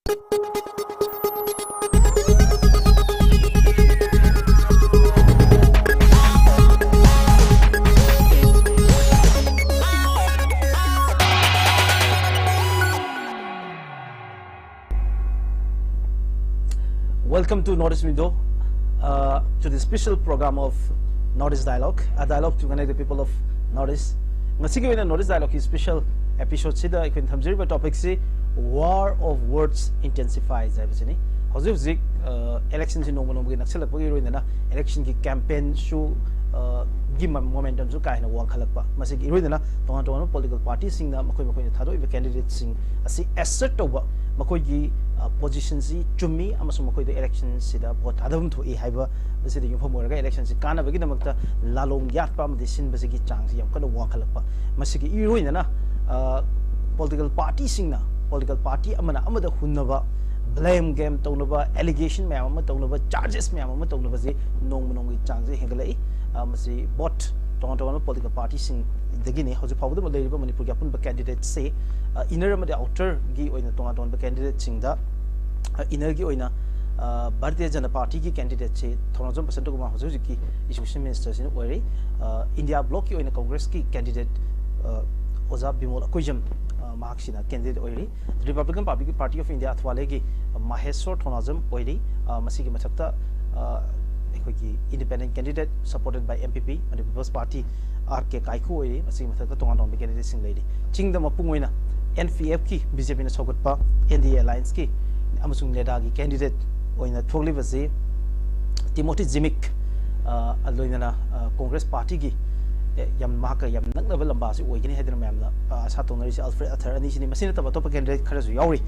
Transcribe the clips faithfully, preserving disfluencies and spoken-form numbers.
Welcome to North East Window, uh, to the special program of North East Dialogue, a dialogue to connect the people of North East. ꯉꯁꯤꯒꯤ ꯑꯣꯏꯅ North East Dialogueꯀꯤ special episodeꯁꯤꯗ ꯑꯩꯈꯣꯏꯅ ꯊꯝꯖꯔꯤꯕ topicꯁꯤ War of Words Intensifies ꯍꯥꯏꯕꯁꯤꯅꯤ꯫ ꯍꯧꯖꯤꯛ ꯍꯧꯖꯤꯛ electionꯁꯤ ꯅꯣꯡꯃ ꯅꯣꯡꯃꯒꯤ ꯅꯛꯁꯤꯜꯂꯛꯄꯒꯤ ꯏꯔꯣꯏꯅꯅ electionꯒꯤ campaignꯁꯨ ꯒꯤ momentumꯁꯨ ꯀꯥ ꯍꯦꯟꯅ ꯋꯥꯡꯈꯠꯂꯛꯄ, ꯃꯁꯤꯒꯤ ꯏꯔꯣꯏꯅꯅ ꯇꯣꯉꯥꯟ ꯇꯣꯉꯥꯟꯕ political partyꯁꯤꯡꯅ ꯃꯈꯣꯏ ꯃꯈꯣꯏꯅ ꯊꯥꯗꯣꯛꯏꯕ candidateꯁꯤꯡ ꯑꯁꯤ assert ꯇꯧꯕ, ꯃꯈꯣꯏꯒꯤ positionꯁꯤ ꯆꯨꯝꯃꯤ ꯑꯃꯁꯨꯡ ꯃꯈꯣꯏꯗ electionꯁꯤꯗ vote ꯊꯥꯗꯐꯝ ꯊꯣꯛꯏ ꯍꯥꯏꯕ ꯑꯁꯤꯗ ꯌꯨꯝꯐꯝ ꯑꯣꯏꯔꯒ electionꯁꯤ ꯀꯥꯟꯅꯕꯒꯤꯗꯃꯛꯇ ꯂꯥꯂꯣꯡ ꯌꯥꯠꯄ ꯑꯃꯗꯤ ꯁꯤꯟꯕꯁꯤꯒꯤ ꯆꯥꯡꯁꯤ ꯌꯥꯝ ꯀꯟꯅ ꯋꯥꯡꯈꯠꯂꯛꯄ꯫ ꯃꯁꯤꯒꯤ ꯏꯔꯣꯏꯅꯅ political partyꯁꯤꯡꯅ, political party ꯑꯃꯅ ꯑꯃꯗ ꯍꯨꯟꯅꯕ, blame game ꯇꯧꯅꯕ, allegation ꯃꯌꯥꯝ ꯑꯃ ꯇꯧꯅꯕ, charges ꯃꯌꯥꯝ ꯑꯃ ꯇꯧꯅꯕꯁꯤ ꯅꯣꯡꯃ ꯅꯣꯡꯃꯒꯤ ꯆꯥꯡꯁꯤ ꯍꯦꯟꯒꯠꯂꯛꯏ꯫ ꯃꯁꯤ both ꯇꯣꯉꯥꯟ ꯇꯣꯉꯥꯟꯕ political partyꯁꯤꯡꯗꯒꯤꯅꯤ꯫ ꯍꯧꯖꯤꯛ ꯐꯥꯎꯕꯗ ꯂꯩꯔꯤꯕ ꯃꯅꯤꯄꯨꯔꯒꯤ ꯑꯄꯨꯟꯕ candidateꯁꯦ inner ꯑꯃꯗꯤ outerꯒꯤ ꯑꯣꯏꯅ ꯇꯣꯉꯥꯟ ꯇꯣꯉꯥꯟꯕ candidateꯁꯤꯡꯗ innerꯒꯤ ꯑꯣꯏꯅ ꯚꯥꯔꯇꯤꯌ ꯖꯅꯇꯥ partyꯒꯤ candidateꯁꯦ ꯊꯧꯅꯥꯖꯝ ꯕꯁꯟꯇꯀꯨꯃꯥꯔ ꯍꯧꯖꯤꯛ ꯍꯧꯖꯤꯛꯀꯤ education ministerꯁꯤꯅ ꯑꯣꯏꯔꯤ꯫ India blockꯀꯤ ꯑꯣꯏꯅ Congressꯀꯤ candidate ꯑꯣꯖꯥ ꯕꯤꯃꯣꯜ ꯑꯀꯣꯏꯖꯝ ꯃꯍꯥꯛꯁꯤꯅ candidate ꯑꯣꯏꯔꯤ꯫ Republican Party, Party of India ꯑꯊꯋꯥꯂꯦꯒꯤ ꯃꯍꯦꯁꯣꯔ ꯊꯧꯅꯥꯖꯝ ꯑꯣꯏꯔꯤ꯫ ꯃꯁꯤꯒꯤ ꯃꯊꯛꯇ ꯑꯩꯈꯣꯏꯒꯤ independent candidate supported by M P P, Manipur People's Party, R K ꯀꯥꯏꯀꯨ ꯑꯣꯏꯔꯤ꯫ ꯃꯁꯤꯒꯤ ꯃꯊꯛꯇ ꯇꯣꯉꯥꯟ ꯇꯣꯉꯥꯟꯕ candidateꯁꯤꯡ ꯂꯩꯔꯤ꯫ ꯆꯤꯡꯗ ꯃꯄꯨꯡ ꯑꯣꯏꯅ N P Fꯀꯤ, BJPꯅ ꯁꯧꯒꯠꯄ N D A allianceꯀꯤ ꯑꯃꯁꯨꯡ NEDAꯒꯤ candidate ꯑꯣꯏꯅ ꯊꯣꯛꯂꯤꯕꯁꯤ ꯇꯤꯃꯣꯊꯤ ꯖꯤꯃꯤꯛ, ꯂꯣꯏꯅꯅ Congress partyꯒꯤ ꯌꯥꯝ, ꯃꯍꯥꯛꯀ ꯌꯥꯝ ꯅꯛꯅꯕ ꯂꯝꯕꯥꯁꯤ ꯑꯣꯏꯒꯅꯤ ꯍꯥꯏꯗꯅ ꯃꯌꯥꯝꯅ ꯑꯁꯥ ꯇꯧꯅꯔꯤꯁꯤ ꯑꯜꯐ꯭ꯔꯦꯗ ꯑꯊꯔ ꯑꯅꯤꯁꯤꯅꯤ꯫ ꯃꯁꯤ ꯅꯠꯇꯕ ꯑꯇꯣꯞꯄ candidate ꯈꯔꯁꯨ ꯌꯥꯎꯔꯤ,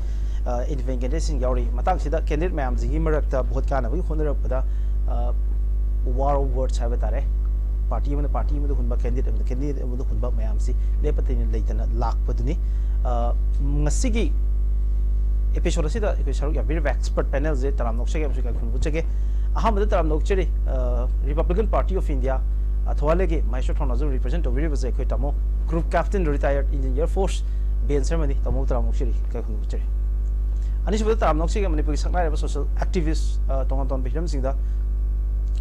independent candidateꯁꯤꯡ ꯌꯥꯎꯔꯤ꯫ ꯃꯇꯥꯡꯁꯤꯗ candidate ꯃꯌꯥꯝꯁꯤꯒꯤ ꯃꯔꯛꯇ vote ꯀꯥꯅꯕꯒꯤ ꯍꯣꯠꯅꯔꯛꯄꯗ war of words ꯍꯥꯏꯕ ꯇꯥꯔꯦ, party ꯑꯃꯅ party ꯑꯃꯗ ꯍꯨꯟꯕ, candidate ꯑꯃꯅ candidate ꯑꯃꯗ ꯍꯨꯟꯕ ꯃꯌꯥꯝꯁꯤ ꯂꯦꯞꯄ ꯂꯩꯇꯅ ꯂꯥꯛꯄꯗꯨꯅꯤ꯫ ꯉꯁꯤꯒꯤ episode ꯑꯁꯤꯗ ꯑꯩꯈꯣꯏ ꯁꯔꯨꯛ ꯌꯥꯕꯤꯔꯤꯕ expert panelꯁꯦ ꯇꯔꯥꯝꯅ ꯑꯣꯛꯆꯒꯦ ꯑꯃꯁꯨꯡ ꯏꯀꯥꯏ ꯈꯨꯝꯅꯕ ꯎꯠꯆꯒꯦ꯫ ꯑꯍꯥꯟꯕꯗ ꯇꯔꯥꯝꯅ ꯑꯣꯛꯆꯔꯤ Republican Party of India ꯑꯊꯋꯥꯂꯦꯒꯤ Mysore ꯊꯧꯅꯥꯖꯝ represent ꯇꯧꯕꯤꯔꯤꯕꯁꯦ ꯑꯩꯈꯣꯏ ꯇꯥꯃꯣ, Group Captain, retired Indian Air Force, ꯕꯦꯟ ꯁꯔꯃꯅꯤ꯫ ꯇꯥꯃꯣ, ꯇꯔꯥꯝꯅ ꯑꯣꯛꯆꯔꯤ, ꯏꯀꯥꯏ ꯈꯨꯝꯅꯕ ꯎꯠꯆꯔꯤ꯫ ꯑꯅꯤꯁꯨꯕꯗ ꯇꯔꯥꯝꯅ ꯑꯣꯛꯆꯒꯦ ꯃꯅꯤꯄꯨꯔꯒꯤ ꯁꯛꯅꯥꯏꯔꯕ social activist, ꯑ, ꯇꯣꯉꯥꯟ ꯇꯣꯉꯥꯟꯕ ꯍꯤꯔꯝꯁꯤꯡꯗ,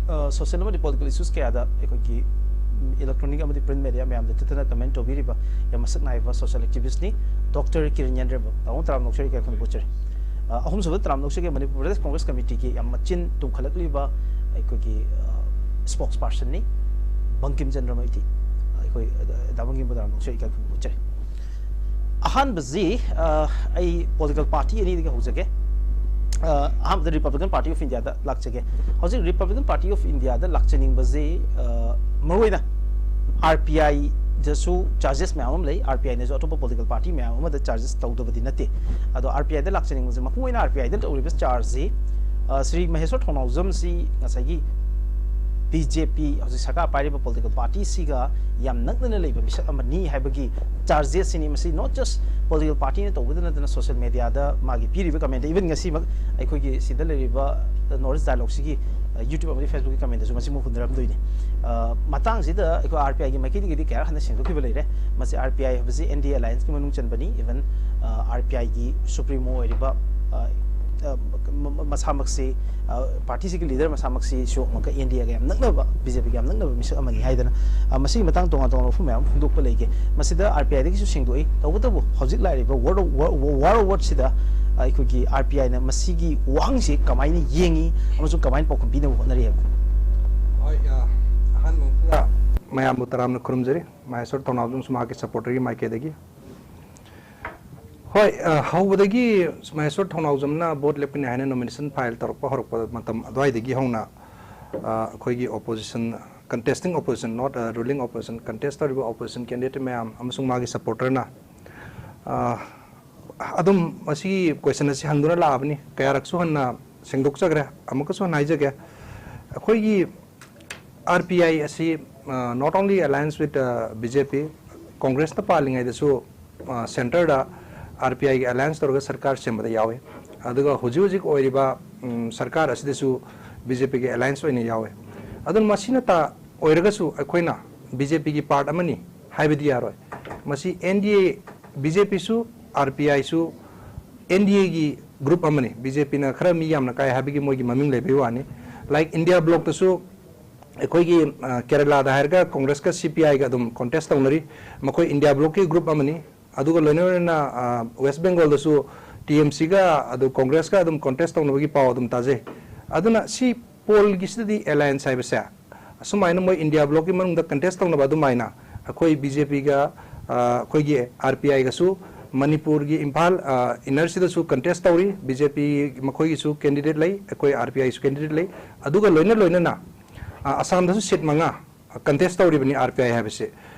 ꯑ, social ꯑꯃꯗꯤ political issues ꯀꯌꯥꯗ ꯑꯩꯈꯣꯏꯒꯤ, ꯎꯝ, electronic ꯑꯃꯗꯤ print media ꯃꯌꯥꯝꯗ ꯊꯦꯠꯇꯅ comment ꯇꯧꯕꯤꯔꯤꯕ ꯌꯥꯝ ꯃꯁꯛ ꯅꯥꯏꯕ social activistꯅꯤ, Doctor ꯀꯤꯔꯟ ꯌꯥꯏꯐꯝꯕꯝ꯫ ꯇꯥꯃꯣ ꯇꯔꯥꯝꯅ ꯑꯣꯛꯆꯔꯤ, ꯏꯀꯥꯏ ꯈꯨꯝꯅꯕ ꯎꯠꯆꯔꯤ꯫ ꯑ, ꯑꯍꯨꯝꯁꯨꯕꯗ ꯇꯔꯥꯝꯅ ꯑꯣꯛꯆꯒꯦ ꯃꯅꯤꯄꯨꯔ ꯄ꯭ꯔꯗꯦꯁ ꯀꯣꯡꯒ꯭ꯔꯦꯁ ꯀꯃꯤꯇꯤꯒꯤ ꯌꯥꯝ ꯃꯆꯤꯟ ꯇꯨꯝꯈꯠꯂꯛꯂꯤꯕ ꯑꯩꯈꯣꯏꯒꯤ, ꯑ, spokespersonꯅꯤ, ꯕꯪꯀꯤꯝ ꯆꯟꯗ꯭ꯔ ꯃꯩꯇꯤ꯫ ꯑꯩꯈꯣꯏ, ꯑ, ꯗꯥ ꯕꯪꯀꯤꯝꯕꯨ ꯇꯔꯥꯝꯅ ꯑꯣꯛꯆꯔꯤ, ꯏꯀꯥꯏ ꯈꯨꯝꯅꯕ ꯎꯠꯆꯔꯤ꯫ ꯑꯍꯥꯟꯕꯁꯤ, ꯑ, ꯑꯩ political party ꯑꯅꯤꯗꯒꯤ ꯍꯧꯖꯒꯦ꯫ ꯑ, ꯑꯍꯥꯟꯕꯗ Republican Party of Indiaꯗ ꯂꯥꯛꯆꯒꯦ꯫ ꯍꯧꯖꯤꯛ Republican Party of Indiaꯗ ꯂꯥꯛꯆꯅꯤꯡꯕꯁꯤ, ꯑ, ꯃꯔꯨꯑꯣꯏꯅ R P Iꯗꯁꯨ charges ꯃꯌꯥꯝ ꯑꯃ ꯂꯩ, R P Iꯅꯁꯨ ꯑꯇꯣꯞꯄ political party ꯃꯌꯥꯝ ꯑꯃꯗ charges ꯇꯧꯗꯕꯗꯤ ꯅꯠꯇꯦ꯫ ꯑꯗꯣ R P Iꯗ ꯂꯥꯛꯆꯅꯤꯡꯕꯁꯦ, ꯃꯄꯨꯡ ꯑꯣꯏꯅ R P Iꯗ ꯇꯧꯔꯤꯕ chargeꯁꯤ, ꯑ, ꯁ꯭ꯔꯤ ꯃꯍꯦꯁ꯭ꯋꯔ ꯊꯣꯡꯅꯥꯎꯖꯝꯁꯤ ꯉꯁꯥꯏꯒꯤ B J P ꯍꯧꯖꯤꯛ ꯁꯔꯀꯥꯔ ꯄꯥꯏꯔꯤꯕ political partyꯁꯤꯒ ꯌꯥꯝ ꯅꯛꯅꯅ ꯂꯩꯕ ꯃꯤꯁꯛ ꯑꯃꯅꯤ ꯍꯥꯏꯕꯒꯤ chargesꯁꯤꯅꯤ꯫ ꯃꯁꯤ not just political partyꯅ ꯇꯧꯕꯗ ꯅꯠꯇꯅ social mediaꯗ ꯃꯥꯒꯤ ꯄꯤꯔꯤꯕ commentꯇ, even ꯉꯁꯤꯃꯛ ꯑꯩꯈꯣꯏꯒꯤ ꯁꯤꯗ ꯂꯩꯔꯤꯕ North East Dialogueꯁꯤꯒꯤ, ꯑ, YouTube ꯑꯃꯗꯤ Facebookꯀꯤ commentꯇꯁꯨ ꯃꯁꯤꯃꯨꯛ ꯍꯨꯟꯅꯔꯝꯗꯣꯏꯅꯤ꯫ ꯑ, ꯃꯇꯥꯡꯁꯤꯗ ꯑꯩꯈꯣꯏ R P Iꯒꯤ ꯃꯥꯏꯀꯩꯗꯒꯤꯗꯤ ꯀꯌꯥꯔꯛ ꯍꯟꯅ ꯁꯦꯡꯗꯣꯛꯈꯤꯕ ꯂꯩꯔꯦ꯫ ꯃꯁꯤ R P I ꯍꯥꯏꯕꯁꯤ N D A allianceꯀꯤ ꯃꯅꯨꯡ ꯆꯟꯕꯅꯤ꯫ Even, ꯑ, R P Iꯒꯤ supremo ꯑꯣꯏꯔꯤꯕ, ꯑ, ꯑ, ꯃ-, ꯃ-, ꯃꯁꯥꯃꯛꯁꯤ, ꯑ, partyꯁꯤꯒꯤ leader ꯃꯁꯥꯃꯛꯁꯤꯁꯨ ꯑꯃꯨꯛꯀ N D Aꯒ ꯌꯥꯝ ꯅꯛꯅꯕ, B J Pꯒ ꯌꯥꯝ ꯅꯛꯅꯕ ꯃꯤꯁꯛ ꯑꯃꯅꯤ ꯍꯥꯏꯗꯅ, ꯑ, ꯃꯁꯤꯒꯤ ꯃꯇꯥꯡ ꯇꯣꯉꯥꯟ ꯇꯣꯉꯥꯟꯕ ꯋꯥꯐꯝ ꯃꯌꯥꯝ ꯑꯃ ꯐꯣꯡꯗꯣꯛꯄ ꯂꯩꯒꯦ꯫ ꯃꯁꯤꯗ R P Iꯗꯒꯤꯁꯨ ꯁꯦꯡꯗꯣꯛꯏ꯫ ꯇꯧꯕꯇꯕꯨ ꯍꯧꯖꯤꯛ ꯂꯥꯛꯂꯤꯕ War of, War, War of Wordsꯁꯤꯗ, ꯑ, ꯑꯩꯈꯣꯏꯒꯤ R P Iꯅ ꯃꯁꯤꯒꯤ ꯋꯥꯍꯪꯁꯤ ꯀꯃꯥꯏꯅ ꯌꯦꯡꯉꯤ ꯑꯃꯁꯨꯡ ꯀꯃꯥꯏꯅ ꯄꯥꯎꯈꯨꯝ ꯄꯤꯅꯕ ꯍꯣꯠꯅꯔꯤ ꯍꯥꯏꯕ? ꯍꯣꯏ, ꯑ, ꯑꯍꯥꯟꯕ ꯃꯛꯇꯗ ꯃꯌꯥꯝꯕꯨ ꯇꯔꯥꯝꯅ ꯈꯨꯔꯨꯝꯖꯔꯤ꯫ ꯃꯍꯦꯁ꯭ꯋꯔ ꯊꯣꯡꯅꯥꯎꯖꯝꯁꯨ ꯃꯍꯥꯛꯀꯤ supporterꯒꯤ ꯃꯥꯏꯀꯩꯗꯒꯤ꯫ ꯍꯣꯏ, ꯑ, ꯍꯧꯕꯗꯒꯤ ꯃꯍꯦꯁ꯭ꯋꯔ ꯊꯣꯡꯅꯥꯎꯖꯝꯅ vote ꯂꯦꯞꯀꯅꯤ ꯍꯥꯏꯅ nomination file ꯇꯧꯔꯛꯄ ꯍꯧꯔꯛꯄ ꯃꯇꯝ ꯑꯗꯨꯋꯥꯏꯗꯒꯤ ꯍꯧꯅ, ꯑ, ꯑꯩꯈꯣꯏꯒꯤ opposition, contesting opposition, not, ꯑ, ruling opposition, contest ꯇꯧꯔꯤꯕ opposition candidate ꯃꯌꯥꯝ ꯑꯃꯁꯨꯡ ꯃꯥꯒꯤ supporterꯅ, ꯑ, ꯑꯗꯨꯝ ꯃꯁꯤꯒꯤ question ꯑꯁꯤ ꯍꯪꯗꯨꯅ ꯂꯥꯛꯑꯕꯅꯤ꯫ ꯀꯌꯥꯔꯛꯁꯨ ꯍꯟꯅ ꯁꯦꯡꯗꯣꯛꯆꯈ꯭ꯔꯦ꯫ ꯑꯃꯨꯛꯀꯁꯨ ꯍꯟꯅ ꯍꯥꯏꯖꯒꯦ, ꯑꯩꯈꯣꯏꯒꯤ R P I ꯑꯁꯤ, ꯑ, not only alliance with, ꯑ, B J P, Congressꯅ ꯄꯥꯜꯂꯤꯉꯩꯗꯁꯨ, ꯑ, centreꯗ R P Iꯒꯤ alliance ꯇꯧꯔꯒ ꯁꯔꯀꯥꯔ ꯁꯦꯝꯕꯗ ꯌꯥꯎꯏ꯫ ꯑꯗꯨꯒ ꯍꯧꯖꯤꯛ ꯍꯧꯖꯤꯛ ꯑꯣꯏꯔꯤꯕ, ꯎꯝ, ꯁꯔꯀꯥꯔ ꯑꯁꯤꯗꯁꯨ B J Pꯒꯤ alliance ꯑꯣꯏꯅ ꯌꯥꯎꯏ꯫ ꯑꯗꯨꯅ ꯃꯁꯤꯅ ꯇ-, ꯑꯣꯏꯔꯒꯁꯨ ꯑꯩꯈꯣꯏꯅ B J Pꯒꯤ part ꯑꯃꯅꯤ ꯍꯥꯏꯕꯗꯤ ꯌꯥꯔꯣꯏ꯫ ꯃꯁꯤ N D A, B J Pꯁꯨ, R P Iꯁꯨ N D Aꯒꯤ ꯒ꯭ꯔꯨꯞ ꯑꯃꯅꯤ꯫ ꯕꯤ ꯖꯦ ꯄꯤꯅ ꯈꯔ ꯃꯤ ꯌꯥꯝꯅ ꯀꯥꯏ ꯍꯥꯏꯕꯒꯤ ꯃꯣꯏꯒꯤ ꯃꯃꯤꯡ ꯂꯩꯕꯒꯤ ꯋꯥꯅꯤ꯫ ꯂꯥꯏꯛ ꯏꯟꯗꯤꯌꯥ ꯕ꯭ꯂꯣꯛꯇꯁꯨ ꯑꯩꯈꯣꯏꯒꯤ, ꯑ, ꯀꯦꯔꯂꯥꯗ ꯍꯥꯏꯔꯒ ꯀꯣꯡꯒ꯭ꯔꯦꯁꯀ ꯁꯤ ꯄꯤ ꯑꯥꯏꯒ ꯑꯗꯨꯝ ꯀꯣꯟꯇꯦꯁ ꯇꯧꯅꯔꯤ꯫ ꯃꯈꯣꯏ ꯏꯟꯗꯤꯌꯥ ꯕ꯭ꯂꯣꯛꯀꯤ ꯒ꯭ꯔꯨꯞ ꯑꯃꯅꯤ꯫ ꯑꯗꯨꯒ ꯂꯣꯏꯅ ꯂꯣꯏꯅꯅ, ꯑ, ꯋꯦꯁ ꯕꯦꯡꯒꯣꯜꯗꯁꯨ ꯇꯤ ꯑꯦꯝ ꯁꯤꯒ ꯑꯗꯨ ꯀꯣꯡꯒ꯭ꯔꯦꯁꯀ ꯑꯗꯨꯝ ꯀꯣꯟꯇꯦꯁ ꯇꯧꯅꯕꯒꯤ ꯄꯥꯎ ꯑꯗꯨꯝ ꯇꯥꯖꯩ꯫ ꯑꯗꯨꯅ ꯁꯤ ꯄꯣꯜꯒꯤꯁꯤꯗꯗꯤ ꯑꯦꯂꯥꯌꯟꯁ ꯍꯥꯏꯕꯁꯦ ꯑꯁꯨꯃꯥꯏꯅ ꯃꯣꯏ ꯏꯟꯗꯤꯌꯥ ꯕ꯭ꯂꯣꯛꯀꯤ ꯃꯅꯨꯡꯗ ꯀꯟꯇꯦꯁ ꯇꯧꯅꯕ ꯑꯗꯨꯃꯥꯏꯅ ꯑꯩꯈꯣꯏ ꯕꯤ ꯖꯦ ꯄꯤꯒ, ꯑ, ꯑꯩꯈꯣꯏꯒꯤ ꯑꯥꯔ ꯄꯤ ꯑꯥꯏꯒꯁꯨ ꯃꯅꯤꯄꯨꯔꯒꯤ ꯏꯝꯐꯥꯜ, ꯑ, ꯏꯟꯅꯔꯁꯤꯗꯁꯨ ꯀꯟꯇꯦꯁ ꯇꯧꯔꯤ꯫ ꯕꯤ ꯖꯦ ꯄꯤ ꯃꯈꯣꯏꯒꯤꯁꯨ ꯀꯦꯟꯗꯤꯗꯦꯠ ꯂꯩ, ꯑꯩꯈꯣꯏ ꯑꯥꯔ ꯄꯤ ꯑꯥꯏꯁꯨ ꯀꯦꯟꯗꯤꯗꯦꯠ ꯂꯩ꯫ ꯑꯗꯨꯒ ꯂꯣꯏꯅ ꯂꯣꯏꯅꯅ, ꯑ, ꯑꯁꯥꯝꯗꯁꯨ ꯁꯤꯠ ꯃꯉꯥ ꯀꯟꯇꯦꯁ ꯇꯧꯔꯤꯕꯅꯤ ꯑꯥꯔ ꯄꯤ ꯑꯥꯏ ꯍꯥꯏꯕꯁꯤ꯫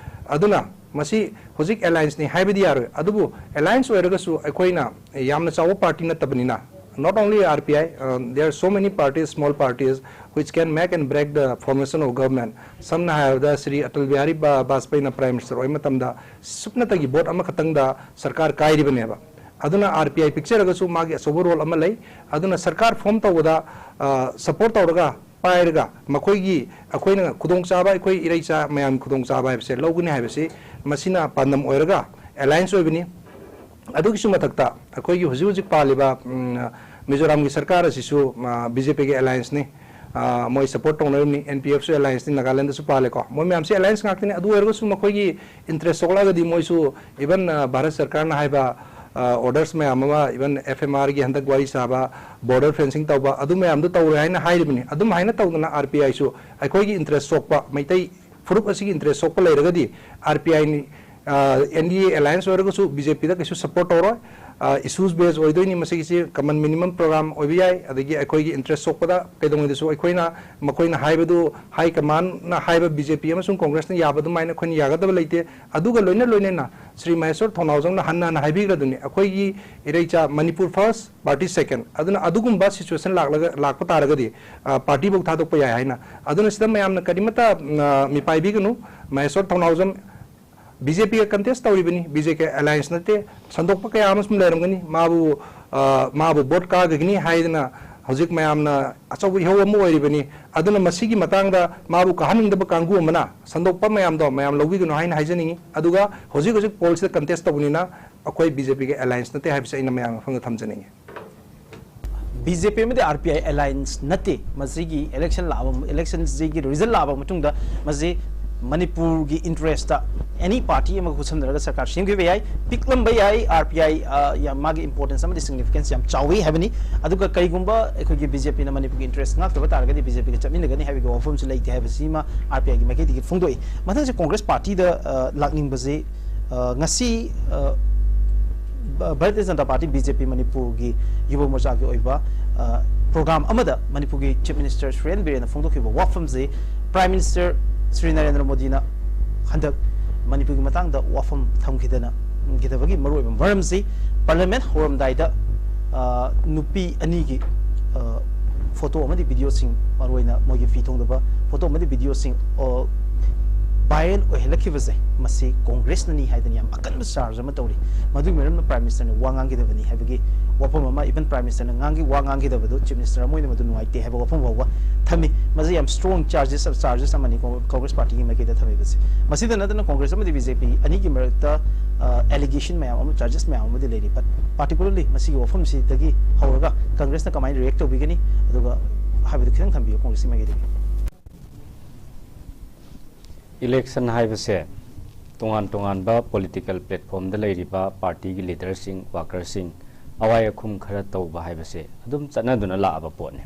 ꯑꯗꯨꯅ ꯃꯁꯤ ꯍꯧꯖꯤꯛ ꯑꯦꯂꯥꯌꯟꯁꯅꯤ ꯍꯥꯏꯕꯗꯤ ꯌꯥꯔꯣꯏ꯫ ꯑꯗꯨꯕꯨ ꯑꯦꯂꯥꯌꯟꯁ ꯑꯣꯏꯔꯒꯁꯨ ꯑꯩꯈꯣꯏꯅ ꯌꯥꯝꯅ ꯆꯥꯎꯕ ꯄꯥꯔꯇꯤ ꯅꯠꯇꯕꯅꯤꯅ, not only R P I, uh, there are so many parties, small parties, which can make and break the formation of government. ꯁꯝꯅ ꯍꯥꯏꯔꯕꯗ ꯁ꯭ꯔꯤ ꯑꯇꯜ ꯕꯤꯍꯥꯔꯤ ꯕꯥ-, ꯕꯥꯖꯄꯦꯌꯤꯅ ꯄ꯭ꯔꯥꯏꯝ ꯃꯤꯅꯤꯁꯇꯔ ꯑꯣꯏꯕ ꯃꯇꯝꯗ ꯁꯨꯞꯅꯇꯒꯤ ꯚꯣꯠ ꯑꯃꯈꯛꯇꯪꯗ ꯁꯔꯀꯥꯔ ꯀꯥꯏꯔꯤꯕꯅꯦꯕ꯫ ꯑꯗꯨꯅ ꯑꯥꯔ ꯄꯤ ꯑꯥꯏ ꯄꯤꯛꯆꯔꯒꯁꯨ ꯃꯥꯒꯤ ꯑꯆꯧꯕ ꯔꯣꯜ ꯑꯃ ꯂꯩ꯫ ꯑꯗꯨꯅ ꯁꯔꯀꯥꯔ ꯐꯣꯝ ꯇꯧꯕꯗ, ꯑ, ꯁꯄꯣꯔꯠ ꯇꯧꯔꯒ ꯄꯥꯏꯔꯒ ꯃꯈꯣꯏꯒꯤ, ꯑꯩꯈꯣꯏꯅ ꯈꯨꯗꯣꯡꯆꯥꯕ, ꯑꯩꯈꯣꯏ ꯏꯔꯩꯆꯥ ꯃꯌꯥꯝꯒꯤ ꯈꯨꯗꯣꯡꯆꯥꯕ ꯍꯥꯏꯕꯁꯦ ꯂꯧꯒꯅꯤ ꯍꯥꯏꯕꯁꯤ ꯃꯁꯤꯅ ꯄꯥꯟꯗꯝ ꯑꯣꯏꯔꯒ ꯑꯦꯂꯥꯌꯟꯁ ꯑꯣꯏꯕꯅꯤ꯫ ꯑꯗꯨꯒꯤꯁꯨ ꯃꯊꯛꯇ ꯑꯩꯈꯣꯏꯒꯤ ꯍꯧꯖꯤꯛ ꯍꯧꯖꯤꯛ ꯄꯥꯜꯂꯤꯕ, ꯎꯝ, ꯃꯤꯖꯣꯔꯥꯝꯒꯤ ꯁꯔꯀꯥꯔ ꯑꯁꯤꯁꯨ, ꯑ, ꯕꯤ ꯖꯦ ꯄꯤꯒꯤ ꯑꯦꯂꯥꯌꯟꯁꯅꯤ꯫ ꯑ, ꯃꯣꯏ ꯁꯄꯣꯔꯠ ꯇꯧꯅꯔꯤꯕꯅꯤ, ꯑꯦꯟ ꯄꯤ ꯑꯦꯐꯁꯨ ꯑꯦꯂꯥꯌꯟꯁꯅꯤ, ꯅꯥꯒꯥꯂꯦꯟꯗꯁꯨ ꯄꯥꯜꯂꯦꯀꯣ꯫ ꯃꯣꯏ ꯃꯌꯥꯝꯁꯤ ꯑꯦꯂꯥꯌꯟꯁ ꯉꯥꯛꯇꯅꯤ꯫ ꯑꯗꯨ ꯑꯣꯏꯔꯒꯁꯨ ꯃꯈꯣꯏꯒꯤ ꯏꯟꯇꯔꯦꯁ ꯁꯣꯛꯂꯛꯑꯒꯗꯤ ꯃꯣꯏꯁꯨ ꯏꯚꯟ, ꯑ, ꯚꯥꯔꯠ ꯁꯔꯀꯥꯔꯅ ꯍꯥꯏꯕ, ꯑ, ꯑꯣꯔꯗꯔꯁ ꯃꯌꯥꯝ ꯑꯃ, ꯏꯚꯟ ꯑꯦꯐ ꯑꯦꯝ ꯑꯥꯔꯒꯤ ꯍꯟꯗꯛ ꯋꯥꯔꯤ ꯁꯥꯕ, ꯕꯣꯔꯗꯔ ꯐꯦꯟꯁꯤꯡ ꯇꯧꯕ, ꯑꯗꯨ ꯃꯌꯥꯝꯗꯨ ꯇꯧꯔꯣꯏ ꯍꯥꯏꯅ ꯍꯥꯏꯔꯤꯕꯅꯤ꯫ ꯑꯗꯨꯝ ꯍꯥꯏꯅ ꯇꯧꯗꯅ ꯑꯥꯔ ꯄꯤ ꯑꯥꯏꯁꯨ ꯑꯩꯈꯣꯏꯒꯤ ꯏꯟꯇꯔꯦꯁ ꯁꯣꯛꯄ, ꯃꯩꯇꯩ ꯐꯨꯔꯨꯞ ꯑꯁꯤꯒꯤ ꯏꯟꯇꯔꯦꯁ ꯁꯣꯛꯄ ꯂꯩꯔꯒꯗꯤ ꯑꯥꯔ ꯄꯤ ꯑꯥꯏꯅꯤ, ꯑꯦꯟ ꯗꯤ ꯑꯦ ꯑꯦꯂꯥꯌꯟꯁ ꯑꯣꯏꯔꯒꯁꯨ ꯕꯤ ꯖꯦ ꯄꯤꯗ ꯀꯩꯁꯨ ꯁꯄꯣꯔꯠ ꯇꯧꯔꯣꯏ꯫ ꯏꯁꯨꯁ ꯕꯦꯁ ꯑꯣꯏꯗꯣꯏꯅꯤ꯫ ꯃꯁꯤꯒꯤꯁꯤ ꯀꯃꯟ ꯃꯤꯅꯤꯃꯝ ꯄ꯭ꯔꯣꯒ꯭ꯔꯥꯝ ꯑꯣꯏꯕ ꯌꯥꯏ꯫ ꯑꯗꯒꯤ ꯑꯩꯈꯣꯏꯒꯤ ꯏꯟꯇꯔꯦꯁ ꯁꯣꯛꯄꯗ ꯀꯩꯗꯧꯉꯩꯗꯁꯨ ꯑꯩꯈꯣꯏꯅ ꯃꯈꯣꯏꯅ ꯍꯥꯏꯕꯗꯨ, ꯍꯥꯏ ꯀꯃꯥꯟꯅ ꯍꯥꯏꯕ ꯕꯤ ꯖꯦ ꯄꯤ ꯑꯃꯁꯨꯡ ꯀꯣꯡꯒ꯭ꯔꯦꯁꯅ ꯌꯥꯕ ꯑꯗꯨꯃꯥꯏꯅ ꯑꯩꯈꯣꯏꯅ ꯌꯥꯒꯗꯕ ꯂꯩꯇꯦ꯫ ꯑꯗꯨꯒ ꯂꯣꯏꯅ ꯂꯣꯏꯅꯅ ꯁ꯭ꯔꯤ ꯃꯍꯦꯁ꯭ꯋꯔ ꯊꯧꯅꯥꯎꯖꯝꯅ ꯍꯟꯅ ꯍꯟꯅ ꯍꯥꯏꯕꯤꯈ꯭ꯔꯗꯨꯅꯤ, ꯑꯩꯈꯣꯏꯒꯤ ꯏꯔꯩꯆꯥ ꯃꯅꯤꯄꯨꯔ ꯐꯥꯔꯁ, ꯄꯥꯔꯇꯤ ꯁꯦꯀꯦꯟ꯫ ꯑꯗꯨꯅ ꯑꯗꯨꯒꯨꯝꯕ ꯁꯤꯆꯨꯋꯦꯁꯟ ꯂꯥꯛꯂꯒ, ꯂꯥꯛꯄ ꯇꯥꯔꯒꯗꯤ, ꯑ, ꯄꯥꯔꯇꯤꯐꯧ ꯊꯥꯗꯣꯛꯄ ꯌꯥꯏ ꯍꯥꯏꯅ꯫ ꯑꯗꯨꯅ ꯁꯤꯗ ꯃꯌꯥꯝꯅ ꯀꯔꯤꯃꯠꯇ, ꯑ, ꯃꯤꯄꯥꯏꯕꯤꯒꯅꯨ꯫ ꯃꯍꯦꯁ꯭ꯋꯔ ꯊꯧꯅꯥꯎꯖꯝ ꯕꯤ ꯖꯦ ꯄꯤꯒ ꯀꯟꯇꯦꯁ ꯇꯧꯔꯤꯕꯅꯤ, ꯕꯤ ꯖꯦ ꯄꯤ ꯑꯦꯂꯥꯌꯟꯁ ꯅꯠꯇꯦ꯫ ꯁꯟꯗꯣꯛꯄ ꯀꯌꯥ ꯑꯃꯁꯨ ꯂꯩꯔꯝꯒꯅꯤ, ꯃꯥꯕꯨ, ꯑ, ꯃꯥꯕꯨ ꯚꯣꯠ ꯀꯥꯒꯅꯤ ꯍꯥꯏꯗꯅ ꯍꯧꯖꯤꯛ ꯃꯌꯥꯝꯅ ꯑꯆꯧꯕ ꯏꯍꯧ ꯑꯃ ꯑꯣꯏꯔꯤꯕꯅꯤ꯫ ꯑꯗꯨꯅ ꯃꯁꯤꯒꯤ ꯃꯇꯥꯡꯗ ꯃꯥꯕꯨ ꯀꯥꯍꯟꯅꯤꯡꯗꯕ ꯀꯥꯡꯕꯨ ꯑꯃꯅ ꯁꯟꯗꯣꯛꯄ ꯃꯌꯥꯝꯗꯣ ꯃꯌꯥꯝ ꯂꯧꯕꯤꯒꯅꯨ ꯍꯥꯏꯅ ꯍꯥꯏꯖꯅꯤꯡꯉꯤ꯫ ꯑꯗꯨꯒ ꯍꯧꯖꯤꯛ ꯍꯧꯖꯤꯛ ꯄꯣꯜꯁꯤꯗ ꯀꯟꯇꯦꯁ ꯇꯧꯕꯅꯤꯅ ꯑꯩꯈꯣꯏ ꯕꯤ ꯖꯦ ꯄꯤꯒ ꯑꯦꯂꯥꯌꯟꯁ ꯅꯠꯇꯦ ꯍꯥꯏꯕꯁꯤ ꯑꯩꯅ ꯃꯌꯥꯝ ꯃꯐꯝꯗ ꯊꯝꯖꯅꯤꯡꯉꯤ꯫ ꯕꯤ ꯖꯦ ꯄꯤ ꯑꯃꯗꯤ ꯑꯥꯔ ꯄꯤ ꯑꯥꯏ ꯑꯦꯂꯥꯏꯟꯁ ꯅꯠꯇꯦ꯫ ꯃꯁꯤꯒꯤ ꯏꯂꯦꯛꯁꯟ ꯂꯥꯛꯑꯕ, ꯏꯂꯦꯛꯁꯟꯁꯤꯒꯤ ꯔꯤꯖꯜ ꯂꯥꯛꯑꯕ ꯃꯇꯨꯡꯗ ꯃꯁꯤ ꯃꯅꯤꯄꯨꯔꯒꯤ ꯏꯟꯇꯔꯦꯁꯇ ꯑꯦꯅꯤ ꯄꯥꯔꯇꯤ ꯑꯃꯒ ꯈꯨꯠꯁꯝꯅꯔꯒ ꯁꯔꯀꯥꯔ ꯁꯦꯝꯈꯤꯕ ꯌꯥꯏ, ꯄꯤꯛꯂꯝꯕ ꯌꯥꯏ꯫ ꯑꯥꯔ ꯄꯤ ꯑꯥꯏ, ꯑ, ꯌꯥꯝ, ꯃꯥꯒꯤ ꯏꯝꯄꯣꯔꯇꯦꯟꯁ ꯑꯃꯗꯤ ꯁꯤꯒꯅꯤꯐꯤꯀꯦꯟꯁ ꯌꯥꯝ ꯆꯥꯎꯏ ꯍꯥꯏꯕꯅꯤ꯫ ꯑꯗꯨꯒ ꯀꯔꯤꯒꯨꯝꯕ ꯑꯩꯈꯣꯏꯒꯤ ꯕꯤ ꯖꯦ ꯄꯤꯅ ꯃꯅꯤꯄꯨꯔꯒꯤ ꯏꯟꯇꯔꯦꯁ ꯉꯥꯛꯇꯕ ꯇꯥꯔꯒꯗꯤ ꯕꯤ ꯖꯦ ꯄꯤꯒ ꯆꯠꯃꯤꯟꯅꯒꯅꯤ ꯍꯥꯏꯕꯒꯤ ꯋꯥꯐꯝꯁꯨ ꯂꯩꯇꯦ ꯍꯥꯏꯕꯁꯤꯃ ꯑꯥꯔ ꯄꯤ ꯑꯥꯏꯒꯤ ꯃꯥꯏꯀꯩꯗꯒꯤ ꯐꯣꯡꯗꯣꯛꯏ꯫ ꯃꯊꯪꯁꯦ ꯀꯣꯡꯒ꯭ꯔꯦꯁ ꯄꯥꯔꯇꯤꯗ, ꯑ, ꯂꯥꯛꯅꯤꯡꯕꯁꯤ, ꯑ, ꯉꯁꯤ, ꯑ, ꯚ-, Bharatiya Janata party, B J P, ꯃꯅꯤꯄꯨꯔꯒꯤ ꯌꯨꯕ ꯃꯣꯔꯆꯥꯒꯤ ꯑꯣꯏꯕ, ꯑ, ꯄ꯭ꯔꯣꯒ꯭ꯔꯥꯝ ꯑꯃꯗ ꯃꯅꯤꯄꯨꯔꯒꯤ ꯆꯤꯐ ꯃꯤꯅꯤꯁꯇꯔ ꯁꯨꯔꯦꯟ ꯕꯤꯔꯦꯟꯅ ꯐꯣꯡꯗꯣꯛꯈꯤꯕ ꯋꯥꯐꯝꯁꯤ, ꯄ꯭ꯔꯥꯏꯝ ꯃꯤꯅꯤꯁꯇꯔ ꯁ꯭ꯔꯤ ꯅꯔꯦꯟꯗ꯭ꯔ ꯃꯣꯗꯤꯅ ꯍꯟꯗꯛ ꯃꯅꯤꯄꯨꯔꯒꯤ ꯃꯇꯥꯡꯗ ꯋꯥꯐꯝ ꯊꯝꯈꯤꯗꯅ, ꯈꯤꯗꯕꯒꯤ ꯃꯔꯨꯑꯣꯏꯕ ꯃꯔꯝꯁꯤ, ꯄꯥꯔꯂꯤꯌꯥꯃꯦꯟ ꯍꯧꯔꯝꯗꯥꯏꯗ, ꯑ, ꯅꯨꯄꯤ ꯑꯅꯤꯒꯤ, ꯑ, ꯐꯣꯇꯣ ꯑꯃꯗꯤ ꯚꯤꯗꯤꯑꯣꯁꯤꯡ, ꯃꯔꯨꯑꯣꯏꯅ ꯃꯣꯏꯒꯤ ꯐꯤ ꯊꯣꯡꯗꯕ ꯐꯣꯇꯣ ꯑꯃꯗꯤ ꯚꯤꯗꯤꯑꯣꯁꯤꯡ, ꯑ, ꯚꯥꯏꯔꯦꯜ ꯑꯣꯏꯍꯜꯂꯛꯈꯤꯕꯁꯦ, ꯃꯁꯤ ꯀꯣꯡꯒ꯭ꯔꯦꯁꯅꯅꯤ ꯍꯥꯏꯗꯅ ꯌꯥꯝ ꯑꯀꯟꯕ ꯆꯥꯔꯖ ꯑꯃ ꯇꯧꯔꯤ꯫ ꯃꯗꯨꯒꯤ ꯃꯔꯝꯅ ꯄ꯭ꯔꯥꯏꯝ ꯃꯤꯅꯤꯁꯇꯔꯅ ꯋꯥ ꯉꯥꯡꯈꯤꯗꯕꯅꯤ ꯍꯥꯏꯕꯒꯤ ꯋꯥꯐꯝ ꯑꯃ, ꯏꯚꯟ ꯄ꯭ꯔꯥꯏꯝ ꯃꯤꯅꯤꯁꯇꯔꯅ ꯉꯥꯡꯈꯤ-, ꯋꯥ ꯉꯥꯡꯈꯤꯗꯕꯗꯨ ꯆꯤꯐ ꯃꯤꯅꯤꯁꯇꯔ ꯑꯃ ꯑꯣꯏꯅ ꯃꯗꯨ ꯅꯨꯡꯉꯥꯏꯇꯦ ꯍꯥꯏꯕ ꯋꯥꯐꯝ ꯐꯥꯎꯕ ꯊꯝꯃꯤ꯫ ꯃꯁꯤ ꯌꯥꯝ ꯁ꯭ꯇꯔꯣꯡ ꯆꯥꯔꯖꯦꯁ, ꯆꯥꯔꯖꯦꯁ ꯑꯃꯅꯤ ꯀꯣꯡ-, ꯀꯣꯡꯒ꯭ꯔꯦꯁ ꯄꯥꯔꯇꯤꯒꯤ ꯃꯥꯏꯀꯩꯗ ꯊꯝꯃꯤꯕꯁꯤ꯫ ꯃꯁꯤꯗ ꯅꯠꯇꯅ ꯀꯣꯡꯒ꯭ꯔꯦꯁ ꯑꯃꯗꯤ ꯕꯤ ꯖꯦ ꯄꯤ ꯑꯅꯤꯒꯤ ꯃꯔꯛꯇ, ꯑ, ꯑꯦꯂꯤꯒꯦꯁꯟ ꯃꯌꯥꯝ ꯑꯃ, ꯆꯥꯔꯖꯦꯁ ꯃꯌꯥꯝ ꯑꯃꯗꯤ ꯂꯩꯔꯤ꯫ But ꯄꯥꯔꯇꯤꯀꯨꯂꯔꯂꯤ ꯃꯁꯤꯒꯤ ꯋꯥꯐꯝꯁꯤꯗꯒꯤ ꯍꯧꯔꯒ ꯀꯪꯒ꯭ꯔꯦꯁꯅ ꯀꯃꯥꯏꯅ ꯔꯤꯌꯦꯛ ꯇꯧꯕꯤꯒꯅꯤ, ꯑꯗꯨꯒ ꯍꯥꯏꯕꯗꯨ ꯈꯤꯇꯪ ꯊꯝꯕꯤꯌꯨ ꯀꯣꯡꯒ꯭ꯔꯦꯁꯀꯤ ꯃꯥꯏꯀꯩꯗꯒꯤ꯫ ꯏꯂꯦꯛꯁꯟ ꯍꯥꯏꯕꯁꯦ ꯇꯣꯉꯥꯟ ꯇꯣꯉꯥꯟꯕ ꯄꯣꯂꯤꯇꯤꯀꯦꯜ ꯄ꯭ꯂꯦꯠꯐꯣꯝꯗ ꯂꯩꯔꯤꯕ ꯄꯥꯔꯇꯤꯒꯤ ꯂꯤꯗꯔꯁꯤꯡ, ꯋꯥꯀꯔꯁꯤꯡ ꯑꯋꯥꯏ ꯑꯈꯨꯝ ꯈꯔ ꯇꯧꯕ ꯍꯥꯏꯕꯁꯦ ꯑꯗꯨꯝ ꯆꯠꯅꯗꯨꯅ ꯂꯥꯛꯑꯕ ꯄꯣꯠꯅꯤ꯫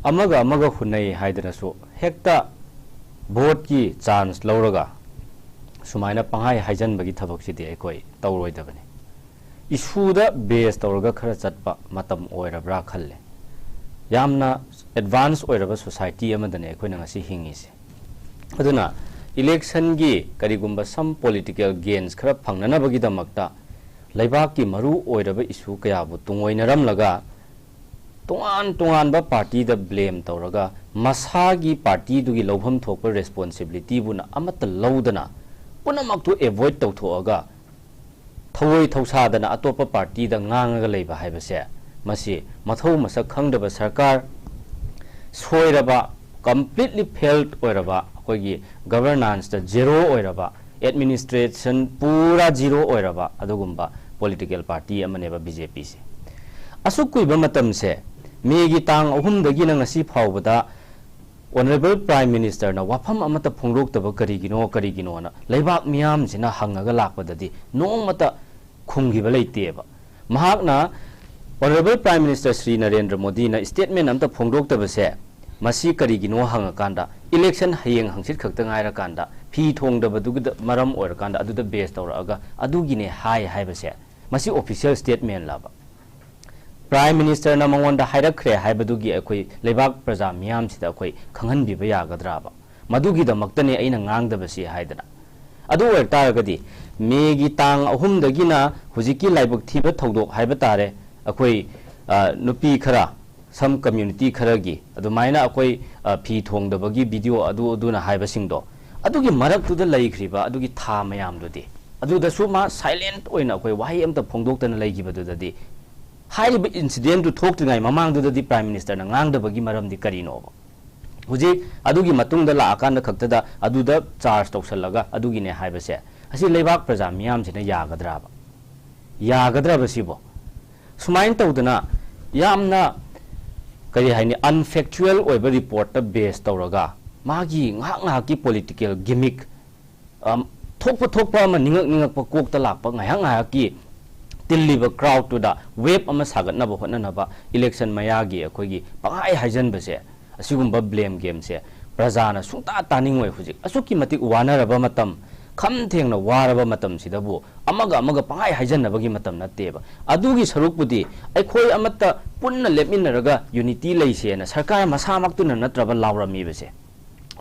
ꯑꯃꯒ ꯑꯃꯒ ꯍꯨꯟꯅꯩ ꯍꯥꯏꯗꯅꯁꯨ ꯍꯦꯛꯇ ꯚꯣꯠꯀꯤ ꯆꯥꯟꯁ ꯂꯧꯔꯒ ꯁꯨꯃꯥꯏꯅ ꯄꯪꯍꯥꯏ ꯍꯥꯏꯖꯟꯕꯒꯤ ꯊꯕꯛꯁꯤꯗꯤ ꯑꯩꯈꯣꯏ ꯇꯧꯔꯣꯏꯗꯕꯅꯤ꯫ ꯏꯁꯨꯗ ꯕꯦꯁ ꯇꯧꯔꯒ ꯈꯔ ꯆꯠꯄ ꯃꯇꯝ ꯑꯣꯏꯔꯕ꯭ꯔꯥ ꯈꯜꯂꯦ꯫ ꯌꯥꯝꯅ ꯑꯦꯗꯚꯥꯟꯁ ꯑꯣꯏꯔꯕ ꯁꯣꯁꯥꯏꯇꯤ ꯑꯃꯗꯅꯦ ꯑꯩꯈꯣꯏꯅ ꯉꯁꯤ ꯍꯤꯡꯉꯤꯁꯦ꯫ ꯑꯗꯨꯅ ꯏꯂꯦꯛꯁꯟꯒꯤ ꯀꯔꯤꯒꯨꯝꯕ ꯁꯝ ꯄꯣꯂꯤꯇꯤꯀꯦꯜ ꯒꯦꯟꯁ ꯈꯔ ꯐꯪꯅꯅꯕꯒꯤꯗꯃꯛꯇ ꯂꯩꯕꯥꯛꯀꯤ ꯃꯔꯨ ꯑꯣꯏꯔꯕ ꯏꯁꯨ ꯀꯌꯥꯕꯨ ꯇꯨꯡꯑꯣꯏꯅꯔꯝꯂꯒ ꯇꯣꯉꯥꯟ ꯇꯣꯉꯥꯟꯕ ꯄꯥꯔꯇꯤꯗ ꯕ꯭ꯂꯦꯝ ꯇꯧꯔꯒ ꯃꯁꯥꯒꯤ ꯄꯥꯔꯇꯤꯗꯨꯒꯤ ꯂꯧꯐꯝ ꯊꯣꯛꯄ ꯔꯦꯁꯄꯣꯟꯁꯤꯕꯤꯂꯤꯇꯤꯕꯨꯅ ꯑꯃꯠꯇ ꯂꯧꯗꯅ ꯄꯨꯝꯅꯃꯛꯇꯨ ꯑꯦꯚꯣꯏꯗ ꯇꯧꯊꯣꯛꯑꯒ ꯊꯧꯑꯣꯏ ꯊꯧꯁꯥꯗꯅ ꯑꯇꯣꯞꯄ ꯄꯥꯔꯇꯤꯗ ꯉꯥꯡꯉꯒ ꯂꯩꯕ ꯍꯥꯏꯕꯁꯦ, ꯃꯁꯤ ꯃꯊꯧ ꯃꯁꯛ ꯈꯪꯗꯕ ꯁꯔꯀꯥꯔ, ꯁꯣꯏꯔꯕ, ꯀꯝꯄ꯭ꯂꯤꯠꯂꯤ ꯐꯦꯜ ꯑꯣꯏꯔꯕ, ꯑꯩꯈꯣꯏꯒꯤ ꯒꯕꯔꯅꯥꯟꯁꯇ ꯖꯦꯔꯣ ꯑꯣꯏꯔꯕ, ꯑꯦꯗꯃꯤꯅꯤꯁꯇ꯭ꯔꯦꯁꯟ ꯄꯨꯔꯥ ꯖꯤꯔꯣ ꯑꯣꯏꯔꯕ ꯑꯗꯨꯒꯨꯝꯕ ꯄꯣꯂꯤꯇꯤꯀꯦꯜ ꯄꯥꯔꯇꯤ ꯑꯃꯅꯦꯕ ꯕꯤ ꯖꯦ ꯄꯤꯁꯦ꯫ ꯑꯁꯨꯛ ꯀꯨꯏꯕ ꯃꯇꯝꯁꯦ, ꯃꯦꯒꯤ ꯇꯥꯡ ꯑꯍꯨꯝꯗꯒꯤꯅ ꯉꯁꯤ ꯐꯥꯎꯕꯗ Honourable Prime Ministerꯅ ꯋꯥꯐꯝ ꯑꯃꯠꯇ ꯐꯣꯡꯗꯣꯛꯇꯕ ꯀꯔꯤꯒꯤꯅꯣ, ꯀꯔꯤꯒꯤꯅꯣꯅ ꯂꯩꯕꯥꯛ ꯃꯤꯌꯥꯝꯁꯤꯅ ꯍꯪꯉꯒ ꯂꯥꯛꯄꯗꯗꯤ ꯅꯣꯡꯃꯇ ꯈꯨꯝꯈꯤꯕ ꯂꯩꯇꯦꯕ꯫ ꯃꯍꯥꯛꯅ, Honourable Prime Minister Shri Narendra ꯃꯣꯗꯤꯅ statement ꯑꯝꯇ ꯐꯣꯡꯗꯣꯛꯇꯕꯁꯦ, ꯃꯁꯤ ꯀꯔꯤꯒꯤꯅꯣ ꯍꯪꯉꯀꯥꯟꯗ, election ꯍꯌꯦꯡ ꯍꯪꯆꯤꯠ ꯈꯛꯇ ꯉꯥꯏꯔꯀꯥꯟꯗ, ꯐꯤ ꯊꯣꯡꯗꯕꯗꯨꯒꯤꯗ ꯃꯔꯝ ꯑꯣꯏꯔꯀꯥꯟꯗ ꯑꯗꯨꯗ base ꯇꯧꯔꯛꯑꯒ ꯑꯗꯨꯒꯤꯅꯦ ꯍꯥꯏ ꯍꯥꯏꯕꯁꯦ, ꯃꯁꯤ official statement ꯂꯕ? Prime Ministerꯅ ꯃꯉꯣꯟꯗ ꯍꯥꯏꯔꯛꯈ꯭ꯔꯦ ꯍꯥꯏꯕꯗꯨꯒꯤ ꯑꯩꯈꯣꯏ ꯂꯩꯕꯥꯛ ꯄ꯭ꯔꯖꯥ ꯃꯤꯌꯥꯝꯁꯤꯗ ꯑꯩꯈꯣꯏ ꯈꯪꯍꯟꯕꯤꯕ ꯌꯥꯒꯗ꯭ꯔꯥꯕ? ꯃꯗꯨꯒꯤꯗꯃꯛꯇꯅꯦ ꯑꯩꯅ ꯉꯥꯡꯗꯕꯁꯤ ꯍꯥꯏꯗꯅ꯫ ꯑꯗꯨ ꯑꯣꯏꯔ ꯇꯥꯔꯒꯗꯤ ꯃꯦꯒꯤ ꯇꯥꯡ ꯑꯍꯨꯝꯗꯒꯤꯅ ꯍꯧꯖꯤꯛꯀꯤ ꯂꯥꯏꯕꯛ ꯊꯤꯕ ꯊꯧꯗꯣꯛ ꯍꯥꯏꯕ ꯇꯥꯔꯦ, ꯑꯩꯈꯣꯏ, ꯑ, ꯅꯨꯄꯤ ꯈꯔ, some community ꯈꯔꯒꯤ ꯑꯗꯨꯃꯥꯏꯅ ꯑꯩꯈꯣꯏ, ꯑ, ꯐꯤ ꯊꯣꯡꯗꯕꯒꯤ video ꯑꯗꯨ ꯑꯗꯨꯅ ꯍꯥꯏꯕꯁꯤꯡꯗꯣ, ꯑꯗꯨꯒꯤ ꯃꯔꯛꯇꯨꯗ ꯂꯩꯈ꯭ꯔꯤꯕ ꯑꯗꯨꯒꯤ ꯊꯥ ꯃꯌꯥꯝꯗꯨꯗꯤ, ꯑꯗꯨꯗꯁꯨ ꯃꯥ silent ꯑꯣꯏꯅ ꯑꯩꯈꯣꯏ ꯋꯥꯍꯩ ꯑꯝꯇ ꯐꯣꯡꯗꯣꯛꯇꯅ ꯂꯩꯈꯤꯕꯗꯨꯗꯗꯤ, ꯍꯥꯏꯔꯤꯕ incidentꯗꯨ ꯊꯣꯛꯇ꯭ꯔꯤꯉꯩ ꯃꯃꯥꯡꯗꯨꯗꯗꯤ Prime Ministerꯅ ꯉꯥꯡꯗꯕꯒꯤ ꯃꯔꯝꯗꯤ ꯀꯔꯤꯅꯣꯕ? ꯍꯧꯖꯤꯛ ꯑꯗꯨꯒꯤ ꯃꯇꯨꯡꯗ ꯂꯥꯛꯑꯀꯥꯟꯗ ꯈꯛꯇꯗ ꯑꯗꯨꯗ charge ꯇꯧꯁꯜꯂꯒ ꯑꯗꯨꯒꯤꯅꯦ ꯍꯥꯏꯕꯁꯦ, ꯑꯁꯤ ꯂꯩꯕꯥꯛ ꯄ꯭ꯔꯖꯥ ꯃꯤꯌꯥꯝꯁꯤꯅ ꯌꯥꯒꯗ꯭ꯔꯥꯕ? ꯌꯥꯒꯗ꯭ꯔꯕ ꯁꯤꯕꯣ? ꯁꯨꯃꯥꯏꯅ ꯇꯧꯗꯅ ꯌꯥꯝꯅ, ꯀꯔꯤ ꯍꯥꯏꯅꯤ, unfactual ꯑꯣꯏꯕ reportꯇ base ꯇꯧꯔꯒ ꯃꯥꯒꯤ ꯉꯥꯏꯍꯥꯛ ꯉꯥꯏꯍꯥꯛꯀꯤ political gimmick, ꯑꯝ, ꯊꯣꯛꯄ ꯊꯣꯛꯄ ꯑꯃ ꯅꯤꯡꯉꯛ ꯅꯤꯡꯉꯛꯄ ꯀꯣꯛꯇ ꯂꯥꯛꯄ ꯉꯥꯏꯍꯥꯛ ꯉꯥꯏꯍꯥꯛꯀꯤ ꯇꯤꯜꯂꯤꯕ crowdꯇꯨꯗ wave ꯑꯃ ꯁꯥꯒꯠꯅꯕ ꯍꯣꯠꯅꯅꯕ election ꯃꯌꯥꯒꯤ ꯑꯩꯈꯣꯏꯒꯤ ꯄꯪꯍꯥꯏ ꯍꯥꯏꯖꯟꯕꯁꯦ, ꯑꯁꯤꯒꯨꯝꯕ blame gameꯁꯦ ꯄ꯭ꯔꯖꯥꯅ ꯁꯨꯡꯇꯥ ꯇꯥꯅꯤꯡꯉꯣꯏ꯫ ꯍꯧꯖꯤꯛ ꯑꯁꯨꯛꯀꯤ ꯃꯇꯤꯛ ꯋꯥꯅꯔꯕ ꯃꯇꯝ, ꯈꯝ ꯊꯦꯡꯅ ꯋꯥꯔꯕ ꯃꯇꯝꯁꯤꯗꯕꯨ ꯑꯃꯒ ꯑꯃꯒ ꯄꯪꯍꯥꯏ ꯍꯥꯏꯖꯟꯅꯕꯒꯤ ꯃꯇꯝ ꯅꯠꯇꯦꯕ꯫ ꯑꯗꯨꯒꯤ ꯁꯔꯨꯛꯄꯨꯗꯤ ꯑꯩꯈꯣꯏ ꯑꯃꯠꯇ ꯄꯨꯟꯅ ꯂꯦꯞꯃꯤꯟꯅꯔꯒ unity ꯂꯩꯁꯦꯅ ꯁꯔꯀꯥꯔ ꯃꯁꯥꯃꯛꯇꯨꯅ ꯅꯠꯇ꯭ꯔꯕ ꯂꯥꯎꯔꯝꯃꯤꯕꯁꯦ?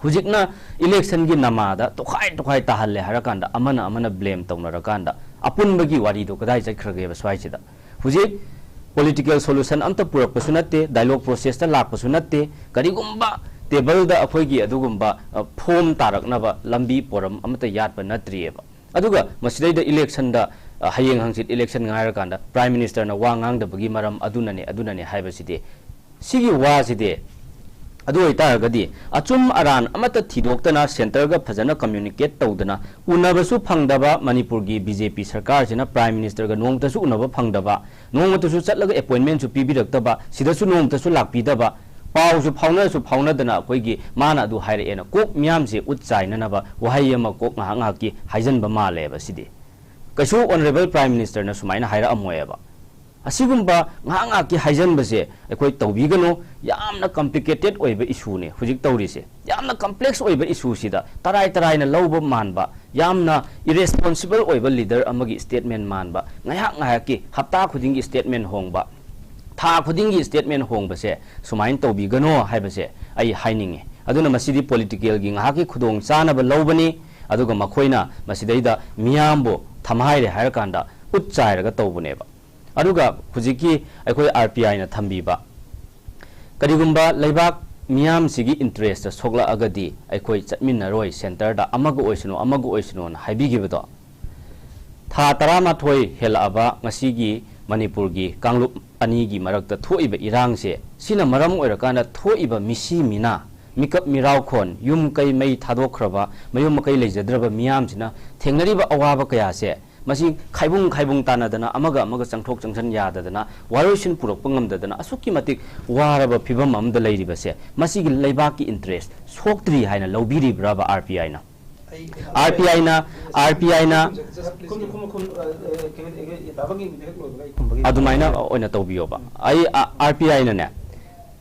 ꯍꯧꯖꯤꯛꯅ electionꯒꯤ ꯅꯃꯥꯗ ꯇꯣꯈꯥꯏ ꯇꯣꯈꯥꯏ ꯇꯥꯍꯜꯂꯦ ꯍꯥꯏꯔꯀꯥꯟꯗ, ꯑꯃꯅ ꯑꯃꯅ blame ꯇꯧꯅꯔꯀꯥꯟꯗ, ꯑꯄꯨꯟꯕꯒꯤ ꯋꯥꯔꯤꯗꯣ ꯀꯗꯥꯏ ꯆꯠꯈ꯭ꯔꯒꯦꯕ ꯁ꯭ꯋꯥꯏꯁꯤꯗ? ꯍꯧꯖꯤꯛ political solution ꯑꯝꯇ ꯄꯨꯔꯛꯄꯁꯨ ꯅꯠꯇꯦ, dialogue processꯇ ꯂꯥꯛꯄꯁꯨ ꯅꯠꯇꯦ, ꯀꯔꯤꯒꯨꯝꯕ tableꯗ ꯑꯩꯈꯣꯏꯒꯤ ꯑꯗꯨꯒꯨꯝꯕ, ꯑ, form ꯇꯥꯔꯛꯅꯕ ꯂꯝꯕꯤ ꯄꯣꯔꯝ ꯑꯃꯠꯇ ꯌꯥꯠꯄ ꯅꯠꯇ꯭ꯔꯤꯑꯕ꯫ ꯑꯗꯨꯒ ꯃꯁꯤꯗꯩꯗ electionꯗ, ꯑ, ꯍꯌꯦꯡ ꯍꯪꯆꯤꯠ election ꯉꯥꯏꯔꯀꯥꯟꯗ Prime Ministerꯅ ꯋꯥ ꯉꯥꯡꯗꯕꯒꯤ ꯃꯔꯝ ꯑꯗꯨꯅꯅꯦ, ꯑꯗꯨꯅꯅꯦ ꯍꯥꯏꯕꯁꯤꯗꯤ, ꯁꯤꯒꯤ ꯋꯥꯁꯤꯗꯤ ꯑꯗꯨ ꯑꯣꯏꯇꯥꯔꯒꯗꯤ ꯑꯆꯨꯝ ꯑꯔꯥꯟ ꯑꯃꯠꯇ ꯊꯤꯗꯣꯛꯇꯅ, ꯁꯦꯟꯇꯔꯒ ꯐꯖꯅ ꯀꯝꯃ꯭ꯌꯨꯅꯤꯀꯦꯠ ꯇꯧꯗꯅ, ꯎꯅꯕꯁꯨ ꯐꯪꯗꯕ ꯃꯅꯤꯄꯨꯔꯒꯤ ꯕꯤ ꯖꯦ ꯄꯤ ꯁꯔꯀꯥꯔꯁꯤꯅ ꯄ꯭ꯔꯥꯏꯝ ꯃꯤꯅꯤꯁꯇꯔꯒ ꯅꯣꯡꯃꯇꯁꯨ ꯎꯅꯕ ꯐꯪꯗꯕ, ꯅꯣꯡꯃꯇꯁꯨ ꯆꯠꯂꯒ ꯑꯦꯄꯣꯏꯟꯃꯦꯟꯁꯨ ꯄꯤꯕꯤꯔꯛꯇꯕ, ꯁꯤꯗꯁꯨ ꯅꯣꯡꯃꯇꯁꯨ ꯂꯥꯛꯄꯤꯗꯕ, ꯄꯥꯎꯁꯨ ꯐꯥꯎꯅꯔꯁꯨ ꯐꯥꯎꯅꯗꯅ ꯑꯩꯈꯣꯏꯒꯤ ꯃꯥꯅ ꯑꯗꯨ ꯍꯥꯏꯔꯛꯑꯦꯅ ꯀꯣꯛ ꯃꯤꯌꯥꯝꯁꯦ ꯎꯠ ꯆꯥꯏꯅꯅꯕ ꯋꯥꯍꯩ ꯑꯃ ꯀꯣꯛ ꯉꯥꯏꯍꯥꯛ ꯉꯥꯏꯍꯥꯛꯀꯤ ꯍꯥꯏꯖꯟꯕ ꯃꯥꯜꯂꯦꯕ ꯁꯤꯗꯤ꯫ ꯀꯩꯁꯨ ꯑꯣꯅꯔꯦꯕꯜ ꯄ꯭ꯔꯥꯏꯝ ꯃꯤꯅꯤꯁꯇꯔꯅ ꯁꯨꯃꯥꯏꯅ ꯍꯥꯏꯔꯛꯑꯝꯃꯣꯏꯕ꯫ ꯑꯁꯤꯒꯨꯝꯕ ꯉꯥꯏꯍꯥꯛ ꯉꯥꯏꯍꯥꯛꯀꯤ ꯍꯥꯏꯖꯟꯕꯁꯦ ꯑꯩꯈꯣꯏ ꯇꯧꯕꯤꯒꯅꯨ꯫ ꯌꯥꯝꯅ ꯀꯝꯄ꯭ꯂꯤꯀꯦꯇꯦꯠ ꯑꯣꯏꯕ ꯏꯁꯨꯅꯦ ꯍꯧꯖꯤꯛ ꯇꯧꯔꯤꯁꯦ꯫ ꯌꯥꯝꯅ ꯀꯝꯄ꯭ꯂꯦꯛꯁ ꯑꯣꯏꯕ ꯏꯁꯨꯁꯤꯗ ꯇꯔꯥꯏ ꯇꯔꯥꯏꯅ ꯂꯧꯕ ꯃꯥꯟꯕ, ꯌꯥꯝꯅ ꯏꯔꯦꯁꯄꯣꯟꯁꯤꯕꯜ ꯑꯣꯏꯕ ꯂꯤꯗꯔ ꯑꯃꯒꯤ ꯁ꯭ꯇꯦꯠꯃꯦꯟ ꯃꯥꯟꯕ, ꯉꯥꯏꯍꯥꯛ ꯉꯥꯏꯍꯥꯛꯀꯤ, ꯍꯞꯇꯥ ꯈꯨꯗꯤꯡꯒꯤ ꯁ꯭ꯇꯦꯠꯃꯦꯟ ꯍꯣꯡꯕ, ꯊꯥ ꯈꯨꯗꯤꯡꯒꯤ ꯁ꯭ꯇꯦꯠꯃꯦꯟ ꯍꯣꯡꯕꯁꯦ ꯁꯨꯃꯥꯏꯅ ꯇꯧꯕꯤꯒꯅꯣ ꯍꯥꯏꯕꯁꯦ ꯑꯩ ꯍꯥꯏꯅꯤꯡꯉꯤ꯫ ꯑꯗꯨꯅ ꯃꯁꯤꯗꯤ ꯄꯣꯂꯤꯇꯤꯀꯦꯜꯒꯤ ꯉꯥꯏꯍꯥꯛꯀꯤ ꯈꯨꯗꯣꯡ ꯆꯥꯅꯕ ꯂꯧꯕꯅꯤ, ꯑꯗꯨꯒ ꯃꯈꯣꯏꯅ ꯃꯁꯤꯗꯩꯗ ꯃꯤꯌꯥꯝꯕꯨ ꯊꯝꯍꯥꯏꯔꯦ ꯍꯥꯏꯔꯀꯥꯟꯗ ꯎꯠ ꯆꯥꯏꯔꯒ ꯇꯧꯕꯅꯦꯕ꯫ ꯑꯗꯨꯒ ꯍꯧꯖꯤꯛꯀꯤ ꯑꯩꯈꯣꯏ ꯑꯥꯔ ꯄꯤ ꯑꯥꯏꯅ ꯊꯝꯕꯤꯕ, ꯀꯔꯤꯒꯨꯝꯕ ꯂꯩꯕꯥꯛ ꯃꯤꯌꯥꯝꯁꯤꯒꯤ ꯏꯟꯇꯔꯦꯁꯇ ꯁꯣꯛꯂꯛꯑꯒꯗꯤ ꯑꯩꯈꯣꯏ ꯆꯠꯃꯤꯟꯅꯔꯣꯏ, ꯁꯦꯟꯇꯔꯗ ꯑꯃꯒ ꯑꯣꯏꯁꯅꯨ, ꯑꯃꯒ ꯑꯣꯏꯁꯅꯨꯅ ꯍꯥꯏꯕꯤꯈꯤꯕꯗꯣ, ꯊꯥ ꯇꯔꯥꯃꯥꯊꯣꯏ ꯍꯦꯜꯂꯛꯑꯕ ꯉꯁꯤꯒꯤ ꯃꯅꯤꯄꯨꯔꯒꯤ ꯀꯥꯡꯂꯨꯞ ꯑꯅꯤꯒꯤ ꯃꯔꯛꯇ ꯊꯣꯛꯏꯕ ꯏꯔꯥꯡꯁꯦ, ꯁꯤꯅ ꯃꯔꯝ ꯑꯣꯏꯔꯀꯥꯟꯗ ꯊꯣꯛꯏꯕ ꯃꯤꯁꯤ ꯃꯤꯅꯥ, ꯃꯤꯀꯞ ꯃꯤꯔꯥꯎꯈꯣꯟ, ꯌꯨꯝ ꯀꯩ ꯃꯩ ꯊꯥꯗꯣꯛꯈ꯭ꯔꯕ, ꯃꯌꯨꯝ ꯃꯀꯩ ꯂꯩꯖꯗ꯭ꯔꯕ ꯃꯤꯌꯥꯝꯁꯤꯅ ꯊꯦꯡꯅꯔꯤꯕ ꯑꯋꯥꯕ ꯀꯌꯥꯁꯦ, ꯃꯁꯤ ꯈꯥꯏꯕꯨꯡ ꯈꯥꯏꯕꯨꯡ ꯇꯥꯅꯗꯅ, ꯑꯃꯒ ꯑꯃꯒ ꯆꯪꯊꯣꯛ ꯆꯪꯁꯤꯟ ꯌꯥꯗꯗꯅ, ꯋꯥꯔꯣꯏꯁꯤꯟ ꯄꯨꯔꯛꯄ ꯉꯝꯗꯗꯅ ꯑꯁꯨꯛꯀꯤ ꯃꯇꯤꯛ ꯋꯥꯔꯕ ꯐꯤꯕꯝ ꯑꯃꯗ ꯂꯩꯔꯤꯕꯁꯦ, ꯃꯁꯤꯒꯤ ꯂꯩꯕꯥꯛꯀꯤ ꯏꯟꯇꯔꯦꯁ ꯁꯣꯛꯇ꯭ꯔꯤ ꯍꯥꯏꯅ ꯂꯧꯕꯤꯔꯤꯕ꯭ꯔꯕ ꯑꯥꯔ ꯄꯤ ꯑꯥꯏꯅ? ꯑꯥꯔ ꯄꯤ ꯑꯥꯏꯅ, ꯑꯥꯔ ꯄꯤ ꯑꯥꯏꯅ ꯑꯗꯨꯃꯥꯏꯅ ꯑꯣꯏꯅ ꯇꯧꯕꯤꯌꯣꯕ꯫ ꯑꯩ, ꯑꯥꯔ ꯄꯤ ꯑꯥꯏꯅꯅꯦ,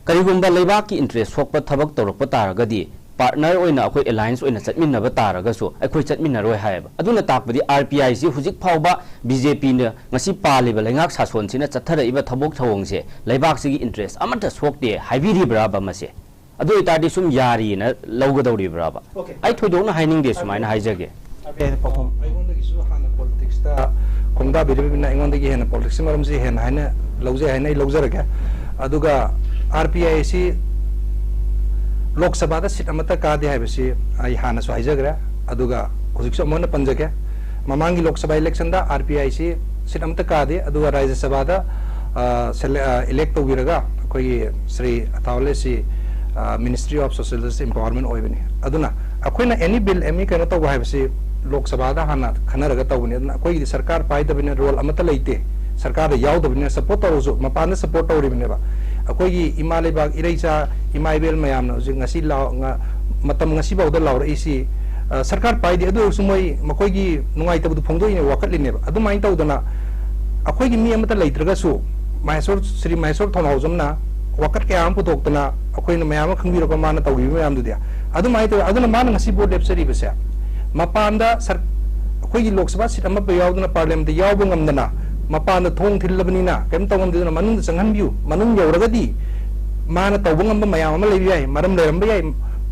ꯀꯔꯤꯒꯨꯝꯕ ꯂꯩꯕꯥꯛꯀꯤ ꯏꯟꯇꯔꯦꯁ ꯁꯣꯛꯄ ꯊꯕꯛ ꯇꯧꯔꯛꯄ ꯇꯥꯔꯒꯗꯤ, ꯄꯥꯔꯠꯅꯔ ꯑꯣꯏꯅ ꯑꯩꯈꯣꯏ ꯑꯦꯂꯥꯏꯟꯁ ꯑꯣꯏꯅ ꯆꯠꯃꯤꯟꯅꯕ ꯇꯥꯔꯒꯁꯨ ꯑꯩꯈꯣꯏ ꯆꯠꯃꯤꯟꯅꯔꯣꯏ ꯍꯥꯏꯌꯦꯕ꯫ ꯑꯗꯨꯅ ꯇꯥꯛꯄꯗꯤ ꯑꯥꯔ ꯄꯤ ꯑꯥꯏꯁꯤ ꯍꯧꯖꯤꯛ ꯐꯥꯎꯕ ꯕꯤ ꯖꯦ ꯄꯤꯅ ꯉꯁꯤ ꯄꯥꯜꯂꯤꯕ ꯂꯩꯉꯥꯛ ꯁꯥꯁꯣꯟꯁꯤꯅ ꯆꯠꯊꯔꯛꯏꯕ ꯊꯕꯛ ꯊꯧꯑꯣꯡꯁꯦ ꯂꯩꯕꯥꯛꯁꯤꯒꯤ ꯏꯟꯇꯔꯦꯁ ꯑꯃꯠꯇ ꯁꯣꯛꯇꯦ ꯍꯥꯏꯕꯤꯔꯤꯕ꯭ꯔꯥꯕ ꯃꯁꯦ? ꯑꯗꯨ ꯑꯣꯏꯇꯥꯔꯗꯤ ꯁꯨꯝ ꯌꯥꯔꯤꯅ ꯂꯧꯒꯗꯧꯔꯤꯕ꯭ꯔꯥꯕ? ꯑꯣꯀꯦ꯫ ꯑꯩ ꯊꯣꯏꯗꯣꯛꯅ ꯍꯥꯏꯅꯤꯡꯗꯦ, ꯁꯨꯃꯥꯏꯅ ꯍꯥꯏꯖꯒꯦ꯫ ꯑꯩꯉꯣꯟꯗꯒꯤꯁꯨ ꯍꯥꯟꯅ ꯄꯣꯂꯤꯇꯤꯛꯁꯇ ꯈꯣꯡꯗꯥꯕꯤꯔꯤꯕꯅꯤꯅ ꯑꯩꯉꯣꯟꯗꯒꯤ ꯍꯦꯟꯅ ꯄꯣꯂꯤꯇꯤꯛꯁꯀꯤ ꯃꯔꯝꯁꯤ ꯍꯦꯟꯅ ꯍꯥꯏꯅ ꯂꯧꯖꯩ ꯍꯥꯏꯅ ꯑꯩ ꯂꯧꯖꯔꯒꯦ꯫ ꯑꯗꯨꯒ ꯑꯥꯔ ꯄꯤ ꯑꯥꯏ ꯑꯁꯤ ꯂꯣꯛ ꯁꯚꯥꯗ ꯁꯤꯠ ꯑꯃꯠꯇ ꯀꯥꯗꯦ ꯍꯥꯏꯕꯁꯤ ꯑꯩ ꯍꯥꯟꯅꯁꯨ ꯍꯥꯏꯖꯈ꯭ꯔꯦ, ꯑꯗꯨꯒ ꯍꯧꯖꯤꯛꯁꯨ ꯑꯃꯨꯛ ꯍꯟꯅ ꯄꯟꯖꯒꯦ꯫ ꯃꯃꯥꯡꯒꯤ Lok Sabha ꯏꯂꯦꯛꯁꯟꯗ R P I C ꯁꯤꯠ ꯑꯃꯠꯇ ꯀꯥꯗꯦ, ꯑꯗꯨꯒ ꯔꯥꯖ꯭ꯌ ꯁꯚꯥꯗ, ꯑ, ꯁꯦꯂꯦ-, ꯑ, ꯏꯂꯦꯛ ꯇꯧꯕꯤꯔꯒ ꯑꯩꯈꯣꯏꯒꯤ ꯁ꯭ꯔꯤ ꯑꯊꯥꯋꯂꯦ ꯁꯤ Ministry of Social Justice Empowerment ꯑꯣꯏꯕꯅꯤ꯫ ꯑꯗꯨꯅ ꯑꯩꯈꯣꯏꯅ any bill, any ꯀꯩꯅꯣ ꯇꯧꯕ ꯍꯥꯏꯕꯁꯤ ꯂꯣꯛ ꯁꯚꯥꯗ ꯍꯥꯟꯅ ꯈꯟꯅꯔꯒ ꯇꯧꯕꯅꯤ꯫ ꯑꯗꯨꯅ ꯑꯩꯈꯣꯏꯒꯤꯗꯤ ꯁꯔꯀꯥꯔ ꯄꯥꯏꯗꯕꯅꯤꯅ role ꯑꯃꯠꯇ ꯂꯩꯇꯦ, ꯁꯔꯀꯥꯔꯗ ꯌꯥꯎꯗꯕꯅꯤꯅ꯫ Support ꯇꯧꯔꯁꯨ ꯃꯄꯥꯟꯗ support ꯇꯧꯔꯤꯕꯅꯦꯕ꯫ ꯑꯩꯈꯣꯏꯒꯤ ꯏꯃꯥ ꯂꯩꯕꯥꯛ ꯏꯔꯩꯆꯥ ꯏꯃꯥ ꯏꯕꯦꯜ ꯃꯌꯥꯝꯅ ꯍꯧꯖꯤꯛ ꯉꯁꯤ ꯂꯥꯎ-, ꯉ-, ꯃꯇꯝ ꯉꯁꯤꯐꯥꯎꯗ ꯂꯥꯎꯔꯛꯏꯁꯤ, ꯑ, ꯁꯔꯀꯥꯔ ꯄꯥꯏꯗꯦ, ꯑꯗꯨ ꯑꯣꯏꯔꯁꯨ ꯃꯣꯏ ꯃꯈꯣꯏꯒꯤ ꯅꯨꯡꯉꯥꯏꯇꯕꯗꯨ ꯐꯣꯡꯗꯣꯛꯏꯅꯦ, ꯋꯥꯀꯠꯂꯤꯅꯦꯕ꯫ ꯑꯗꯨꯃꯥꯏꯅ ꯇꯧꯗꯅ ꯑꯩꯈꯣꯏꯒꯤ ꯃꯤ ꯑꯃꯠꯇ ꯂꯩꯇ꯭ꯔꯒꯁꯨ ꯃꯍꯦꯁꯣꯔ, ꯁ꯭ꯔꯤ ꯃꯍꯦꯁꯣꯔ ꯊꯧꯅꯥꯎꯖꯝꯅ ꯋꯥꯀꯠ ꯀꯌꯥ ꯑꯃ ꯄꯨꯊꯣꯛꯇꯅ ꯑꯩꯈꯣꯏꯅ ꯃꯌꯥꯝ ꯑꯃ ꯈꯪꯕꯤꯔꯕ ꯃꯥꯅ ꯇꯧꯈꯤꯕ ꯃꯌꯥꯝꯗꯨꯗꯤ꯫ ꯑꯗꯨꯃꯥꯏꯅ ꯇꯧꯋꯤ꯫ ꯑꯗꯨꯅ ꯃꯥꯅ ꯉꯁꯤ vote ꯂꯦꯞꯆꯔꯤꯕꯁꯦ ꯃꯄꯥꯟꯗ ꯁꯔ-, ꯑꯩꯈꯣꯏꯒꯤ ꯂꯣꯛ ꯁꯚꯥ seat ꯑꯃꯠꯇ ꯌꯥꯎꯗꯅ parliament ꯌꯥꯎꯕ ꯉꯝꯗꯅ ꯃꯄꯥꯟꯗ ꯊꯣꯡ ꯊꯤꯜꯂꯕꯅꯤꯅ ꯀꯔꯤꯝ ꯇꯧ ꯉꯝꯗꯦ꯫ ꯑꯗꯨꯅ ꯃꯅꯨꯡꯗ ꯆꯪꯍꯟꯕꯤꯌꯨ, ꯃꯅꯨꯡ ꯌꯧꯔꯒꯗꯤ ꯃꯥꯅ ꯇꯧꯕ ꯉꯝꯕ ꯃꯌꯥꯝ ꯑꯃ ꯂꯩꯕ ꯌꯥꯏ, ꯃꯔꯝ ꯂꯩꯔꯝꯕ ꯌꯥꯏ,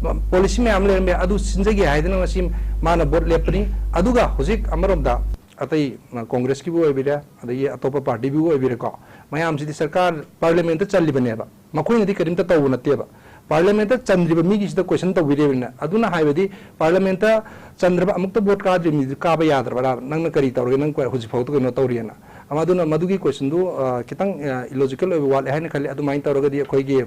ꯃ-, policy ꯃꯌꯥꯝ ꯑꯃ ꯂꯩꯔꯝꯕ ꯌꯥꯏ, ꯑꯗꯨ ꯁꯤꯟꯖꯒꯦ ꯍꯥꯏꯗꯅ ꯉꯁꯤ ꯃꯥꯅ vote ꯂꯦꯞꯄꯅꯤ꯫ ꯑꯗꯨꯒ ꯍꯧꯖꯤꯛ ꯑꯃꯔꯣꯝꯗ ꯑꯇꯩ, ꯑ, ꯀꯣꯡꯒ꯭ꯔꯦꯁꯀꯤꯕꯨ ꯑꯣꯏꯕꯤꯔꯦ, ꯑꯗꯒꯤ ꯑꯇꯣꯞꯄ partyꯕꯨ ꯑꯣꯏꯕꯤꯔꯦꯀꯣ, ꯃꯌꯥꯝꯁꯤꯗꯤ ꯁꯔꯀꯥꯔ parliamentꯇ ꯆꯜꯂꯤꯕꯅꯦꯕ, ꯃꯈꯣꯏꯅꯗꯤ ꯀꯔꯤꯝꯇ ꯇꯧꯕ ꯅꯠꯇꯦꯕ꯫ Parliamentꯇ ꯆꯟꯗ꯭ꯔꯤꯕ ꯃꯤꯒꯤꯁꯤꯗ question ꯇꯧꯕꯤꯔꯤꯕꯅꯤꯅ꯫ ꯑꯗꯨꯅ ꯍꯥꯏꯕꯗꯤ parliamentꯇ ꯆꯟꯗ꯭ꯔꯕ, ꯑꯃꯨꯛꯇ vote ꯀꯥꯗ꯭ꯔꯤꯕ ꯃꯤꯗꯨ ꯀꯥꯕ ꯌꯥꯗ꯭ꯔꯕ꯭ꯔꯥ? ꯅꯪꯅ ꯀꯔꯤ ꯇꯧꯔꯒꯦ? ꯅꯪ ꯀ-, ꯍꯧꯖꯤꯛ ꯐꯥꯎꯗ ꯀꯩꯅꯣ ꯇꯧꯔꯤꯑꯅ꯫ ꯑꯃ-, ꯑꯗꯨꯅ ꯃꯗꯨꯒꯤ questionꯗꯨ, ꯑ, ꯈꯤꯇꯪ, ꯑ, illogical ꯑꯣꯏꯕ ꯋꯥꯠꯂꯦ ꯍꯥꯏꯅ ꯈꯜꯂꯤ꯫ ꯑꯗꯨꯃꯥꯏꯅ ꯇꯧꯔꯒꯗꯤ ꯑꯩꯈꯣꯏꯒꯤ,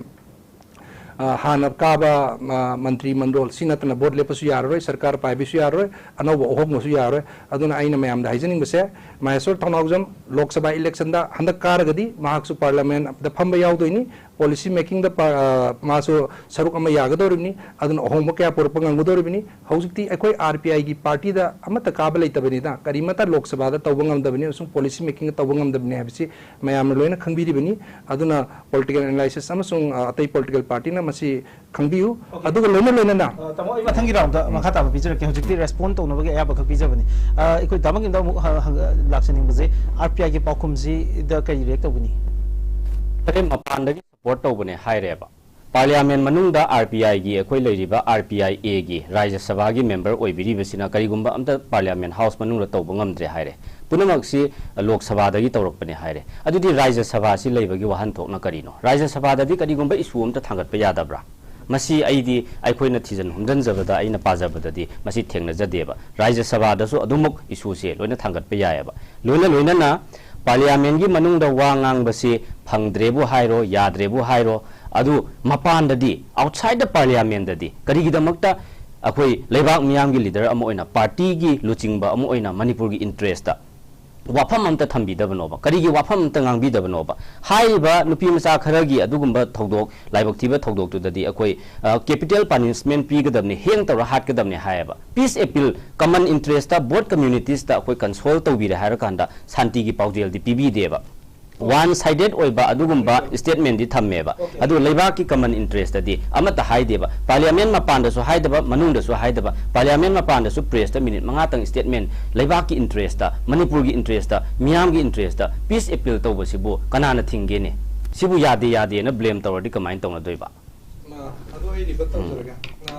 ꯑ, ꯍꯥꯟꯅ ꯀꯥꯕ, ꯑ, ꯃꯟꯇ꯭ꯔꯤ ꯃꯟꯗꯣꯜ ꯁꯤ ꯅꯠꯇꯅ vote ꯂꯦꯞꯄꯁꯨ ꯌꯥꯔꯔꯣꯏ, ꯁꯔꯀꯥꯔ ꯄꯥꯏꯕꯁꯨ ꯌꯥꯔꯔꯣꯏ, ꯑꯅꯧꯕ ꯑꯍꯣꯡꯕꯁꯨ ꯌꯥꯔꯔꯣꯏ꯫ ꯑꯗꯨꯅ ꯑꯩꯅ ꯃꯌꯥꯝꯗ ꯍꯥꯏꯖꯅꯤꯡꯕꯁꯦ, ꯃꯍꯦꯁꯣꯔ ꯊꯧꯅꯥꯎꯖꯝ ꯂꯣꯛ ꯁꯚꯥ electionꯗ ꯍꯟꯗꯛ ꯀꯥꯔꯒꯗꯤ ꯃꯍꯥꯛꯁꯨ parliamentꯗ ꯐꯝꯕ ꯌꯥꯎꯗꯣꯏꯅꯤ꯫ Policy makingꯗ ꯄ-, ꯑ, ꯃꯥꯁꯨ ꯁꯔꯨꯛ ꯑꯃ ꯌꯥꯒꯗꯧꯔꯤꯕꯅꯤ꯫ ꯑꯗꯨꯅ ꯑꯍꯣꯡꯕ ꯀꯌꯥ ꯄꯨꯔꯛꯄ ꯉꯝꯒꯗꯧꯔꯤꯕꯅꯤ꯫ ꯍꯧꯖꯤꯛꯇꯤ ꯑꯩꯈꯣꯏ RPIꯒꯤ partyꯗ ꯑꯃꯠꯇ ꯀꯥꯕ ꯂꯩꯇꯕꯅꯤꯅ ꯀꯔꯤꯃꯠꯇ ꯂꯣꯛ ꯁꯚꯥꯗ ꯇꯧꯕ ꯉꯝꯗꯕꯅꯤ ꯑꯃꯁꯨꯡ policy makingꯗ ꯇꯧꯕ ꯉꯝꯗꯕꯅꯤ ꯍꯥꯏꯕꯁꯤ ꯃꯌꯥꯝꯅ ꯂꯣꯏꯅ ꯈꯪꯕꯤꯔꯤꯕꯅꯤ꯫ ꯑꯗꯨꯅ political analysis ꯑꯃꯁꯨꯡ, ꯑ, ꯑꯇꯩ political partyꯅ ꯃꯁꯤ ꯈꯪꯕꯤꯌꯨ꯫ Okay. ꯑꯗꯨꯒ ꯂꯣꯏꯅ ꯂꯣꯏꯅꯅ ꯑ, ꯇꯥꯃꯣ, ꯑꯩ ꯃꯊꯪꯒꯤ roundꯗ ꯎꯝ꯫ ꯃꯈꯥ ꯇꯥꯕ ꯄꯤꯖꯔꯛꯀꯦ꯫ ꯍꯧꯖꯤꯛꯇꯤ respond ꯇꯧꯅꯕꯒꯤ ꯑꯌꯥꯕ ꯈꯛ ꯄꯤꯖꯕꯅꯤ꯫ ꯑ, ꯑꯩꯈꯣꯏ ꯇꯥꯃꯣꯒꯤꯗ ꯑꯃꯨꯛ ꯍ-, ꯍꯪ-, ꯂꯥꯛꯆꯅꯤꯡꯕꯁꯦ, RPIꯒꯤ ꯄꯥꯎꯈꯨꯝꯁꯤꯗ ꯀꯔꯤ react ꯇꯧꯒꯅꯤ? ꯐꯔꯦ, ꯃꯄꯥꯟꯗꯒꯤ support ꯇꯧꯕꯅꯦ ꯍꯥꯏꯔꯦꯕ꯫ Parliament ꯃꯅꯨꯡꯗ RPIꯒꯤ, ꯑꯩꯈꯣꯏ ꯂꯩꯔꯤꯕ RPIAꯒꯤ ꯔꯥꯖ꯭ꯌ ꯁꯚꯥꯒꯤ member ꯑꯣꯏꯕꯤꯔꯤꯕꯁꯤꯅ ꯀꯔꯤꯒꯨꯝꯕ ꯑꯝꯇ Parliament House ꯃꯅꯨꯡꯗ ꯇꯧꯕ ꯉꯝꯗ꯭ꯔꯦ ꯍꯥꯏꯔꯦ꯫ ꯄꯨꯝꯅꯃꯛꯁꯤ ꯂꯣꯛ ꯁꯚꯥꯗꯒꯤ ꯇꯧꯔꯛꯄꯅꯦ ꯍꯥꯏꯔꯦ꯫ ꯑꯗꯨꯗꯤ ꯔꯥꯖ꯭ꯌ ꯁꯚꯥꯁꯤ ꯂꯩꯕꯒꯤ ꯋꯥꯍꯟꯊꯣꯛꯅ ꯀꯔꯤꯅꯣ? ꯔꯥꯖ꯭ꯌ ꯁꯚꯥꯗꯗꯤ ꯀꯔꯤꯒꯨꯝꯕ issue ꯑꯝꯇ ꯊꯥꯡꯒꯠꯄ ꯌꯥꯗꯕ꯭ꯔꯥ? ꯃꯁꯤ ꯑꯩꯗꯤ, ꯑꯩꯈꯣꯏꯅ ꯊꯤꯖꯤꯟ ꯍꯨꯝꯖꯤꯟꯖꯕꯗ, ꯑꯩꯅ ꯄꯥꯖꯕꯗꯗꯤ ꯃꯁꯤ ꯊꯦꯡꯅꯖꯗꯦꯕ꯫ ꯔꯥꯖ꯭ꯌ ꯁꯚꯥꯗꯁꯨ ꯑꯗꯨꯃꯛ issueꯁꯦ ꯂꯣꯏꯅ ꯊꯥꯡꯒꯠꯄ ꯌꯥꯏꯑꯕ꯫ ꯂꯣꯏꯅ ꯂꯣꯏꯅꯅ Parliamentꯀꯤ ꯃꯅꯨꯡꯗ ꯋꯥ ꯉꯥꯡꯕꯁꯤ ꯐꯪꯗ꯭ꯔꯦꯕꯨ ꯍꯥꯏꯔꯣ, ꯌꯥꯗ꯭ꯔꯦꯕꯨ ꯍꯥꯏꯔꯣ, ꯑꯗꯨ ꯃꯄꯥꯟꯗꯗꯤ, outside the parliament ꯗꯗꯤ ꯀꯔꯤꯒꯤꯗꯃꯛꯇ ꯑꯩꯈꯣꯏ ꯂꯩꯕꯥꯛ ꯃꯤꯌꯥꯝꯒꯤ leader ꯑꯃ ꯑꯣꯏꯅ, party ꯒꯤ ꯂꯨꯆꯤꯡꯕ ꯑꯃ ꯑꯣꯏꯅ ꯃꯅꯤꯄꯨꯔꯒꯤ interest ꯇ ꯋꯥꯐꯝ ꯑꯝꯇ ꯊꯝꯕꯤꯗꯕꯅꯣꯕ? ꯀꯔꯤꯒꯤ ꯋꯥꯐꯝ ꯑꯝꯇ ꯉꯥꯡꯕꯤꯗꯕꯅꯣꯕ? ꯍꯥꯏꯔꯤꯕ ꯅꯨꯄꯤ ꯃꯆꯥ ꯈꯔꯒꯤ ꯑꯗꯨꯒꯨꯝꯕ ꯊꯧꯗꯣꯛ, ꯂꯥꯏꯕꯛ ꯊꯤꯕ ꯊꯧꯗꯣꯛꯇꯨꯗꯗꯤ ꯑꯩꯈꯣꯏ, ꯑ, capital punishment ꯄꯤꯒꯗꯕꯅꯤ, ꯍꯦꯡ ꯇꯧꯔ ꯍꯥꯠꯀꯗꯕꯅꯤ ꯍꯥꯏꯌꯦꯕ꯫ Peace appeal, common interest ꯇ, both communities ꯇ ꯑꯩꯈꯣꯏ console ꯇꯧꯕꯤꯔꯦ ꯍꯥꯏꯔꯀꯥꯟꯗ ꯁꯥꯟꯇꯤꯒꯤ ꯄꯥꯎꯖꯦꯜꯗꯤ ꯄꯤꯕꯤꯗꯦꯕ꯫ One sided ꯑꯣꯏꯕ ꯑꯗꯨꯒꯨꯝꯕ statement ꯗꯤ ꯊꯝꯃꯦꯕ꯫ ꯑꯗꯨ ꯂꯩꯕꯥꯛꯀꯤ common interest ꯇꯗꯤ ꯑꯃꯠꯇ ꯍꯥꯏꯗꯦꯕ꯫ Parliament ꯃꯄꯥꯟꯗꯁꯨ ꯍꯥꯏꯗꯕ, ꯃꯅꯨꯡꯗꯁꯨ ꯍꯥꯏꯗꯕ꯫ Parliament ꯃꯄꯥꯟꯗꯁꯨ press ꯇ minute ꯃꯉꯥꯇꯪ statement, ꯂꯩꯕꯥꯛꯀꯤ interest ꯇ, ꯃꯅꯤꯄꯨꯔꯒꯤ interest ꯇ, ꯃꯤꯌꯥꯝꯒꯤ interest ꯇ peace appeal ꯇꯧꯕꯁꯤꯕꯨ ꯀꯅꯥꯅ ꯊꯤꯡꯒꯦꯅꯦ? ꯁꯤꯕꯨ ꯌꯥꯗꯦ ꯌꯥꯗꯦꯅ blame ꯇꯧꯔꯗꯤ ꯀꯃꯥꯏꯅ ꯇꯧꯅꯗꯣꯏꯕ? ꯑ, ꯑꯗꯨ ꯑꯩ rebut ꯇꯧꯖꯔꯒꯦ꯫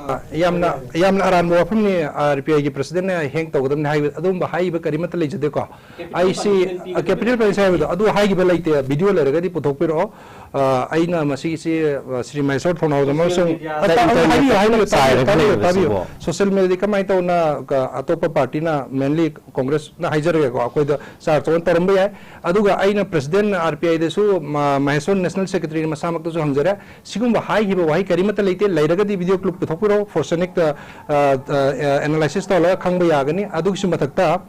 ꯑ, ꯌꯥꯝꯅ, ꯌꯥꯝꯅ ꯑꯔꯥꯟꯕ ꯋꯥꯐꯝꯅꯤ, ꯑ, RPI ꯒꯤ president ꯅ ꯍꯦꯡ ꯇꯧꯒꯗꯕꯅꯤ ꯍꯥꯏꯕ, ꯑꯗꯨꯒꯨꯝꯕ ꯍꯥꯏꯈꯤꯕ ꯀꯔꯤꯃꯠꯇ ꯂꯩꯖꯗꯦꯀꯣ꯫ ꯑꯩꯁꯤ, ꯑ, capital punishment ꯍꯥꯏꯕꯗꯣ ꯑꯗꯨ ꯍꯥꯏꯈꯤꯕ ꯂꯩꯇꯦ꯫ Video ꯂꯩꯔꯒꯗꯤ ꯄꯨꯊꯣꯛꯄꯤꯔꯛꯑꯣ꯫ ꯑ, ꯑꯩꯅ ꯃꯁꯤꯒꯤꯁꯤ, ꯑ, ꯁ꯭ꯔꯤ ꯃꯍꯦꯁꯣꯔ ꯊꯣꯡꯅꯥꯎꯖꯝ ꯑꯃꯁꯨꯡ, ꯑ, ꯇꯥ-, ꯑ, ꯍꯥꯏꯕꯤꯌꯨ, ꯍꯥꯏꯕꯤꯌꯨ, ꯇꯥꯕꯤꯌꯨ, ꯇꯥꯕꯤꯌꯨ, ꯇꯥꯕꯤꯌꯨ꯫ Social media ꯗꯤ ꯀꯃꯥꯏꯅ ꯇꯧꯅ, ꯑ, ꯑꯇꯣꯞꯄ party ꯅ, mainly Congress ꯅ ꯍꯥꯏꯖꯔꯒꯦꯀꯣ, ꯑꯩꯈꯣꯏꯗ ꯆꯥꯔ ꯆꯥꯎꯅ ꯇꯧꯔꯝꯕ ꯌꯥꯏ꯫ ꯑꯗꯨꯒ ꯑꯩꯅ president RPI ꯗꯁꯨ, ꯃ-, ꯃꯍꯦꯁꯣꯔ national secretary ꯃꯁꯥꯃꯛꯇꯁꯨ ꯍꯪꯖꯔꯦ꯫ ꯁꯤꯒꯨꯝꯕ ꯍꯥꯏꯈꯤꯕ ꯋꯥꯍꯩ ꯀꯔꯤꯃꯠꯇ ꯂꯩꯇꯦ꯫ ꯂꯩꯔꯒꯗꯤ video clip ꯄꯨꯊꯣꯛꯄꯤꯔꯛꯑꯣ, Forcenik ꯇ, ꯑ, ꯑ, analysis ꯇꯧꯔꯒ ꯈꯪꯕ ꯌꯥꯒꯅꯤ꯫ ꯑꯗꯨꯒꯤꯁꯨ ꯃꯊꯛꯇ,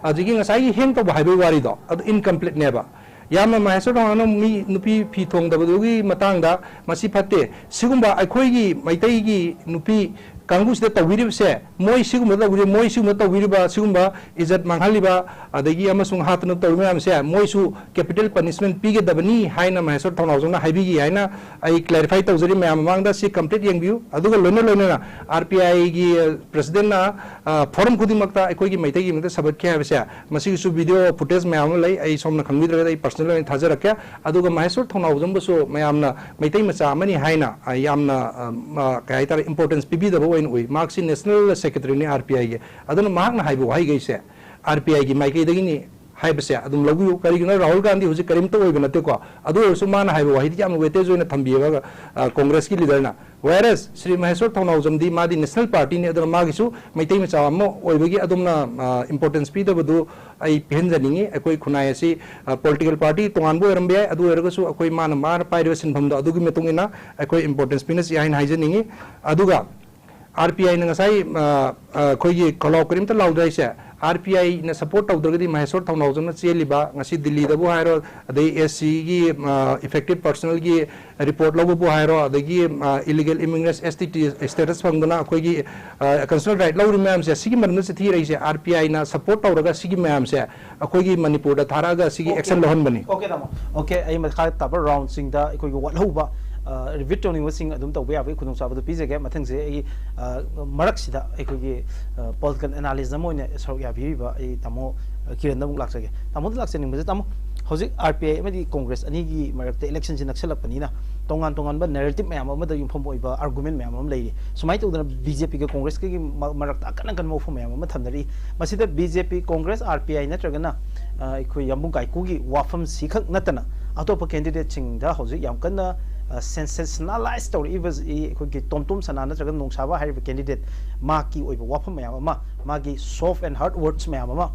ꯑꯗꯒꯤ ꯉꯁꯥꯏꯒꯤ ꯍꯦꯡ ꯇꯧꯕ ꯍꯥꯏꯕꯒꯤ ꯋꯥꯔꯤꯗꯣ, ꯑꯗꯨ incomplete ꯅꯦꯕ꯫ ꯌꯥꯝꯅ ꯃꯍꯦꯁꯣꯔ ꯊꯣꯡꯅꯥꯎꯖꯝꯅ ꯃꯤ ꯅꯨꯄꯤ ꯐꯤ ꯊꯣꯡꯗꯕꯗꯨꯒꯤ ꯃꯇꯥꯡꯗ, ꯃꯁꯤ ꯐꯠꯇꯦ꯫ ꯁꯤꯒꯨꯝꯕ ꯑꯩꯈꯣꯏꯒꯤ ꯃꯩꯇꯩꯒꯤ ꯅꯨꯄꯤ ꯀꯥꯡꯕꯨꯁꯤꯗ ꯇꯧꯕꯤꯔꯤꯕꯁꯦ, ꯃꯣꯏ ꯁꯤꯒꯨꯝꯕ ꯇꯧꯕꯤꯔꯤ-, ꯃꯣꯏ ꯁꯤꯒꯨꯝꯕ ꯇꯧꯕꯤꯔꯤꯕ, ꯁꯤꯒꯨꯝꯕ ꯏꯖꯠ ꯃꯥꯡꯍꯜꯂꯤꯕ, ꯑꯗꯒꯤ ꯑꯃꯁꯨꯡ ꯍꯥꯠꯇꯅ ꯇꯧꯔꯤ ꯃꯌꯥꯝꯁꯦ, ꯃꯣꯏꯁꯨ capital punishment ꯄꯤꯒꯗꯕꯅꯤ ꯍꯥꯏꯅ ꯃꯍꯦꯁꯣꯔ ꯊꯣꯡꯅꯥꯎꯖꯝꯅ ꯍꯥꯏꯕꯤꯈꯤ ꯍꯥꯏꯅ ꯑꯩ clarify ꯇꯧꯖꯔꯤ ꯃꯌꯥꯝ ꯃꯃꯥꯡꯗ꯫ ꯁꯤ complete ꯌꯦꯡꯕꯤꯌꯨ꯫ ꯑꯗꯨꯒ ꯂꯣꯏꯅ ꯂꯣꯏꯅꯅ RPI ꯒꯤ president ꯅ, ꯑ, forum ꯈꯨꯗꯤꯡꯃꯛꯇ ꯑꯩꯈꯣꯏꯒꯤ ꯃꯩꯇꯩꯒꯤ ꯃꯤꯡꯗ ꯁꯧꯒꯠꯈꯤ ꯍꯥꯏꯕꯁꯦ, ꯃꯁꯤꯒꯤꯁꯨ video footage ꯃꯌꯥꯝ ꯑꯃ ꯂꯩ꯫ ꯑꯩ ꯁꯣꯝꯅ ꯈꯪꯕꯤꯗ꯭ꯔꯒꯗꯤ ꯑꯩ personal ꯑꯣꯏꯅ ꯊꯥꯖꯔꯛꯀꯦ꯫ ꯑꯗꯨꯒ ꯃꯍꯦꯁꯣꯔ ꯊꯣꯡꯅꯥꯎꯖꯝꯕꯨꯁꯨ ꯃꯌꯥꯝꯅ ꯃꯩꯇꯩ ꯃꯆꯥ ꯑꯃꯅꯤ ꯍꯥꯏꯅ, ꯑ, ꯌꯥꯝꯅ, ꯑ, ꯑ, ꯀꯩ ꯍꯥꯏꯇꯥꯔꯦ, importance ꯄꯤꯕꯤꯗꯕ ꯑꯣꯏꯅ ꯎꯏ꯫ ꯃꯍꯥꯛꯁꯤ national secretary ꯅꯤ RPI ꯒꯤ꯫ ꯑꯗꯨꯅ ꯃꯍꯥꯛꯅ ꯍꯥꯏꯕ ꯋꯥꯍꯩꯈꯩꯁꯦ RPI ꯒꯤ ꯃꯥꯏꯀꯩꯗꯒꯤꯅꯤ ꯍꯥꯏꯕꯁꯦ ꯑꯗꯨꯝ ꯂꯧꯕꯤꯌꯨ꯫ ꯀꯔꯤꯒꯤꯅꯣ, ꯔꯥꯍꯨꯜ ꯒꯥꯟꯙꯤ ꯍꯧꯖꯤꯛ ꯀꯔꯤꯝꯇ ꯑꯣꯏꯕ ꯅꯠꯇꯦꯀꯣ꯫ ꯑꯗꯨ ꯑꯣꯏꯔꯁꯨ ꯃꯥꯅ ꯍꯥꯏꯕ ꯋꯥꯍꯩꯗꯤ ꯌꯥꯝꯅ weightage ꯑꯣꯏꯅ ꯊꯝꯕꯤꯌꯦꯕ, ꯑ, ꯀꯣꯡꯒ꯭ꯔꯦꯁꯀꯤ leaderꯅ꯫ Whereas ꯁ꯭ꯔꯤ ꯃꯍꯦꯁ꯭ꯋꯔ ꯊꯧꯅꯥꯎꯖꯝꯗꯤ ꯃꯥꯗꯤ national partyꯅꯤ, ꯑꯗꯨꯒ ꯃꯥꯒꯤꯁꯨ ꯃꯩꯇꯩ ꯃꯆꯥ ꯑꯃ ꯑꯣꯏꯕꯒꯤ ꯑꯗꯣꯝꯅ, ꯑ, importance ꯄꯤꯗꯕꯗꯨ ꯑꯩ ꯄꯤꯍꯟꯖꯅꯤꯡꯉꯤ꯫ ꯑꯩꯈꯣꯏ ꯈꯨꯟꯅꯥꯏ ꯑꯁꯤ, ꯑ, political party ꯇꯣꯉꯥꯟꯕ ꯑꯣꯏꯔꯝꯕ ꯌꯥꯏ, ꯑꯗꯨ ꯑꯣꯏꯔꯒꯁꯨ ꯑꯩꯈꯣꯏ ꯃꯥꯅ, ꯃꯥꯅ ꯄꯥꯏꯔꯤꯕ ꯁꯤꯟꯐꯝꯗꯣ ꯑꯗꯨꯒꯤ ꯃꯇꯨꯡ ꯏꯟꯅ ꯑꯩꯈꯣꯏ importance ꯄꯤꯅꯁꯤ ꯍꯥꯏꯅ ꯍꯥꯏꯖꯅꯤꯡꯉꯤ꯫ ꯑꯗꯨꯒ RPIꯅ ꯉꯁꯥꯏ, ꯑ, ꯑ, ꯑꯩꯈꯣꯏꯒꯤ ꯈꯣꯜꯂꯥꯎ ꯀꯔꯤꯝꯇ ꯂꯥꯎꯗ꯭ꯔꯦ ꯍꯥꯏꯁꯦ, RPIꯅ support ꯇꯧꯗ꯭ꯔꯒꯗꯤ ꯃꯍꯦꯁ꯭ꯋꯔ ꯊꯧꯅꯥꯎꯖꯝꯅ ꯆꯦꯜꯂꯤꯕ, ꯉꯁꯤ ꯗꯤꯜꯂꯤꯗꯕꯨ ꯍꯥꯏꯔꯣ, ꯑꯗꯩ SCꯒꯤ, ꯑ, affected personalꯒꯤ report ꯂꯧꯕꯕꯨ ꯍꯥꯏꯔꯣ, ꯑꯗꯒꯤ, ꯑ, illegal immigrants ST status ꯐꯪꯗꯨꯅ ꯑꯩꯈꯣꯏꯒꯤ, ꯑ, constitutional right ꯂꯧꯔꯤ ꯃꯌꯥꯝꯁꯦ, ꯁꯤꯒꯤ ꯃꯔꯝꯗ ꯆꯤꯊꯤ ꯏꯔꯛꯏꯁꯦ, RPIꯅ support ꯇꯧꯔꯒ ꯁꯤꯒꯤ ꯃꯌꯥꯝꯁꯦ ꯑꯩꯈꯣꯏꯒꯤ ꯃꯅꯤꯄꯨꯔꯗ ꯊꯥꯔꯛꯑꯒ ꯁꯤꯒꯤ OK꯫ Action ꯂꯧꯍꯟꯕꯅꯤ꯫ OK, ꯇꯥꯃꯣ꯫ OK, ꯑꯩ ꯃꯈꯥ ꯇꯥꯕ roundꯁꯤꯡꯗ ꯑꯩꯈꯣꯏꯒꯤ ꯋꯥꯠꯍꯧꯕ, ꯑ, repeat ꯇꯧꯅꯤꯡꯕꯁꯤꯡ ꯑꯗꯨꯝ ꯇꯧꯕ ꯌꯥꯕꯒꯤ ꯈꯨꯗꯣꯡꯆꯥꯕꯗꯨ ꯄꯤꯖꯒꯦ꯫ ꯃꯊꯪꯁꯦ ꯑꯩ, ꯑ, ꯃꯔꯛꯁꯤꯗ ꯑꯩꯈꯣꯏꯒꯤ, ꯑ, political analyst ꯑꯃ ꯑꯣꯏꯅ ꯁꯔꯨꯛ ꯌꯥꯕꯤꯔꯤꯕ ꯑꯩ ꯇꯥꯃꯣ, ꯑ, ꯀꯤꯔꯟꯗ ꯑꯃꯨꯛ ꯂꯥꯛꯆꯒꯦ꯫ ꯇꯥꯃꯣꯗ ꯂꯥꯛꯆꯅꯤꯡꯕꯁꯦ, ꯇꯥꯃꯣ, ꯍꯧꯖꯤꯛ RPI ꯑꯃꯗꯤ ꯀꯣꯡꯒ꯭ꯔꯦꯁ ꯑꯅꯤꯒꯤ ꯃꯔꯛꯇ electionꯁꯤ ꯅꯛꯁꯜꯂꯛꯄꯅꯤꯅ ꯇꯣꯉꯥꯟ ꯇꯣꯉꯥꯟꯕ narrative ꯃꯌꯥꯝ ꯑꯃꯗ ꯌꯨꯝꯐꯝ ꯑꯣꯏꯕ argument ꯃꯌꯥꯝ ꯑꯃ ꯂꯩꯔꯤ꯫ ꯁꯨꯃꯥꯏꯅ ꯇꯧꯗꯅ BJPꯒ ꯀꯣꯡꯒ꯭ꯔꯦꯁꯀꯒꯤ ꯃ-, ꯃꯔꯛꯇ ꯑꯀꯟ ꯑꯀꯟꯕ ꯋꯥꯐꯝ ꯃꯌꯥꯝ ꯑꯃ ꯊꯝꯅꯔꯤ꯫ ꯃꯁꯤꯗ BJP, ꯀꯣꯡꯒ꯭ꯔꯦꯁ, RPI ꯅꯠꯇ꯭ꯔꯒꯅ, ꯑ, ꯑꯩꯈꯣꯏ ꯌꯥꯝꯕꯨꯡ ꯀꯥꯏꯀꯨꯒꯤ ꯋꯥꯐꯝꯁꯤꯈꯛ ꯅꯠꯇꯅ ꯑꯇꯣꯞꯄ candidateꯁꯤꯡꯗ ꯍꯧꯖꯤꯛ ꯌꯥꯝ ꯀꯟꯅ, ꯑ, sensationalize ꯇꯧꯔꯛꯏꯕꯁꯤ ꯑꯩꯈꯣꯏꯒꯤ ꯇꯣꯝꯇꯣꯝ ꯁꯅꯥ ꯅꯠꯇ꯭ꯔꯒ ꯅꯣꯡꯁꯥꯕ ꯍꯥꯏꯔꯤꯕ candidate ꯃꯍꯥꯛꯀꯤ ꯑꯣꯏꯕ ꯋꯥꯐꯝ ꯃꯌꯥꯝ ꯑꯃ, ꯃꯥꯒꯤ soft and hard words ꯃꯌꯥꯝ ꯑꯃ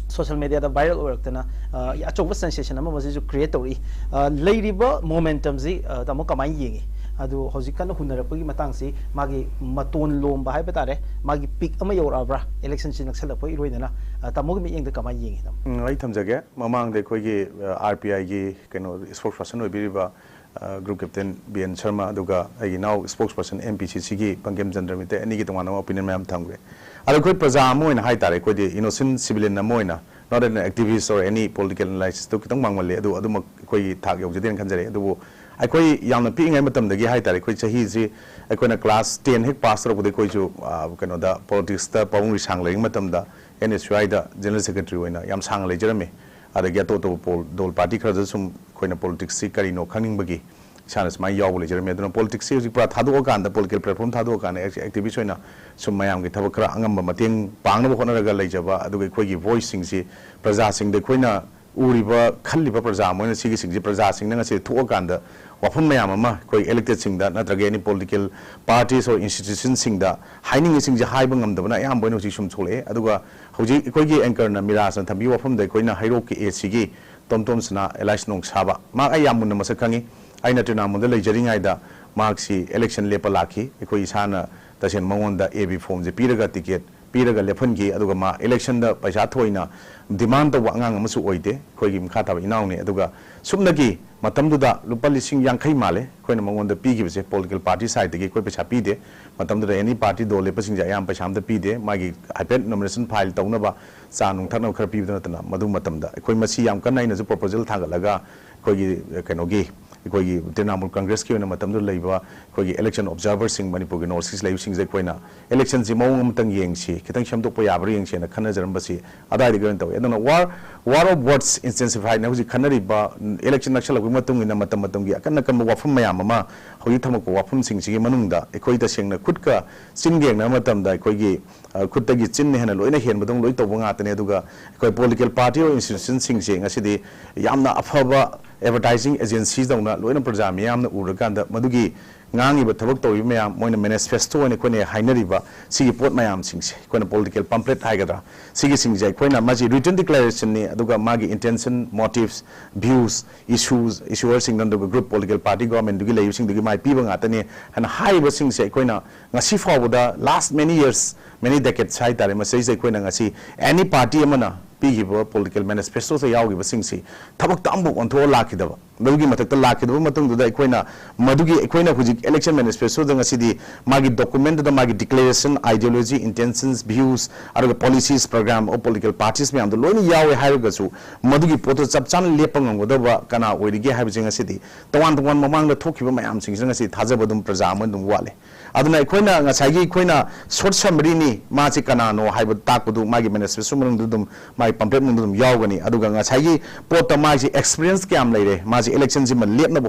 social mediaꯗ viral ꯑꯣꯏꯔꯛꯇꯅ, ꯑ, ꯑꯆꯧꯕ sensation ꯑꯃ ꯃꯁꯤꯁꯨ create ꯇꯧꯔꯛꯏ꯫ ꯑ, ꯂꯩꯔꯤꯕ momentumꯁꯤ, ꯑ, ꯇꯥꯃꯣ ꯀꯃꯥꯏꯅ ꯌꯦꯡꯉꯤ? ꯑꯗꯨ ꯍꯧꯖꯤꯛ ꯀꯟꯅ ꯍꯨꯟꯅꯔꯛꯄꯒꯤ ꯃꯇꯥꯡꯁꯤ ꯃꯥꯒꯤ ꯃꯇꯣꯟ ꯂꯣꯝꯕ ꯍꯥꯏꯕ ꯇꯥꯔꯦ, ꯃꯥꯒꯤ peak ꯑꯃ ꯌꯧꯔꯛꯑꯕ꯭ꯔꯥ? Electionꯁꯤ ꯅꯛꯁꯜꯂꯛꯄꯒꯤ ꯏꯔꯣꯏꯅꯅ, ꯑ, ꯇꯥꯃꯣꯒꯤ ꯃꯤꯠꯌꯦꯡꯗ ꯀꯃꯥꯏꯅ ꯌꯦꯡꯉꯤ, ꯇꯥꯃꯣ? ꯎꯝ, ꯑꯩ ꯊꯝꯖꯒꯦ꯫ ꯃꯃꯥꯡꯗ ꯑꯩꯈꯣꯏꯒꯤ, ꯑ, RPIꯒꯤ ꯀꯩꯅꯣ spokesperson ꯑꯣꯏꯕꯤꯔꯤꯕ, ꯑ, group captain B N Sharma, ꯑꯗꯨꯒ ꯑꯩꯒꯤ ꯏꯅꯥꯎ spokesperson MPCCꯒꯤ ꯄꯪꯀꯦꯝ ꯆꯟꯗ꯭ꯔ ꯃꯤꯇꯩ, ꯑꯅꯤꯒꯤ ꯇꯣꯉꯥꯟꯕ opinion ꯃꯌꯥꯝ ꯊꯝꯈ꯭ꯔꯦ꯫ ꯑꯗꯣ ꯑꯩꯈꯣꯏ ꯄ꯭ꯔꯖꯥ ꯑꯃ ꯑꯣꯏꯅ ꯍꯥꯏ ꯇꯥꯔꯦ, ꯑꯩꯈꯣꯏꯗꯤ innocent civilian ꯑꯃ ꯑꯣꯏꯅ, not an activist or any political analysis two ꯈꯤꯇꯪ ꯃꯥꯡꯃꯜꯂꯤ, ꯑꯗꯨ ꯑꯗꯨꯃꯛ ꯑꯩꯈꯣꯏꯒꯤ ꯊꯥꯛ ꯌꯧꯖꯗꯦꯅ ꯈꯟꯖꯔꯦ꯫ ꯑꯗꯨꯕꯨ ꯑꯩꯈꯣꯏ ꯌꯥꯝꯅ ꯄꯤꯛꯏꯉꯩ ꯃꯇꯝꯗꯒꯤ ꯍꯥꯏ ꯇꯥꯔꯦ, ꯑꯩꯈꯣꯏ ꯆꯍꯤꯁꯤ, ꯑꯩꯈꯣꯏꯅ class ten ꯍꯦꯛ pass ꯇꯧꯔꯛꯄꯗꯒꯤ ꯑꯩꯈꯣꯏꯁꯨ, ꯑ, ꯀꯩꯅꯣꯗ, politicsꯇ ꯄꯥꯕꯨꯡ ꯔꯤꯁꯥꯡ ꯂꯩꯔꯤꯉꯩ ꯃꯇꯝꯗ NSUIꯗ general secretary ꯑꯣꯏꯅ ꯌꯥꯝ ꯁꯥꯡꯅ ꯂꯩꯖꯔꯝꯃꯤ꯫ ꯑꯗꯒꯤ ꯑꯇꯣꯞ ꯑꯇꯣꯞꯄ ꯄꯣꯜ-, ꯗꯣꯜ party ꯈꯔꯗ ꯁꯨꯝ ꯑꯩꯈꯣꯏꯅ politicsꯁꯤ ꯀꯔꯤꯅꯣ ꯈꯪꯅꯤꯡꯕꯒꯤ ꯏꯁꯥꯅ ꯁꯨꯃꯥꯏꯅ ꯌꯥꯎꯕ ꯂꯩꯖꯔꯝꯃꯦ꯫ ꯑꯗꯨꯅ ꯄꯣꯂꯤꯇꯤꯛꯁꯁꯤ ꯍꯧꯖꯤꯛ ꯄꯨꯔꯥ ꯊꯥꯗꯣꯛꯑꯀꯥꯟꯗ, ꯄꯣꯂꯤꯇꯤꯀꯦꯜ ꯄ꯭ꯂꯦꯠꯐꯣꯝ ꯊꯥꯗꯣꯛꯑꯀꯥꯟꯗ ꯑꯦꯛ-, ꯑꯦꯛꯇꯤꯚꯤꯁ ꯑꯣꯏꯅ ꯁꯨꯝ ꯃꯌꯥꯝꯒꯤ ꯊꯕꯛ ꯈꯔ ꯑꯉꯝꯕ ꯃꯇꯦꯡ ꯄꯥꯡꯅꯕ ꯍꯣꯠꯅꯔꯒ ꯂꯩꯖꯕ, ꯑꯗꯨꯒ ꯑꯩꯈꯣꯏꯒꯤ ꯚꯣꯏꯁꯁꯤꯡꯁꯤ ꯄ꯭ꯔꯖꯥꯁꯤꯡꯗ ꯑꯩꯈꯣꯏꯅ ꯎꯔꯤꯕ, ꯈꯜꯂꯤꯕ ꯄ꯭ꯔꯖꯥ ꯑꯃ ꯑꯣꯏꯅ ꯁꯤꯒꯤꯁꯤꯡꯁꯤ ꯄ꯭ꯔꯖꯥꯁꯤꯡꯅ ꯉꯁꯤ ꯊꯣꯛꯑꯀꯥꯟꯗ ꯋꯥꯐꯝ ꯃꯌꯥꯝ ꯑꯃ ꯑꯩꯈꯣꯏ ꯏꯂꯦꯛꯇꯦꯗꯁꯤꯡꯗ ꯅꯠꯇ꯭ꯔꯒ ꯑꯦꯅꯤ ꯄꯣꯂꯤꯇꯤꯀꯦꯜ ꯄꯥꯔꯇꯤꯁ ꯑꯣꯔ ꯏꯟꯁꯇꯤꯇ꯭ꯌꯨꯁꯟꯁꯤꯡꯗ ꯍꯥꯏꯅꯤꯡꯉꯤꯁꯤꯡꯁꯦ ꯍꯥꯏꯕ ꯉꯝꯗꯕꯅ ꯑꯌꯥꯝꯕ ꯑꯣꯏꯅ ꯍꯧꯖꯤꯛ ꯁꯨꯝ ꯊꯣꯛꯂꯛꯑꯦ꯫ ꯑꯗꯨꯒ ꯍꯧꯖꯤꯛ ꯑꯩꯈꯣꯏꯒꯤ ꯑꯦꯡꯀꯔꯅ ꯃꯤꯔꯥꯖꯅ ꯊꯝꯕꯤꯕ ꯋꯥꯐꯝꯗ ꯑꯩꯈꯣꯏꯅ ꯍꯩꯔꯣꯛꯀꯤ ꯑꯦ ꯁꯤꯒꯤ ꯇꯣꯝ ꯇꯣꯝꯁꯅꯥ, ꯑꯦꯂꯥꯏꯁ ꯅꯣꯡꯁꯥꯕ, ꯃꯍꯥꯛ ꯑꯩ ꯌꯥꯝ ꯃꯨꯟꯅ ꯃꯁꯛ ꯈꯪꯉꯤ꯫ ꯑꯩꯅ ꯇ꯭ꯔꯤꯅꯥꯃꯨꯜꯗ ꯂꯩꯖꯔꯤꯉꯩꯗ ꯃꯍꯥꯛꯁꯤ ꯏꯂꯦꯛꯁꯟ ꯂꯦꯞꯄ ꯂꯥꯛꯈꯤ꯫ ꯑꯩꯈꯣꯏ ꯏꯁꯥꯅ ꯇꯁꯦꯡꯅ ꯃꯉꯣꯟꯗ ꯑꯦ ꯕꯤ ꯐꯣꯝꯁꯦ ꯄꯤꯔꯒ ꯇꯤꯀꯦꯠ ꯄꯤꯔꯒ ꯂꯦꯞꯍꯟꯈꯤ꯫ ꯑꯗꯨꯒ ꯃꯥ ꯏꯂꯦꯛꯁꯟꯗ ꯄꯩꯁꯥ ꯊꯣꯏꯅ ꯗꯤꯃꯥꯟ ꯇꯧꯕ ꯑꯉꯥꯡ ꯑꯃꯁꯨ ꯑꯣꯏꯗꯦ꯫ ꯑꯩꯈꯣꯏꯒꯤ ꯃꯈꯥ ꯊꯥꯕ ꯏꯅꯥꯎꯅꯤ꯫ ꯑꯗꯨꯒ ꯁꯨꯞꯅꯒꯤ ꯃꯇꯝꯗꯨꯗ ꯂꯨꯄꯥ ꯂꯤꯁꯤꯡ ꯌꯥꯡꯈꯩ ꯃꯥꯜꯂꯦ ꯑꯩꯈꯣꯏꯅ ꯃꯉꯣꯟꯗ ꯄꯤꯈꯤꯕꯁꯦ, ꯄꯣꯂꯤꯇꯤꯀꯦꯜ ꯄꯥꯔꯇꯤ ꯁꯥꯏꯠꯇꯒꯤ꯫ ꯑꯩꯈꯣꯏ ꯄꯩꯁꯥ ꯄꯤꯗꯦ꯫ ꯃꯇꯝꯗꯨꯗ ꯑꯦꯅꯤ ꯄꯥꯔꯇꯤ ꯗꯣꯜ ꯂꯦꯞꯄꯁꯤꯡꯁꯦ ꯑꯌꯥꯝꯕ ꯄꯩꯁꯥ ꯑꯝꯇ ꯄꯤꯗꯦ꯫ ꯃꯥꯒꯤ ꯍꯥꯏꯐꯦꯠ ꯅꯣꯃꯤꯅꯦꯁꯟ ꯐꯥꯏꯜ ꯇꯧꯅꯕ ꯆꯥ ꯅꯨꯡ ꯊꯛꯅꯕ ꯈꯔ ꯄꯤꯕꯗ ꯅꯠꯇꯅ, ꯃꯗꯨ ꯃꯇꯝꯗ ꯑꯩꯈꯣꯏ ꯃꯁꯤ ꯌꯥꯝ ꯀꯟꯅ ꯑꯩꯅꯁꯨ ꯄ꯭ꯔꯣꯄꯣꯖꯦꯜ ꯊꯥꯡꯒꯠꯂꯒ ꯑꯩꯈꯣꯏꯒꯤ, ꯑ, ꯀꯩꯅꯣꯒꯤ, ꯑꯩꯈꯣꯏꯒꯤ ꯇ꯭ꯔꯤꯅꯥꯃꯨꯜ ꯀꯪꯒ꯭ꯔꯦꯁꯀꯤ ꯑꯣꯏꯅ ꯃꯇꯝꯗꯨꯗ ꯂꯩꯕ ꯑꯩꯈꯣꯏꯒꯤ ꯏꯂꯦꯛꯁꯟ ꯑꯣꯕꯖꯥꯔꯚꯔꯁꯤꯡ, ꯃꯅꯤꯄꯨꯔꯒꯤ ꯅꯣꯔꯠ ꯏꯁ ꯂꯩꯕꯁꯤꯡꯁꯦ ꯑꯩꯈꯣꯏꯅ ꯏꯂꯦꯛꯁꯟꯁꯤ ꯃꯑꯣꯡ ꯑꯃꯇꯪ ꯌꯦꯡꯁꯤ, ꯈꯤꯇꯪ ꯁꯦꯝꯗꯣꯛꯄ ꯌꯥꯕ꯭ꯔꯥ ꯌꯦꯡꯁꯦꯅ ꯈꯟꯅꯖꯔꯝꯕꯁꯤ ꯑꯗꯥꯏꯗꯒꯤ ꯑꯣꯏꯅ ꯇꯧꯋꯤ꯫ ꯑꯗꯨꯅ war, war of words intensify ꯍꯥꯏꯅ ꯍꯧꯖꯤꯛ ꯈꯟꯅꯔꯤꯕ ꯏꯂꯦꯛꯁꯟ ꯅꯛꯁꯜꯂꯛꯄꯒꯤ ꯃꯇꯨꯡ ꯏꯟꯅ ꯃꯇꯝ ꯃꯇꯝꯒꯤ ꯑꯀꯟ ꯑꯀꯟꯕ ꯋꯥꯐꯝ ꯃꯌꯥꯝ ꯑꯃ ꯍꯧꯖꯤꯛ ꯊꯝꯃꯛꯄ ꯋꯥꯐꯝꯁꯤꯡꯁꯤꯒꯤ ꯃꯅꯨꯡꯗ ꯑꯩꯈꯣꯏ ꯇꯁꯦꯡꯅ ꯈꯨꯠꯀ ꯆꯤꯟꯒ ꯌꯦꯡꯅꯕ ꯃꯇꯝꯗ ꯑꯩꯈꯣꯏꯒꯤ, ꯑ, ꯈꯨꯠꯇꯒꯤ ꯆꯤꯟꯅ ꯍꯦꯟꯅ ꯂꯣꯏꯅ ꯍꯦꯟꯕꯗꯧꯅ ꯂꯣꯏ ꯇꯧꯕ ꯉꯥꯛꯇꯅꯦ꯫ ꯑꯗꯨꯒ ꯑꯩꯈꯣꯏ ꯄꯣꯂꯤꯇꯤꯀꯦꯜ ꯄꯥꯔꯇꯤ ꯑꯣꯔ ꯏꯟꯁꯇꯤꯇ꯭ꯌꯨꯁꯟꯁꯤꯡꯁꯦ ꯉꯁꯤꯗꯤ ꯌꯥꯝꯅ ꯑꯐꯕ ꯑꯦꯗꯚꯔꯇꯥꯏꯖꯤꯡ ꯑꯦꯖꯦꯟꯁꯤꯗꯧꯅ ꯂꯣꯏꯅ ꯄ꯭ꯔꯖꯥ ꯃꯤꯌꯥꯝꯅ ꯎꯔꯀꯥꯟꯗ ꯃꯗꯨꯒꯤ ꯉꯥꯡꯉꯤꯕ ꯊꯕꯛ ꯇꯧꯔꯤꯕ ꯃꯌꯥꯝ, ꯃꯣꯏꯅ ꯃꯦꯅꯤꯐꯦꯁꯇꯣ ꯑꯣꯏꯅ ꯑꯩꯈꯣꯏꯅ ꯍꯥꯏꯅꯔꯤꯕ ꯁꯤꯒꯤ ꯄꯣꯠ ꯃꯌꯥꯝꯁꯤꯡꯁꯦ, ꯑꯩꯈꯣꯏꯅ ꯄꯣꯂꯤꯇꯤꯀꯦꯜ ꯄꯝꯄ꯭ꯂꯦꯠ ꯍꯥꯏꯒꯗ꯭ꯔꯥ, ꯁꯤꯒꯤꯁꯤꯡꯁꯦ ꯑꯩꯈꯣꯏꯅ ꯃꯁꯤ ꯔꯤꯇꯟ ꯗꯤꯀ꯭ꯂꯦꯔꯦꯁꯟꯅꯤ꯫ ꯑꯗꯨꯒ ꯃꯥꯒꯤ ꯏꯟꯇꯦꯟꯁꯟ, ꯃꯣꯇꯤꯚꯁ, ꯚ꯭ꯌꯨꯁ, ꯏꯁꯨꯁ, ꯏꯁꯨꯋꯔꯁꯤꯡ, ꯑꯗꯨꯒ ꯒ꯭ꯔꯨꯞ, ꯄꯣꯂꯤꯇꯤꯀꯦꯜ ꯄꯥꯔꯇꯤ, ꯒꯣꯔꯃꯦꯟꯗꯨꯒꯤ ꯂꯩꯕꯁꯤꯡꯗꯨꯒꯤ ꯃꯥꯏ ꯄꯤꯕ ꯉꯥꯛꯇꯅꯤ ꯍꯥꯏꯅ ꯍꯥꯏꯔꯤꯕꯁꯤꯡꯁꯦ ꯑꯩꯈꯣꯏꯅ ꯉꯁꯤ ꯐꯥꯎꯕꯗ last many years, many decades ꯍꯥꯏ ꯇꯥꯔꯦ, ꯃꯁꯤꯗꯩꯁꯤꯗ ꯑꯩꯈꯣꯏꯅ ꯉꯁꯤ ꯑꯦꯅꯤ ꯄꯥꯔꯇꯤ ꯑꯃꯅ ꯄꯤꯈꯤꯕ ꯄꯣꯂꯤꯇꯤꯀꯦꯜ ꯃꯦꯅꯤꯐꯦꯁꯇꯣꯁꯤꯗ ꯌꯥꯎꯈꯤꯕꯁꯤꯡꯁꯤ ꯊꯕꯛꯇ ꯑꯃꯐꯥꯎ ꯑꯣꯟꯊꯣꯛꯑ ꯂꯥꯛꯈꯤꯗꯕ꯫ ꯃꯗꯨꯒꯤ ꯃꯊꯛꯇ ꯂꯥꯛꯈꯤꯗꯕ ꯃꯇꯨꯡꯗꯨꯗ ꯑꯩꯈꯣꯏꯅ ꯃꯗꯨꯒꯤ, ꯑꯩꯈꯣꯏꯅ ꯍꯧꯖꯤꯛ ꯏꯂꯦꯛꯁꯟ ꯃꯦꯅꯤꯐꯦꯁꯇꯣꯗ ꯉꯁꯤꯗꯤ ꯃꯥꯒꯤ ꯗꯣꯀꯨꯃꯦꯟꯗꯨꯗ ꯃꯥꯒꯤ ꯗꯤꯀ꯭ꯂꯦꯔꯦꯁꯟ, ꯑꯥꯏꯗꯤꯌꯣꯂꯣꯖꯤ, ꯏꯟꯇꯦꯟꯁꯟꯁ, ꯚ꯭ꯌꯨꯁ, ꯑꯗꯨꯒ policies, programme of political parties ꯃꯌꯥꯝꯗꯣ ꯂꯣꯏꯅ ꯌꯥꯎꯋꯦ ꯍꯥꯏꯔꯒꯁꯨ ꯃꯗꯨꯒꯤ ꯄꯣꯠꯇꯣ ꯆꯞ ꯆꯥꯅ ꯂꯦꯞꯄ ꯉꯝꯒꯗꯕ ꯀꯅꯥ ꯑꯣꯏꯔꯤꯒꯦ ꯍꯥꯏꯕꯁꯦ ꯉꯁꯤꯗꯤ ꯇꯣꯉꯥꯟ ꯇꯣꯉꯥꯟ ꯃꯃꯥꯡꯗ ꯊꯣꯛꯈꯤꯕ ꯃꯌꯥꯝꯁꯤꯡꯁꯤꯅ ꯉꯁꯤ ꯊꯥꯖꯕ ꯑꯗꯨꯝ ꯄ꯭ꯔꯖꯥ ꯑꯃ ꯑꯗꯨꯝ ꯋꯥꯠꯂꯦ꯫ ꯑꯗꯨꯅ ꯑꯩꯈꯣꯏꯅ ꯉꯁꯥꯏꯒꯤ ꯑꯩꯈꯣꯏꯅ short summary ꯅꯤ, ꯃꯥꯁꯤ ꯀꯅꯥꯅꯣ ꯍꯥꯏꯕ ꯇꯥꯛꯄꯗꯨ ꯃꯥꯒꯤ manifesto ꯃꯅꯨꯡꯗ ꯑꯗꯨꯝ, ꯃꯥꯒꯤ pamphlet ꯃꯅꯨꯡꯗ ꯑꯗꯨꯝ ꯌꯥꯎꯒꯅꯤ꯫ ꯑꯗꯨꯒ ꯉꯁꯥꯏꯒꯤ ꯄꯣꯠꯇ ꯃꯥꯒꯤ experience ꯀꯌꯥꯝ ꯂꯩꯔꯦ, ꯃꯥꯁꯤ election ꯁꯤꯃ ꯂꯦꯞꯅꯕ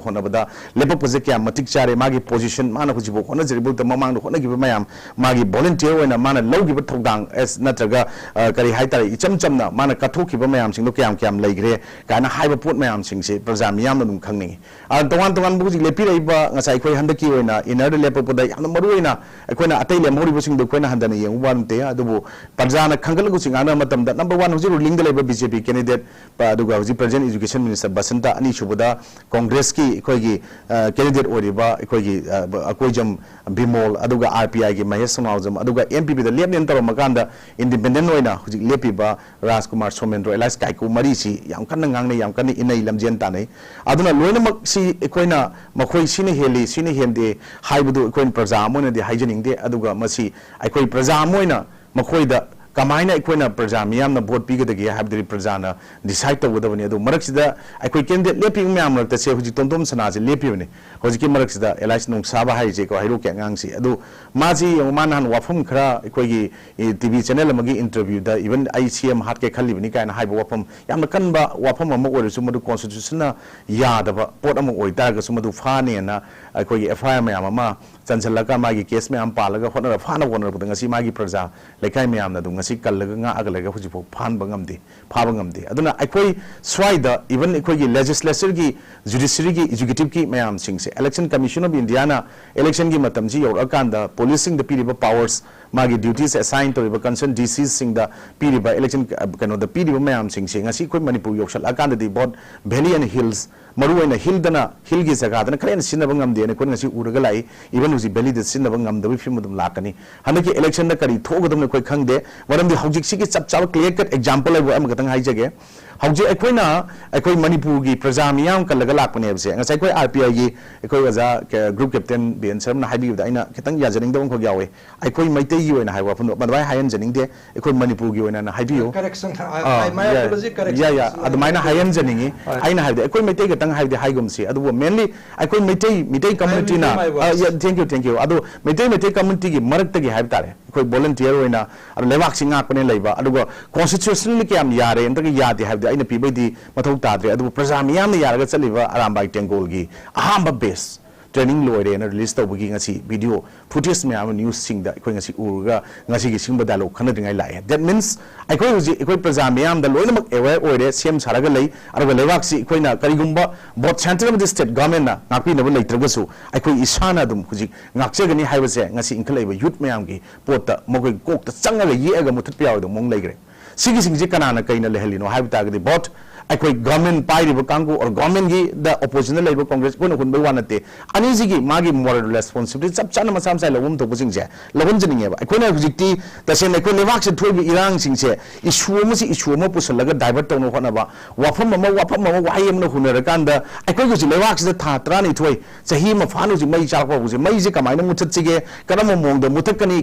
ꯍꯣꯠꯅꯕꯗ ꯂꯦꯞꯄꯛꯄꯁꯦ ꯀꯌꯥꯝ ꯃꯇꯤꯛ ꯆꯥꯔꯦ, ꯃꯥꯒꯤ position, ꯃꯥꯅ ꯍꯧꯖꯤꯛꯐꯥꯎ ꯍꯣꯠꯅꯖꯔꯤꯕ ꯃꯃꯥꯡꯗ ꯍꯣꯠꯅꯈꯤꯕ ꯃꯌꯥꯝ, ꯃꯥꯒꯤ volunteer ꯑꯣꯏꯅ ꯃꯥꯅ ꯂꯧꯈꯤꯕ ꯊꯧꯗꯥꯡ, ꯑꯦꯁ, ꯅꯠꯇ꯭ꯔꯒ, ꯑ, ꯀꯔꯤ ꯍꯥꯏꯇꯥꯔꯦ, ꯏꯆꯝ ꯆꯝꯅ ꯃꯥꯅ ꯀꯠꯊꯣꯛꯈꯤꯕ ꯃꯌꯥꯝꯁꯤꯡꯗꯣ ꯀꯌꯥꯝ ꯀꯌꯥꯝ ꯂꯩꯈ꯭ꯔꯦ ꯀꯥꯏꯅ ꯍꯥꯏꯕ ꯄꯣꯠ ꯃꯌꯥꯝꯁꯤꯡꯁꯦ ꯄ꯭ꯔꯖꯥ ꯃꯤꯌꯥꯝꯅ ꯑꯗꯨꯝ ꯈꯪꯅꯤꯡꯉꯤ꯫ ꯑ, ꯇꯣꯉꯥꯟ ꯇꯣꯉꯥꯟꯕ ꯍꯧꯖꯤꯛ ꯂꯦꯞꯄꯤꯔꯛꯏꯕ, ꯉꯁꯥꯏ ꯑꯩꯈꯣꯏ ꯍꯟꯗꯛꯀꯤ ꯑꯣꯏꯅ inner ꯗ ꯂꯦꯞꯄꯛꯄꯗ ꯌꯥꯝꯅ ꯃꯔꯨ ꯑꯣꯏꯅ ꯑꯩꯈꯣꯏꯅ ꯑꯇꯩ ꯂꯦꯝꯍꯧꯔꯤꯕꯁꯤꯡꯗꯣ ꯑꯩꯈꯣꯏꯅ ꯍꯟꯊꯅ ꯌꯦꯡꯉꯨꯕ ꯅꯠꯇꯦ, ꯑꯗꯨꯕꯨ ꯄ꯭ꯔꯖꯥꯅ ꯈꯟꯒꯠꯂꯒ ꯍꯧꯖꯤꯛ ꯉꯥꯡꯅꯕ ꯃꯇꯝꯗ number one ꯍꯧꯖꯤꯛ ruling ꯗ ꯂꯩꯕ B J P candidate, ꯄ-, ꯑꯗꯨꯒ ꯍꯧꯖꯤꯛ present education minister ꯕꯁꯟꯇ, ꯑꯅꯤꯁꯨꯕꯗ Congress ꯀꯤ ꯑꯩꯈꯣꯏꯒꯤ, ꯑ, candidate ꯑꯣꯏꯔꯤꯕ ꯑꯩꯈꯣꯏꯒꯤ, ꯑ, ꯑꯀꯣꯏꯖꯝ ꯕꯤꯃꯣꯜ, ꯑꯗꯨꯒ R P I ꯒꯤ ꯃꯍꯦꯁ ꯁꯣꯅꯥꯎꯖꯝ, ꯑꯗꯨꯒ N P P ꯗ ꯂꯦꯞꯅꯦꯅ ꯇꯧꯔꯝꯃꯀꯥꯟꯗ independent ꯑꯣꯏꯅ ꯍꯧꯖꯤꯛ ꯂꯦꯞꯄꯤꯕ ꯔꯥꯖꯀꯨꯃꯥꯔ ꯁꯣꯃꯦꯟꯗ꯭ꯔꯣ alias ꯀꯥꯏꯀꯨ ꯃꯔꯤꯁꯤ ꯌꯥꯝ ꯀꯟꯅ ꯉꯥꯡꯅꯩ, ꯌꯥꯝ ꯀꯟꯅ ꯏꯟꯅꯩ, ꯂꯝꯖꯦꯟ ꯇꯥꯟꯅꯩ꯫ ꯑꯗꯨꯅ ꯂꯣꯏꯅꯃꯛꯁꯤ ꯑꯩꯈꯣꯏꯅ ꯃꯈꯣꯏ ꯁꯤꯅ ꯍꯦꯜꯂꯤ, ꯁꯤꯅ ꯍꯦꯟꯗꯦ ꯍꯥꯏꯕꯗꯨ ꯑꯩꯈꯣꯏꯅ ꯄ꯭ꯔꯖꯥ ꯑꯃ ꯑꯣꯏꯅꯗꯤ ꯍꯥꯏꯖꯅꯤꯡꯗꯦ꯫ ꯑꯗꯨꯒ ꯃꯁꯤ ꯑꯩꯈꯣꯏ ꯄ꯭ꯔꯖꯥ ꯑꯃ ꯑꯣꯏꯅ ꯃꯈꯣꯏꯗ ꯀꯃꯥꯏꯅ ꯑꯩꯈꯣꯏꯅ ꯄ꯭ꯔꯖꯥ ꯃꯤꯌꯥꯝꯅ vote ꯄꯤꯒꯗꯒꯦ ꯍꯥꯏꯕꯗꯨꯗꯤ ꯄ꯭ꯔꯖꯥꯅ decide ꯇꯧꯒꯗꯕꯅꯤ꯫ ꯑꯗꯨ ꯃꯔꯛꯁꯤꯗ ꯑꯩꯈꯣꯏ candidate ꯂꯦꯞꯄꯤꯕ ꯃꯌꯥꯝ ꯃꯔꯛꯇ ꯁꯦ ꯍꯧꯖꯤꯛ ꯇꯣꯝꯇꯣꯝ ꯁꯅꯥꯁꯦ ꯂꯦꯞꯄꯤꯕꯅꯤ꯫ ꯍꯧꯖꯤꯛꯀꯤ ꯃꯔꯛꯁꯤꯗ alias ꯅꯣꯡꯁꯥꯕ ꯍꯥꯏꯔꯤꯁꯦꯀꯣ, ꯍꯩꯔꯣꯛꯀꯤ ꯑꯉꯥꯡꯁꯤ꯫ ꯑꯗꯨ ꯃꯥꯁꯤ ꯌꯦꯡꯉꯨ, ꯃꯥ ꯅꯍꯥꯟ ꯋꯥꯐꯝ ꯈꯔ ꯑꯩꯈꯣꯏꯒꯤ, ꯑꯦ, T V channel ꯑꯃꯒꯤ interview ꯗ even ꯑꯩ C M ꯍꯥꯠꯀꯦ ꯈꯜꯂꯤꯕꯅꯤ ꯀꯥꯏꯅ ꯍꯥꯏꯕ ꯋꯥꯐꯝ, ꯌꯥꯝꯅ ꯀꯟꯕ ꯋꯥꯐꯝ ꯑꯃ ꯑꯣꯏꯔꯁꯨ, ꯃꯗꯨ constitution ꯅ ꯌꯥꯗꯕ ꯄꯣꯠ ꯑꯃ ꯑꯣꯏꯇꯥꯔꯒꯁꯨ ꯃꯗꯨ ꯐꯥꯅꯦꯅ ꯑꯩꯈꯣꯏꯒꯤ F I R ꯃꯌꯥꯝ ꯑꯃ ꯆꯟꯁꯤꯜꯂꯒ, ꯃꯥꯒꯤ case ꯃꯌꯥꯝ ꯄꯥꯜꯂꯒ ꯍꯣꯠꯅꯔ, ꯐꯥꯅꯕ ꯍꯣꯠꯅꯔꯛꯄꯗ ꯉꯁꯤ ꯃꯥꯒꯤ ꯄ꯭ꯔꯖꯥ ꯂꯩꯀꯥꯏ ꯃꯌꯥꯝꯅ ꯑꯗꯨꯝ ꯉꯁꯤ ꯀꯜꯂꯒ ꯉꯥꯛꯑꯒ ꯂꯩꯔꯒ ꯍꯧꯖꯤꯛꯐꯥꯎ ꯐꯥꯍꯟꯕ ꯉꯝꯗꯦ, ꯐꯥꯕ ꯉꯝꯗꯦ꯫ ꯑꯗꯨꯅ ꯑꯩꯈꯣꯏ ꯁ꯭ꯋꯥꯏꯗ even ꯑꯩꯈꯣꯏꯒꯤ legislature ꯒꯤ, judiciary ꯒꯤ, executive ꯀꯤ ꯃꯌꯥꯝꯁꯤꯡꯁꯦ, Election Commission of India ꯅ election ꯒꯤ ꯃꯇꯝꯁꯤ ꯌꯧꯔꯛꯑꯀꯥꯟꯗ police ꯁꯤꯡꯗ ꯄꯤꯔꯤꯕ powers, ꯃꯥꯒꯤ duties assign ꯇꯧꯔꯤꯕ concerned D Cs ꯁꯤꯡꯗ ꯄꯤꯔꯤꯕ election, ꯑ, ꯀꯩꯅꯣꯗ ꯄꯤꯔꯤꯕ ꯃꯌꯥꯝꯁꯤꯡꯁꯦ ꯉꯁꯤ ꯑꯩꯈꯣꯏ Manipur ꯌꯧꯁꯜꯂꯛꯑꯀꯥꯟꯗꯗꯤ both valley and hills, ꯃꯔꯨꯑꯣꯏꯅ hill ꯗꯅ, hill ꯒꯤ ꯖꯒꯥꯗꯅ ꯈꯔ ꯍꯦꯟꯅ ꯁꯤꯖꯤꯟꯅꯕ ꯉꯝꯗꯦꯅ ꯑꯩꯈꯣꯏꯅ ꯉꯁꯤ ꯎꯔꯒ ꯂꯥꯛꯏ꯫ Even ꯍꯧꯖꯤꯛ valley ꯗ ꯁꯤꯖꯤꯟꯅꯕ ꯉꯝꯗꯕꯒꯤ ꯐꯤꯕꯝ ꯑꯗꯨꯝ ꯂꯥꯛꯀꯅꯤ꯫ ꯍꯟꯗꯛꯀꯤ election ꯗ ꯀꯔꯤ ꯊꯣꯛꯀꯗꯕꯅꯣ ꯑꯩꯈꯣꯏ ꯈꯪꯗꯦ꯫ ꯃꯔꯝꯗꯤ ꯍꯧꯖꯤꯛꯁꯤꯒꯤ ꯆꯞ ꯆꯥꯕ clear cut example ꯑꯩꯕꯨ ꯑꯃꯈꯛꯇꯪ ꯍꯥꯏꯖꯒꯦ꯫ ꯍꯧꯖꯤꯛ ꯑꯩꯈꯣꯏꯅ, ꯑꯩꯈꯣꯏ ꯃꯅꯤꯄꯨꯔꯒꯤ ꯄ꯭ꯔꯖꯥ ꯃꯤꯌꯥꯝ ꯀꯜꯂꯒ ꯂꯥꯛꯄꯅꯦꯕꯁꯦ, ꯉꯁꯥꯏ ꯑꯩꯈꯣꯏ ꯑꯥꯔ ꯄꯤ ꯑꯥꯏꯒꯤ ꯑꯩꯈꯣꯏ ꯑꯣꯖꯥ ꯒ꯭ꯔꯨꯞ ꯀꯦꯞꯇꯦꯟ ꯕꯤꯔꯦꯟ ꯁꯔꯝꯅ ꯍꯥꯏꯕꯤꯕꯗ ꯑꯩꯅ ꯈꯤꯇꯪ ꯌꯥꯖꯅꯤꯡꯗꯕ ꯑꯃꯈꯛ ꯌꯥꯎꯋꯦ꯫ ꯑꯩꯈꯣꯏ ꯃꯩꯇꯩꯒꯤ ꯑꯣꯏꯅ ꯍꯥꯏꯕ ꯋꯥꯐꯝꯗꯣ ꯃꯗꯨꯃꯥꯏꯅ ꯍꯥꯏꯍꯟꯖꯅꯤꯡꯗꯦ, ꯑꯩꯈꯣꯏ ꯃꯅꯤꯄꯨꯔꯒꯤ ꯑꯣꯏꯅ ꯍꯥꯏꯕꯤꯌꯨ꯫ Correction, ah, my apology, correction. ꯌꯥ, ꯌꯥ, ꯑꯗꯨꯃꯥꯏꯅ ꯍꯥꯏꯍꯟꯖꯅꯤꯡꯉꯤ꯫ ꯍꯣꯏ꯫ ꯑꯩꯅ ꯍꯥꯏꯕꯗꯤ ꯑꯩꯈꯣꯏ ꯃꯩꯇꯩ ꯈꯛꯇꯪ ꯍꯥꯏꯕꯗꯤ ꯍꯥꯏꯒꯨꯝꯁꯤ, ꯑꯗꯨꯕꯨ mainly ꯑꯩꯈꯣꯏ ꯃꯩꯇꯩ, ꯃꯩꯇꯩ communityꯅ, my ꯑ, words. ꯌꯥ, thank you, thank you꯫ ꯑꯗꯣ ꯃꯩꯇꯩ, ꯃꯩꯇꯩ communityꯒꯤ ꯃꯔꯛꯇꯒꯤ ꯍꯥꯏꯕ ꯇꯥꯔꯦ, ꯑꯩꯈꯣꯏ volunteer ꯑꯣꯏꯅ ꯑꯗꯣ ꯂꯩꯕꯥꯛꯁꯤ ꯉꯥꯛꯄꯅꯦ ꯂꯩꯕ, ꯑꯗꯨꯒ constitutionally ꯀꯌꯥꯝ ꯌꯥꯔꯦ ꯅꯠꯇ꯭ꯔꯒ ꯌꯥꯗꯦ ꯍꯥꯏꯕꯗꯤ ꯑꯩꯅ ꯄꯤꯕꯩꯗꯤ ꯃꯊꯧ ꯇꯥꯗ꯭ꯔꯦ, ꯑꯗꯨꯕꯨ ꯄ꯭ꯔꯖꯥ ꯃꯤꯌꯥꯝꯅ ꯌꯥꯔꯒ ꯆꯠꯂꯤꯕ ꯑꯔꯥꯝꯕꯥꯏ ꯇꯦꯡꯒꯣꯜꯒꯤ ꯑꯍꯥꯟꯕ batch training ꯂꯣꯏꯔꯦꯅ release ꯇꯧꯕꯒꯤ ꯉꯁꯤ video footage ꯃꯌꯥꯝ ꯑꯃ newsꯁꯤꯡꯗ ꯑꯩꯈꯣꯏ ꯉꯁꯤ ꯎꯔꯒ ꯉꯁꯤꯒꯤ ꯁꯤꯒꯨꯝꯕ dialogue ꯈꯟꯅꯗ꯭ꯔꯤꯉꯩ ꯂꯥꯛꯑꯦ꯫ That means ꯑꯩꯈꯣꯏ ꯍꯧꯖꯤꯛ ꯑꯩꯈꯣꯏ ꯄ꯭ꯔꯖꯥ ꯃꯤꯌꯥꯝꯗ ꯂꯣꯏꯅꯃꯛ aware ꯑꯣꯏꯔꯦ, ꯁꯦꯝ ꯁꯥꯔꯒ ꯂꯩ, ꯑꯗꯨꯒ ꯂꯩꯕꯥꯛꯁꯤ ꯑꯩꯈꯣꯏꯅ ꯀꯔꯤꯒꯨꯝꯕ both centre ꯑꯃꯗꯤ state governmentꯅ ꯉꯥꯛꯄꯤꯅꯕ ꯂꯩꯇ꯭ꯔꯒꯁꯨ ꯑꯩꯈꯣꯏ ꯏꯁꯥꯅ ꯑꯗꯨꯝ ꯍꯧꯖꯤꯛ ꯉꯥꯛꯆꯒꯅꯤ ꯍꯥꯏꯕꯁꯦ ꯉꯁꯤ ꯏꯟꯈꯠꯂꯛꯏꯕ youth ꯃꯌꯥꯝꯒꯤ ꯄꯣꯠꯇ ꯃꯈꯣꯏ ꯀꯣꯛꯇ ꯆꯪꯉꯒ ꯌꯦꯛꯑꯒ ꯃꯨꯊꯠꯄ ꯌꯥꯔꯣꯏꯗꯕ ꯃꯑꯣꯡ ꯂꯩꯈ꯭ꯔꯦ꯫ ꯁꯤꯒꯤꯁꯤꯡꯁꯦ ꯀꯅꯥꯅ ꯀꯩꯅ ꯂꯩꯍꯜꯂꯤꯅꯣ ꯍꯥꯏꯕ ꯇꯥꯔꯒꯗꯤ, both ꯑꯩꯈꯣꯏ government ꯄꯥꯏꯔꯤꯕ ꯀꯥꯡꯕꯨ or governmentꯒꯤꯗ oppositionꯗ ꯂꯩꯕ Congress ꯑꯩꯈꯣꯏꯅ ꯍꯨꯟꯕꯩ ꯋꯥ ꯅꯠꯇꯦ꯫ ꯑꯅꯤꯁꯤꯒꯤ ꯃꯥꯒꯤ moral responsibility ꯆꯞ ꯆꯥꯅ ꯃꯁꯥ ꯃꯁꯥꯒꯤ ꯂꯧꯐꯝ ꯊꯣꯛꯄꯁꯤꯡꯁꯦ ꯂꯧꯍꯟꯖꯅꯤꯡꯉꯦꯕ꯫ ꯑꯩꯈꯣꯏꯅ ꯍꯧꯖꯤꯛꯇꯤ ꯇꯁꯦꯡꯅ ꯑꯩꯈꯣꯏ ꯂꯩꯕꯥꯛꯁꯤꯗ ꯊꯣꯛꯏꯕ ꯏꯔꯥꯡꯁꯤꯡꯁꯦ issue ꯑꯃꯁꯤ issue ꯑꯃ ꯄꯨꯁꯜꯂꯒ divert ꯇꯧꯅꯕ ꯍꯣꯠꯅꯕ, ꯋꯥꯐꯝ ꯑꯃ ꯋꯥꯐꯝ ꯑꯃ ꯋꯥꯍꯩ ꯑꯃꯅ ꯍꯨꯟꯅꯔꯀꯥꯟꯗ ꯑꯩꯈꯣꯏꯒꯤ ꯍꯧꯖꯤꯛ ꯂꯩꯕꯥꯛꯁꯤꯗ ꯊꯥ ꯇꯔꯥꯅꯤꯊꯣꯏ, ꯆꯍꯤ ꯑꯃ ꯐꯥꯅ ꯍꯧꯖꯤꯛ ꯃꯩ ꯆꯥꯛꯄ ꯍꯧꯕꯁꯦ, ꯃꯩꯁꯦ ꯀꯃꯥꯏꯅ ꯃꯨꯊꯠꯁꯤꯒꯦ, ꯀꯔꯝꯕ ꯃꯑꯣꯡꯗ ꯃꯨꯊꯠꯀꯅꯤ,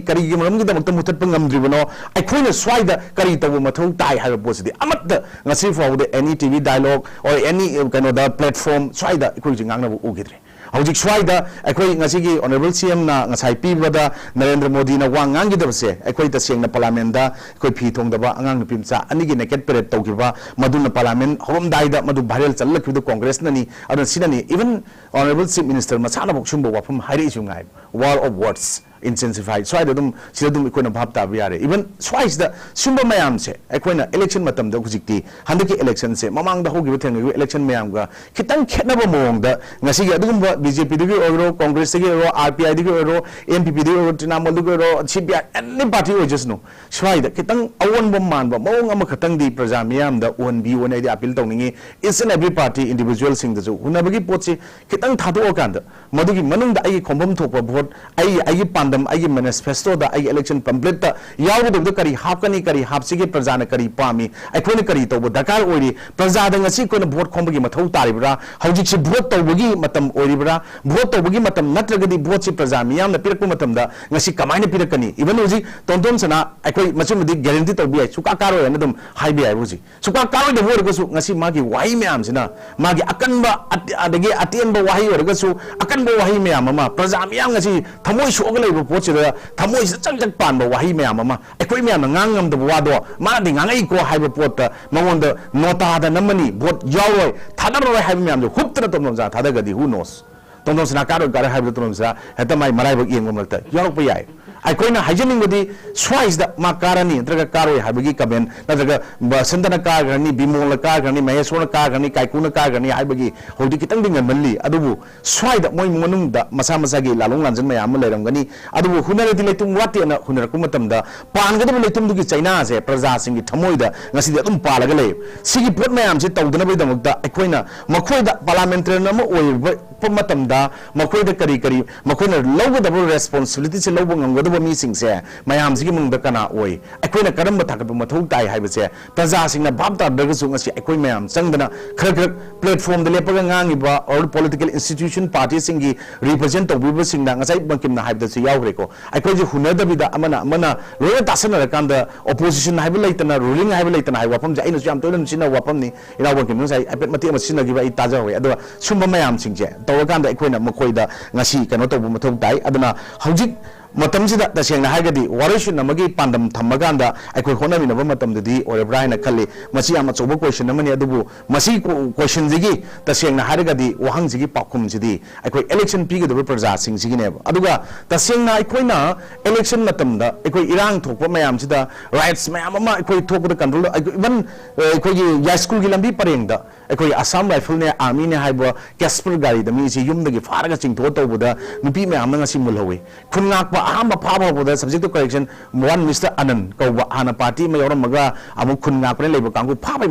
ꯀꯔꯤꯒꯤ ꯃꯔꯝꯒꯤꯗꯃꯛꯇ ꯃꯨꯊꯠꯄ ꯉꯝꯗ꯭ꯔꯤꯕꯅꯣ, ꯑꯩꯈꯣꯏꯅ ꯁ꯭ꯋꯥꯏꯗ ꯀꯔꯤ ꯇꯧꯕ ꯃꯊꯧ ꯇꯥꯏ ꯍꯥꯏꯕ ꯄꯣꯠꯁꯤꯗꯤ ꯑꯃꯠꯇ ꯉꯁꯤ ꯐꯥꯎꯕꯗ any TV dialogue or any, ꯑ, ꯀꯩꯅꯣꯗ platform ꯁ꯭ꯋꯥꯏꯗ ꯑꯩꯈꯣꯏ ꯍꯧꯖꯤꯛ ꯉꯥꯡꯅꯕ ꯎꯈꯤꯗ꯭ꯔꯦ꯫ ꯍꯧꯖꯤꯛ ꯁ꯭ꯋꯥꯏꯗ ꯑꯩꯈꯣꯏ ꯉꯁꯤꯒꯤ Honourable CMꯅ ꯉꯁꯥꯏ ꯄꯤꯕꯗ ꯅꯔꯦꯟꯗ꯭ꯔ ꯃꯣꯗꯤꯅ ꯋꯥ ꯉꯥꯡꯈꯤꯗꯕꯁꯦ, ꯑꯩꯈꯣꯏ ꯇꯁꯦꯡꯅ parliamentꯗ ꯑꯩꯈꯣꯏ ꯐꯤ ꯊꯣꯡꯗꯕ ꯑꯉꯥꯡ ꯅꯨꯄꯤ ꯃꯆꯥ ꯑꯅꯤꯒꯤ naked parade ꯇꯧꯈꯤꯕ, ꯃꯗꯨꯅ parliament ꯍꯧꯔꯝꯗꯥꯏꯗ ꯃꯗꯨ viral ꯆꯠꯂꯛꯈꯤꯕꯗꯣ Congressꯅꯅꯤ꯫ ꯑꯗꯨꯅ ꯁꯤꯅꯅꯤ, even Honourable Chief Minister ꯃꯁꯥꯅꯐꯥꯎ ꯁꯨꯝꯕ ꯋꯥꯐꯝ ꯍꯥꯏꯔꯛꯏꯁꯨ ꯉꯥꯏ, war of words intensify, ꯁ꯭ꯋꯥꯏꯗ ꯑꯗꯨꯝ, ꯁꯤꯗ ꯑꯗꯨꯝ ꯑꯩꯈꯣꯏꯅ ꯚꯥꯞ ꯇꯥꯕ ꯌꯥꯔꯦ꯫ Even ꯁ꯭ꯋꯥꯏꯁꯤꯗ ꯁꯨꯝꯕ ꯃꯌꯥꯝꯁꯦ ꯑꯩꯈꯣꯏꯅ election ꯃꯇꯝꯗ ꯍꯧꯖꯤꯛꯇꯤ ꯍꯟꯗꯛꯀꯤ electionꯁꯦ ꯃꯃꯥꯡꯗ ꯍꯧꯈꯤꯕ ꯊꯦꯡꯅꯈꯤꯕ election ꯃꯌꯥꯝꯒ ꯈꯤꯇꯪ ꯈꯦꯠꯅꯕ ꯃꯑꯣꯡꯗ ꯉꯁꯤꯒꯤ ꯑꯗꯨꯒꯨꯝꯕ BJPꯗꯒꯤ ꯑꯣꯏꯔꯣ, Congressꯇꯒꯤ ꯑꯣꯏꯔꯣ, RPIꯗꯒꯤ ꯑꯣꯏꯔꯣ, NPPꯗꯒꯤ ꯑꯣꯏꯔꯣ, ꯇ꯭ꯔꯤꯅꯥꯃꯣꯜꯗꯒꯤ ꯑꯣꯏꯔꯣ, CPI, any party ꯑꯣꯏꯖꯁꯅꯨ, ꯁ꯭ꯋꯥꯏꯗ ꯈꯤꯇꯪ ꯑꯑꯣꯟꯕ ꯃꯥꯟꯕ ꯃꯑꯣꯡ ꯑꯃꯈꯛꯇꯪꯗꯤ ꯄ꯭ꯔꯖꯥ ꯃꯤꯌꯥꯝꯗ ꯎꯍꯟꯕꯤꯌꯨꯅ ꯑꯩꯗꯤ appeal ꯇꯧꯅꯤꯡꯉꯤ꯫ Each and every party individualꯁꯤꯡꯗꯁꯨ ꯍꯨꯟꯅꯕꯒꯤ ꯄꯣꯠꯁꯤ ꯈꯤꯇꯪ ꯊꯥꯗꯣꯛꯑꯀꯥꯟꯗ ꯃꯗꯨꯒꯤ ꯃꯅꯨꯡꯗ ꯑꯩꯒꯤ ꯈꯣꯝꯐꯝ ꯊꯣꯛꯄ vote, ꯑꯩ, ꯑꯩꯒꯤ ꯄꯥꯟ ꯄꯥꯟꯗꯝ, ꯑꯩꯒꯤ ꯃꯦꯅꯤꯐꯦꯁꯇꯣꯗ, ꯑꯩꯒꯤ ꯏꯂꯦꯛꯁꯟ ꯄꯝꯐ꯭ꯂꯦꯠꯇ ꯌꯥꯎꯒꯗꯕꯗ ꯀꯔꯤ ꯍꯥꯞꯀꯅꯤ, ꯀꯔꯤ ꯍꯥꯞꯁꯤꯒꯦ, ꯄ꯭ꯔꯖꯥꯅ ꯀꯔꯤ ꯄꯥꯝꯃꯤ, ꯑꯩꯈꯣꯏꯅ ꯀꯔꯤ ꯇꯧꯕ ꯗꯔꯀꯥꯔ ꯑꯣꯏꯔꯤ, ꯄ꯭ꯔꯖꯥꯗ ꯉꯁꯤ ꯑꯩꯈꯣꯏꯅ ꯚꯣꯠ ꯈꯣꯝꯕꯒꯤ ꯃꯊꯧ ꯇꯥꯔꯤꯕ꯭ꯔꯥ, ꯍꯧꯖꯤꯛꯁꯤ ꯚꯣꯠ ꯇꯧꯕꯒꯤ ꯃꯇꯝ ꯑꯣꯏꯔꯤꯕ꯭ꯔꯥ, ꯚꯣꯠ ꯇꯧꯕꯒꯤ ꯃꯇꯝ ꯅꯠꯇ꯭ꯔꯒꯗꯤ ꯚꯣꯠꯁꯤ ꯄ꯭ꯔꯖꯥ ꯃꯤꯌꯥꯝꯅ ꯄꯤꯔꯛꯄ ꯃꯇꯝꯗ ꯉꯁꯤ ꯀꯃꯥꯏꯅ ꯄꯤꯔꯛꯀꯅꯤ? ꯏꯚꯟ ꯍꯧꯖꯤꯛ ꯇꯣꯟꯇꯣꯟ ꯁꯅꯥ ꯑꯩꯈꯣꯏ ꯃꯁꯤꯃꯗꯤ ꯒꯦꯔꯦꯟꯇꯤ ꯇꯧꯕ ꯌꯥꯏ, ꯁꯨꯛꯀꯥ ꯀꯥꯔꯣꯏ ꯍꯥꯏꯅ ꯑꯗꯨꯝ ꯍꯥꯏꯕ ꯌꯥꯏꯕ꯫ ꯍꯧꯖꯤꯛ ꯁꯨꯛꯀꯥ ꯀꯥꯔꯣꯏꯗꯕ ꯑꯣꯏꯔꯒꯁꯨ ꯉꯁꯤ ꯃꯥꯒꯤ ꯋꯥꯍꯩ ꯃꯌꯥꯝꯁꯤꯅ, ꯃꯥꯒꯤ ꯑꯀꯟꯕ ꯑꯠ-, ꯑꯗꯒꯤ ꯑꯇꯦꯟꯕ ꯋꯥꯍꯩ ꯑꯣꯏꯔꯒꯁꯨ, ꯑꯀꯟꯕ ꯋꯥꯍꯩ ꯃꯌꯥꯝ ꯑꯃ, ꯄ꯭ꯔꯖꯥ ꯃꯤꯌꯥꯝ ꯉꯁꯤ ꯊꯃꯣꯏ ꯁꯣꯛꯑꯒ ꯂꯩꯕ ꯄꯣꯠꯁꯤꯗ ꯊꯃꯣꯏꯁꯤꯗ ꯆꯛ ꯆꯛ ꯄꯥꯟꯕ ꯋꯥꯍꯩ ꯃꯌꯥꯝ ꯑꯃ, ꯑꯩꯈꯣꯏ ꯃꯌꯥꯝꯅ ꯉꯥꯡ ꯉꯝꯗꯕ ꯋꯥꯗꯣ ꯃꯥꯅꯗꯤ ꯉꯥꯡꯉꯛꯏꯀꯣ ꯍꯥꯏꯕ ꯄꯣꯠꯇ ꯃꯉꯣꯟꯗ ꯅꯣꯇꯥꯗ ꯅꯝꯃꯅꯤ, ꯚꯣꯠ ꯌꯥꯎꯔꯣꯏ, ꯊꯥꯗꯔꯔꯣꯏ ꯍꯥꯏꯕ ꯃꯌꯥꯝꯗꯣ ꯍꯨꯞꯇꯅ ꯇꯣꯟꯇꯣꯟ ꯁꯅꯥ ꯊꯥꯗꯒꯗꯤ who knows? ꯇꯣꯟꯇꯣꯟ ꯁꯅꯥ ꯀꯥꯔꯣꯏ ꯀꯥꯔꯣꯏ ꯍꯥꯏꯕꯗ ꯇꯣꯟꯇꯣꯟ ꯁꯅꯥ ꯍꯦꯛꯇ ꯃꯥꯏ ꯃꯔꯥꯏꯕꯛ ꯌꯦꯡꯕ ꯃꯔꯛꯇ ꯌꯥꯎꯔꯛꯄ ꯌꯥꯏ꯫ ꯑꯩꯈꯣꯏꯅ ꯍꯥꯏꯖꯅꯤꯡꯕꯗꯤ ꯁ꯭ꯋꯥꯏꯁꯤꯗ ꯃꯥ ꯀꯥꯔꯅꯤ ꯅꯠꯇ꯭ꯔꯒ ꯀꯥꯔꯣꯏ ꯍꯥꯏꯕꯒꯤ ꯀꯃꯦꯟ, ꯅꯠꯇ꯭ꯔꯒ ꯕꯁꯟꯇꯅ ꯀꯥꯈ꯭ꯔꯅꯤ, ꯕꯤꯃꯣꯜꯅ ꯀꯥꯈ꯭ꯔꯅꯤ, ꯃꯍꯦꯁꯣꯔꯅ ꯀꯥꯈ꯭ꯔꯅꯤ, ꯀꯥꯏꯀꯨꯅ ꯀꯥꯈ꯭ꯔꯅꯤ ꯍꯥꯏꯕꯒꯤ ꯍꯧꯖꯤꯛꯇꯤ ꯈꯤꯇꯪꯗꯤ ꯉꯟꯃꯜꯂꯤ꯫ ꯑꯗꯨꯕꯨ ꯁ꯭ꯋꯥꯏꯗ ꯃꯣꯏ ꯃꯅꯨꯡꯗ ꯃꯁꯥ ꯃꯁꯥꯒꯤ ꯂꯥꯂꯣꯡ ꯂꯥꯟꯖꯟ ꯃꯌꯥꯝ ꯑꯃ ꯂꯩꯔꯝꯒꯅꯤ꯫ ꯑꯗꯨꯕꯨ ꯍꯨꯟꯅꯔꯗꯤ ꯂꯩꯇꯨꯝ ꯋꯥꯠꯇꯦꯅ ꯍꯨꯟꯅꯔꯛꯄ ꯃꯇꯝꯗ ꯄꯥꯟꯒꯗꯕ ꯂꯩꯇꯨꯝꯗꯨꯒꯤ ꯆꯩꯅꯥꯁꯦ ꯄ꯭ꯔꯖꯥꯁꯤꯡꯒꯤ ꯊꯃꯣꯏꯗ ꯉꯁꯤꯗꯤ ꯑꯗꯨꯝ ꯄꯥꯜꯂꯒ ꯂꯩ꯫ ꯁꯤꯒꯤ ꯄꯣꯠ ꯃꯌꯥꯝꯁꯦ ꯇꯧꯗꯅꯕꯒꯤꯗꯃꯛꯇ ꯑꯩꯈꯣꯏꯅ ꯃꯈꯣꯏꯗ ꯄꯥꯔꯂꯥꯃꯦꯟꯇꯔꯤꯌꯟ ꯑꯃ ꯑꯣꯏꯕ ꯃꯇꯝꯗ ꯃꯈꯣꯏꯗ ꯀꯔꯤ ꯀꯔꯤ ꯃꯈꯣꯏꯅ ꯂꯧꯒꯗꯕ ꯔꯦꯁꯄꯣꯟꯁꯤꯕꯤꯂꯤꯇꯤꯁꯦ ꯂꯧꯕ ꯉꯝꯒꯗꯕ ꯃꯤꯁꯤꯡꯁꯦ ꯃꯌꯥꯝꯁꯤꯒꯤ ꯃꯅꯨꯡꯗ ꯀꯅꯥ ꯑꯣꯏ, ꯑꯩꯈꯣꯏꯅ ꯀꯔꯝꯕ ꯊꯥꯒꯠꯄ ꯃꯊꯧ ꯇꯥꯏ ꯍꯥꯏꯕꯁꯦ ꯄ꯭ꯔꯖꯥꯁꯤꯡꯅ ꯚꯥꯞ ꯇꯥꯗ꯭ꯔꯒꯁꯨ ꯉꯁꯤ ꯑꯩꯈꯣꯏ ꯃꯌꯥꯝ ꯆꯪꯗꯅ ꯈꯔ ꯈꯔ ꯄ꯭ꯂꯦꯠꯐꯣꯝꯗ ꯂꯦꯞꯄꯒ ꯉꯥꯡꯉꯤꯕ ꯑꯣꯔ ꯄꯣꯂꯤꯇꯤꯀꯦꯜ ꯏꯟꯁꯇꯤꯇ꯭ꯌꯨꯁꯟ ꯄꯥꯔꯇꯤꯁꯤꯡꯒꯤ ꯔꯤꯄ꯭ꯔꯖꯦꯟ ꯇꯧꯕꯤꯕꯁꯤꯡꯅ ꯉꯁꯥꯏ ꯕꯪꯀꯤꯝꯅ ꯍꯥꯏꯕꯗꯁꯨ ꯌꯥꯎꯈ꯭ꯔꯦꯀꯣ꯫ ꯑꯩꯈꯣꯏꯁꯦ ꯍꯨꯟꯅꯗꯕꯤꯗ ꯑꯃꯅ ꯑꯃꯅ ꯂꯣꯏꯅ ꯇꯥꯁꯟꯅꯔꯀꯥꯟꯗ ꯑꯣꯄꯣꯖꯤꯁꯟ ꯍꯥꯏꯕ ꯂꯩꯇꯅ, ꯔꯨꯂꯤꯡ ꯍꯥꯏꯕ ꯂꯩꯇꯅ ꯍꯥꯏꯕ ꯋꯥꯐꯝꯁꯦ ꯑꯩꯅꯁꯨ ꯌꯥꯝ ꯇꯣꯏꯅ ꯁꯤꯖꯤꯟꯅꯕ ꯋꯥꯐꯝꯅꯤ꯫ ꯏꯅꯥꯎ ꯕꯪꯀꯤꯝꯅ ꯉꯁꯥꯏ ꯍꯥꯏꯐꯦꯠ ꯃꯇꯦꯛ ꯑꯃ ꯁꯤꯖꯤꯟꯅꯈꯤꯕ ꯑꯩ ꯇꯥꯖꯍꯧꯋꯦ꯫ ꯑꯗꯨꯒ ꯁꯨꯝꯕ ꯃꯌꯥꯝꯁꯤꯡꯁꯦ ꯇꯧꯔꯀꯥꯟꯗ ꯑꯩꯈꯣꯏꯅ ꯃꯈꯣꯏꯗ ꯉꯁꯤ ꯀꯩꯅꯣ ꯇꯧꯕ ꯃꯊꯧ ꯇꯥꯏ꯫ ꯑꯗꯨꯅ ꯍꯧꯖꯤꯛ ꯃꯇꯝꯁꯤꯗ ꯇꯁꯦꯡꯅ ꯍꯥꯏꯔꯒꯗꯤ ꯋꯥꯔꯣꯏꯁꯤꯟ ꯑꯃꯒꯤ ꯄꯥꯟꯗꯝ ꯊꯝꯃꯀꯥꯟꯗ ꯑꯩꯈꯣꯏ ꯍꯣꯠꯅꯃꯤꯟꯅꯕ ꯃꯇꯝꯗꯗꯤ ꯑꯣꯏꯔꯕ꯭ꯔꯥ ꯍꯥꯏꯅ ꯈꯜꯂꯤ꯫ ꯃꯁꯤ ꯌꯥꯝ ꯑꯆꯧꯕ ꯀꯣꯏꯁꯟ ꯑꯃꯅꯤ꯫ ꯑꯗꯨꯕꯨ ꯃꯁꯤ ꯀꯣ-, ꯀꯣꯏꯁꯟꯁꯤꯒꯤ ꯇꯁꯦꯡꯅ ꯍꯥꯏꯔꯒꯗꯤ ꯋꯥꯍꯪꯁꯤꯒꯤ ꯄꯥꯎꯈꯨꯝꯁꯤꯗꯤ ꯑꯩꯈꯣꯏ ꯏꯂꯦꯛꯁꯟ ꯄꯤꯒꯗꯕ ꯄ꯭ꯔꯖꯥꯁꯤꯡꯁꯤꯒꯤꯅꯦꯕ꯫ ꯑꯗꯨꯒ ꯇꯁꯦꯡꯅ ꯑꯩꯈꯣꯏꯅ ꯏꯂꯦꯛꯁꯟ ꯃꯇꯝꯗ ꯑꯩꯈꯣꯏ ꯏꯔꯥꯡ ꯊꯣꯛꯄ ꯃꯌꯥꯝꯁꯤꯗ, ꯔꯥꯏꯠꯁ ꯃꯌꯥꯝ ꯑꯃ ꯑꯩꯈꯣꯏ ꯊꯣꯛꯄꯗ ꯀꯟꯇ꯭ꯔꯣꯜ, ꯏꯚꯟ ꯑꯩꯈꯣꯏꯒꯤ ꯌꯥꯏꯁ꯭ꯀꯨꯜꯒꯤ ꯂꯝꯕꯤ ꯄꯔꯦꯡꯗ ꯑꯩꯈꯣꯏ ꯑꯁꯥꯝ ꯔꯥꯏꯐꯜꯅꯦ, ꯑꯥꯔꯃꯤꯅꯦ ꯍꯥꯏꯕ ꯀꯦꯁꯄꯔ ꯒꯥꯔꯤꯗ ꯃꯤꯁꯤ ꯌꯨꯝꯗꯒꯤ ꯐꯥꯔꯒ ꯆꯤꯡꯊꯣꯛꯑ ꯇꯧꯕꯗ ꯅꯨꯄꯤ ꯃꯌꯥꯝꯅ ꯉꯁꯤ ꯃꯨꯜꯍꯧꯋꯤ꯫ ꯈꯨꯟ ꯉꯥꯛꯄ ꯑꯍꯥꯟꯕ ꯐꯥꯕ ꯍꯧꯔꯛꯄꯗ, subject to correction, one Mister ꯑꯅꯟ ꯀꯧꯕ ꯍꯥꯟꯅ ꯄꯥꯔꯇꯤ ꯑꯃ ꯌꯥꯎꯔꯝꯃꯒ ꯑꯃꯨꯛ ꯈꯨꯟ ꯉꯥꯛꯄꯅ ꯂꯩꯕ ꯀꯥꯡꯕꯨ ꯐꯥꯕꯒꯤ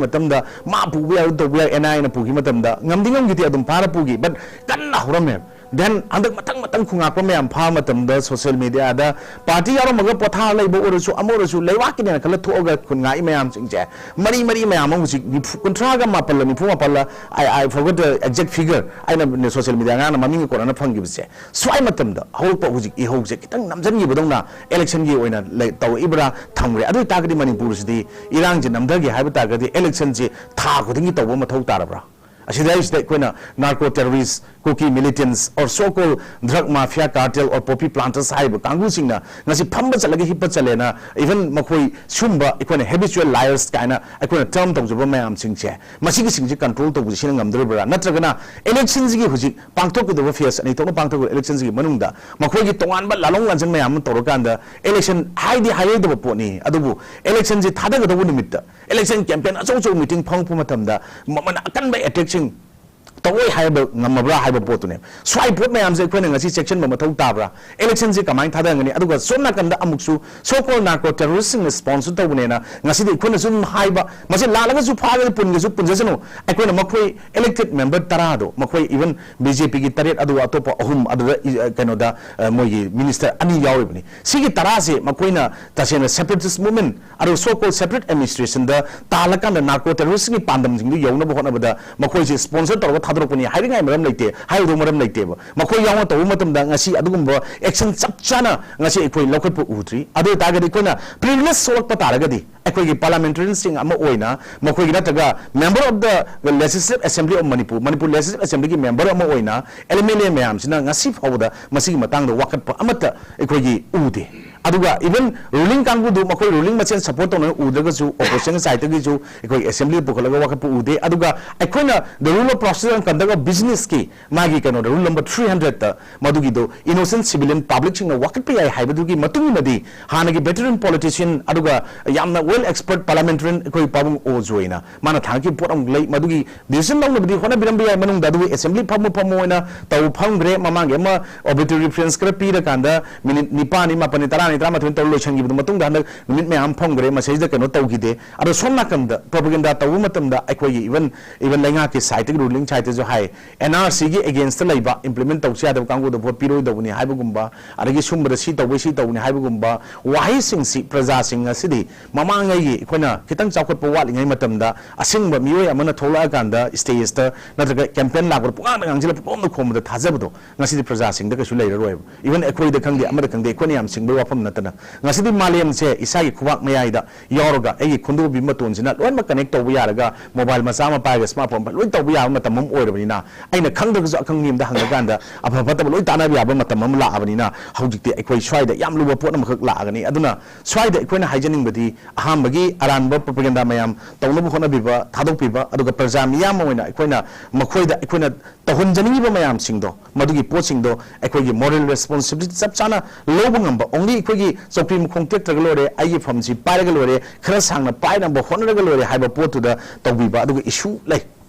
ꯃꯇꯝꯗ ꯃꯥ ꯄꯨꯕ ꯌꯥꯏ, ꯇꯧꯕ ꯌꯥꯏ, ꯑꯦꯟ ꯑꯥꯏ ꯑꯦꯅ ꯄꯨꯈꯤꯕ ꯃꯇꯝꯗ ꯉꯝꯗꯤ ꯉꯝꯈꯤꯗꯦ, ꯑꯗꯨꯝ ꯐꯥꯔ ꯄꯨꯈꯤ, but ꯀꯟꯅ ꯍꯧꯔꯝꯃꯦ꯫ Then ꯍꯟꯗꯛ ꯃꯊꯪ ꯃꯊꯪ ꯈꯨꯟꯉꯥꯛꯄ ꯃꯌꯥꯝ ꯐꯥꯕ ꯃꯇꯝꯗ social media ꯗ party ꯌꯥꯎꯔꯝꯃꯒ ꯄꯣꯊꯥ ꯂꯩꯕ ꯑꯣꯏꯔꯁꯨ, ꯑꯃ ꯑꯣꯏꯔꯁꯨ, ꯂꯩꯕꯥꯛꯀꯤꯅꯦꯅ ꯈꯜꯂ ꯊꯣꯛꯑꯒ ꯈꯨꯟꯉꯥꯛꯏ ꯃꯌꯥꯝꯁꯤꯡꯁꯦ, ꯃꯔꯤ ꯃꯔꯤ ꯃꯌꯥꯝ ꯑꯃ ꯍꯧꯖꯤꯛ ꯅꯤꯐꯨ, ꯀꯨꯟꯊ꯭ꯔꯥꯒ ꯃꯥꯄꯜꯂ, ꯅꯤꯐꯨ ꯃꯥꯄꯜꯂ, I, I forgot the exact figure, ꯑꯩꯅ social media ꯉꯥꯡꯅ ꯃꯃꯤꯡꯒ ꯀꯣꯟꯅꯅ ꯐꯪꯈꯤꯕꯁꯦ, ꯁ꯭ꯋꯥꯏ ꯃꯇꯝꯗ ꯍꯧꯔꯛꯄ ꯍꯧꯖꯤꯛ ꯏꯍꯧꯁꯦ ꯈꯤꯇꯪ ꯅꯝꯁꯤꯟꯈꯤꯕꯗꯧꯅ election ꯒꯤ ꯑꯣꯏꯅ ꯂꯩ-, ꯇꯧꯔꯛꯏꯕ꯭ꯔꯥ ꯊꯝꯈ꯭ꯔꯦ꯫ ꯑꯗꯨ ꯑꯣꯏꯇꯥꯔꯒꯗꯤ ꯃꯅꯤꯄꯨꯔꯁꯤꯗꯤ ꯏꯔꯥꯡꯁꯦ ꯅꯝꯊꯒꯦ ꯍꯥꯏꯕ ꯇꯥꯔꯒꯗꯤ election ꯁꯤ ꯊꯥ ꯈꯨꯗꯤꯡꯒꯤ ꯇꯧꯕ ꯃꯊꯧ ꯇꯥꯔꯕ꯭ꯔꯥ? ꯑꯁꯤꯗ ꯍꯥꯏꯔꯤꯁꯤꯗ ꯑꯩꯈꯣꯏꯅ narco terrorist, Kuki militants, or so called drug mafia cartel or poppy planters ꯍꯥꯏꯔꯤꯕ ꯀꯥꯡꯕꯨꯁꯤꯡꯅ ꯉꯁꯤ ꯐꯝꯕ ꯆꯠꯂꯒ ꯍꯤꯞꯄ ꯆꯠꯂꯦꯅ, even ꯃꯈꯣꯏ ꯁꯨꯝꯕ ꯑꯩꯈꯣꯏꯅ habitual liars ꯀꯥꯏꯅ ꯑꯩꯈꯣꯏꯅ term ꯇꯧꯖꯕ ꯃꯌꯥꯝꯁꯤꯡꯁꯦ, ꯃꯁꯤꯒꯤꯁꯤꯡꯁꯦ control ꯇꯧꯕꯁꯤ ꯁꯤꯅ ꯉꯝꯗꯣꯔꯤꯕ꯭ꯔꯥ? ꯅꯠꯇ꯭ꯔꯒꯅ election ꯁꯤꯒꯤ ꯍꯧꯖꯤꯛ ꯄꯥꯡꯊꯣꯛꯀꯗꯕ phase ꯑꯅꯤ ꯊꯣꯛꯅ ꯄꯥꯡꯊꯣꯛꯀꯗꯕ election ꯁꯤꯒꯤ ꯃꯅꯨꯡꯗ ꯃꯈꯣꯏꯒꯤ ꯇꯣꯉꯥꯟꯕ ꯂꯥꯂꯣꯡ ꯂꯥꯟꯖꯟ ꯃꯌꯥꯝ ꯑꯃ ꯇꯧꯔꯀꯥꯟꯗ election ꯍꯥꯏꯗꯤ ꯍꯥꯏꯔꯣꯏꯗꯕ ꯄꯣꯠꯅꯤ, ꯑꯗꯨꯕꯨ election ꯁꯤ ꯊꯥꯗꯒꯗꯧꯕ ꯅꯨꯃꯤꯠꯇ election campaign ꯑꯆꯧ ꯑꯆꯧꯕ meeting ꯐꯪꯉꯛꯄ ꯃꯇꯝꯗ ꯃꯃꯜ ꯑꯀꯟꯕ attack ꯁꯤꯡ ꯇꯧꯔꯣꯏ ꯍꯥꯏꯕ ꯉꯝꯃꯕ꯭ꯔꯥ ꯍꯥꯏꯕ ꯄꯣꯠꯇꯨꯅꯦ꯫ ꯁ꯭ꯋꯥꯏ ꯄꯣꯠ ꯃꯌꯥꯝꯁꯦ ꯑꯩꯈꯣꯏꯅ ꯉꯁꯤ ꯆꯦꯛꯁꯤꯟꯕ ꯃꯊꯧ ꯇꯥꯕ꯭ꯔꯥ? Election ꯁꯦ ꯀꯃꯥꯏꯅ ꯊꯥꯗꯒꯅꯤ? ꯑꯗꯨꯒ ꯁꯣꯝ ꯅꯥꯀꯟꯗ ꯑꯃꯨꯛꯁꯨ so called narco terrorist ꯁꯤꯡꯅ sponsor ꯇꯧꯕꯅꯦꯅ ꯉꯁꯤꯗꯤ ꯑꯩꯈꯣꯏꯅ ꯁꯨꯝ ꯍꯥꯏꯕ, ꯃꯁꯤ ꯂꯥꯜꯂꯒꯁꯨ ꯐꯥꯒꯁꯨ ꯄꯨꯟꯒꯁꯨ ꯄꯨꯟꯖꯁꯅꯨ, ꯑꯩꯈꯣꯏꯅ ꯃꯈꯣꯏ elected member ꯇꯔꯥꯗꯣ, ꯃꯈꯣꯏ even B J P ꯒꯤ ꯇꯔꯦꯠ, ꯑꯗꯨꯒ ꯑꯇꯣꯞꯄ ꯑꯍꯨꯝ, ꯑꯗꯨꯗ ꯏ-, ꯑ, ꯀꯩꯅꯣꯗ, ꯑ, ꯃꯣꯏꯒꯤ minister ꯑꯅꯤ ꯌꯥꯎꯔꯤꯕꯅꯤ꯫ ꯁꯤꯒꯤ ꯇꯔꯥꯁꯦ ꯃꯈꯣꯏꯅ ꯇꯁꯦꯡꯅ separatist movement, ꯑꯗꯨꯒ so called separate administration ꯗ ꯇꯥꯜꯂꯀꯥꯟꯗ narco terrorist ꯀꯤ ꯄꯥꯟꯗꯝꯁꯤꯡꯗꯨ ꯌꯧꯅꯕ ꯍꯣꯠꯅꯕꯗ ꯃꯈꯣꯏꯁꯦ sponsor ꯇꯧꯔꯒ ꯊꯥꯗꯣꯔꯛꯄꯅꯤ ꯍꯥꯏꯅꯤꯡꯉꯥꯏ ꯃꯔꯝ ꯂꯩꯇꯦ, ꯍꯥꯏꯔꯨꯗꯧ ꯃꯔꯝ ꯂꯩꯇꯦꯕ꯫ ꯃꯈꯣꯏ ꯌꯥꯎꯅ ꯇꯧꯕ ꯃꯇꯝꯗ ꯉꯁꯤ ꯑꯗꯨꯒꯨꯝꯕ action ꯆꯞ ꯆꯥꯅ ꯉꯁꯤ ꯑꯩꯈꯣꯏ ꯂꯧꯈꯠꯄ ꯎꯗ꯭ꯔꯤ꯫ ꯑꯗꯨ ꯑꯣꯏꯇꯥꯔꯒꯗꯤ ꯑꯩꯈꯣꯏꯅ privilege ꯁꯣꯛꯂꯛꯄ ꯇꯥꯔꯒꯗꯤ, ꯑꯩꯈꯣꯏꯒꯤ parliamentarian ꯁꯤꯡ ꯑꯃ ꯑꯣꯏꯅ, ꯃꯈꯣꯏꯒꯤ ꯅꯠꯇ꯭ꯔꯒ member of the Legislative Assembly of Manipur, Manipur Legislative Assembly ꯒꯤ member ꯑꯃ ꯑꯣꯏꯅ, M L A ꯃꯌꯥꯝꯁꯤꯅ ꯉꯁꯤ ꯐꯥꯎꯕꯗ ꯃꯁꯤꯒꯤ ꯃꯇꯥꯡꯗ ꯋꯥꯀꯠꯄ ꯑꯃꯠꯇ ꯑꯩꯈꯣꯏꯒꯤ ꯎꯗꯦ꯫ ꯑꯗꯨꯒ even ruling ꯀꯥꯡꯕꯨꯗꯨ ꯃꯈꯣꯏ ruling ꯃꯁꯦꯟ support ꯇꯧꯅ ꯎꯗ꯭ꯔꯒꯁꯨ, opposition side ꯇꯒꯤꯁꯨ ꯑꯩꯈꯣꯏ assembly ꯗ ꯄꯨꯈꯠꯂꯒ ꯋꯥꯀꯠꯄ ꯎꯗꯦ꯫ ꯑꯗꯨꯒ ꯑꯩꯈꯣꯏꯅ the rule of procedure and conduct of business ꯀꯤ ꯃꯥꯒꯤ ꯀꯩꯅꯣꯗ, rule number three hundred ꯇ ꯃꯗꯨꯒꯤꯗꯣ innocent civilian public ꯁꯤꯡꯅ ꯋꯥꯀꯠꯄ ꯌꯥꯏ ꯍꯥꯏꯕꯗꯨꯒꯤ ꯃꯇꯨꯡ ꯏꯟꯅꯗꯤ ꯍꯥꯟꯅꯒꯤ veteran politician ꯑꯗꯨꯒ ꯌꯥꯝꯅ well expert parliamentarian ꯑꯩꯈꯣꯏ ꯄꯥꯕꯨꯡ ꯑꯣ ꯖꯣꯏꯅ ꯃꯥꯅ ꯊꯥꯡꯒꯠꯈꯤꯕ ꯄꯣꯠ ꯑꯃꯨꯛ ꯂꯩ꯫ ꯃꯗꯨꯒꯤ decision ꯂꯧꯅꯕꯗꯤ ꯍꯣꯠꯅꯕꯤꯔꯝꯕ ꯌꯥꯏ ꯃꯅꯨꯡꯗ, ꯑꯗꯨꯕꯨ assembly ꯐꯝꯃꯨ ꯐꯝꯃꯨ ꯑꯣꯏꯅ ꯇꯧ ꯐꯝꯈ꯭ꯔꯦ꯫ ꯃꯃꯥꯡꯒꯤ ꯑꯃ obituary reference ꯈꯔ ꯄꯤꯔꯀꯥꯟꯗ minute ꯅꯤꯄꯥꯟꯅꯤ, ꯃꯥꯄꯟꯅꯤ, ꯇꯔꯥꯅꯤ ꯇꯔꯥꯃꯥꯊꯣꯏ ꯇꯧꯔ ꯂꯣꯏꯁꯤꯟꯈꯤꯕꯗꯣ, ꯃꯇꯨꯡꯗ ꯍꯟꯗꯛ ꯅꯨꯃꯤꯠ ꯃꯌꯥꯝ ꯐꯝꯈ꯭ꯔꯦ, ꯃꯁꯤꯗꯩꯁꯤꯗ ꯀꯩꯅꯣ ꯇꯧꯈꯤꯗꯦ꯫ ꯑꯗꯣ ꯁꯣꯝ ꯅꯥꯀꯟꯗ propaganda ꯇꯧꯕ ꯃꯇꯝꯗ ꯑꯩꯈꯣꯏꯒꯤ even, even ꯂꯩꯉꯥꯛꯀꯤ sideꯇꯒꯤ, ruling sideꯇꯁꯨ ꯍꯥꯏ, NRCꯒꯤ againstꯇ ꯂꯩꯕ, implement ꯇꯧꯁꯤ ꯌꯥꯗꯕ ꯀꯥꯡꯕꯨꯗ vote ꯄꯤꯔꯣꯏꯗꯧꯕꯅꯤ ꯍꯥꯏꯕꯒꯨꯝꯕ, ꯑꯗꯒꯤ ꯁꯨꯝꯕꯗ ꯁꯤ ꯇꯧꯕꯩ ꯁꯤ ꯇꯧꯕꯅꯤ ꯍꯥꯏꯕꯒꯨꯝꯕ ꯋꯥꯍꯩꯁꯤꯡꯁꯤ ꯄ꯭ꯔꯖꯥꯁꯤꯡ ꯉꯁꯤꯗꯤ ꯃꯃꯥꯡꯉꯩꯒꯤ ꯑꯩꯈꯣꯏꯅ ꯈꯤꯇꯪ ꯆꯥꯎꯈꯠꯄ ꯋꯥꯠꯂꯤꯉꯩ ꯃꯇꯝꯗ ꯑꯁꯦꯡꯕ ꯃꯤꯑꯣꯏ ꯑꯃꯅ ꯊꯣꯛꯂꯛꯑꯀꯥꯟꯗ stageꯇ ꯅꯠꯇ꯭ꯔꯒ campaign ꯂꯥꯛꯄꯗ ꯄꯨꯡꯉꯥꯡꯗ ꯉꯥꯡꯁꯤꯜꯂ ꯄꯨꯡꯈꯣꯝꯗ ꯈꯣꯝꯕꯗ ꯊꯥꯖꯕꯗꯣ ꯉꯁꯤꯗꯤ ꯄ꯭ꯔꯖꯥꯁꯤꯡꯗ ꯀꯩꯁꯨ ꯂꯩꯔꯔꯣꯏꯕ꯫ Even ꯑꯩꯈꯣꯏꯗ ꯈꯪꯗꯦ, ꯑꯃꯗ ꯈꯪꯗꯦ, ꯑꯩꯈꯣꯏꯅ ꯌꯥꯝ ꯁꯤꯡꯕꯒꯤ ꯋꯥꯐꯝ ꯅꯠꯇꯅ, ꯉꯁꯤꯗꯤ ꯃꯥꯂꯦꯝꯁꯦ ꯏꯁꯥꯒꯤ ꯈꯨꯕꯥꯛ ꯃꯌꯥꯏꯗ ꯌꯥꯎꯔꯒ ꯑꯩꯒꯤ ꯈꯣꯟꯗꯣꯛꯄꯤ ꯃꯇꯣꯟꯁꯤꯅ ꯂꯣꯏꯅꯃꯛ connect ꯇꯧꯕ ꯌꯥꯔꯒ, mobile ꯃꯆꯥ ꯑꯃ ꯄꯥꯏꯔꯒ, smartphone ꯄꯥꯏ-, ꯂꯣꯏ ꯇꯧꯕ ꯌꯥꯕ ꯃꯇꯝ ꯑꯃ ꯑꯣꯏꯔꯕꯅꯤꯅ, ꯑꯩꯅ ꯈꯪꯗ꯭ꯔꯒꯁꯨ ꯑꯈꯪ ꯃꯤ ꯑꯃꯗ ꯍꯪꯉꯀꯥꯟꯗ ꯑꯐ ꯐꯠꯇꯕ ꯂꯣꯏ ꯇꯥꯟꯅꯕ ꯌꯥꯕ ꯃꯇꯝ ꯑꯃ ꯂꯥꯛꯑꯕꯅꯤꯅ, ꯍꯧꯖꯤꯛꯇꯤ ꯑꯩꯈꯣꯏ ꯁ꯭ꯋꯥꯏꯗ ꯌꯥꯝ ꯂꯨꯕ ꯄꯣꯠ ꯑꯃꯈꯛ ꯂꯥꯛꯑꯒꯅꯤ꯫ ꯑꯗꯨꯅ ꯁ꯭ꯋꯥꯏꯗ ꯑꯩꯈꯣꯏꯅ ꯍꯥꯏꯖꯅꯤꯡꯕꯗꯤ, ꯑꯍꯥꯟꯕꯒꯤ ꯑꯔꯥꯟꯕ propaganda ꯃꯌꯥꯝ ꯇꯧꯅꯕ ꯍꯣꯠꯅꯕꯤꯕ, ꯊꯥꯗꯣꯛꯄꯤꯕ, ꯑꯗꯨꯒ ꯄ꯭ꯔꯖꯥ ꯃꯤꯌꯥꯝ ꯑꯃ ꯑꯣꯏꯅ ꯑꯩꯈꯣꯏꯅ ꯃꯈꯣꯏꯗ ꯑꯩꯈꯣꯏꯅ ꯇꯧꯍꯟꯖꯅꯤꯡꯉꯤꯕ ꯃꯌꯥꯝꯁꯤꯡꯗꯣ, ꯃꯗꯨꯒꯤ ꯄꯣꯠꯁꯤꯡꯗꯣ ꯑꯩꯈꯣꯏꯒꯤ moral responsibility ꯆꯞ ꯆꯥꯅ ꯂꯧꯕ ꯉꯝꯕ, only ꯑꯩꯈꯣꯏꯒꯤ ꯆꯧꯀ꯭ꯔꯤ ꯃꯈꯣꯡ ꯇꯦꯛꯇ꯭ꯔꯒ ꯂꯣꯏꯔꯦ, ꯑꯩꯒꯤ ꯐꯝꯁꯤ ꯄꯥꯏꯔꯒ ꯂꯣꯏꯔꯦ, ꯈꯔ ꯁꯥꯡꯅ ꯄꯥꯏꯅꯕ ꯍꯣꯠꯅꯔꯒ ꯂꯣꯏꯔꯦ ꯍꯥꯏꯕ ꯄꯣꯠꯇꯨꯗ ꯇꯧꯕꯤꯕ꯫ ꯑꯗꯨꯒ issue ꯂꯩ,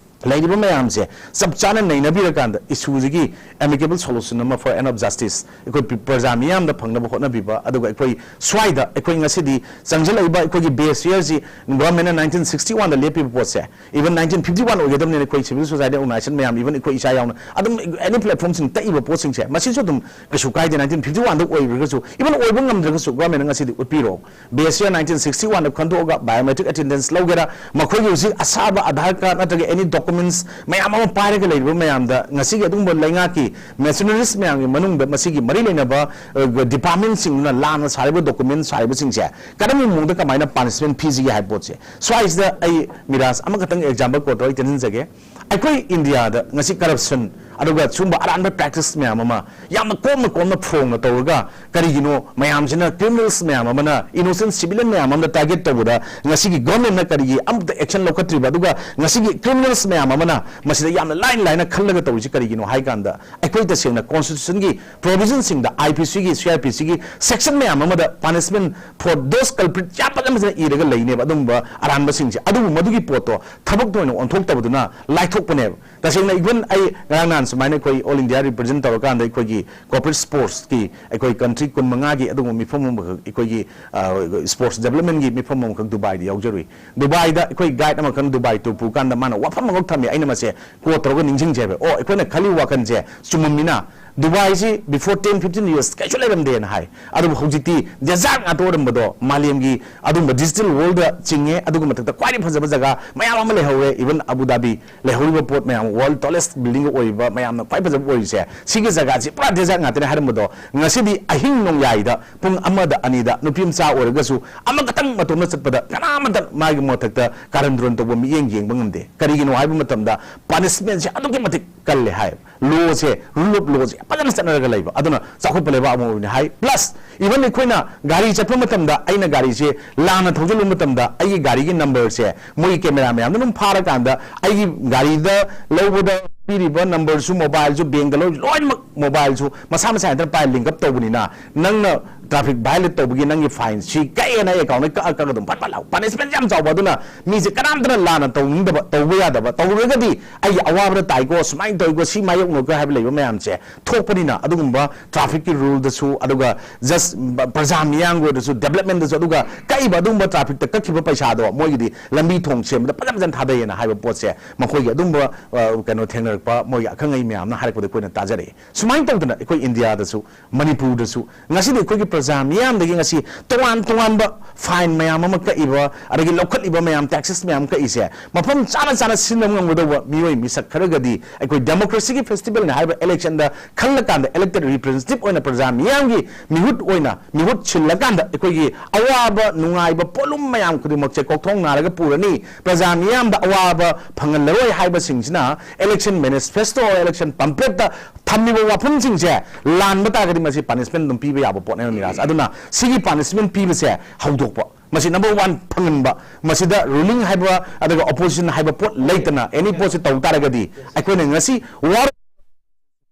ꯂꯩꯔꯤꯕ ꯃꯌꯥꯝꯁꯦ ꯆꯞ ꯆꯥꯅ ꯅꯩꯅꯕꯤꯔꯀꯥꯟꯗ issueꯁꯤꯒꯤ amicable solution ꯑꯃ for end of justice ꯑꯩꯈꯣꯏ ꯄꯤ-, ꯄ꯭ꯔꯖꯥ ꯃꯤꯌꯥꯝꯗ ꯐꯪꯅꯕ ꯍꯣꯠꯅꯕꯤꯕ꯫ ꯑꯗꯨꯒ ꯑꯩꯈꯣꯏ ꯁ꯭ꯋꯥꯏꯗ ꯑꯩꯈꯣꯏ ꯉꯁꯤꯗꯤ ꯆꯪꯁꯤꯜꯂꯛꯏꯕ ꯑꯩꯈꯣꯏꯒꯤ base yearꯁꯤ governmentꯅ nineteen sixty oneꯗ ꯂꯦꯞꯄꯤꯕ ꯄꯣꯠꯁꯦ, even nineteen fifty one ꯑꯣꯏꯒꯗꯕꯅꯤꯅ, ꯑꯩꯈꯣꯏ civil society organization ꯃꯌꯥꯝ, even ꯑꯩꯈꯣꯏ ꯏꯁꯥ ꯌꯥꯎꯅ ꯑꯗꯨꯝ any platformꯁꯤꯡ ꯇꯛꯏꯕ ꯄꯣꯠꯁꯤꯡꯁꯦ, ꯃꯁꯤꯁꯨ ꯑꯗꯨꯝ ꯀꯩꯁꯨ ꯀꯥꯏꯗꯦ꯫ Nineteen fifty oneꯗ ꯑꯣꯏꯈ꯭ꯔꯒꯁꯨ, even ꯑꯣꯏꯕ ꯉꯝꯗ꯭ꯔꯒꯁꯨ, governmentꯅ ꯉꯁꯤꯗꯤ ꯎꯠꯄꯤꯔꯣ꯫ Base year nineteen sixty oneꯗ ꯈꯟꯗꯣꯛꯑꯒ biometric attendance ꯂꯧꯒꯦꯔꯥ, ꯃꯈꯣꯏꯒꯤ ꯍꯧꯖꯤꯛ ꯑꯁꯥꯕ Aadhaar card ꯅꯠꯇ꯭ꯔꯒ any documents ꯃꯌꯥꯝ ꯑꯃ ꯄꯥꯏꯔꯒ ꯂꯩꯔꯤꯕ ꯃꯌꯥꯝꯗ ꯉꯁꯤꯒꯤ ꯑꯗꯨꯒꯨꯝꯕ ꯂꯩꯉꯥꯛꯀꯤ machineries ꯃꯌꯥꯝꯒꯤ ꯃꯅꯨꯡꯗ ꯃꯁꯤꯒꯤ ꯃꯔꯤ ꯂꯩꯅꯕ, ꯑ, departmentꯁꯤꯡꯗꯨꯅ ꯂꯥꯟꯅ ꯁꯥꯔꯤꯕ documents ꯍꯥꯏꯕꯁꯤꯡꯁꯦ ꯀꯔꯝꯕ ꯃꯑꯣꯡꯗ ꯀꯃꯥꯏꯅ punishment ꯄꯤꯁꯤꯒꯦ ꯍꯥꯏꯕ ꯄꯣꯠꯁꯦ, ꯁ꯭ꯋꯥꯏꯁꯤꯗ ꯑꯩ ꯃꯤꯔꯥꯖ ꯑꯃꯈꯛꯇꯪ example quote ꯇꯧꯔ ꯑꯩ ꯇꯦꯟꯁꯤꯟꯖꯒꯦ꯫ ꯑꯩꯈꯣꯏ ꯏꯟꯗꯤꯌꯥꯗ ꯉꯁꯤ corruption ꯑꯗꯨꯒ ꯁꯨꯝꯕ ꯑꯔꯥꯟꯕ practice ꯃꯌꯥꯝ ꯑꯃ ꯌꯥꯝꯅ ꯀꯣꯝꯅ ꯀꯣꯝꯅ ꯐꯣꯡꯅ ꯇꯧꯔꯒ, ꯀꯔꯤꯒꯤꯅꯣ ꯃꯌꯥꯝꯁꯤꯅ, criminals ꯃꯌꯥꯝ ꯑꯃꯅ innocent civilian ꯃꯌꯥꯝ ꯑꯃꯗ target ꯇꯧꯕꯗ ꯉꯁꯤꯒꯤ governmentꯅ ꯀꯔꯤꯒꯤ ꯑꯃꯇ action ꯂꯧꯈꯠꯇ꯭ꯔꯤꯕ, ꯑꯗꯨꯒ ꯉꯁꯤꯒꯤ criminals ꯃꯌꯥꯝ ꯑꯃꯅ ꯃꯁꯤꯗ ꯌꯥꯝꯅ ꯂꯥꯏꯅ ꯂꯥꯏꯅ ꯈꯜꯂꯒ ꯇꯧꯔꯤꯁꯤ ꯀꯔꯤꯒꯤꯅꯣ ꯍꯥꯏ ꯀꯥꯟꯗ, ꯑꯩꯈꯣꯏ ꯇꯁꯦꯡꯅ constitutionꯒꯤ provisionꯁꯤꯡꯗ, IPCꯒꯤ, CrPCꯒꯤ section ꯃꯌꯥꯝ ꯑꯃꯗ punishment for those culprit ꯌꯥꯝ ꯐꯖꯅ ꯐꯖꯅ ꯏꯔꯒ ꯂꯩꯅꯦꯕ꯫ ꯑꯗꯨꯝꯕ ꯑꯔꯥꯟꯕꯁꯤꯡꯁꯦ, ꯑꯗꯨꯕꯨ ꯃꯗꯨꯒꯤ ꯄꯣꯠꯇꯣ ꯊꯕꯛꯇ ꯑꯣꯏꯅ ꯑꯣꯟꯊꯣꯛꯇꯕꯗꯨꯅ ꯂꯥꯏꯊꯣꯛꯄꯅꯦꯕ꯫ ꯇꯁꯦꯡꯅ even ꯑꯩ ꯉꯔꯥꯡ ꯅꯍꯥꯟ ꯁꯨꯃꯥꯏꯅ ꯑꯩꯈꯣꯏ ꯑꯣꯜ ꯏꯟꯗꯤꯌꯥ ꯔꯤꯄ꯭ꯔꯖꯦꯟ ꯇꯧꯔꯀꯥꯟꯗ ꯑꯩꯈꯣꯏꯒꯤ ꯀꯣꯔꯄꯣꯔꯦꯠ ꯁ꯭ꯄꯣꯔꯠꯁꯀꯤ ꯑꯩꯈꯣꯏ ꯀꯟꯇ꯭ꯔꯤ ꯀꯨꯟ ꯃꯉꯥꯒꯤ ꯑꯗꯨꯒꯨꯝꯕ ꯃꯤꯐꯝ ꯑꯃꯈꯛ, ꯑꯩꯈꯣꯏꯒꯤ ꯁ꯭ꯄꯣꯔꯠꯁ ꯗꯦꯕꯂꯞꯃꯦꯟꯒꯤ ꯃꯤꯐꯝ ꯑꯃꯈꯛ ꯗꯨꯕꯥꯏꯗ ꯌꯥꯎꯖꯔꯨꯏ꯫ ꯗꯨꯕꯥꯏꯗ ꯑꯩꯈꯣꯏ ꯒꯥꯏꯗ ꯑꯃꯈꯛꯅ ꯗꯨꯕꯥꯏ ꯇꯨꯔ ꯄꯨꯀꯥꯟꯗ ꯃꯥꯅ ꯋꯥꯐꯝ ꯑꯃꯈꯛ ꯊꯝꯃꯤ, ꯑꯩꯅ ꯃꯁꯦ ꯀꯣꯠ ꯇꯧꯔꯒ ꯅꯤꯡꯁꯤꯡꯖꯩ ꯍꯥꯏꯕ꯫ ꯑꯣ, ꯑꯩꯈꯣꯏꯅ ꯈꯜꯂꯤ ꯋꯥꯈꯜꯁꯦ ꯆꯨꯝꯃꯝꯃꯤꯅ꯫ ꯗꯨꯕꯥꯏꯁꯤ before ten fifteen years ꯀꯩꯁꯨ ꯂꯩꯔꯝꯗꯦꯅ ꯍꯥꯏ꯫ ꯑꯗꯨꯕꯨ ꯍꯧꯖꯤꯛꯇꯤ ꯗꯦꯖꯥꯔꯠ ꯉꯥꯛꯇ ꯑꯣꯏꯔꯝꯕꯗꯣ ꯃꯥꯂꯦꯝꯒꯤ ꯑꯗꯨꯒꯨꯝꯕ ꯗꯤꯖꯤꯇꯦꯜ ꯋꯥꯔꯜꯗ ꯆꯤꯡꯉꯦ꯫ ꯑꯗꯨꯒꯤ ꯃꯊꯛꯇ ꯈ꯭ꯋꯥꯏꯗꯒꯤ ꯐꯖꯕ ꯖꯒꯥ ꯃꯌꯥꯝ ꯑꯃ ꯂꯩꯍꯧꯔꯦ꯫ Even ꯑꯕꯨ ꯙꯥꯕꯤ ꯂꯩꯍꯧꯔꯤꯕ ꯄꯣꯠ ꯃꯌꯥꯝ, ꯋꯥꯔꯜ ꯇꯣꯂꯦꯁ ꯕꯤꯜꯗꯤꯡꯒ ꯑꯣꯏꯔꯤꯕ ꯃꯌꯥꯝꯅ ꯈ꯭ꯋꯥꯏ ꯐꯖꯕ ꯑꯣꯏꯔꯤꯁꯦ, ꯁꯤꯒꯤ ꯖꯒꯥꯁꯤ ꯄꯨꯔꯥ ꯗꯦꯖꯥꯔꯠ ꯉꯥꯛꯇꯅꯦ ꯍꯥꯏꯔꯝꯕꯗꯣ, ꯉꯁꯤꯗꯤ ꯑꯍꯤꯡ ꯅꯣꯡꯌꯥꯏꯗ ꯄꯨꯡ ꯑꯃꯗ ꯑꯅꯤꯗ ꯅꯨꯄꯤ ꯃꯆꯥ ꯑꯣꯏꯔꯒꯁꯨ ꯑꯃꯈꯛꯇꯪ ꯃꯇꯣꯝꯇ ꯆꯠꯄꯗ ꯀꯅꯥꯃꯠꯇ ꯃꯥꯒꯤ ꯃꯊꯛꯇ ꯀꯥꯔꯟ ꯇꯨꯔꯟ ꯇꯧꯕ ꯃꯤꯠꯌꯦꯡ ꯌꯦꯡꯕ ꯉꯝꯗꯦ꯫ ꯀꯔꯤꯒꯤꯅꯣ ꯍꯥꯏꯕ ꯃꯇꯝꯗ ꯄꯥꯅꯤꯁꯃꯦꯟꯁꯦ ꯑꯗꯨꯛꯀꯤ ꯃꯇꯤꯛ ꯀꯜꯂꯦ ꯍꯥꯏ꯫ ꯂꯣꯁꯦ, ꯔꯨꯜ ꯑꯣꯐ ꯂꯣꯁꯦ ꯐꯖꯅ ꯆꯠꯅꯔꯒ ꯂꯩꯕ, ꯑꯗꯨꯅ ꯆꯥꯎꯈꯠꯄ ꯂꯩꯕꯥꯛ ꯑꯃ ꯑꯣꯏꯕꯅꯤ ꯍꯥꯏ꯫ ꯄ꯭ꯂꯁ ꯏꯚꯟ ꯑꯩꯈꯣꯏꯅ ꯒꯥꯔꯤ ꯆꯠꯄ ꯃꯇꯝꯗ, ꯑꯩꯅ ꯒꯥꯔꯤꯁꯦ ꯂꯥꯟꯅ ꯊꯧꯖꯤꯜꯂꯨꯕ ꯃꯇꯝꯗ, ꯑꯩꯒꯤ ꯒꯥꯔꯤꯒꯤ ꯅꯝꯕꯔꯁꯦ ꯃꯣꯏꯒꯤ ꯀꯦꯃꯦꯔꯥ ꯃꯌꯥꯝꯗ ꯑꯗꯨꯝ ꯐꯥꯔꯀꯥꯟꯗ, ꯑꯩꯒꯤ ꯒꯥꯔꯤꯗ ꯂꯧꯕꯗ ꯄꯤꯔꯤꯕ ꯅꯝꯕꯔꯁꯨ, ꯃꯣꯕꯥꯏꯜꯁꯨ, ꯕꯦꯡꯗ ꯂꯧꯔꯤ ꯂꯣꯏꯅꯃꯛ ꯃꯣꯕꯥꯏꯜꯁꯨ ꯃꯁꯥ ꯃꯁꯥ ꯍꯦꯛꯇ ꯄꯥꯏ ꯂꯤꯡ ꯑꯞ ꯇꯧꯕꯅꯤꯅ, ꯅꯪꯅ ꯇ꯭ꯔꯥꯐꯤꯛ ꯚꯥꯏꯑꯣꯂꯦꯠ ꯇꯧꯕꯒꯤ ꯅꯪꯒꯤ ꯐꯥꯏꯟ ꯁꯤ ꯀꯛꯑꯦꯅ ꯑꯦꯀꯥꯎꯟꯗ ꯀꯛꯑ ꯀꯛꯑ ꯑꯗꯨꯝ ꯐꯠ ꯐꯠ ꯂꯥꯎ꯫ ꯄꯥꯅꯤꯁꯃꯦꯟꯁꯦ ꯌꯥꯝ ꯆꯥꯎꯕ꯫ ꯑꯗꯨꯅ ꯃꯤꯁꯦ ꯀꯅꯥꯝꯇꯅ ꯂꯥꯟꯅ ꯇꯧꯅꯤꯡꯗꯕ, ꯇꯧꯕ ꯌꯥꯗꯕ, ꯇꯧꯔꯨꯔꯒꯗꯤ ꯑꯩꯒꯤ ꯑꯋꯥꯕꯗ ꯇꯥꯏꯀꯣ, ꯁꯨꯃꯥꯏꯅ ꯇꯧꯏꯀꯣ, ꯁꯤ ꯃꯥꯌꯣꯛꯅꯧꯀꯣ ꯍꯥꯏꯕ ꯂꯩꯕ ꯃꯌꯥꯝꯁꯦ ꯊꯣꯛꯄꯅꯤꯅ, ꯑꯗꯨꯒꯨꯝꯕ ꯇ꯭ꯔꯥꯐꯤꯛꯀꯤ ꯔꯨꯜꯗꯁꯨ, ꯑꯗꯨꯒ ꯖꯁ ꯄ꯭ꯔꯖꯥ ꯃꯤꯌꯥꯝꯒꯤ ꯑꯣꯏꯔꯁꯨ, ꯗꯦꯕꯂꯞꯃꯦꯟꯗꯁꯨ, ꯑꯗꯨꯒ ꯀꯛꯏꯕ ꯑꯗꯨꯒꯨꯝꯕ ꯇ꯭ꯔꯥꯐꯤꯛꯇ ꯀꯛꯈꯤꯕ ꯄꯩꯁꯥꯗꯣ ꯃꯣꯏꯒꯤꯗꯤ ꯂꯝꯕꯤ ꯊꯣꯡ ꯁꯦꯝꯕꯗ ꯐꯖ ꯐꯖꯅ ꯊꯥꯗꯩꯌꯦꯅ ꯍꯥꯏꯕ ꯄꯣꯠꯁꯦ, ꯃꯈꯣꯏꯒꯤ ꯑꯗꯨꯝꯕ, ꯑ, ꯀꯩꯅꯣ ꯊꯦꯡꯅꯔꯛꯄ ꯃꯣꯏꯒꯤ ꯑꯈꯪ ꯑꯍꯩ ꯃꯌꯥꯝꯅ ꯍꯥꯏꯔꯛꯄꯗ ꯑꯩꯈꯣꯏꯅ ꯇꯥꯖꯔꯛꯑꯦ꯫ ꯁꯨꯃꯥꯏꯅ ꯇꯧꯗꯅ ꯑꯩꯈꯣꯏ ꯏꯟꯗꯤꯌꯥꯗꯁꯨ, ꯃꯅꯤꯄꯨꯔꯗꯁꯨ ꯉꯁꯤꯗꯤ ꯑꯩꯈꯣꯏꯒꯤ ꯄ꯭ꯔꯖꯥ ꯃꯤꯌꯥꯝꯗꯒꯤ ꯉꯁꯤ ꯇꯣꯉꯥꯟ ꯇꯣꯉꯥꯟꯕ ꯐꯥꯏꯟ ꯃꯌꯥꯝ ꯑꯃ ꯀꯛꯏꯕ, ꯑꯗꯒꯤ ꯂꯧꯈꯠꯂꯤꯕ ꯃꯌꯥꯝ, ꯇꯦꯛꯁꯦꯁ ꯃꯌꯥꯝ ꯀꯛꯏꯁꯦ ꯃꯐꯝ ꯆꯥꯅ ꯆꯥꯅ ꯁꯤꯖꯤꯟꯅꯕ ꯉꯝꯒꯗꯧꯕ ꯃꯤꯑꯣꯏ ꯃꯤꯁꯛ ꯈꯔꯒꯗꯤ ꯑꯩꯈꯣꯏ ꯗꯦꯃꯣꯀ꯭ꯔꯦꯁꯤꯒꯤ ꯐꯦꯁꯇꯤꯚꯦꯜꯅꯤ ꯍꯥꯏꯕ ꯏꯂꯦꯛꯁꯟꯗ ꯈꯜꯂꯀꯥꯟꯗ elected representative ꯑꯣꯏꯅ ꯄ꯭ꯔꯖꯥ ꯃꯤꯌꯥꯝꯒꯤ ꯃꯤꯍꯨꯠ ꯑꯣꯏꯅ ꯃꯤꯍꯨꯠ ꯁꯤꯜꯂꯀꯥꯟꯗ ꯑꯩꯈꯣꯏꯒꯤ ꯑꯋꯥꯕ ꯅꯨꯡꯉꯥꯏꯕ ꯄꯣꯠꯂꯨꯝ ꯃꯌꯥꯝ ꯈꯨꯗꯤꯡꯃꯛꯁꯦ ꯀꯣꯛꯊꯣꯡ ꯅꯥꯔꯒ ꯄꯨꯔꯅꯤ, ꯄ꯭ꯔꯖꯥ ꯃꯤꯌꯥꯝꯗ ꯑꯋꯥꯕ ꯐꯪꯍꯜꯂꯔꯣꯏ ꯍꯥꯏꯕꯁꯤꯡꯁꯤꯅ election manifesto, election pamphlette ꯊꯝꯃꯤꯕ ꯋꯥꯐꯝꯁꯤꯡꯁꯦ ꯂꯥꯟꯕ ꯇꯥꯔꯒꯗꯤ ꯃꯁꯤ ꯄꯥꯅꯤꯁꯃꯦꯟ ꯑꯗꯨꯝ ꯄꯤꯕ ꯌꯥꯕ ꯄꯣꯠꯅꯦꯕ ꯅꯤꯔꯥꯖ꯫ ꯑꯗꯨꯅ ꯁꯤꯒꯤ ꯄꯥꯅꯤꯁꯃꯦꯟ ꯄꯤꯕꯁꯦ ꯍꯧꯗꯣꯛꯄ, ꯃꯁꯤ ꯅꯝꯕꯔ ꯋꯥꯟ ꯐꯪꯍꯟꯕ, ꯃꯁꯤꯗ ꯔꯨꯂꯤꯡ ꯍꯥꯏꯕ ꯑꯗꯨꯒ ꯑꯣꯄꯣꯖꯤꯁꯟ ꯍꯥꯏꯕ ꯄꯣꯠ ꯂꯩꯇꯅ ꯑꯦꯅꯤ ꯄꯣꯠꯁꯦ ꯇꯧ ꯇꯥꯔꯒꯗꯤ ꯑꯩꯈꯣꯏꯅ ꯉꯁꯤ ꯋꯥꯔ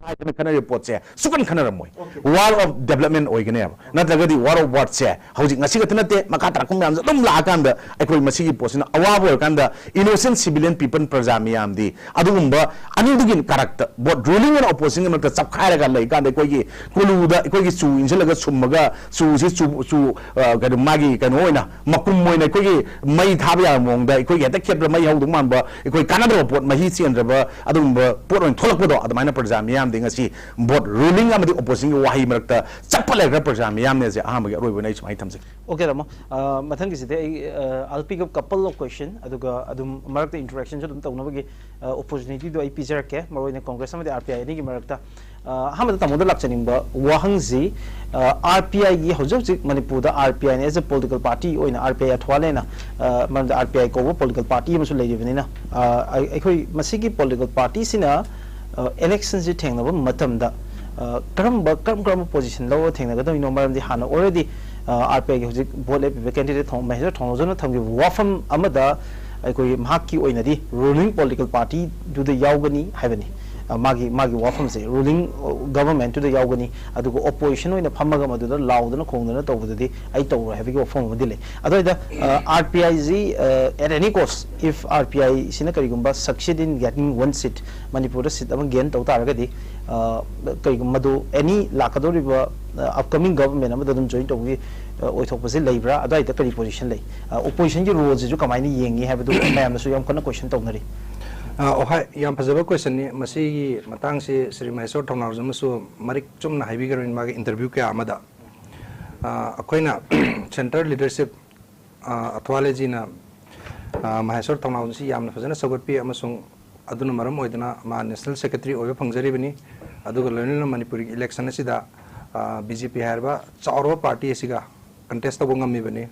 ꯍꯥꯏꯗꯅ ꯈꯟꯅꯔꯤꯕ ꯄꯣꯠꯁꯦ ꯁꯨꯛꯈꯟ ꯈꯟꯅꯔꯝꯃꯣꯏ꯫ War of development ꯑꯣꯏꯒꯅꯦꯕ, ꯅꯠꯇ꯭ꯔꯒꯗꯤ war of what ꯁꯦ ꯍꯧꯖꯤꯛ ꯉꯁꯤ ꯈꯛꯇ ꯅꯠꯇꯦ, ꯃꯈꯥ ꯇꯥꯔꯛꯄ ꯃꯌꯥꯝꯁꯦ ꯑꯗꯨꯝ ꯂꯥꯛꯑꯀꯥꯟꯗ ꯑꯩꯈꯣꯏ ꯃꯁꯤꯒꯤ ꯄꯣꯠꯁꯤꯅ ꯑꯋꯥꯕ ꯑꯣꯏꯔꯀꯥꯟꯗ innocent civilian people, ꯄ꯭ꯔꯖꯥ ꯃꯤꯌꯥꯝꯗꯤ ꯑꯗꯨꯒꯨꯝꯕ ꯑꯅꯤꯗꯨꯒꯤ ꯀꯔꯛꯇ, both ruling and opposition ꯒꯤ ꯃꯔꯛꯇ ꯆꯞꯈꯥꯏꯔꯒ ꯂꯩꯀꯥꯟꯗ ꯑꯩꯈꯣꯏꯒꯤ ꯀꯨꯂꯨꯗ ꯑꯩꯈꯣꯏꯒꯤ ꯆꯨ ꯏꯟꯁꯤꯜꯂꯒ ꯁꯨꯝꯃꯒ ꯆꯨꯁꯤ ꯆꯨ, ꯆꯨ, ꯑ, ꯀꯩꯅꯣ, ꯃꯥꯒꯤ ꯀꯩꯅꯣ ꯑꯣꯏꯅ ꯃꯀꯨꯝ ꯑꯣꯏꯅ ꯑꯩꯈꯣꯏꯒꯤ ꯃꯩ ꯊꯥꯕ ꯌꯥꯕ ꯃꯑꯣꯡꯗ ꯑꯩꯈꯣꯏꯒꯤ ꯍꯦꯛꯇ ꯈꯦꯠꯄꯗ ꯃꯩ ꯍꯧꯗꯧ ꯃꯥꯟꯕ, ꯑꯩꯈꯣꯏ ꯀꯥꯟꯅꯗꯕ ꯄꯣꯠ, ꯃꯍꯤ ꯆꯦꯟꯗ꯭ꯔꯕ ꯑꯗꯨꯒꯨꯝꯕ ꯄꯣꯠ ꯑꯣꯏꯅ ꯊꯣꯛꯂꯛꯄꯗꯣ, ꯑꯗꯨꯃꯥꯏꯅ ꯄ꯭ꯔꯖꯥ ꯃꯤꯌꯥꯝꯗꯤ ꯉꯁꯤ both ruling ꯑꯃꯗꯤ opposition ꯒꯤ ꯋꯥꯍꯩ ꯃꯔꯛꯇ ꯆꯞꯄ ꯂꯩꯈ꯭ꯔ ꯄ꯭ꯔꯖꯥ ꯃꯤꯌꯥꯝꯅꯦꯁꯦ ꯑꯍꯥꯟꯕꯒꯤ ꯑꯔꯣꯏꯕ ꯑꯣꯏꯅ ꯑꯩ ꯁꯨꯃꯥꯏꯅ ꯊꯝꯖꯒꯦ꯫ Okay, ꯔꯥꯃꯣ꯫ ꯑ, ꯃꯊꯪꯒꯤꯁꯤꯗꯤ ꯑꯩ, ꯑ, I'll pick up couple of question, ꯑꯗꯨꯒ ꯑꯗꯨꯝ ꯃꯔꯛꯇ interaction ꯁꯨ ꯑꯗꯨꯝ ꯇꯧꯅꯕꯒꯤ, ꯑ, opportunity ꯗꯣ ꯑꯩ ꯄꯤꯖꯔꯛꯀꯦ, ꯃꯔꯨꯑꯣꯏꯅ Congress ꯑꯃꯗꯤ R P I ꯑꯅꯤꯒꯤ ꯃꯔꯛꯇ꯫ ꯑ, ꯑꯍꯥꯟꯕꯗ ꯇꯥꯃꯣꯗ ꯂꯥꯛꯆꯅꯤꯡꯕ ꯋꯥꯍꯪꯁꯤ, ꯑ, R P I ꯒꯤ ꯍꯧꯖꯤꯛ ꯍꯧꯖꯤꯛ ꯃꯅꯤꯄꯨꯔꯗ R P I ꯅ as a political party ꯑꯣꯏꯅ R P I ꯑꯊ꯭ꯋꯥꯂꯦꯅ, ꯑ, ꯃꯔꯝꯗꯤ R P I ꯀꯧꯕ political party ꯑꯃꯁꯨ ꯂꯩꯔꯤꯕꯅꯤꯅ, ꯑ, ꯑꯩ-, ꯑꯩꯈꯣꯏ ꯃꯁꯤꯒꯤ political party ꯁꯤꯅ, ꯑ, election ꯁꯤ ꯊꯦꯡꯅꯕ ꯃꯇꯝꯗ, ꯑ, ꯀꯔꯝꯕ, ꯀꯔꯝ ꯀꯔꯝꯕ position ꯂꯧꯔꯒ ꯊꯦꯡꯅꯒꯗꯧꯔꯤꯅꯣ? ꯃꯔꯝꯗꯤ ꯍꯥꯟꯅ already, ꯑ, R P I ꯒꯤ ꯍꯧꯖꯤꯛ vote ꯂꯦꯞꯄꯤꯕ candidate ꯊꯣꯡ-, ꯃꯍꯦꯁ꯭ꯋꯔ ꯊꯣꯡꯅꯥꯎꯖꯝꯅ ꯊꯝꯈꯤꯕ ꯋꯥꯐꯝ ꯑꯃꯗ ꯑꯩꯈꯣꯏꯒꯤ ꯃꯍꯥꯛꯀꯤ ꯑꯣꯏꯅꯗꯤ ruling political party ꯗꯨꯗ ꯌꯥꯎꯒꯅꯤ ꯍꯥꯏꯕꯅꯤ꯫ ꯑ, ꯃꯥꯒꯤ, ꯃꯥꯒꯤ ꯋꯥꯐꯝꯁꯦ ruling, ꯑ, government ꯇꯨꯗ ꯌꯥꯎꯒꯅꯤ, ꯑꯗꯨꯒ opposition ꯑꯣꯏꯅ ꯐꯝꯃꯒ ꯃꯗꯨꯗ ꯂꯥꯎꯗꯅ ꯈꯣꯡꯗꯅ ꯇꯧꯕꯗꯨꯗꯤ ꯑꯩ ꯇꯧꯔꯣꯏ ꯍꯥꯏꯕꯒꯤ ꯋꯥꯐꯝ ꯑꯃꯗꯤ ꯂꯩ꯫ ꯑꯗꯨ ꯑꯣꯏꯗ, ꯑ, R P I ꯁꯤ, ꯑ, at any cost, if R P I ꯁꯤꯅ ꯀꯔꯤꯒꯨꯝꯕ succeed in getting one seat, ꯃꯅꯤꯄꯨꯔꯗ seat ꯑꯃ gain ꯇꯧ ꯇꯥꯔꯒꯗꯤ, ꯑ, ꯀꯔꯤꯒꯨꯝꯕ ꯃꯗꯨ any ꯂꯥꯛꯀꯗꯧꯔꯤꯕ, ꯑ, upcoming government ꯑꯃꯗ ꯑꯗꯨꯝ join ꯇꯧꯕꯒꯤ, ꯑ, ꯑꯣꯏꯊꯣꯛꯄꯁꯤ ꯂꯩꯕ꯭ꯔꯥ? ꯑꯗꯨꯋꯥꯏꯗ ꯀꯔꯤ position ꯂꯩ? ꯑ, opposition ꯒꯤ role ꯁꯤꯁꯨ ꯀꯃꯥꯏꯅ ꯌꯦꯡꯉꯤ ꯍꯥꯏꯕꯗꯨ ꯃꯌꯥꯝꯅꯁꯨ ꯌꯥꯝ ꯀꯟꯅ question ꯇꯧꯅꯔꯤ꯫ ꯑ, ꯑꯣ, ꯍꯣꯏ, ꯌꯥꯝ ꯐꯖꯕ question ꯅꯤ꯫ ꯃꯁꯤꯒꯤ ꯃꯇꯥꯡꯁꯤ ꯁ꯭ꯔꯤ ꯃꯍꯦꯁ꯭ꯋꯔ ꯊꯧꯅꯥꯎꯖꯝꯅꯁꯨ ꯃꯔꯤꯛ ꯆꯨꯝꯅ ꯍꯥꯏꯕꯤꯈ꯭ꯔꯕꯅꯤ ꯃꯥꯒꯤ interview ꯀꯌꯥ ꯑꯃꯗ꯫ ꯑ, ꯑꯩꯈꯣꯏꯅ centre leadership, ꯑ, ꯑꯊ꯭ꯋꯥꯂꯦꯖꯤꯅ, ꯑ, ꯃꯍꯦꯁ꯭ꯋꯔ ꯊꯧꯅꯥꯎꯖꯝꯁꯤ ꯌꯥꯝꯅ ꯐꯖꯅ ꯁꯧꯒꯠꯄꯤ ꯑꯃꯁꯨꯡ ꯑꯗꯨꯅ ꯃꯔꯝ ꯑꯣꯏꯗꯨꯅ ꯃꯥ national secretary ꯑꯣꯏꯕ ꯐꯪꯖꯔꯤꯕꯅꯤ꯫ ꯑꯗꯨꯒ ꯂꯣꯏꯅꯅ ꯃꯅꯤꯄꯨꯔꯒꯤ election ꯑꯁꯤꯗ, ꯑ, B J P ꯍꯥꯏꯔꯤꯕ ꯆꯥꯎꯔꯕ party ꯑꯁꯤꯒ contest ꯇꯧꯕ ꯉꯝꯃꯤꯕꯅꯤ,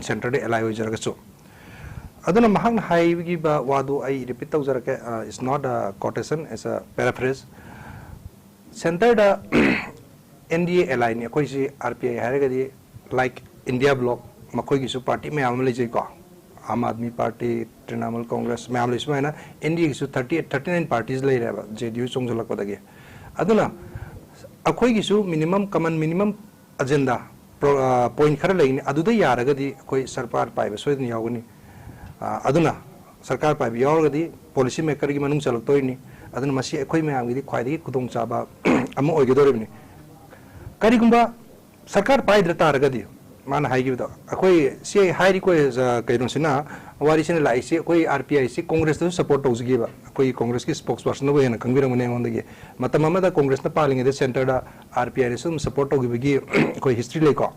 centre ꯗ ally ꯑꯣꯏꯖꯔꯒꯁꯨ꯫ ꯑꯗꯨꯅ ꯃꯍꯥꯛꯅ ꯍꯥꯏꯈꯤꯕ ꯋꯥꯗꯨ ꯑꯩ repeat ꯇꯧꯖꯔꯛꯀꯦ, ꯑ, it's not a quotation, it's a paraphrase꯫ Centre the N D A ally ꯅꯤ ꯑꯩꯈꯣꯏꯁꯤ, R P I ꯍꯥꯏꯔꯒꯗꯤ, like India bloc, ꯃꯈꯣꯏꯒꯤꯁꯨ party ꯃꯌꯥꯝ ꯑꯃ ꯂꯩꯖꯩꯀꯣ, ꯑꯥꯝ ꯑꯥꯗꯃꯤ party, ꯇ꯭ꯔꯤꯅꯥꯃꯨꯜ ꯀꯣꯡꯒ꯭ꯔꯦꯁ ꯃꯌꯥꯝ ꯂꯩ꯫ ꯁꯨꯃꯥꯏꯅ N D A ꯒꯤꯁꯨ thirty eight, thirty nine parties ꯂꯩꯔꯦꯕ, J D U ꯆꯣꯡꯁꯤꯜꯂꯛꯄꯗꯒꯤ꯫ ꯑꯗꯨꯅ ꯑꯩꯈꯣꯏꯒꯤꯁꯨ minimum, common minimum agenda, point ꯈꯔ ꯂꯩꯅꯤ꯫ ꯑꯗꯨꯗ ꯌꯥꯔꯒꯗꯤ ꯑꯩꯈꯣꯏ ꯁꯔꯀꯥꯔ ꯄꯥꯏꯕ ꯁꯣꯏꯗꯅ ꯌꯥꯎꯒꯅꯤ꯫ ꯑꯗꯨꯅ ꯁꯔꯀꯥꯔ ꯄꯥꯏꯕ ꯌꯥꯎꯔꯒꯗꯤ policy makerꯒꯤ ꯃꯅꯨꯡ ꯆꯜꯂꯛꯇꯣꯔꯤꯅꯤ꯫ ꯑꯗꯨꯅ ꯃꯁꯤ ꯑꯩꯈꯣꯏ ꯃꯌꯥꯝꯒꯤꯗꯤ ꯈ꯭ꯋꯥꯏꯗꯒꯤ ꯈꯨꯗꯣꯡꯆꯥꯕ ꯑꯃ ꯑꯣꯏꯒꯗꯧꯔꯤꯕꯅꯤ꯫ ꯀꯔꯤꯒꯨꯝꯕ ꯁꯔꯀꯥꯔ ꯄꯥꯏꯗ꯭ꯔ ꯇꯥꯔꯒꯗꯤ, ꯃꯥꯅ ꯍꯥꯏꯈꯤꯕꯗꯣ, ꯑꯩꯈꯣꯏ ꯁꯤ ꯍꯥꯏꯔꯤ, ꯑꯩꯈꯣꯏ, ꯑ, ꯀꯩꯅꯣꯁꯤꯅ, ꯋꯥꯔꯤꯁꯤꯅ ꯂꯥꯛꯏꯁꯤ, ꯑꯩꯈꯣꯏ RPIꯁꯤ Congressꯇꯁꯨ support ꯇꯧꯖꯈꯤꯕ꯫ ꯑꯩꯈꯣꯏꯒꯤ Congressꯀꯤ spokespersonꯅꯕꯨ ꯍꯦꯟꯅ ꯈꯪꯕꯤꯔꯝꯒꯅꯤ ꯑꯩꯉꯣꯟꯗꯒꯤ꯫ ꯃꯇꯝ ꯑꯃꯗ Congressꯅ ꯄꯥꯜꯂꯤꯉꯩꯗ centreꯗ RPIꯅꯁꯨ ꯑꯗꯨꯝ support ꯇꯧꯈꯤꯕꯒꯤ ꯑꯩꯈꯣꯏ history ꯂꯩꯀꯣ꯫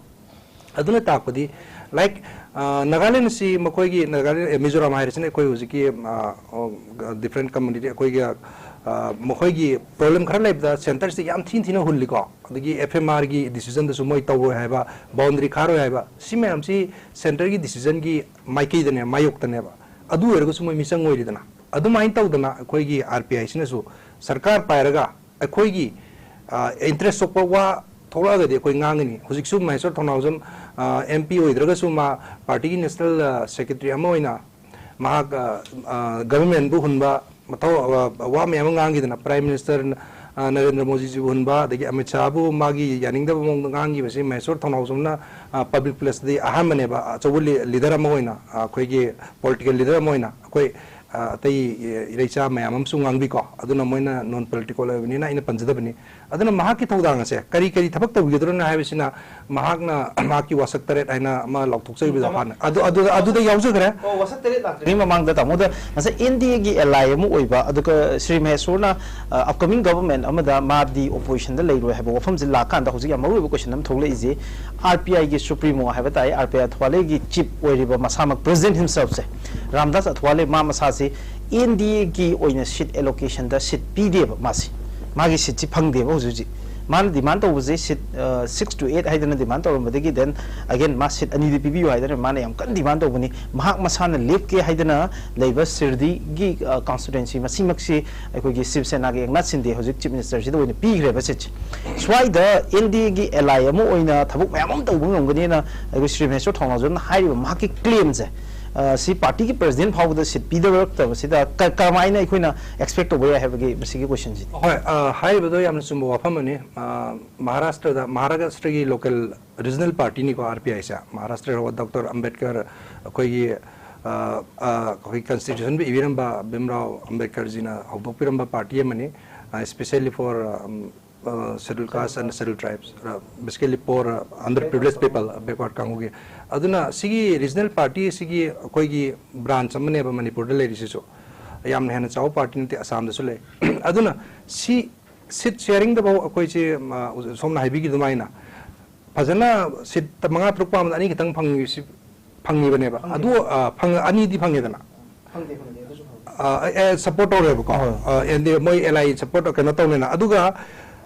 ꯑꯗꯨꯅ ꯇꯥꯛꯄꯗꯤ, like, ꯑ, ꯅꯥꯒꯥꯂꯦꯟ ꯑꯁꯤ ꯃꯈꯣꯏꯒꯤ, ꯅꯥꯒꯥꯂꯦꯟ, ꯑꯦ, ꯃꯤꯖꯣꯔꯥꯝ ꯍꯥꯏꯔꯤꯁꯤꯅ ꯑꯩꯈꯣꯏ ꯍꯧꯖꯤꯛꯀꯤ, ꯑ, ꯑ, different community, ꯑꯩꯈꯣꯏꯒꯤ, ꯑ, ꯃꯈꯣꯏꯒꯤ problem ꯈꯔ ꯂꯩꯕꯗ centreꯁꯤꯗ ꯌꯥꯝ ꯊꯤꯅ ꯊꯤꯅ ꯍꯨꯜꯂꯤꯀꯣ꯫ ꯑꯗꯒꯤ FMRꯒꯤ decisionꯗꯁꯨ ꯃꯣꯏ ꯇꯧꯔꯣꯏ ꯍꯥꯏꯕ, boundary ꯈꯥꯔꯣꯏ ꯍꯥꯏꯕ, ꯁꯤ ꯃꯌꯥꯝꯁꯤ centreꯒꯤ decisionꯒꯤ ꯃꯥꯏꯀꯩꯗꯅꯦ, ꯃꯥꯌꯣꯛꯇꯅꯦꯕ꯫ ꯑꯗꯨ ꯑꯣꯏꯔꯒꯁꯨ ꯃꯣꯏ ꯃꯤꯆꯪ ꯑꯣꯏꯔꯤꯗꯅ꯫ ꯑꯗꯨꯃꯥꯏꯅ ꯇꯧꯗꯅ ꯑꯩꯈꯣꯏꯒꯤ RPIꯁꯤꯅꯁꯨ ꯁꯔꯀꯥꯔ ꯄꯥꯏꯔꯒ ꯑꯩꯈꯣꯏꯒꯤ, ꯑ, interest ꯁꯣꯛꯄ ꯋꯥ ꯊꯣꯛꯂꯛꯑꯒꯗꯤ ꯑꯩꯈꯣꯏ ꯉꯥꯡꯒꯅꯤ꯫ ꯍꯧꯖꯤꯛꯁꯨ ꯃꯍꯦꯁ꯭ꯋꯔ ꯊꯧꯅꯥꯎꯖꯝ, ꯑ, MP ꯑꯣꯏꯗ꯭ꯔꯒꯁꯨ ꯃꯥ partyꯒꯤ national, ꯑ, secretary ꯑꯃ ꯑꯣꯏꯅ ꯃꯍꯥꯛ, ꯑ, ꯑ, governmentꯕꯨ ꯍꯨꯟꯕ ꯃꯊꯧ, ꯑ, ꯋꯥ ꯃꯌꯥꯝ ꯑꯃ ꯉꯥꯡꯈꯤꯗꯅ, Prime Minister, ꯑ, ꯅꯔꯦꯟꯗ꯭ꯔ ꯃꯣꯗꯤꯖꯤꯕꯨ ꯍꯨꯟꯕ, ꯑꯗꯒꯤ ꯑꯃꯤꯠ ꯁꯥꯍꯕꯨ ꯃꯥꯒꯤ ꯌꯥꯅꯤꯡꯗꯕ ꯃꯑꯣꯡꯗ ꯉꯥꯡꯈꯤꯕꯁꯤ ꯃꯍꯦꯁ꯭ꯋꯔ ꯊꯧꯅꯥꯎꯖꯝꯅ, ꯑ, public placeꯇꯗꯤ ꯑꯍꯥꯟꯕꯅꯦꯕ, ꯑꯆꯧꯕ ꯂꯤ-, leader ꯑꯃ ꯑꯣꯏꯅ, ꯑ, ꯑꯩꯈꯣꯏꯒꯤ political leader ꯑꯃ ꯑꯣꯏꯅ꯫ ꯑꯩꯈꯣꯏ, ꯑ, ꯑꯇꯩ, ꯑ, ꯏꯔꯩꯆꯥ ꯃꯌꯥꯝ ꯑꯃꯁꯨ ꯉꯥꯡꯕꯤꯀꯣ, ꯑꯗꯨꯅ ꯃꯣꯏꯅ non political ꯑꯣꯏꯕꯅꯤꯅ ꯑꯩꯅ ꯄꯟꯖꯗꯕꯅꯤ꯫ ꯑꯗꯨꯅ ꯃꯍꯥꯛꯀꯤ ꯊꯧꯗꯥꯡ ꯑꯁꯦ ꯀꯔꯤ ꯀꯔꯤ ꯊꯕꯛ ꯇꯧꯕꯤꯒꯗ꯭ꯔꯣꯅ ꯍꯥꯏꯕꯁꯤꯅ, ꯃꯍꯥꯛꯅ, ꯃꯍꯥꯛꯀꯤ ꯋꯥꯁꯛ ꯇꯔꯦꯠ ꯍꯥꯏꯅ ꯑꯃ ꯂꯥꯎꯊꯣꯛꯆꯈꯤꯕꯗꯣ ꯎꯝ, ꯍꯥꯟꯅ, ꯑꯗꯨ, ꯑꯗꯨ, ꯑꯗꯨꯗ ꯌꯥꯎꯖꯈ꯭ꯔꯦ꯫ ꯑꯣ, ꯋꯥꯁꯛ ꯇꯔꯦꯠ ꯂꯥꯛꯇ꯭ꯔꯤ꯫ ꯑꯗꯨꯒꯤ ꯃꯃꯥꯡꯗ ꯇꯥꯃꯣꯗ ꯉꯁꯥꯏ NDAꯒꯤ ally ꯑꯃ ꯑꯣꯏꯕ, ꯑꯗꯨꯒ ꯁ꯭ꯔꯤ ꯃꯍꯦꯁ꯭ꯋꯔꯅ, ꯑ, upcoming government ꯑꯃꯗ ꯃꯥꯗꯤ oppositionꯗ ꯂꯩꯔꯣꯏ ꯍꯥꯏꯕ ꯋꯥꯐꯝꯁꯦ ꯂꯥꯛꯀꯥꯟꯗ ꯍꯧꯖꯤꯛ ꯌꯥꯝ ꯃꯔꯨꯑꯣꯏꯕ question ꯑꯃ ꯊꯣꯛꯂꯛꯏꯁꯦ, RPIꯒꯤ supremo ꯍꯥꯏꯕ ꯇꯥꯏ, RPI ꯑꯊꯋꯥꯂꯦꯒꯤ chief ꯑꯣꯏꯔꯤꯕ ꯃꯁꯥꯃꯛ president himselfꯁꯦ, ꯔꯥꯝꯗꯥꯁ ꯑꯊꯋꯥꯂꯦ, ꯃꯥ ꯃꯁꯥꯁꯤ NDAꯒꯤ ꯑꯣꯏꯅ seat allocationꯗ seat ꯄꯤꯗꯦꯕ ꯃꯥꯁꯤ꯫ ꯃꯥꯒꯤ seatꯁꯤ ꯐꯪꯗꯦꯕ ꯍꯧꯖꯤꯛ ꯍꯧꯖꯤꯛ꯫ ꯃꯥꯅ demand ꯇꯧꯕꯁꯦ seat, ꯑ, six to eight ꯍꯥꯏꯗꯅ demand ꯇꯧꯔꯝꯕꯗꯒꯤ, then again ꯃꯥ seat ꯑꯅꯤꯗꯤ ꯄꯤꯕꯤꯌꯨ ꯍꯥꯏꯗꯅ ꯃꯥꯅ ꯌꯥꯝ ꯀꯟꯅ demand ꯇꯧꯕꯅꯤ꯫ ꯃꯍꯥꯛ ꯃꯁꯥꯅ ꯂꯦꯞꯀꯦ ꯍꯥꯏꯗꯅ ꯂꯩꯕ ꯁꯤꯔꯗꯤꯒꯤ, ꯑ, constituency ꯃꯁꯤꯃꯛꯁꯤ ꯑꯩꯈꯣꯏꯒꯤ ꯁꯤꯕ ꯁꯦꯅꯥꯒꯤ ꯑꯦꯛꯅꯥꯊ ꯁꯤꯟꯗꯦ ꯍꯧꯖꯤꯛ chief ministerꯁꯤꯗ ꯑꯣꯏꯅ ꯄꯤꯈ꯭ꯔꯦꯕ seatꯁꯦ꯫ ꯁ꯭ꯋꯥꯏꯗ NDAꯒꯤ ally ꯑꯃ ꯑꯣꯏꯅ ꯊꯕꯛ ꯃꯌꯥꯝ ꯑꯃ ꯇꯧꯕ ꯉꯝꯒꯅꯤꯅ ꯑꯩꯈꯣꯏ ꯁ꯭ꯔꯤ ꯃꯍꯦꯁ꯭ꯋꯔ ꯊꯧꯅꯥꯎꯖꯝꯅ ꯍꯥꯏꯔꯤꯕ ꯃꯍꯥꯛꯀꯤ claimꯁꯦ, ꯑ, ꯁꯤ ꯄꯥꯔꯇꯤꯒꯤ ꯄ꯭ꯔꯦꯁꯤꯗꯦꯟ ꯐꯥꯎꯕꯗ ꯁꯤꯠ ꯄꯤꯗꯧꯔꯛꯇꯕꯁꯤꯗ ꯀ-, ꯀꯔꯝꯍꯥꯏꯅ ꯑꯩꯈꯣꯏꯅ ꯑꯦꯛꯁꯄꯦꯛ ꯇꯧꯕ ꯌꯥꯏ ꯍꯥꯏꯕꯒꯤ ꯃꯁꯤꯒꯤ ꯀꯣꯏꯁꯟꯁꯤꯗꯤ? ꯍꯣꯏ, ꯑ, ꯍꯥꯏꯔꯤꯕꯗꯣ ꯌꯥꯝꯅ ꯆꯨꯝꯕ ꯋꯥꯐꯝ ꯑꯃꯅꯤ꯫ ꯑ, ꯃꯍꯥꯔꯥꯁꯇ꯭ꯔꯗ, ꯃꯍꯥꯔꯥꯁꯇ꯭ꯔꯒꯤ ꯂꯣꯀꯦꯜ ꯔꯤꯖꯅꯦꯜ ꯄꯥꯔꯇꯤꯅꯤꯀꯣ, ꯑꯥꯔ ꯄꯤ ꯑꯥꯏꯁꯦ꯫ ꯃꯍꯥꯔꯥꯁꯇ꯭ꯔ ꯗꯣꯛꯇꯔ ꯑꯝꯕꯦꯗꯀꯔ, ꯑꯩꯈꯣꯏꯒꯤ, ꯑ, ꯑ, ꯑꯩꯈꯣꯏ ꯀꯟꯁꯇꯤꯇ꯭ꯌꯨꯁꯟꯕꯨ ꯏꯕꯤꯔꯝꯕ ꯚꯤꯝꯔꯥꯎ ꯑꯝꯕꯦꯗꯀꯔꯖꯤꯅ ꯍꯧꯗꯣꯛꯄꯤꯔꯝꯕ ꯄꯥꯔꯇꯤ ꯑꯃꯅꯤ, especially for, ꯎꯝ, ꯑ, scheduled caste and scheduled tribes, basically poor, underprivileged people, backward ꯀꯥꯡꯕꯨꯒꯤ꯫ ꯑꯗꯨꯅ ꯁꯤꯒꯤ ꯔꯤꯖꯅꯦꯜ ꯄꯥꯔꯇꯤ ꯑꯁꯤꯒꯤ ꯑꯩꯈꯣꯏꯒꯤ ꯕ꯭ꯔꯥꯟꯆ ꯑꯃꯅꯦꯕ ꯃꯅꯤꯄꯨꯔꯗ ꯂꯩꯔꯤꯁꯤꯁꯨ꯫ ꯌꯥꯝꯅ ꯍꯦꯟꯅ ꯆꯥꯎꯕ ꯄꯥꯔꯇꯤ ꯅꯠꯇꯦ, ꯑꯁꯥꯝꯗꯁꯨ ꯂꯩ꯫ ꯑꯗꯨꯅ ꯁꯤ ꯁꯤꯠ ꯁꯦꯌꯥꯔꯤꯡꯗ ꯐꯥꯎ ꯑꯩꯈꯣꯏꯁꯦ, ꯑ, ꯁꯣꯝꯅ ꯍꯥꯏꯕꯤꯈꯤꯕ ꯑꯗꯨꯃꯥꯏꯅ ꯐꯖꯅ ꯁꯤꯠ ꯃꯉꯥ ꯇꯔꯨꯛ ꯄꯥꯝꯕꯗ ꯑꯅꯤ ꯈꯛꯇꯪ ꯐꯪꯉꯤꯁꯤ, ꯐꯪꯉꯤꯕꯅꯦꯕ꯫ ꯑꯗꯨ, ꯑ, ꯐꯪ-, ꯑꯅꯤꯗꯤ ꯐꯪꯉꯦꯗꯅ꯫ ꯑ, ꯑꯦ, ꯁꯄꯣꯔꯠ ꯇꯧꯔꯦꯕꯀꯣ꯫ ꯍꯣꯏ꯫ ꯑ, ꯑꯦꯟ ꯗꯤ ꯑꯦ ꯃꯣꯏ ꯑꯦꯜ ꯑꯥꯏ ꯁꯄꯣꯔꯠ ꯀꯩꯅꯣ ꯇꯧꯅꯦꯅ꯫ ꯑꯗꯨꯒ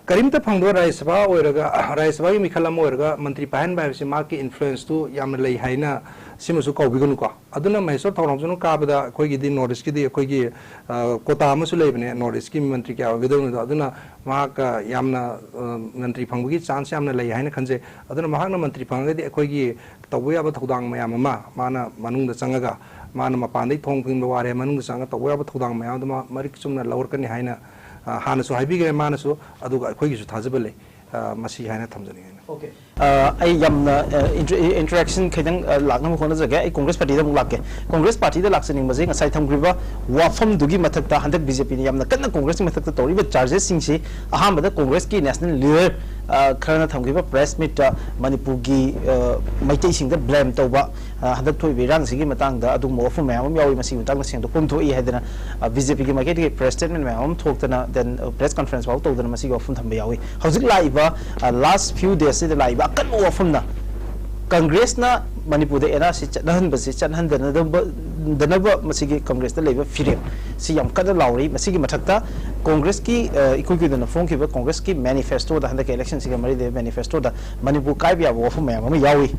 ꯀꯔꯤꯝꯇ ꯐꯪꯗꯕ ꯔꯥꯖ꯭ꯌ ꯁꯚꯥ ꯑꯣꯏꯔꯒ, ꯔꯥꯖ꯭ꯌ ꯁꯚꯥꯒꯤ ꯃꯤꯈꯜ ꯑꯃ ꯑꯣꯏꯔꯒ ꯃꯟꯇ꯭ꯔꯤ ꯄꯥꯏꯍꯟꯕ ꯍꯥꯏꯕꯁꯤ ꯃꯍꯥꯛꯀꯤ ꯏꯟꯐ꯭ꯂꯨꯌꯦꯟꯁꯇꯨ ꯌꯥꯝꯅ ꯂꯩ ꯍꯥꯏꯅ ꯁꯤꯃꯁꯨ ꯀꯧꯕꯤꯒꯅꯨꯀꯣ꯫ ꯑꯗꯨꯅ ꯃꯍꯦꯁꯣꯔ ꯊꯧꯔꯥꯝꯆꯟ ꯀꯥꯕꯗ ꯑꯩꯈꯣꯏꯒꯤꯗꯤ ꯅꯣꯔꯠ ꯏꯁ꯭ꯠꯀꯤꯗꯤ ꯑꯩꯈꯣꯏꯒꯤ, ꯑ, ꯀꯣꯇꯥ ꯑꯃꯁꯨ ꯂꯩꯕꯅꯦ, ꯅꯣꯔꯠ ꯏꯁ꯭ꯠꯀꯤ ꯃꯟꯇ꯭ꯔꯤ ꯀꯌꯥ ꯑꯣꯏꯒꯗꯧꯅꯤꯗꯣ꯫ ꯑꯗꯨꯅ ꯃꯍꯥꯛ, ꯑ, ꯌꯥꯝꯅ, ꯑ, ꯃꯟꯇ꯭ꯔꯤ ꯐꯪꯕꯒꯤ ꯆꯥꯟꯁ ꯌꯥꯝꯅ ꯂꯩ ꯍꯥꯏꯅ ꯈꯟꯖꯩ꯫ ꯑꯗꯨꯅ ꯃꯍꯥꯛꯅ ꯃꯟꯇ꯭ꯔꯤ ꯐꯪꯉꯒꯗꯤ ꯑꯩꯈꯣꯏꯒꯤ ꯇꯧꯕ ꯌꯥꯕ ꯊꯧꯗꯥꯡ ꯃꯌꯥꯝ ꯑꯃ ꯃꯥꯅ ꯃꯅꯨꯡꯗ ꯆꯪꯉꯒ, ꯃꯥꯅ ꯃꯄꯥꯟꯗꯩ ꯊꯣꯡ ꯊꯤꯡꯕ ꯋꯥꯔꯦ, ꯃꯅꯨꯡꯗ ꯆꯪꯉꯒ ꯇꯧꯕ ꯌꯥꯕ ꯊꯧꯗꯥꯡ ꯃꯌꯥꯝ ꯑꯗꯨ ꯃꯥ ꯃꯔꯤꯛ ꯆꯨꯝꯅ ꯂꯧꯔꯛꯀꯅꯤ ꯍꯥꯏꯅ, ꯑ, ꯍꯥꯟꯅꯁꯨ ꯍꯥꯏꯕꯤꯈ꯭ꯔꯦ ꯃꯥꯅꯁꯨ, ꯑꯗꯨꯒ ꯑꯩꯈꯣꯏꯒꯤꯁꯨ ꯊꯥꯖꯕ ꯂꯩ꯫ ꯑ, ꯃꯁꯤ ꯍꯥꯏꯅ ꯊꯝꯖꯅꯤꯡꯉꯤ ꯑꯩꯅ꯫ ꯑ, ꯑꯩ ꯌꯥꯝꯅ, ꯑ, ꯏꯟꯇꯔ-, ꯏꯟꯇꯔꯦꯛꯁꯟ ꯈꯤꯇꯪ, ꯑ, ꯂꯥꯛꯅꯕ ꯍꯣꯠꯅꯖꯒꯦ꯫ ꯑꯩ ꯀꯣꯡꯒ꯭ꯔꯦꯁ ꯄꯥꯔꯇꯤꯗ ꯑꯃꯨꯛ ꯂꯥꯛꯀꯦ꯫ ꯀꯣꯡꯒ꯭ꯔꯦꯁ ꯄꯥꯔꯇꯤꯗ ꯂꯥꯛꯆꯅꯤꯡꯕꯁꯦ ꯉꯁꯥꯏ ꯊꯝꯈ꯭ꯔꯤꯕ ꯋꯥꯐꯝꯗꯨꯒꯤ ꯃꯊꯛꯇ ꯍꯟꯗꯛ ꯕꯤ ꯖꯦ ꯄꯤꯅ ꯌꯥꯝꯅ ꯀꯟꯅ ꯀꯣꯡꯒ꯭ꯔꯦꯁꯀꯤ ꯃꯊꯛꯇ ꯇꯧꯔꯤꯕ ꯆꯥꯔꯖꯦꯁꯁꯤꯡꯁꯤ ꯑꯍꯥꯟꯕꯗ ꯀꯣꯡꯒ꯭ꯔꯦꯁꯀꯤ ꯅꯦꯁꯅꯦꯜ ꯂꯤꯗꯔ, ꯑ, ꯈꯔꯅ ꯊꯝꯈꯤꯕ ꯄ꯭ꯔꯦꯁ ꯃꯤꯠꯇ ꯃꯅꯤꯄꯨꯔꯒꯤ, ꯑ, ꯃꯩꯇꯩꯁꯤꯡꯗ ꯕ꯭ꯂꯦꯝ ꯇꯧꯕ, ꯑ, ꯍꯟꯗꯛ ꯊꯣꯛꯏꯕ ꯏꯔꯥꯡꯁꯤꯒꯤ ꯃꯇꯥꯡꯗ ꯑꯗꯨꯒꯨꯝꯕ ꯋꯥꯐꯝ ꯃꯌꯥꯝ ꯑꯃ ꯌꯥꯎꯏ꯫ ꯃꯁꯤꯒꯤ ꯃꯇꯥꯡꯗ ꯁꯦꯡꯗꯣꯛꯐꯝ ꯊꯣꯛꯏ ꯍꯥꯏꯗꯅ, ꯑ, ꯕꯤ ꯖꯦ ꯄꯤꯒꯤ ꯃꯥꯏꯀꯩꯗꯒꯤ ꯄ꯭ꯔꯦꯁ ꯁ꯭ꯇꯦꯠꯃꯦꯟ ꯃꯌꯥꯝ ꯑꯃ ꯊꯣꯛꯇꯅ, then, ꯑ, ꯄ꯭ꯔꯦꯁ ꯀꯟꯐꯔꯦꯟꯁ ꯐꯥꯎ ꯇꯧꯗꯅ ꯃꯁꯤꯒꯤ ꯋꯥꯐꯝ ꯊꯝꯕ ꯌꯥꯎꯏ꯫ ꯍꯧꯖꯤꯛ ꯂꯥꯛꯏꯕ, ꯑ, ꯂꯥꯁ ꯐ꯭ꯌꯨ ꯗꯦꯖꯁꯤꯗ ꯂꯥꯛꯏꯕ ꯑꯀꯟꯕ ꯋꯥꯐꯝꯅ ꯀꯪꯒ꯭ꯔꯦꯁꯅ ꯃꯅꯤꯄꯨꯔꯗ ꯑꯦꯟ ꯑꯥꯔ ꯁꯤ ꯆꯠꯅꯍꯟꯕꯁꯤ ꯆꯠꯅꯍꯟꯗꯅꯕ, ꯗꯅꯕ ꯃꯁꯤꯒꯤ ꯀꯪꯒ꯭ꯔꯦꯁꯇ ꯂꯩꯕ ꯐꯤꯔꯦꯞ ꯁꯤ ꯌꯥꯝ ꯀꯟꯅ ꯂꯥꯎꯔꯤ꯫ ꯃꯁꯤꯒꯤ ꯃꯊꯛꯇ ꯀꯣꯡꯒ꯭ꯔꯦꯁꯀꯤ, ꯑ, ꯏꯀꯨꯏ ꯀꯨꯏꯗꯅ ꯐꯣꯡꯈꯤꯕ ꯀꯣꯡꯒ꯭ꯔꯦꯁꯀꯤ ꯃꯦꯅꯤꯐꯦꯁꯇꯣꯗ, ꯍꯟꯗꯛꯀꯤ ꯏꯂꯦꯛꯁꯟꯁꯤꯒ ꯃꯔꯤ ꯂꯩꯅꯕ ꯃꯦꯅꯤꯐꯦꯁꯇꯣꯗ ꯃꯅꯤꯄꯨꯔ ꯀꯥꯏꯕ ꯌꯥꯕ ꯋꯥꯐꯝ ꯃꯌꯥꯝ ꯑꯃ ꯌꯥꯎꯏ꯫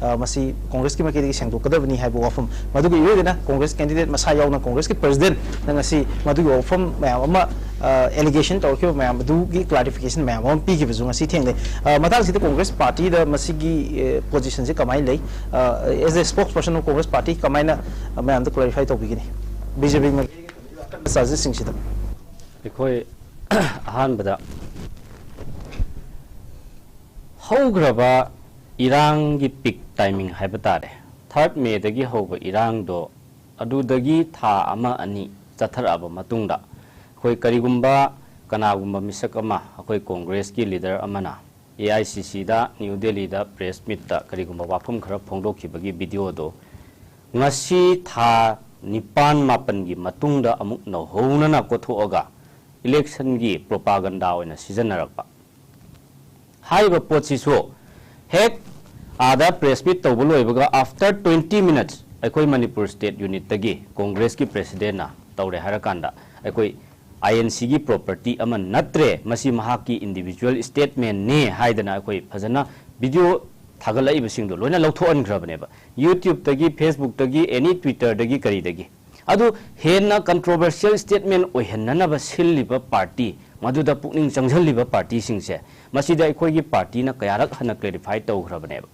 ꯑ, ꯃꯁꯤ ꯀꯣꯡꯒ꯭ꯔꯦꯁꯀꯤ ꯃꯥꯏꯀꯩꯗꯒꯤ ꯁꯦꯡꯗꯣꯛꯀꯗꯕꯅꯤ ꯍꯥꯏꯕ ꯋꯥꯐꯝ, ꯃꯗꯨꯒ ꯏꯔꯣꯏꯗꯅ ꯀꯣꯡꯒ꯭ꯔꯦꯁ ꯀꯦꯟꯗꯤꯗꯦꯠ ꯃꯁꯥ ꯌꯥꯎꯅ ꯀꯣꯡꯒ꯭ꯔꯦꯁꯀꯤ ꯄ꯭ꯔꯦꯁꯤꯗꯦꯟꯠꯅ ꯉꯁꯤ ꯃꯗꯨꯒꯤ ꯋꯥꯐꯝ ꯃꯌꯥꯝ ꯑꯃ ꯑꯦꯂꯤꯒꯦꯁꯟ ꯇꯧꯔꯛꯈꯤꯕ ꯃꯌꯥꯝ ꯑꯗꯨꯒꯤ ꯀ꯭ꯂꯥꯔꯤꯐꯤꯀꯦꯁꯟ ꯃꯌꯥꯝ ꯑꯃ ꯄꯤꯈꯤꯕꯁꯨ ꯉꯁꯤ ꯊꯦꯡꯅꯩ꯫ ꯑ, ꯃꯇꯥꯡꯁꯤꯗ ꯀꯣꯡꯒ꯭ꯔꯦꯁ ꯄꯥꯔꯇꯤꯗ ꯃꯁꯤꯒꯤ ꯄꯣꯖꯤꯁꯟꯁꯦ ꯀꯃꯥꯏꯅ ꯂꯩ? As a spokesperson of Congress party ꯀꯃꯥꯏꯅ ꯃꯌꯥꯝꯗ ꯀ꯭ꯂꯥꯔꯤꯐꯥꯏ ꯇꯧꯕꯤꯒꯅꯤ? ꯕꯤ ꯖꯦ ꯄꯤ ꯆꯥꯔꯖꯦꯁꯁꯤꯡꯁꯤꯗ꯫ ꯑꯩꯈꯣꯏ ꯑꯍꯥꯟꯕꯗ ꯍꯧꯈ꯭ꯔꯕ ꯏꯔꯥꯡꯒꯤ ꯄꯤꯛ ꯇꯥꯏꯃꯤꯡ ꯍꯥꯏꯕ ꯇꯥꯔꯦ, ꯊꯥꯔꯠ ꯃꯦꯗꯒꯤ ꯍꯧꯕ ꯏꯔꯥꯡꯗꯣ ꯑꯗꯨꯗꯒꯤ ꯊꯥ ꯑꯃ ꯑꯅꯤ ꯆꯠꯊꯔꯛꯑꯕ ꯃꯇꯨꯡꯗ, ꯑꯩꯈꯣꯏ ꯀꯔꯤꯒꯨꯝꯕ ꯀꯅꯥꯒꯨꯝꯕ ꯃꯤꯁꯛ ꯑꯃ, ꯑꯩꯈꯣꯏ ꯀꯣꯡꯒ꯭ꯔꯦꯁꯀꯤ ꯂꯤꯗꯔ ꯑꯃꯅ ꯑꯦ ꯑꯥꯏ ꯁꯤ ꯁꯤꯗ ꯅ꯭ꯌꯨ ꯗꯦꯜꯂꯤꯗ ꯄ꯭ꯔꯦꯁ ꯃꯤꯠꯇ ꯀꯔꯤꯒꯨꯝꯕ ꯋꯥꯐꯝ ꯈꯔ ꯐꯣꯡꯗꯣꯛꯈꯤꯕꯒꯤ ꯚꯤꯗꯤꯑꯣꯗꯣ ꯉꯁꯤ ꯊꯥ ꯅꯤꯄꯥꯟ ꯃꯥꯄꯟꯒꯤ ꯃꯇꯨꯡꯗ ꯑꯃꯨꯛ ꯅꯧꯍꯧꯅꯅ ꯀꯣꯊꯣꯛꯑꯒ ꯏꯂꯦꯛꯁꯟꯒꯤ ꯄ꯭ꯔꯣꯄꯥꯒꯟꯗꯥ ꯑꯣꯏꯅ ꯁꯤꯖꯤꯟꯅꯔꯛꯄ꯫ ꯍꯥꯏꯔꯤꯕ ꯄꯣꯠꯁꯤꯁꯨ ꯍꯦꯛ ꯑꯥꯗ ꯄ꯭ꯔꯦꯁ ꯃꯤꯠ ꯇꯧꯕ ꯂꯣꯏꯕꯒ ꯑꯥꯐꯇꯔ ꯇ꯭ꯋꯦꯟꯇꯤ ꯃꯤꯅꯠꯁ ꯑꯩꯈꯣꯏ ꯃꯅꯤꯄꯨꯔ ꯁ꯭ꯇꯦꯠ ꯌꯨꯅꯤꯠꯇꯒꯤ ꯀꯣꯡꯒ꯭ꯔꯦꯁꯀꯤ ꯄ꯭ꯔꯦꯁꯤꯗꯦꯟꯅ ꯇꯧꯔꯦ ꯍꯥꯏꯔꯀꯥꯟꯗ ꯑꯩꯈꯣꯏ ꯑꯥꯏ ꯑꯦꯟ ꯁꯤꯒꯤ ꯄ꯭ꯔꯣꯄꯔꯇꯤ ꯑꯃ ꯅꯠꯇ꯭ꯔꯦ, ꯃꯁꯤ ꯃꯍꯥꯛꯀꯤ ꯏꯟꯗꯤꯚꯤꯖꯨꯋꯦꯜ ꯁ꯭ꯇꯦꯠꯃꯦꯟꯅꯦ ꯍꯥꯏꯗꯅ ꯑꯩꯈꯣꯏ ꯐꯖꯅ ꯚꯤꯗꯤꯑꯣ ꯊꯥꯒꯠꯂꯛꯏꯕꯁꯤꯡꯗꯣ ꯂꯣꯏꯅ ꯂꯧꯊꯣꯛꯍꯟꯈ꯭ꯔꯕꯅꯦꯕ꯫ ꯌꯨꯇ꯭ꯌꯨꯕꯇꯒꯤ, ꯐꯦꯁꯕꯨꯛꯇꯒꯤ, ꯑꯦꯅꯤ ꯇ꯭ꯋꯤꯇꯔꯗꯒꯤ ꯀꯔꯤꯗꯒꯤ꯫ ꯑꯗꯨ ꯍꯦꯟꯅ ꯀꯟꯇ꯭ꯔꯣꯚꯔꯁꯤꯌꯦꯜ ꯁ꯭ꯇꯦꯠꯃꯦꯟ ꯑꯣꯏꯍꯟꯅꯅꯕ ꯁꯤꯜꯂꯤꯕ ꯄꯥꯔꯇꯤ, ꯃꯗꯨꯗ ꯄꯨꯛꯅꯤꯡ ꯆꯪꯁꯤꯜꯂꯤꯕ ꯄꯥꯔꯇꯤꯁꯤꯡꯁꯦ, ꯃꯁꯤꯗ ꯑꯩꯈꯣꯏꯒꯤ ꯄꯥꯔꯇꯤꯅ ꯀꯌꯥꯔꯛ ꯍꯟꯅ ꯀ꯭ꯂꯦꯔꯤꯐꯥꯏ ꯇꯧꯈ꯭ꯔꯕꯅꯦꯕ꯫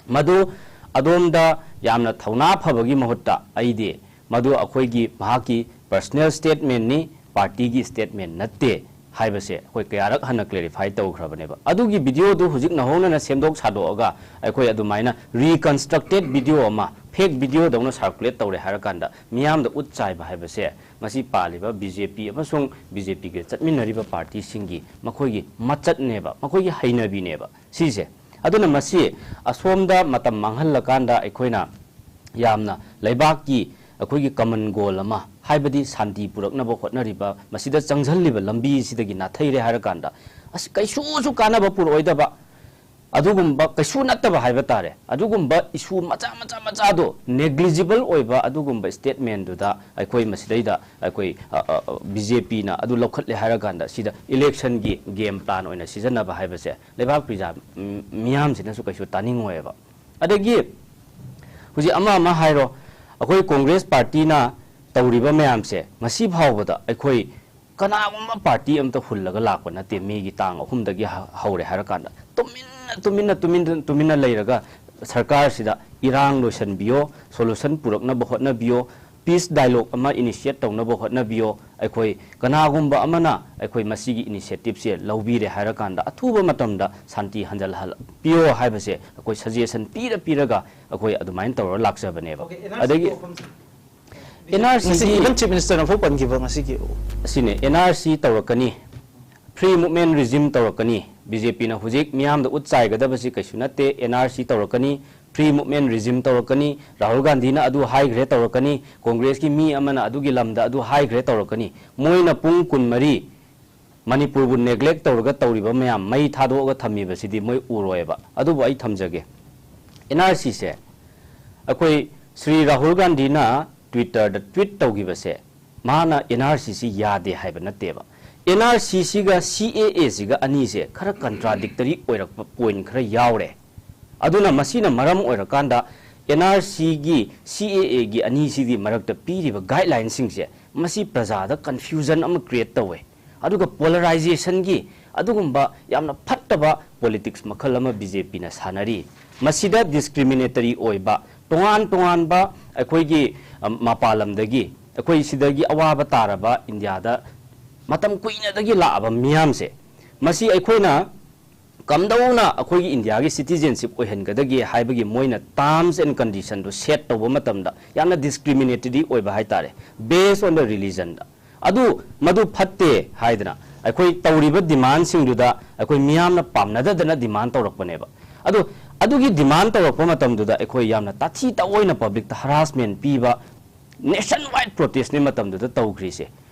ꯃꯗꯨ ꯑꯗꯣꯝꯗ ꯌꯥꯝꯅ ꯊꯧꯅꯥ ꯐꯕꯒꯤ ꯃꯍꯨꯠꯇ ꯑꯩꯗꯤ ꯃꯗꯨ ꯑꯩꯈꯣꯏꯒꯤ, ꯃꯍꯥꯛꯀꯤ ꯄꯔꯁꯅꯦꯜ ꯁ꯭ꯇꯦꯠꯃꯦꯟꯅꯤ, ꯄꯥꯔꯇꯤꯒꯤ ꯁ꯭ꯇꯦꯠꯃꯦꯟ ꯅꯠꯇꯦ ꯍꯥꯏꯕꯁꯦ ꯑꯩꯈꯣꯏ ꯀꯌꯥꯔꯛ ꯍꯟꯅ ꯀ꯭ꯂꯦꯔꯤꯐꯥꯏ ꯇꯧꯈ꯭ꯔꯕꯅꯦꯕ꯫ ꯑꯗꯨꯒꯤ ꯚꯤꯗꯤꯑꯣꯗꯨ ꯍꯧꯖꯤꯛ ꯅꯧꯍꯧꯅꯅ ꯁꯦꯝꯗꯣꯛ ꯁꯥꯗꯣꯛꯑꯒ ꯑꯩꯈꯣꯏ ꯑꯗꯨꯃꯥꯏꯅ ꯔꯤꯀꯟꯁꯇ꯭ꯔꯛꯇꯦꯠ ꯚꯤꯗꯤꯑꯣ ꯑꯃ, ꯐꯦꯛ ꯚꯤꯗꯤꯑꯣꯗꯧꯅ ꯁꯥꯔꯀꯨꯂꯦꯠ ꯇꯧꯔꯦ ꯍꯥꯏꯔꯀꯥꯟꯗ ꯃꯤꯌꯥꯝꯗ ꯎꯠ ꯆꯥꯏꯕ ꯍꯥꯏꯕꯁꯦ ꯉꯁꯤ ꯄꯥꯜꯂꯤꯕ ꯕꯤ ꯖꯦ ꯄꯤ ꯑꯃꯁꯨꯡ ꯕꯤ ꯖꯦ ꯄꯤꯒ ꯆꯠꯃꯤꯟꯅꯔꯤꯕ ꯄꯥꯔꯇꯤꯁꯤꯡꯒꯤ ꯃꯈꯣꯏꯒꯤ ꯃꯆꯠꯅꯦꯕ, ꯃꯈꯣꯏꯒꯤ ꯍꯩꯅꯕꯤꯅꯦꯕ ꯁꯤꯁꯦ꯫ ꯑꯗꯨꯅ ꯃꯁꯤ ꯑꯁꯣꯝꯗ ꯃꯇꯝ ꯃꯥꯡꯍꯜꯂꯀꯥꯟꯗ ꯑꯩꯈꯣꯏꯅ ꯌꯥꯝꯅ ꯂꯩꯕꯥꯛꯀꯤ ꯑꯩꯈꯣꯏꯒꯤ ꯀꯃꯟ ꯒꯣꯜ ꯑꯃ, ꯍꯥꯏꯕꯗꯤ ꯁꯥꯟꯇꯤ ꯄꯨꯔꯛꯅꯕ ꯍꯣꯠꯅꯔꯤꯕ, ꯃꯁꯤꯗ ꯆꯪꯁꯤꯜꯂꯤꯕ ꯂꯝꯕꯤꯁꯤꯗꯒꯤ ꯅꯥꯊꯩꯔꯦ ꯍꯥꯏꯔꯀꯥꯟꯗ, ꯑꯁ, ꯀꯩꯁꯨꯁꯨ ꯀꯥꯟꯅꯕ ꯄꯨꯔꯛꯑꯣꯏꯗꯕ, ꯑꯗꯨꯒꯨꯝꯕ ꯀꯩꯁꯨ ꯅꯠꯇꯕ ꯍꯥꯏꯕ ꯇꯥꯔꯦ, ꯑꯗꯨꯒꯨꯝꯕ ꯏꯁꯨ ꯃꯆꯥ ꯃꯆꯥ ꯃꯆꯥꯗꯣ, ꯅꯦꯒ꯭ꯂꯤꯖꯤꯕꯜ ꯑꯣꯏꯕ ꯑꯗꯨꯒꯨꯝꯕ ꯁ꯭ꯇꯦꯠꯃꯦꯟꯗꯨꯗ ꯑꯩꯈꯣꯏ ꯃꯁꯤꯗꯩꯗ ꯑꯩꯈꯣꯏ, ꯑ, ꯑ, ꯑ, ꯕꯤ ꯖꯦ ꯄꯤꯅ ꯑꯗꯨ ꯂꯧꯈꯠꯂꯦ ꯍꯥꯏꯔꯀꯥꯟꯗ ꯁꯤꯗ ꯏꯂꯦꯛꯁꯟꯒꯤ ꯒꯦꯝ ꯄ꯭ꯂꯥꯟ ꯑꯣꯏꯅ ꯁꯤꯖꯤꯟꯅꯕ ꯍꯥꯏꯕꯁꯦ ꯂꯩꯕꯥꯛ ꯄ꯭ꯔꯖꯥ, ꯎꯝ, ꯃꯤꯌꯥꯝꯁꯤꯅꯁꯨ ꯀꯩꯁꯨ ꯇꯥꯅꯤꯡꯉꯣꯏꯕ꯫ ꯑꯗꯒꯤ ꯍꯧꯖꯤꯛ ꯑꯃ ꯑꯃ ꯍꯥꯏꯔꯣ, ꯑꯩꯈꯣꯏ ꯀꯣꯡꯒ꯭ꯔꯦꯁ ꯄꯥꯔꯇꯤꯅ ꯇꯧꯔꯤꯕ ꯃꯌꯥꯝꯁꯦ ꯉꯁꯤ ꯐꯥꯎꯕꯗ ꯑꯩꯈꯣꯏ ꯀꯅꯥꯒꯨꯝꯕ ꯄꯥꯔꯇꯤ ꯑꯃꯇ ꯍꯨꯜꯂꯒ ꯂꯥꯛꯄ ꯅꯠꯇꯦ꯫ ꯃꯦꯒꯤ ꯇꯥꯡ ꯑꯍꯨꯝꯗꯒꯤ ꯍ-, ꯍꯧꯔꯦ ꯍꯥꯏꯔꯀꯥꯟꯗ ꯇꯨꯃꯤꯟꯅ, ꯇꯨꯃꯤꯟꯅ, ꯇꯨꯃꯤꯟꯅ, ꯇꯨꯃꯤꯟꯅ ꯂꯩꯔꯒ ꯁꯔꯀꯥꯔꯁꯤꯗ ꯏꯔꯥꯡ ꯂꯣꯏꯁꯤꯟꯕꯤꯌꯣ, ꯁꯣꯂꯨꯁꯟ ꯄꯨꯔꯛꯅꯕ ꯍꯣꯠꯅꯕꯤꯌꯣ, ꯄꯤꯁ ꯗꯥꯏꯂꯣꯒ ꯑꯃ ꯏꯅꯤꯁꯤꯌꯦꯠ ꯇꯧꯅꯕ ꯍꯣꯠꯅꯕꯤꯌꯣ꯫ ꯑꯩꯈꯣꯏ ꯀꯅꯥꯒꯨꯝꯕ ꯑꯃꯅ ꯑꯩꯈꯣꯏ ꯃꯁꯤꯒꯤ ꯏꯅꯤꯁꯤꯌꯦꯇꯤꯚꯁꯦ ꯂꯧꯕꯤꯔꯦ ꯍꯥꯏꯔꯀꯥꯟꯗ ꯑꯊꯨꯕ ꯃꯇꯝꯗ ꯁꯥꯟꯇꯤ ꯍꯟꯖꯜꯍꯟꯕꯤꯌꯣ ꯍꯥꯏꯕꯁꯦ ꯑꯩꯈꯣꯏ ꯁꯖꯦꯁꯟ ꯄꯤꯔ ꯄꯤꯔꯒ ꯑꯩꯈꯣꯏ ꯑꯗꯨꯃꯥꯏꯅ ꯇꯧꯔ ꯂꯥꯛꯆꯕꯅꯦꯕ꯫ ꯑꯣꯀꯦ, ꯑꯦꯟ ꯑꯥꯔ ꯁꯤ ꯑꯗꯒꯤ ꯇꯣꯛꯐꯝꯁꯦ꯫ ꯑꯦꯟ ꯑꯥꯔ ꯁꯤꯒꯤ ꯉꯁꯤ even Chief Minister ꯅꯐꯥꯎ ꯄꯟꯈꯤꯕ ꯉꯁꯤꯒꯤ꯫ ꯑꯁꯤꯅꯦ, ꯑꯦꯟ ꯑꯥꯔ ꯁꯤ ꯇꯧꯔꯛꯀꯅꯤ, ꯐ꯭ꯔꯤ ꯃꯨꯚꯃꯦꯟ ꯔꯤꯖꯤꯝ ꯇꯧꯔꯛꯀꯅꯤ꯫ ꯕꯤ ꯖꯦ ꯄꯤꯅ ꯍꯧꯖꯤꯛ ꯃꯤꯌꯥꯝꯗ ꯎꯠ ꯆꯥꯏꯒꯗꯕꯁꯤ ꯀꯩꯁꯨ ꯅꯠꯇꯦ, ꯑꯦꯟ ꯑꯥꯔ ꯁꯤ ꯇꯧꯔꯛꯀꯅꯤ, ꯐ꯭ꯔꯤ ꯃꯨꯚꯃꯦꯟ ꯔꯤꯖꯤꯝ ꯇꯧꯔꯛꯀꯅꯤ, ꯔꯥꯍꯨꯜ ꯒꯥꯟꯙꯤꯅ ꯑꯗꯨ ꯍꯥꯏꯈ꯭ꯔꯦ ꯇꯧꯔꯛꯀꯅꯤ, ꯀꯣꯡꯒ꯭ꯔꯦꯁꯀꯤ ꯃꯤ ꯑꯃꯅ ꯑꯗꯨꯒꯤ ꯂꯝꯗ ꯑꯗꯨ ꯍꯥꯏꯈ꯭ꯔꯦ ꯇꯧꯔꯛꯀꯅꯤ꯫ ꯃꯣꯏꯅ ꯄꯨꯡ ꯀꯨꯟꯃꯔꯤ ꯃꯅꯤꯄꯨꯔꯕꯨ ꯅꯦꯒ꯭ꯂꯦꯛ ꯇꯧꯔꯒ ꯇꯧꯔꯤꯕ ꯃꯌꯥꯝ, ꯃꯩ ꯊꯥꯗꯣꯛꯑꯒ ꯊꯝꯃꯤꯕꯁꯤꯗꯤ ꯃꯣꯏ ꯎꯔꯣꯏꯕ꯫ ꯑꯗꯨꯕꯨ ꯑꯩ ꯊꯝꯖꯒꯦ, ꯑꯦꯟ ꯑꯥꯔ ꯁꯤꯁꯦ ꯑꯩꯈꯣꯏ ꯁ꯭ꯔꯤ ꯔꯥꯍꯨꯜ ꯒꯥꯟꯙꯤꯅ ꯇ꯭ꯋꯤꯇꯔꯗ ꯇ꯭ꯋꯤꯠ ꯇꯧꯈꯤꯕꯁꯦ, ꯃꯥꯅ ꯑꯦꯟ ꯑꯥꯔ ꯁꯤꯁꯤ ꯌꯥꯗꯦ ꯍꯥꯏꯕ ꯅꯠꯇꯦꯕ꯫ ꯑꯦꯟ ꯑꯥꯔ ꯁꯤꯁꯤꯒ ꯁꯤ ꯑꯦ ꯑꯦꯁꯤꯒ ꯑꯅꯤꯁꯦ ꯈꯔ ꯀꯟꯇ꯭ꯔꯥꯗꯤꯛꯇꯔꯤ ꯑꯣꯏꯔꯛꯄ ꯄꯣꯏꯟ ꯈꯔ ꯌꯥꯎꯔꯦ꯫ ꯑꯗꯨꯅ ꯃꯁꯤꯅ ꯃꯔꯝ ꯑꯣꯏꯔꯀꯥꯟꯗ ꯑꯦꯟ ꯑꯥꯔ ꯁꯤꯒꯤ ꯁꯤ ꯑꯦ ꯑꯦꯒꯤ ꯑꯅꯤꯁꯤꯒꯤ ꯃꯔꯛꯇ ꯄꯤꯔꯤꯕ ꯒꯥꯏꯗꯂꯥꯏꯟꯁꯤꯡꯁꯦ, ꯃꯁꯤ ꯄ꯭ꯔꯖꯥꯗ ꯀꯟꯐ꯭ꯌꯨꯖꯟ ꯑꯃ ꯀ꯭ꯔꯤꯌꯦꯠ ꯇꯧꯋꯦ꯫ ꯑꯗꯨꯒ ꯄꯣꯂꯔꯥꯏꯖꯦꯁꯟꯒꯤ ꯑꯗꯨꯒꯨꯝꯕ ꯌꯥꯝꯅ ꯐꯠꯇꯕ ꯄꯣꯂꯤꯇꯤꯛꯁ ꯃꯈꯜ ꯑꯃ ꯕꯤ ꯖꯦ ꯄꯤꯅ ꯁꯥꯟꯅꯔꯤ꯫ ꯃꯁꯤꯗ ꯗꯤꯁꯀ꯭ꯔꯤꯃꯤꯅꯦꯇꯔꯤ ꯑꯣꯏꯕ, ꯇꯣꯉꯥꯟ ꯇꯣꯉꯥꯟꯕ ꯑꯩꯈꯣꯏꯒꯤ, ꯑ, ꯃꯄꯥꯟ ꯂꯝꯗꯒꯤ ꯑꯩꯈꯣꯏ ꯁꯤꯗꯒꯤ ꯑꯋꯥꯕ ꯇꯥꯔꯕ ꯏꯟꯗꯤꯌꯥꯗ ꯃꯇꯝ ꯀꯨꯏꯅꯗꯒꯤ ꯂꯥꯛꯑꯕ ꯃꯤꯌꯥꯝꯁꯦ, ꯃꯁꯤ ꯑꯩꯈꯣꯏꯅ ꯀꯝꯗꯧꯅ ꯑꯩꯈꯣꯏꯒꯤ ꯏꯟꯗꯤꯌꯥꯒꯤ ꯁꯤꯇꯤꯖꯦꯟꯁꯤꯞ ꯑꯣꯏꯍꯟꯒꯗꯒꯦ ꯍꯥꯏꯕꯒꯤ ꯃꯣꯏꯅ ꯇꯥꯔꯝꯁ ꯑꯦꯟ ꯀꯟꯗꯤꯁꯟꯗꯨ ꯁꯦꯠ ꯇꯧꯕ ꯃꯇꯝꯗ ꯌꯥꯝꯅ ꯗꯤꯁꯀ꯭ꯔꯤꯃꯤꯅꯦꯇꯔꯤ ꯑꯣꯏꯕ ꯍꯥꯏꯇꯥꯔꯦ, based on the religion ꯗ꯫ ꯑꯗꯨ ꯃꯗꯨ ꯐꯠꯇꯦ ꯍꯥꯏꯗꯅ ꯑꯩꯈꯣꯏ ꯇꯧꯔꯤꯕ ꯗꯤꯃꯥꯟꯁꯤꯡꯗꯨꯗ ꯑꯩꯈꯣꯏ ꯃꯤꯌꯥꯝꯅ ꯄꯥꯝꯅꯗꯗꯅ ꯗꯤꯃꯥꯟ ꯇꯧꯔꯛꯄꯅꯦꯕ꯫ ꯑꯗꯨ ꯑꯗꯨꯒꯤ ꯗꯤꯃꯥꯟ ꯇꯧꯔꯛꯄ ꯃꯇꯝꯗꯨꯗ ꯑꯩꯈꯣꯏ ꯌꯥꯝꯅ ꯇꯥꯊꯤ ꯇꯥꯑꯣꯏꯅ ꯄꯕ꯭ꯂꯤꯛꯇ ꯍꯔꯥꯁꯃꯦꯟ ꯄꯤꯕ, ꯅꯦꯁꯟ ꯋꯥꯏꯗ ꯄ꯭ꯔꯣꯇꯦꯁꯅꯦ ꯃꯇꯝꯗꯨꯗ ꯇꯧꯈ꯭ꯔꯤꯁꯦ꯫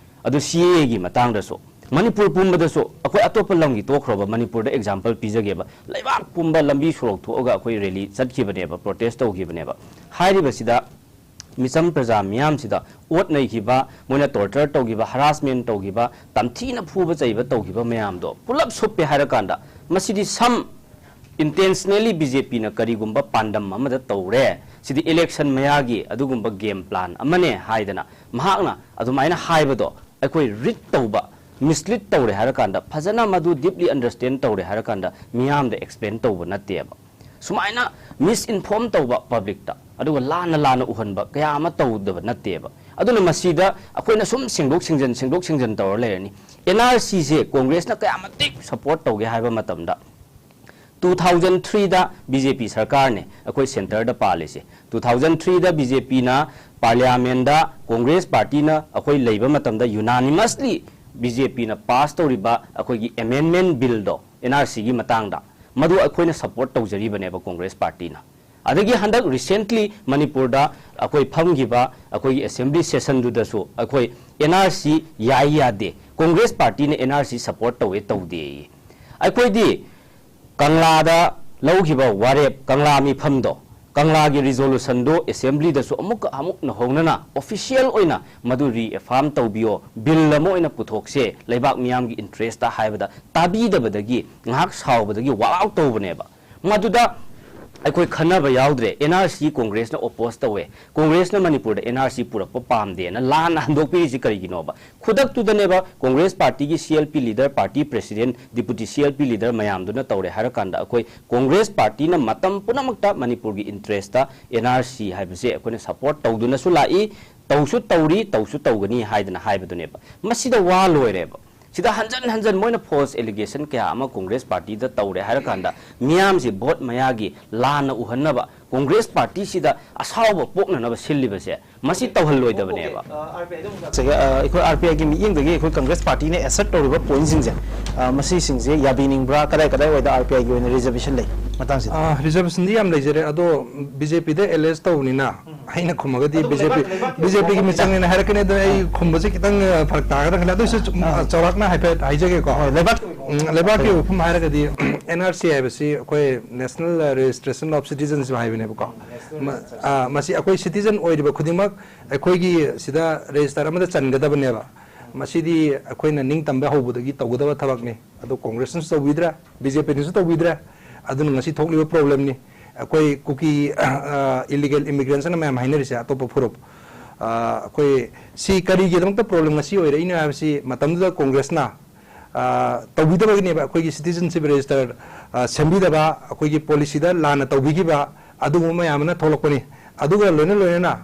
ꯑꯗꯨ ꯁꯤ ꯑꯦ ꯑꯦꯒꯤ ꯃꯇꯥꯡꯗꯁꯨ, ꯃꯅꯤꯄꯨꯔ ꯄꯨꯝꯕꯗꯁꯨ, ꯑꯩꯈꯣꯏ ꯑꯇꯣꯞꯄ ꯂꯝꯒꯤ ꯇꯣꯛꯈ꯭ꯔꯣꯕ, ꯃꯅꯤꯄꯨꯔꯗ ꯑꯦꯛꯖꯥꯝꯄꯜ ꯄꯤꯖꯒꯦꯕ, ꯂꯩꯕꯥꯛ ꯄꯨꯝꯕ ꯂꯝꯕꯤ ꯁꯣꯔꯣꯛ ꯊꯣꯛꯑꯒ ꯑꯩꯈꯣꯏ ꯔꯦꯂꯤ ꯆꯠꯈꯤꯕꯅꯦꯕ, ꯄ꯭ꯔꯣꯇꯦꯁ ꯇꯧꯈꯤꯕꯅꯦꯕ꯫ ꯍꯥꯏꯔꯤꯕꯁꯤꯗ ꯃꯤꯆꯝ ꯄ꯭ꯔꯖꯥ ꯃꯤꯌꯥꯝꯁꯤꯗ ꯑꯣꯠ ꯅꯩꯈꯤꯕ, ꯃꯣꯏꯅ ꯇꯣꯔꯆꯔ ꯇꯧꯈꯤꯕ, ꯍꯔꯥꯁꯃꯦꯟ ꯇꯧꯈꯤꯕ, ꯇꯝꯊꯤꯅ ꯐꯨꯕ ꯆꯩꯕ ꯇꯧꯈꯤꯕ ꯃꯌꯥꯝꯗꯣ ꯄꯨꯂꯞ ꯁꯨꯞꯄꯦ ꯍꯥꯏꯔꯀꯥꯟꯗ, ꯃꯁꯤꯗꯤ ꯁꯝ ꯏꯟꯇꯦꯟꯁꯅꯦꯂꯤ ꯕꯤ ꯖꯦ ꯄꯤꯅ ꯀꯔꯤꯒꯨꯝꯕ ꯄꯥꯟꯗꯝ ꯑꯃꯗ ꯇꯧꯔꯦ, ꯁꯤꯗꯤ ꯏꯂꯦꯛꯁꯟ ꯃꯌꯥꯒꯤ ꯑꯗꯨꯒꯨꯝꯕ ꯒꯦꯝ ꯄ꯭ꯂꯥꯟ ꯑꯃꯅꯦ ꯍꯥꯏꯗꯅ ꯃꯍꯥꯛꯅ ꯑꯗꯨꯃꯥꯏꯅ ꯍꯥꯏꯕꯗꯣ ꯑꯩꯈꯣꯏ ꯔꯤꯠ ꯇꯧꯕ, ꯃꯤꯁꯂꯤꯠ ꯇꯧꯔꯦ ꯍꯥꯏꯔꯀꯥꯟꯗ, ꯐꯖꯅ ꯃꯗꯨ ꯗꯤꯞꯂꯤ ꯑꯟꯗꯔꯁ꯭ꯇꯦꯟ ꯇꯧꯔꯦ ꯍꯥꯏꯔꯀꯥꯟꯗ ꯃꯤꯌꯥꯝꯗ ꯑꯦꯛꯁꯄ꯭ꯂꯦꯟ ꯇꯧꯕ ꯅꯠꯇꯦꯕ꯫ ꯁꯨꯃꯥꯏꯅ ꯃꯤꯁꯏꯟꯐꯣꯔꯝ ꯇꯧꯕ ꯄꯕ꯭ꯂꯤꯛꯇ, ꯑꯗꯨꯒ ꯂꯥꯟꯅ ꯂꯥꯟꯅ ꯎꯍꯟꯕ ꯀꯌꯥ ꯑꯃ ꯇꯧꯗꯕ ꯅꯠꯇꯦꯕ꯫ ꯑꯗꯨꯅ ꯃꯁꯤꯗ ꯑꯩꯈꯣꯏꯅ ꯁꯨꯝ ꯁꯦꯡꯗꯣꯛ ꯁꯦꯡꯖꯤꯟ, ꯁꯦꯡꯗꯣꯛ ꯁꯦꯡꯖꯤꯟ ꯇꯧꯔ ꯂꯩꯔꯅꯤ꯫ ꯑꯦꯟ ꯑꯥꯔ ꯁꯤꯁꯦ ꯀꯣꯡꯒ꯭ꯔꯦꯁꯅ ꯀꯌꯥꯃꯇꯤꯛ ꯁꯄꯣꯔꯠ ꯇꯧꯒꯦ ꯍꯥꯏꯕ ꯃꯇꯝꯗ, ꯇꯨ ꯊꯥꯎꯖꯟ ꯊ꯭ꯔꯤꯗ ꯕꯤ ꯖꯦ ꯄꯤ ꯁꯔꯀꯥꯔꯅꯦ ꯑꯩꯈꯣꯏ ꯁꯦꯟꯇꯔꯗ ꯄꯥꯜꯂꯤꯁꯦ꯫ ꯇꯨ ꯊꯥꯎꯖꯟ ꯊ꯭ꯔꯤꯗ ꯕꯤ ꯖꯦ ꯄꯤꯅ ꯄꯥꯔꯂꯤꯌꯥꯃꯦꯟꯗ ꯀꯣꯡꯒ꯭ꯔꯦꯁ ꯄꯥꯔꯇꯤꯅ ꯑꯩꯈꯣꯏ ꯂꯩꯕ ꯃꯇꯝꯗ ꯌꯨꯅꯥꯅꯤꯃꯁꯂꯤ ꯕꯤ ꯖꯦ ꯄꯤꯅ ꯄꯥꯁ ꯇꯧꯔꯤꯕ ꯑꯩꯈꯣꯏꯒꯤ ꯑꯦꯃꯦꯟꯃꯦꯟ ꯕꯤꯜꯗꯣ, ꯑꯦꯟ ꯑꯥꯔ ꯁꯤꯒꯤ ꯃꯇꯥꯡꯗ, ꯃꯗꯨ ꯑꯩꯈꯣꯏꯅ ꯁꯄꯣꯔꯠ ꯇꯧꯖꯔꯤꯕꯅꯦꯕ ꯀꯣꯡꯒ꯭ꯔꯦꯁ ꯄꯥꯔꯇꯤꯅ꯫ ꯑꯗꯒꯤ ꯍꯟꯗꯛ ꯔꯤꯁꯦꯟꯠꯂꯤ ꯃꯅꯤꯄꯨꯔꯗ ꯑꯩꯈꯣꯏ ꯐꯝꯈꯤꯕ ꯑꯩꯈꯣꯏꯒꯤ ꯑꯦꯁꯦꯝꯕ꯭ꯂꯤ ꯁꯦꯁꯟꯗꯨꯗꯁꯨ ꯑꯩꯈꯣꯏ ꯑꯦꯟ ꯑꯥꯔ ꯁꯤ ꯌꯥꯏ ꯌꯥꯗꯦ, ꯀꯣꯡꯒ꯭ꯔꯦꯁ ꯄꯥꯔꯇꯤꯅ ꯑꯦꯟ ꯑꯥꯔ ꯁꯤ ꯁꯄꯣꯔꯠ ꯇꯧꯋꯦ ꯇꯧꯗꯦ꯫ ꯑꯩꯈꯣꯏꯗꯤ ꯀꯪꯂꯥꯗ ꯂꯧꯈꯤꯕ ꯋꯥꯔꯦꯞ, ꯀꯪꯂꯥ ꯃꯤꯐꯝꯗꯣ, ꯀꯪꯂꯥꯒꯤ ꯔꯤꯖꯣꯂꯨꯁꯟꯗꯣ ꯑꯦꯁꯦꯝꯕ꯭ꯂꯤꯗꯁꯨ ꯑꯃꯨꯛꯀ ꯑꯃꯨꯛ ꯅꯧꯍꯧꯅꯅ ꯑꯣꯐꯤꯁꯤꯌꯦꯜ ꯑꯣꯏꯅ ꯃꯗꯨ ꯔꯤꯑꯦꯐꯥꯔꯝ ꯇꯧꯕꯤꯌꯣ, ꯕꯤꯜ ꯑꯃ ꯑꯣꯏꯅ ꯄꯨꯊꯣꯛꯁꯦ ꯂꯩꯕꯥꯛ ꯃꯤꯌꯥꯝꯒꯤ ꯏꯟꯇꯔꯦꯁꯇ ꯍꯥꯏꯕꯗ ꯇꯥꯕꯤꯗꯕꯗꯒꯤ ꯉꯥꯏꯍꯥꯛ ꯁꯥꯎꯕꯗꯒꯤ ꯋꯥꯛ ꯑꯥꯎꯠ ꯇꯧꯕꯅꯦꯕ꯫ ꯃꯗꯨꯗ ꯑꯩꯈꯣꯏ ꯈꯟꯅꯕ ꯌꯥꯎꯗ꯭ꯔꯦ꯫ ꯑꯦꯟ ꯑꯥꯔ ꯁꯤ ꯀꯣꯡꯒ꯭ꯔꯦꯁꯅ ꯑꯣꯄꯣꯖ ꯇꯧꯋꯦ, ꯀꯣꯡꯒ꯭ꯔꯦꯁꯅ ꯃꯅꯤꯄꯨꯔꯗ ꯑꯦꯟ ꯑꯥꯔ ꯁꯤ ꯄꯨꯔꯛꯄ ꯄꯥꯝꯗꯦꯅ ꯂꯥꯟꯅ ꯍꯟꯗꯣꯛꯄꯤꯔꯤꯁꯤ ꯀꯔꯤꯒꯤꯅꯣꯕ? ꯈꯨꯗꯛꯇꯨꯗꯅꯦꯕ ꯀꯣꯡꯒ꯭ꯔꯦꯁ ꯄꯥꯔꯇꯤꯒꯤ C L P leader, party president, deputy C L P leader ꯃꯌꯥꯝꯗꯨꯅ ꯇꯧꯔꯦ ꯍꯥꯏꯔꯀꯥꯟꯗ ꯑꯩꯈꯣꯏ ꯀꯣꯡꯒ꯭ꯔꯦꯁ ꯄꯥꯔꯇꯤꯅ ꯃꯇꯝ ꯄꯨꯝꯅꯃꯛꯇ ꯃꯅꯤꯄꯨꯔꯒꯤ ꯏꯟꯇꯔꯦꯁꯇ ꯑꯦꯟ ꯑꯥꯔ ꯁꯤ ꯍꯥꯏꯕꯁꯦ ꯑꯩꯈꯣꯏꯅ ꯁꯄꯣꯔꯠ ꯇꯧꯗꯨꯅꯁꯨ ꯂꯥꯛꯏ, ꯇꯧꯁꯨ ꯇꯧꯔꯤ, ꯇꯧꯁꯨ ꯇꯧꯒꯅꯤ ꯍꯥꯏꯗꯅ ꯍꯥꯏꯕꯗꯨꯅꯦꯕ꯫ ꯃꯁꯤꯗ ꯋꯥ ꯂꯣꯏꯔꯦꯕ꯫ ꯁꯤꯗ ꯍꯟꯖꯟ ꯍꯟꯖꯟ ꯃꯣꯏꯅ ꯐꯣꯜꯁ ꯑꯦꯂꯤꯒꯦꯁꯟ ꯀꯌꯥ ꯑꯃ ꯀꯣꯡꯒ꯭ꯔꯦꯁ ꯄꯥꯔꯇꯤꯗ ꯇꯧꯔꯦ ꯍꯥꯏꯔꯀꯥꯟꯗ ꯃꯤꯌꯥꯝꯁꯤ ꯚꯣꯠ ꯃꯌꯥꯒꯤ ꯂꯥꯟꯅ ꯎꯍꯟꯅꯕ, ꯀꯣꯡꯒ꯭ꯔꯦꯁ ꯄꯥꯔꯇꯤꯁꯤꯗ ꯑꯁꯥꯎꯕ ꯄꯣꯛꯅꯅꯕ ꯁꯤꯜꯂꯤꯕꯁꯦ, ꯃꯁꯤ ꯇꯧꯍꯜꯂꯣꯏꯗꯕꯅꯦꯕ꯫ ꯁꯤꯒ, ꯑ, ꯑꯩꯈꯣꯏ ꯑꯥꯔ ꯄꯤ ꯑꯥꯏꯒꯤ ꯃꯤꯠꯌꯦꯡꯗꯒꯤ ꯑꯩꯈꯣꯏ ꯀꯪꯒ꯭ꯔꯦꯁ ꯄꯥꯔꯇꯤꯅ ꯑꯦꯁꯔꯠ ꯇꯧꯔꯤꯕ ꯄꯣꯏꯟꯠꯁꯤꯡꯁꯦ, ꯑ, ꯃꯁꯤꯁꯤꯡꯁꯦ ꯌꯥꯕꯤꯅꯤꯡꯕ꯭ꯔꯥ? ꯀꯗꯥꯏ ꯀꯗꯥꯏꯋꯥꯏꯗ ꯑꯥꯔ ꯄꯤ ꯑꯥꯏꯒꯤ ꯑꯣꯏꯅ ꯔꯤꯖꯔꯕꯦꯁꯟ ꯂꯩ ꯃꯇꯥꯡꯁꯤꯗ? ꯑ, ꯔꯤꯖꯔꯕꯦꯁꯟꯗꯤ ꯌꯥꯝ ꯂꯩꯖꯔꯦ, ꯑꯗꯣ ꯕꯤ ꯖꯦ ꯄꯤꯗ ꯑꯦꯂꯦꯖ ꯇꯧꯕꯅꯤꯅ ꯑꯩꯅ ꯈꯨꯝꯃꯒꯗꯤ ꯕꯤ ꯖꯦ ꯄꯤ, ꯕꯤ ꯖꯦ ꯄꯤꯒꯤ ꯃꯤꯆꯪꯅꯦꯅ ꯍꯥꯏꯔꯛꯀꯅꯤ꯫ ꯑꯗꯨꯅ ꯑꯩ ꯈꯨꯝꯕꯁꯦ ꯈꯤꯇꯪ, ꯑ, ꯐꯔꯛ ꯇꯥꯒꯗ꯭ꯔꯥ ꯈꯜꯂꯦ꯫ ꯑꯗꯨ ꯑꯣꯏꯁꯨ ꯆꯨꯝ-, ꯑ, ꯆꯥꯎꯔꯥꯛꯅ ꯍꯥꯏꯐꯦꯠ ꯍꯥꯏꯖꯒꯦꯀꯣ꯫ ꯍꯣꯏ, ꯂꯩꯕꯥꯛ ꯎꯝ, ꯂꯩꯕꯥꯛꯀꯤ ꯋꯥꯐꯝ ꯍꯥꯏꯔꯒꯗꯤ ꯑꯦꯟ ꯑꯥꯔ ꯁꯤ ꯍꯥꯏꯕꯁꯤ ꯑꯩꯈꯣꯏ ꯅꯦꯁꯅꯦꯜ ꯔꯦꯖꯤꯁꯇ꯭ꯔꯦꯁꯟ ꯑꯣꯐ ꯁꯤꯇꯤꯖꯟꯁꯤꯞ ꯍꯥꯏꯕꯅꯦꯕꯀꯣ꯫ ꯃ-, ꯑ, ꯃꯁꯤ ꯑꯩꯈꯣꯏ ꯁꯤꯇꯤꯖꯟ ꯑꯣꯏꯔꯤꯕ ꯈꯨꯗꯤꯡꯃꯛ ꯑꯩꯈꯣꯏꯒꯤ ꯁꯤꯗ ꯔꯦꯖꯤꯁꯇꯔ ꯑꯃꯗ ꯆꯟꯒꯗꯕꯅꯦꯕ꯫ ꯃꯁꯤꯗꯤ ꯑꯩꯈꯣꯏꯅ ꯅꯤꯡꯇꯝꯕ ꯍꯧꯕꯗꯒꯤ ꯇꯧꯒꯗꯕ ꯊꯕꯛꯅꯤ꯫ ꯑꯗꯣ ꯀꯣꯡꯒ꯭ꯔꯦꯁꯅꯁꯨ ꯇꯧꯕꯤꯗ꯭ꯔꯦ, ꯕꯤ ꯖꯦ ꯄꯤꯅꯁꯨ ꯇꯧꯕꯤꯗ꯭ꯔꯦ꯫ ꯑꯗꯨꯅ ꯉꯁꯤ ꯊꯣꯛꯂꯤꯕ ꯄ꯭ꯔꯣꯕ꯭ꯂꯦꯝꯅꯤ꯫ ꯑꯩꯈꯣꯏ ꯀꯨꯀꯤ, ꯑ, ꯏꯂꯤꯒꯦꯜ ꯏꯃꯤꯒ꯭ꯔꯦꯟꯠꯁ ꯑꯅ ꯃꯌꯥꯝ ꯍꯥꯏꯅꯔꯤꯁꯦ, ꯑꯇꯣꯞꯄ ꯐꯨꯔꯨꯞ꯫ ꯑ, ꯑꯩꯈꯣꯏ ꯁꯤ ꯀꯔꯤꯒꯤꯗꯃꯛꯇ ꯄ꯭ꯔꯣꯕ꯭ꯂꯦꯝ ꯉꯁꯤ ꯑꯣꯏꯔꯛꯏꯅꯣ ꯍꯥꯏꯕꯁꯤ ꯃꯇꯝꯗꯨꯗ ꯀꯣꯡꯒ꯭ꯔꯦꯁꯅ, ꯑ, ꯇꯧꯕꯤꯗꯕꯒꯤꯅꯦꯕ꯫ ꯑꯩꯈꯣꯏꯒꯤ ꯁꯤꯇꯤꯖꯟꯁꯤꯞ ꯔꯦꯖꯤꯁꯇꯔ, ꯑ, ꯁꯦꯝꯕꯤꯗꯕ, ꯑꯩꯈꯣꯏꯒꯤ ꯄꯣꯂꯤꯁꯤꯗ ꯂꯥꯟꯅ ꯇꯧꯕꯤꯈꯤꯕ, ꯑꯗꯨꯒꯨꯝꯕ ꯃꯌꯥꯝ ꯑꯃꯅ ꯊꯣꯛꯂꯛꯄꯅꯤ꯫ ꯑꯗꯨꯒ ꯂꯣꯏꯅ ꯂꯣꯏꯅꯅ,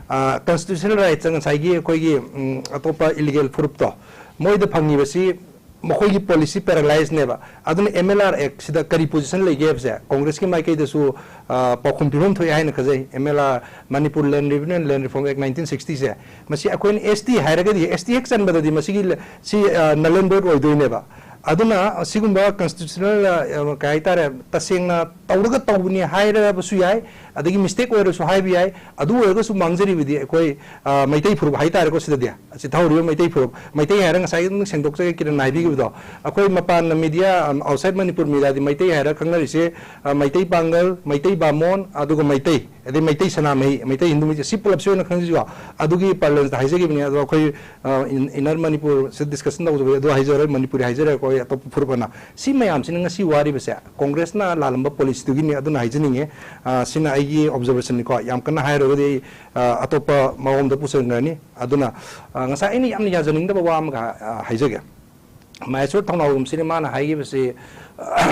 ꯑ, ꯀꯟꯁꯇꯤꯇ꯭ꯌꯨꯁꯅꯦꯜ ꯔꯥꯏꯠꯁ ꯉꯁꯥꯏꯒꯤ ꯑꯩꯈꯣꯏꯒꯤ, ꯎꯝ, ꯑꯇꯣꯞꯄ ꯏꯂꯤꯒꯦꯜ ꯐꯨꯔꯨꯞꯇꯣ ꯃꯣꯏꯗ ꯐꯪꯉꯤꯕꯁꯤ ꯃꯈꯣꯏꯒꯤ ꯄꯣꯂꯤꯁꯤ ꯄꯦꯔꯥꯂꯥꯏꯖꯅꯦꯕ꯫ ꯑꯗꯨꯅ ꯑꯦꯝ ꯑꯦꯜ ꯑꯥꯔ ꯑꯦꯛꯁꯤꯗ ꯀꯔꯤ ꯄꯣꯖꯤꯁꯟ ꯂꯩꯒꯦ ꯍꯥꯏꯕꯁꯦ ꯀꯣꯡꯒ꯭ꯔꯦꯁꯀꯤ ꯃꯥꯏꯀꯩꯗꯁꯨ, ꯑ, ꯄꯥꯎꯈꯨꯝ ꯄꯤꯐꯝ ꯊꯣꯛꯑꯦ ꯍꯥꯏꯅ ꯈꯟꯖꯩ꯫ ꯑꯦꯝ ꯑꯦꯜ ꯑꯥꯔ, ꯃꯅꯤꯄꯨꯔ ꯂꯦꯟ ꯔꯤꯚꯤꯅ꯭ꯌꯨ ꯑꯦꯟ ꯂꯦꯟ ꯔꯤꯐꯣꯔꯝ ꯑꯦꯛ ꯅꯥꯏꯟꯇꯤꯟ ꯁꯤꯛꯁꯇꯤꯁꯦ, ꯃꯁꯤ ꯑꯩꯈꯣꯏꯅ ꯑꯦꯁ ꯇꯤ ꯍꯥꯏꯔꯒꯗꯤ, ꯑꯦꯁ ꯇꯤ ꯍꯦꯛ ꯆꯟꯕꯗꯗꯤ ꯃꯁꯤꯒꯤ ꯂ-, ꯁꯤ, ꯑ, ꯅꯜ ꯑꯦꯟ ꯚꯣꯏꯗ ꯑꯣꯏꯗꯣꯏꯅꯦꯕ꯫ ꯑꯗꯨꯅ ꯑꯁꯤꯒꯨꯝꯕ ꯀꯟꯁꯇꯤꯇ꯭ꯌꯨꯁꯅꯦꯜ, ꯑ, ꯀꯩ ꯍꯥꯏꯇꯥꯔꯦ, ꯇꯁꯦꯡꯅ ꯇꯧꯔꯒ ꯇꯧꯕꯅꯤ ꯍꯥꯏꯔꯕꯁꯨ ꯌꯥꯏ, ꯑꯗꯒꯤ ꯃꯤꯁꯇꯦꯛ ꯑꯣꯏꯔꯁꯨ ꯍꯥꯏꯕ ꯌꯥꯏ꯫ ꯑꯗꯨ ꯑꯣꯏꯔꯒꯁꯨ ꯃꯥꯡꯖꯔꯤꯕꯗꯤ ꯑꯩꯈꯣꯏ, ꯑ, ꯃꯩꯇꯩ ꯐꯨꯔꯨꯞ ꯍꯥꯏꯇꯥꯔꯦꯀꯣ꯫ ꯁꯤꯗꯗꯤ ꯆꯤꯊꯍꯧꯔꯤꯕ ꯃꯩꯇꯩ ꯐꯨꯔꯨꯞ, ꯃꯩꯇꯩ ꯍꯥꯏꯔꯒ ꯉꯁꯥꯏꯒꯤ ꯑꯗꯨꯝ ꯁꯦꯡꯗꯣꯛꯆꯒꯦ, ꯀꯤꯔꯟꯅ ꯍꯥꯏꯕꯤꯈꯤꯕꯗꯣ, ꯑꯩꯈꯣꯏ ꯃꯄꯥꯟ ꯃꯤꯗꯤꯌꯥ, ꯑꯝ, ꯑꯥꯎꯠꯁꯥꯏꯠ ꯃꯅꯤꯄꯨꯔ ꯃꯤꯗꯤꯌꯥꯗꯤ ꯃꯩꯇꯩ ꯍꯥꯏꯔꯒ ꯈꯪꯅꯔꯤꯁꯦ, ꯑ, ꯃꯩꯇꯩ ꯄꯥꯡꯒꯜ, ꯃꯩꯇꯩ ꯕꯥꯃꯣꯟ, ꯑꯗꯨꯒ ꯃꯩꯇꯩ, ꯑꯗꯩ ꯃꯩꯇꯩ ꯁꯅꯥꯃꯍꯤ, ꯃꯩꯇꯩ ꯍꯤꯟꯗꯨ ꯃꯩꯇꯩ, ꯁꯤ ꯄꯨꯂꯞꯁꯦ ꯑꯣꯏꯅ ꯈꯪꯖꯩꯀꯣ꯫ ꯑꯗꯨꯒꯤ ꯄꯥꯔꯂꯦꯟꯁꯇ ꯍꯥꯏꯖꯈꯤꯕꯅꯤ꯫ ꯑꯗꯣ ꯑꯩꯈꯣꯏ, ꯑ, ꯏꯟ-, ꯏꯟꯅꯔ ꯃꯅꯤꯄꯨꯔꯁꯦ ꯗꯤꯁꯀꯁꯟ ꯇꯧꯖꯕꯩ ꯑꯗꯨ ꯍꯥꯏꯖꯔꯣꯏ, ꯃꯅꯤꯄꯨꯔꯤ ꯍꯥꯏꯖꯔꯦꯀꯣ, ꯑꯩ ꯑꯇꯣꯞꯄ ꯐꯨꯔꯨꯞ ꯑꯅ꯫ ꯁꯤ ꯃꯌꯥꯝꯁꯤꯅ ꯉꯁꯤ ꯋꯥꯔꯤꯕꯁꯦ ꯀꯣꯡꯒ꯭ꯔꯦꯁꯅ ꯂꯥꯜꯂꯝꯕ ꯄꯣꯂꯤꯁꯤꯗꯨꯒꯤꯅꯤ꯫ ꯑꯗꯨꯅ ꯍꯥꯏꯖꯅꯤꯡꯉꯦ, ꯑ, ꯁꯤꯅ ꯑꯩꯒꯤ ꯑꯣꯕꯖꯔꯕꯦꯁꯟꯅꯤꯀꯣ꯫ ꯌꯥꯝ ꯀꯟꯅ ꯍꯥꯏꯔꯨꯔꯒꯗꯤ ꯑꯩ, ꯑ, ꯑꯇꯣꯞꯄ ꯃꯑꯣꯡꯗ ꯄꯨꯁꯤꯟꯈ꯭ꯔꯅꯤ꯫ ꯑꯗꯨꯅ, ꯑ, ꯉꯁꯥꯏ ꯑꯩꯅ ꯌꯥꯝꯅ ꯌꯥꯖꯅꯤꯡꯗꯕ ꯋꯥ ꯑꯃꯒ, ꯑ, ꯍꯥꯏꯖꯒꯦ꯫ ꯃꯍꯦꯁꯣꯔ ꯊꯧꯅꯥꯎꯖꯝꯁꯤꯅ ꯃꯥꯅ ꯍꯥꯏꯈꯤꯕꯁꯤ,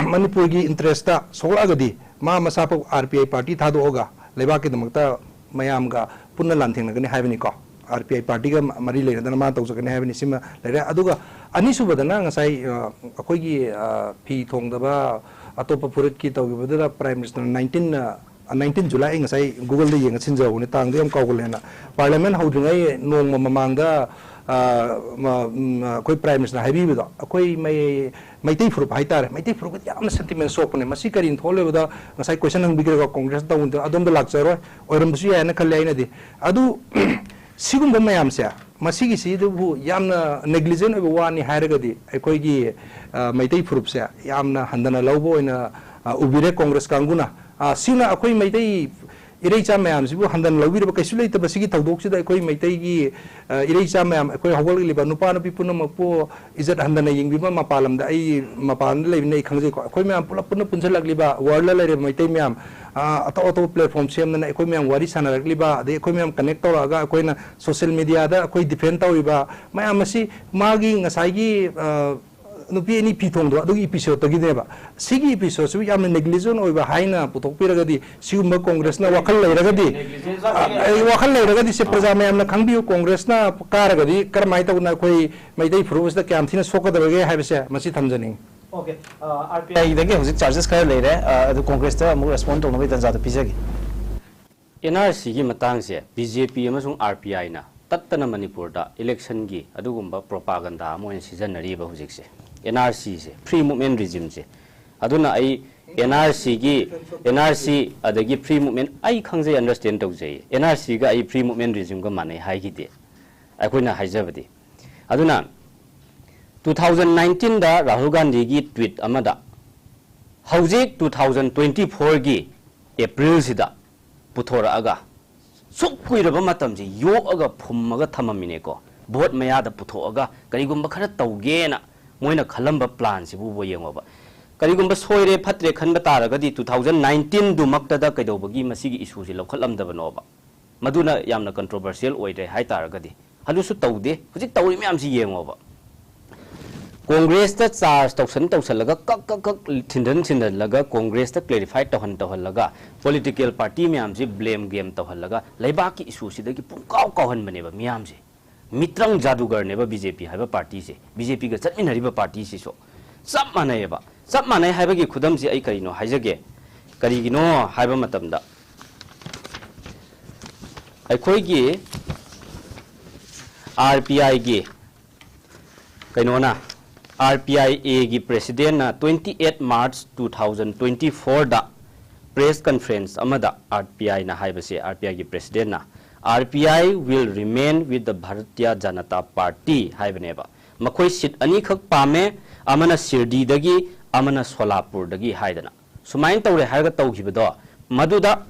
ꯃꯅꯤꯄꯨꯔꯒꯤ ꯏꯟꯇꯔꯦꯁꯇ ꯁꯣꯛꯂꯛꯑꯒꯗꯤ ꯃꯥ ꯃꯁꯥꯐꯥꯎ ꯑꯥꯔ ꯄꯤ ꯑꯥꯏ ꯄꯥꯔꯇꯤ ꯊꯥꯗꯣꯛꯑꯒ ꯂꯩꯕꯥꯛꯀꯤꯗꯃꯛꯇ ꯃꯌꯥꯝꯒ ꯄꯨꯟꯅ ꯂꯥꯟꯊꯦꯡꯅꯒꯅꯤ ꯍꯥꯏꯕꯅꯤꯀꯣ꯫ ꯑꯥꯔ ꯄꯤ ꯑꯥꯏ ꯄꯥꯔꯇꯤꯒ ꯃꯔꯤ ꯂꯩꯅꯗꯅ ꯃꯥ ꯇꯧꯖꯒꯅꯤ ꯍꯥꯏꯕꯅꯤ꯫ ꯁꯤꯃ ꯂꯩꯔꯦ꯫ ꯑꯗꯨꯒ ꯑꯅꯤꯁꯨꯕꯗꯅ ꯉꯁꯥꯏ, ꯑ, ꯑꯩꯈꯣꯏꯒꯤ, ꯑ, ꯐꯤ ꯊꯣꯡꯗꯕ ꯑꯇꯣꯞꯄ ꯐꯨꯔꯨꯞꯀꯤ ꯇꯧꯈꯤꯕꯗꯨꯗ ꯄ꯭ꯔꯥꯏꯝ ꯃꯤꯅꯤꯁꯇꯔ ꯅꯥꯏꯟꯇꯤꯟ, ꯑ, ꯅꯥꯏꯟꯇꯤꯟ ꯖꯨꯂꯥꯏ, ꯑꯩ ꯉꯁꯥꯏ ꯒꯨꯒꯜꯗ ꯌꯦꯡꯉ ꯁꯤꯟꯖꯍꯧꯕꯅꯦ, ꯇꯥꯡꯗꯣ ꯌꯥꯝ ꯀꯥꯎꯒꯜꯂꯦꯅ꯫ ꯄꯥꯔꯂꯤꯌꯥꯃꯦꯟ ꯍꯧꯗ꯭ꯔꯤꯉꯩ ꯅꯣꯡꯃ ꯃꯃꯥꯡꯗ, ꯑ, ꯃ-, ꯎꯝ, ꯑꯩꯈꯣꯏ ꯄ꯭ꯔꯥꯏꯝ ꯃꯤꯅꯤꯁꯇꯔ ꯍꯥꯏꯕꯤꯕꯗꯣ, ꯑꯩꯈꯣꯏ ꯃꯩ-, ꯃꯩꯇꯩ ꯐꯨꯔꯨꯞ ꯍꯥꯏꯇꯥꯔꯦ, ꯃꯩꯇꯩ ꯐꯨꯔꯨꯞꯀꯗꯤ ꯌꯥꯝꯅ ꯁꯦꯟꯇꯤꯃꯦꯟ ꯁꯣꯛꯄꯅꯦ꯫ ꯃꯁꯤ ꯀꯔꯤꯅ ꯊꯣꯛꯍꯜꯂꯦꯕꯗ ꯉꯁꯥꯏ ꯀꯣꯏꯁꯟ ꯍꯪꯕꯤꯈ꯭ꯔꯒ ꯀꯣꯡꯒ꯭ꯔꯦꯁꯇ ꯇꯧꯕꯗꯣ ꯑꯗꯣꯝꯗ ꯂꯥꯛꯆꯔꯣꯏ, ꯑꯣꯏꯔꯝꯕꯁꯨ ꯌꯥꯏꯅ ꯈꯜꯂꯦ ꯑꯩꯅꯗꯤ꯫ ꯑꯗꯨ ꯁꯤꯒꯨꯝꯕ ꯃꯌꯥꯝꯁꯦ, ꯃꯁꯤꯒꯤꯁꯤꯗꯕꯨ ꯌꯥꯝꯅ ꯅꯦꯒ꯭ꯂꯤꯖꯦꯟ ꯑꯣꯏꯕ ꯋꯥꯅꯤ ꯍꯥꯏꯔꯒꯗꯤ ꯑꯩꯈꯣꯏꯒꯤ, ꯑ, ꯃꯩꯇꯩ ꯐꯨꯔꯨꯞꯁꯦ ꯌꯥꯝꯅ ꯍꯟꯊꯅ ꯂꯧꯕ ꯑꯣꯏꯅ, ꯑ, ꯎꯕꯤꯔꯦ ꯀꯣꯡꯒ꯭ꯔꯦꯁ ꯀꯥꯡꯕꯨꯅ꯫ ꯑ, ꯁꯤꯅ ꯑꯩꯈꯣꯏ ꯃꯩꯇꯩ ꯏꯔꯩꯆꯥ ꯃꯌꯥꯝꯁꯤꯕꯨ ꯍꯟꯊꯅ ꯂꯧꯕꯤꯔꯕ ꯀꯩꯁꯨ ꯂꯩꯇꯕ ꯁꯤꯒꯤ ꯊꯧꯗꯣꯛꯁꯤꯗ ꯑꯩꯈꯣꯏ ꯃꯩꯇꯩꯒꯤ, ꯑ, ꯏꯔꯩꯆꯥ ꯃꯌꯥꯝ, ꯑꯩꯈꯣꯏ ꯍꯧꯒꯠꯂꯛꯂꯤꯕ ꯅꯨꯄꯥ ꯅꯨꯄꯤ ꯄꯨꯝꯅꯃꯛꯄꯨ ꯏꯖꯠ ꯍꯟꯊꯅ ꯌꯦꯡꯕꯤꯕ, ꯃꯄꯥꯟ ꯂꯝꯗ, ꯑꯩ ꯃꯄꯥꯟꯗ ꯂꯩꯕꯅꯤꯅ ꯑꯩ ꯈꯪꯖꯩꯀꯣ, ꯑꯩꯈꯣꯏ ꯃꯌꯥꯝ ꯄꯨꯂꯞ ꯄꯨꯟꯅ ꯄꯨꯟꯁꯤꯜꯂꯛꯂꯤꯕ, ꯋꯥꯔꯜꯗ ꯂꯩꯔꯤꯕ ꯃꯩꯇꯩ ꯃꯌꯥꯝ, ꯑ, ꯑꯇꯣꯞ ꯑꯇꯣꯞꯄ platform ꯁꯦꯝꯗꯅ ꯑꯩꯈꯣꯏ ꯃꯌꯥꯝ ꯋꯥꯔꯤ ꯁꯥꯟꯅꯔꯛꯂꯤꯕ, ꯑꯗꯩ ꯑꯩꯈꯣꯏ ꯃꯌꯥꯝ connect ꯇꯧꯔꯛꯑꯒ ꯑꯩꯈꯣꯏꯅ social media ꯗ ꯑꯩꯈꯣꯏ defend ꯇꯧꯔꯤꯕ ꯃꯌꯥꯝ ꯑꯁꯤ ꯃꯥꯒꯤ ꯉꯁꯥꯏꯒꯤ, ꯑ, ꯅꯨꯄꯤ ꯑꯅꯤ ꯐꯤ ꯊꯣꯡꯗꯣ ꯑꯗꯨꯒꯤ episode ꯇꯒꯤꯅꯦꯕ꯫ ꯁꯤꯒꯤ episode ꯁꯤꯕꯨ ꯌꯥꯝꯅ negligent ꯑꯣꯏꯕ ꯍꯥꯏꯅ ꯄꯨꯊꯣꯛꯄꯤꯔꯒꯗꯤ, ꯁꯤꯒꯨꯝꯕ ꯀꯣꯡꯒ꯭ꯔꯦꯁꯅ ꯋꯥꯈꯜ ꯂꯩꯔꯒꯗꯤ, ꯑ, ꯋꯥꯈꯜ ꯂꯩꯔꯒꯗꯤ ꯁꯦ ꯄ꯭ꯔꯖꯥ ꯃꯌꯥꯝꯅ ꯈꯪꯕꯤꯌꯨ, ꯀꯣꯡꯒ꯭ꯔꯦꯁꯅ ꯀꯥꯔꯒꯗꯤ ꯀꯔꯝꯍꯥꯏꯅ ꯇꯧꯗꯅ ꯑꯩꯈꯣꯏ ꯃꯩꯇꯩ ꯐꯨꯔꯨꯞ ꯑꯁꯤꯗ ꯀꯌꯥꯝ ꯊꯤꯅ ꯁꯣꯛꯀꯗꯕꯒꯦ ꯍꯥꯏꯕꯁꯦ ꯃꯁꯤ ꯊꯝꯖꯅꯤꯡꯉꯤ꯫ Okay, ꯑ, RPI ꯗꯒꯤ ꯍꯧꯖꯤꯛ charges ꯈꯔ ꯂꯩꯔꯦ, ꯑ, ꯑꯗꯨ ꯀꯣꯡꯒ꯭ꯔꯦꯁꯇ ꯑꯃꯨꯛ respond ꯇꯧꯅꯕꯒꯤ ꯇꯥꯟꯖꯥꯗꯨ ꯄꯤꯖꯒꯦ꯫ NRC ꯒꯤ ꯃꯇꯥꯡꯁꯦ BJP ꯑꯃꯁꯨꯡ RPI ꯅ ꯇꯠꯇꯅ ꯃꯅꯤꯄꯨꯔꯗ election ꯒꯤ ꯑꯗꯨꯒꯨꯝꯕ propaganda ꯑꯃ ꯑꯣꯏꯅ ꯁꯤꯖꯤꯟꯅꯔꯤꯕ ꯍꯧꯖꯤꯛꯁꯦ꯫ NRC ꯁꯦ, free movement regime ꯁꯦ꯫ ꯑꯗꯨꯅ ꯑꯩ NRC ꯒꯤ, NRC ꯑꯗꯒꯤ free movement ꯑꯩ ꯈꯪꯖꯩ, understand ꯇꯧꯖꯩ꯫ NRC ꯒ ꯑꯩ free movement regime ꯒ ꯃꯥꯟꯅꯩ ꯍꯥꯏꯈꯤꯗꯦ ꯑꯩꯈꯣꯏꯅ ꯍꯥꯏꯖꯕꯗꯤ꯫ ꯑꯗꯨꯅ two thousand nineteen ꯗ ꯔꯥꯍꯨꯜ ꯒꯥꯟꯙꯤꯒꯤ tweet ꯑꯃꯗ ꯍꯧꯖꯤꯛ two thousand twenty four ꯒꯤ April ꯁꯤꯗ ꯄꯨꯊꯣꯔꯛꯑꯒ ꯁꯨꯛ ꯀꯨꯏꯔꯕ ꯃꯇꯝꯁꯤ ꯌꯣꯛꯑꯒ ꯐꯨꯝꯃꯒ ꯊꯝꯃꯝꯃꯤꯅꯦꯀꯣ꯫ Vote ꯃꯌꯥꯗ ꯄꯨꯊꯣꯛꯑꯒ ꯀꯔꯤꯒꯨꯝꯕ ꯈꯔ ꯇꯧꯒꯦꯅ ꯃꯣꯏꯅ ꯈꯜꯂꯝꯕ plan ꯁꯤꯕꯨ ꯌꯦꯡꯉꯣꯕ꯫ ꯀꯔꯤꯒꯨꯝꯕ ꯁꯣꯏꯔꯦ ꯐꯠꯇ꯭ꯔꯦ ꯈꯟꯕ ꯇꯥꯔꯒꯗꯤ two thousand nineteen ꯗꯨꯃꯛꯇꯗ ꯀꯩꯗꯧꯕꯒꯤ ꯃꯁꯤꯒꯤ issue ꯁꯤ ꯂꯧꯈꯠꯂꯝꯗꯕꯅꯣꯕ? ꯃꯗꯨꯅ ꯌꯥꯝꯅ controversial ꯑꯣꯏꯔꯦ ꯍꯥꯏ ꯇꯥꯔꯒꯗꯤ꯫ ꯑꯗꯨꯁꯨ ꯇꯧꯗꯦ꯫ ꯍꯧꯖꯤꯛ ꯇꯧꯔꯤ ꯃꯌꯥꯝꯁꯤ ꯌꯦꯡꯉꯣꯕ꯫ ꯀꯣꯡꯒ꯭ꯔꯦꯁꯇ charge ꯇꯧꯁꯟ ꯇꯧꯁꯜꯂꯒ, ꯀꯛ ꯀꯛ ꯀꯛ ꯊꯤꯟꯗꯟ ꯊꯤꯟꯗꯜꯂꯒ, ꯀꯣꯡꯒ꯭ꯔꯦꯁꯇ clarify ꯇꯧꯍꯟ ꯇꯧꯍꯜꯂꯒ, political party ꯃꯌꯥꯝꯁꯤ blame game ꯇꯧꯍꯜꯂꯒ, ꯂꯩꯕꯥꯛꯀꯤ issue ꯁꯤꯗꯒꯤ ꯄꯨꯡꯀꯥꯎ ꯀꯥꯎꯍꯟꯕꯅꯦꯕ ꯃꯤꯌꯥꯝꯁꯦ꯫ ꯃꯤꯇ꯭ꯔꯪ ꯖꯥꯗꯨꯒꯔꯅꯦꯕ BJP ꯍꯥꯏꯕ party ꯁꯦ, BJP ꯒ ꯆꯠꯃꯤꯟꯅꯔꯤꯕ party ꯁꯤꯁꯨ꯫ ꯆꯞ ꯃꯥꯟꯅꯩꯌꯦꯕ꯫ ꯆꯞ ꯃꯥꯟꯅꯩ ꯍꯥꯏꯕꯒꯤ ꯈꯨꯗꯝꯁꯤ ꯑꯩ ꯀꯔꯤꯅꯣ ꯍꯥꯏꯖꯒꯦ꯫ ꯀꯔꯤꯒꯤꯅꯣ ꯍꯥꯏꯕ ꯃꯇꯝꯗ, ꯑꯩꯈꯣꯏꯒꯤ RPI ꯒꯤ ꯀꯩꯅꯣꯅ, RPI A ꯒꯤ president ꯅ twenty eight March two thousand twenty four ꯗ press conference ꯑꯃꯗ RPI ꯅ ꯍꯥꯏꯕꯁꯦ, RPI ꯒꯤ president ꯅ, "RPI will remain with the Bharatiya Janata Party" ꯍꯥꯏꯕꯅꯦꯕ꯫ ꯃꯈꯣꯏ seat ꯑꯅꯤꯈꯛ ꯄꯥꯝꯃꯦ, ꯑꯃꯅ ꯁꯤꯔꯗꯤꯗꯒꯤ, ꯑꯃꯅ ꯁꯣꯂꯥꯄꯨꯔꯗꯒꯤ ꯍꯥꯏꯗꯅ꯫ ꯁꯨꯃꯥꯏꯅ ꯇꯧꯔꯦ ꯍꯥꯏꯔꯒ ꯇꯧꯈꯤꯕꯗꯣ, ꯃꯗꯨꯗ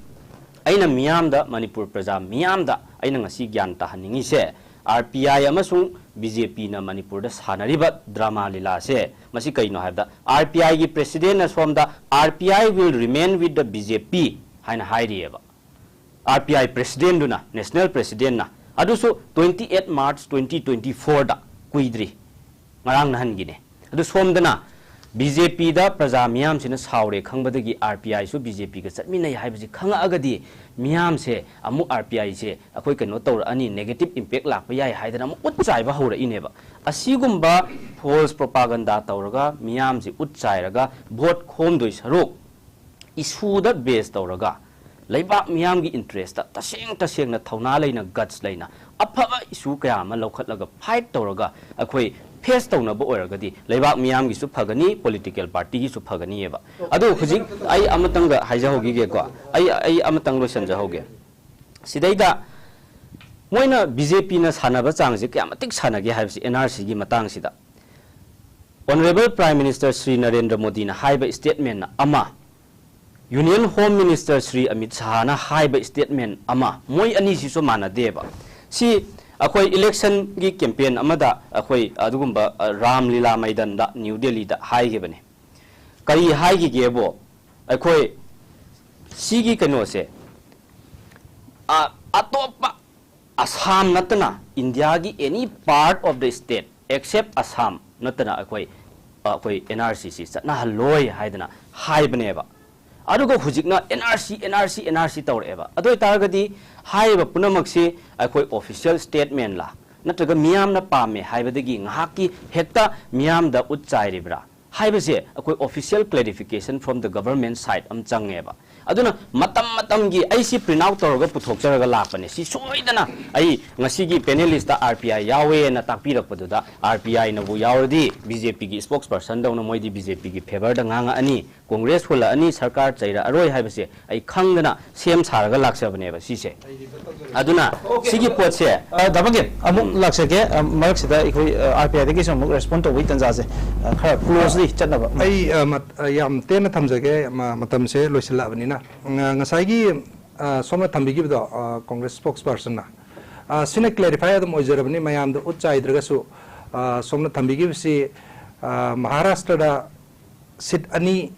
ꯑꯩꯅ ꯃꯤꯌꯥꯝꯗ, ꯃꯅꯤꯄꯨꯔ ꯄ꯭ꯔꯖꯥ ꯃꯤꯌꯥꯝꯗ ꯑꯩꯅ ꯉꯁꯤ ꯒ꯭ꯌꯥꯟ ꯇꯥꯍꯟꯅꯤꯡꯉꯤꯁꯦ, ꯑꯥꯔ ꯄꯤ ꯑꯥꯏ ꯑꯃꯁꯨꯡ ꯕꯤ ꯖꯦ ꯄꯤꯅ ꯃꯅꯤꯄꯨꯔꯗ ꯁꯥꯟꯅꯔꯤꯕ ꯗ꯭ꯔꯃꯥ ꯂꯤꯂꯥꯁꯦ, ꯃꯁꯤ ꯀꯩꯅꯣ ꯍꯥꯏꯕꯗ, ꯑꯥꯔ ꯄꯤ ꯑꯥꯏꯒꯤ ꯄ꯭ꯔꯦꯁꯤꯗꯦꯟꯅ ꯁꯣꯝꯗ "R P I will remain with the B J P" ꯍꯥꯏꯅ ꯍꯥꯏꯔꯤꯑꯕ꯫ ꯑꯥꯔ ꯄꯤ ꯑꯥꯏ ꯄ꯭ꯔꯦꯁꯤꯗꯦꯟꯗꯨꯅ, ꯅꯦꯁꯅꯦꯜ ꯄ꯭ꯔꯦꯁꯤꯗꯦꯟꯅ, ꯑꯗꯨꯁꯨ twenty eight March twenty twenty fourꯗ, ꯀꯨꯏꯗ꯭ꯔꯤ, ꯉꯔꯥꯡ ꯅꯍꯥꯟꯒꯤꯅꯦ꯫ ꯑꯗꯨ ꯁꯣꯝꯗꯅ ꯕꯤ ꯖꯦ ꯄꯤꯗ ꯄ꯭ꯔꯖꯥ ꯃꯤꯌꯥꯝꯁꯤꯅ ꯁꯥꯎꯔꯦ ꯈꯪꯕꯗꯒꯤ ꯑꯥꯔ ꯄꯤ ꯑꯥꯏꯁꯨ ꯕꯤ ꯖꯦ ꯄꯤꯒ ꯆꯠꯃꯤꯟꯅꯩ ꯍꯥꯏꯕꯁꯤ ꯈꯪꯉꯛꯑꯒꯗꯤ ꯃꯤꯌꯥꯝꯁꯦ ꯑꯃꯨꯛ ꯑꯥꯔ ꯄꯤ ꯑꯥꯏꯁꯦ ꯑꯩꯈꯣꯏ ꯀꯩꯅꯣ ꯇꯧꯔꯛꯑꯅꯤ, negative impact ꯂꯥꯛꯄ ꯌꯥꯏ ꯍꯥꯏꯗꯅ ꯑꯃꯨꯛ ꯎꯠ ꯆꯥꯏꯕ ꯍꯧꯔꯛꯏꯅꯦꯕ꯫ ꯑꯁꯤꯒꯨꯝꯕ false propaganda ꯇꯧꯔꯒ ꯃꯤꯌꯥꯝꯁꯤ ꯎꯠ ꯆꯥꯏꯔꯒ ꯚꯣꯠ ꯈꯣꯝꯗꯣꯏ ꯁꯔꯨꯛ, ꯏꯁꯨꯗ ꯕꯦꯁ ꯇꯧꯔꯒ ꯂꯩꯕꯥꯛ ꯃꯤꯌꯥꯝꯒꯤ ꯏꯟꯇꯔꯦꯁꯇ ꯇꯁꯦꯡ ꯇꯁꯦꯡꯅ ꯊꯧꯅꯥ ꯂꯩꯅ, ꯒꯠꯁ ꯂꯩꯅ ꯑꯐꯕ ꯏꯁꯨ ꯀꯌꯥ ꯑꯃ ꯂꯧꯈꯠꯂꯒ ꯐꯥꯏꯠ ꯇꯧꯔꯒ ꯑꯩꯈꯣꯏ ꯐꯦꯁ ꯇꯧꯅꯕ ꯑꯣꯏꯔꯒꯗꯤ ꯂꯩꯕꯥꯛ ꯃꯤꯌꯥꯝꯒꯤꯁꯨ ꯐꯒꯅꯤ, ꯄꯣꯂꯤꯇꯤꯀꯦꯜ ꯄꯥꯔꯇꯤꯒꯤꯁꯨ ꯐꯒꯅꯤꯑꯕ꯫ ꯑꯗꯣ ꯍꯧꯖꯤꯛ ꯑꯩ ꯑꯃꯇꯪꯒ ꯍꯥꯏꯖꯍꯧꯈꯤꯒꯦꯀꯣ, ꯑꯩ, ꯑꯩ ꯑꯃꯇꯪ ꯂꯣꯏꯁꯤꯟꯖꯍꯧꯒꯦ꯫ ꯁꯤꯗꯩꯗ ꯃꯣꯏꯅ, ꯕꯤ ꯖꯦ ꯄꯤꯅ ꯁꯥꯟꯅꯕ ꯆꯥꯡꯁꯦ ꯀꯌꯥ ꯃꯇꯤꯛ ꯁꯥꯟꯅꯒꯦ ꯍꯥꯏꯕꯁꯤ ꯑꯦꯟ ꯑꯥꯔ ꯁꯤꯒꯤ ꯃꯇꯥꯡꯁꯤꯗ꯫ Honourable Prime Minister Shri Narendra ꯃꯣꯗꯤꯅ ꯍꯥꯏꯕ ꯁ꯭ꯇꯦꯠꯃꯦꯟ ꯑꯃ, Union Home Minister Shri Amit ꯁꯥꯍꯅ ꯍꯥꯏꯕ ꯁ꯭ꯇꯦꯠꯃꯦꯟ ꯑꯃ, ꯃꯣꯏ ꯑꯅꯤꯁꯤꯁꯨ ꯃꯥꯟꯅꯗꯦꯕ꯫ ꯁꯤ ꯑꯩꯈꯣꯏ ꯏꯂꯦꯛꯁꯟꯒꯤ ꯀꯦꯝꯄꯦꯟ ꯑꯃꯗ ꯑꯩꯈꯣꯏ ꯑꯗꯨꯒꯨꯝꯕ, ꯑ, ꯔꯥꯝ ꯂꯤꯂꯥ ꯃꯩꯗꯟꯗ, ꯅ꯭ꯌꯨ ꯗꯦꯜꯂꯤꯗ ꯍꯥꯏꯈꯤꯕꯅꯤ꯫ ꯀꯔꯤ ꯍꯥꯏꯈꯤꯒꯦꯕꯨ, ꯑꯩꯈꯣꯏ ꯁꯤꯒꯤ ꯀꯩꯅꯣꯁꯦ, ꯑ, ꯑꯇꯣꯞꯄ ꯑꯁꯥꯝ ꯅꯠꯇꯅ ꯏꯟꯗꯤꯌꯥꯒꯤ any part of the state except Assam ꯅꯠꯇꯅ ꯑꯩꯈꯣꯏ, ꯑꯩꯈꯣꯏ ꯑꯦꯟ ꯑꯥꯔ ꯁꯤꯁꯤ ꯆꯠꯅꯍꯜꯂꯣꯏ ꯍꯥꯏꯗꯅ ꯍꯥꯏꯕꯅꯦꯕ꯫ ꯑꯗꯨꯒ ꯍꯧꯖꯤꯛꯅ N R C, N R C, N R C ꯇꯧꯔꯛꯑꯦꯕ꯫ ꯑꯗꯨ ꯑꯣꯏꯇꯥꯔꯒꯗꯤ ꯍꯥꯏꯔꯤꯕ ꯄꯨꯝꯅꯃꯛꯁꯤ ꯑꯩꯈꯣꯏ ꯑꯣꯐꯤꯁꯤꯌꯦꯜ ꯁ꯭ꯇꯦꯠꯃꯦꯟꯂ ꯅꯠꯇ꯭ꯔꯒ ꯃꯤꯌꯥꯝꯅ ꯄꯥꯝꯃꯦ ꯍꯥꯏꯕꯗꯒꯤ ꯉꯥꯏꯍꯥꯛꯀꯤ ꯍꯦꯛꯇ ꯃꯤꯌꯥꯝꯗ ꯎꯠ ꯆꯥꯏꯔꯤꯕ꯭ꯔꯥ ꯍꯥꯏꯕꯁꯦ ꯑꯩꯈꯣꯏ official clarification from the government side ꯑꯃ ꯆꯪꯉꯦꯕ꯫ ꯑꯗꯨꯅ ꯃꯇꯝ ꯃꯇꯝꯒꯤ ꯑꯩ ꯁꯤ print out ꯇꯧꯔꯒ ꯄꯨꯊꯣꯛꯆꯔꯒ ꯂꯥꯛꯄꯅꯦ꯫ ꯁꯤ ꯁꯣꯏꯗꯅ ꯑꯩ ꯉꯁꯤꯒꯤ ꯄꯦꯅꯦꯂꯤꯁꯇ ꯑꯥꯔ ꯄꯤ ꯑꯥꯏ ꯌꯥꯎꯋꯦꯅ ꯇꯥꯛꯄꯤꯔꯛꯄꯗꯨꯗ, ꯑꯥꯔ ꯄꯤ ꯑꯥꯏꯅꯕꯨ ꯌꯥꯎꯔꯗꯤ ꯕꯤ ꯖꯦ ꯄꯤꯒꯤ spokesperson ꯗꯧꯅ ꯃꯣꯏꯗꯤ ꯕꯤ ꯖꯦ ꯄꯤꯒꯤ ꯐꯦꯚꯔꯗ ꯉꯥꯡꯉꯛꯑꯅꯤ, ꯀꯣꯡꯒ꯭ꯔꯦꯁ ꯍꯨꯜꯂꯛꯑꯅꯤ, ꯁꯔꯀꯥꯔ ꯆꯩꯔꯛꯑꯔꯣꯏ ꯍꯥꯏꯕꯁꯦ ꯑꯩ ꯈꯪꯗꯅ ꯁꯦꯝ ꯁꯥꯔꯒ ꯂꯥꯛꯆꯕꯅꯦꯕ ꯁꯤꯁꯦ꯫ ꯑꯗꯨꯅ ꯁꯤꯒꯤ ꯄꯣꯠꯁꯦ, ꯑ, ꯗꯥ ꯃꯪꯒꯦꯟ, ꯑꯃꯨꯛ ꯎꯝ꯫ ꯂꯥꯛꯆꯒꯦ꯫ ꯑ, ꯃꯔꯛꯁꯤꯗ ꯑꯩꯈꯣꯏ, ꯑ, ꯑꯥꯔ ꯄꯤ ꯑꯥꯏꯗꯒꯤꯁꯨ ꯑꯃꯨꯛ ꯔꯦꯁꯄꯣꯟ ꯇꯧꯕꯒꯤ ꯇꯥꯟꯖꯥꯁꯦ, ꯑ, ꯈꯔ ꯀ꯭ꯂꯣꯖꯂꯤ ꯆꯠꯅꯕ꯫ ꯑꯩ, ꯑ, ꯃꯠ-, ꯑ, ꯌꯥꯝ ꯇꯦꯟꯅ ꯊꯝꯖꯒꯦ, ꯃ-, ꯃꯇꯝꯁꯦ ꯂꯣꯏꯁꯤꯜꯂꯛꯑꯕꯅꯤꯅ꯫ ꯉ-, ꯉꯁꯥꯏꯒꯤ ꯑ, ꯁꯣꯝꯅ ꯊꯝꯕꯤꯈꯤꯕꯗꯣ, ꯑ, ꯀꯣꯡꯒ꯭ꯔꯦꯁ ꯁ꯭ꯄꯣꯛꯁ ꯄꯔꯁꯟꯅ, ꯑ, ꯁꯤꯅ ꯀ꯭ꯂꯦꯔꯤꯐꯥꯏ ꯑꯗꯨꯝ ꯑꯣꯏꯖꯔꯕꯅꯤ ꯃꯌꯥꯝꯗ ꯎꯠ ꯆꯥꯏꯗ꯭ꯔꯒꯁꯨ꯫ ꯑ, ꯁꯣꯝꯅ ꯊꯝꯕꯤꯈꯤꯕꯁꯤ, ꯑ, ꯃꯍꯥꯔꯥꯁꯇ꯭ꯔꯗ ꯁꯤꯠ ꯑꯅꯤ,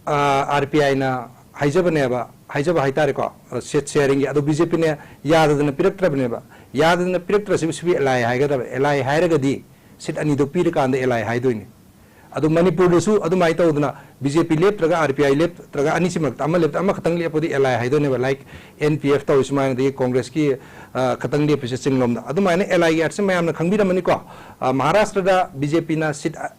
ꯑ, ꯑꯥꯔ ꯄꯤ ꯑꯥꯏꯅ ꯍꯥꯏꯖꯕꯅꯦꯕ, ꯍꯥꯏꯖꯕ ꯍꯥꯏꯇꯥꯔꯦꯀꯣ, ꯑ, ꯁꯤꯠ ꯁꯦꯌꯥꯔꯤꯡꯒꯤ, ꯑꯗꯣ ꯕꯤ ꯖꯦ ꯄꯤꯅ ꯌꯥꯗꯗꯅ ꯄꯤꯔꯛꯇ꯭ꯔꯕꯅꯦꯕ꯫ ꯌꯥꯗꯗꯅ ꯄꯤꯔꯛꯇ꯭ꯔꯁꯤꯕꯨ ꯁꯤꯕꯨ ꯑꯦꯜ ꯑꯥꯏ ꯍꯥꯏꯒꯗꯕ, ꯑꯦꯜ ꯑꯥꯏ ꯍꯥꯏꯔꯒꯗꯤ ꯁꯤꯠ ꯑꯅꯤꯗꯣ ꯄꯤꯔꯀꯥꯟꯗ ꯑꯦꯜ ꯑꯥꯏ ꯍꯥꯏꯗꯣꯏꯅꯤ꯫ ꯑꯗꯨ ꯃꯅꯤꯄꯨꯔꯗꯁꯨ ꯑꯗꯨꯃꯥꯏꯅ ꯇꯧꯗꯅ ꯕꯤ ꯖꯦ ꯄꯤ ꯂꯦꯞꯇ꯭ꯔꯒ, ꯑꯥꯔ ꯄꯤ ꯑꯥꯏ ꯂꯦꯞꯇ꯭ꯔꯒ, ꯑꯅꯤꯁꯤ ꯃꯔꯛꯇ ꯑꯃ ꯂꯦꯞꯇ ꯑꯃꯈꯛꯇꯪ ꯂꯦꯞꯄꯗꯤ ꯑꯦꯜ ꯑꯥꯏ ꯍꯥꯏꯗꯣꯏꯅꯦꯕ, ꯂꯥꯏꯛ ꯑꯦꯟ ꯄꯤ ꯑꯦꯐ ꯇꯧꯔꯤ ꯁꯨꯃꯥꯏꯅ, ꯑꯗꯒꯤ ꯀꯣꯡꯒ꯭ꯔꯦꯁꯀꯤ, ꯑ, ꯈꯛꯇꯪ ꯂꯦꯞꯄꯁꯦ ꯆꯤꯡꯂꯣꯝꯗ꯫ ꯑꯗꯨꯃꯥꯏꯅ ꯑꯦꯜ ꯑꯥꯏꯒꯤ ꯑꯥꯔꯠꯁꯦ ꯃꯌꯥꯝꯅ ꯈꯪꯕꯤꯔꯝꯃꯅꯤꯀꯣ꯫ ꯑ, ꯃꯍꯥꯔꯥꯁꯇ꯭ꯔꯗ ꯕꯤ ꯖꯦ ꯄꯤꯅ ꯁꯤꯠ ꯑ-,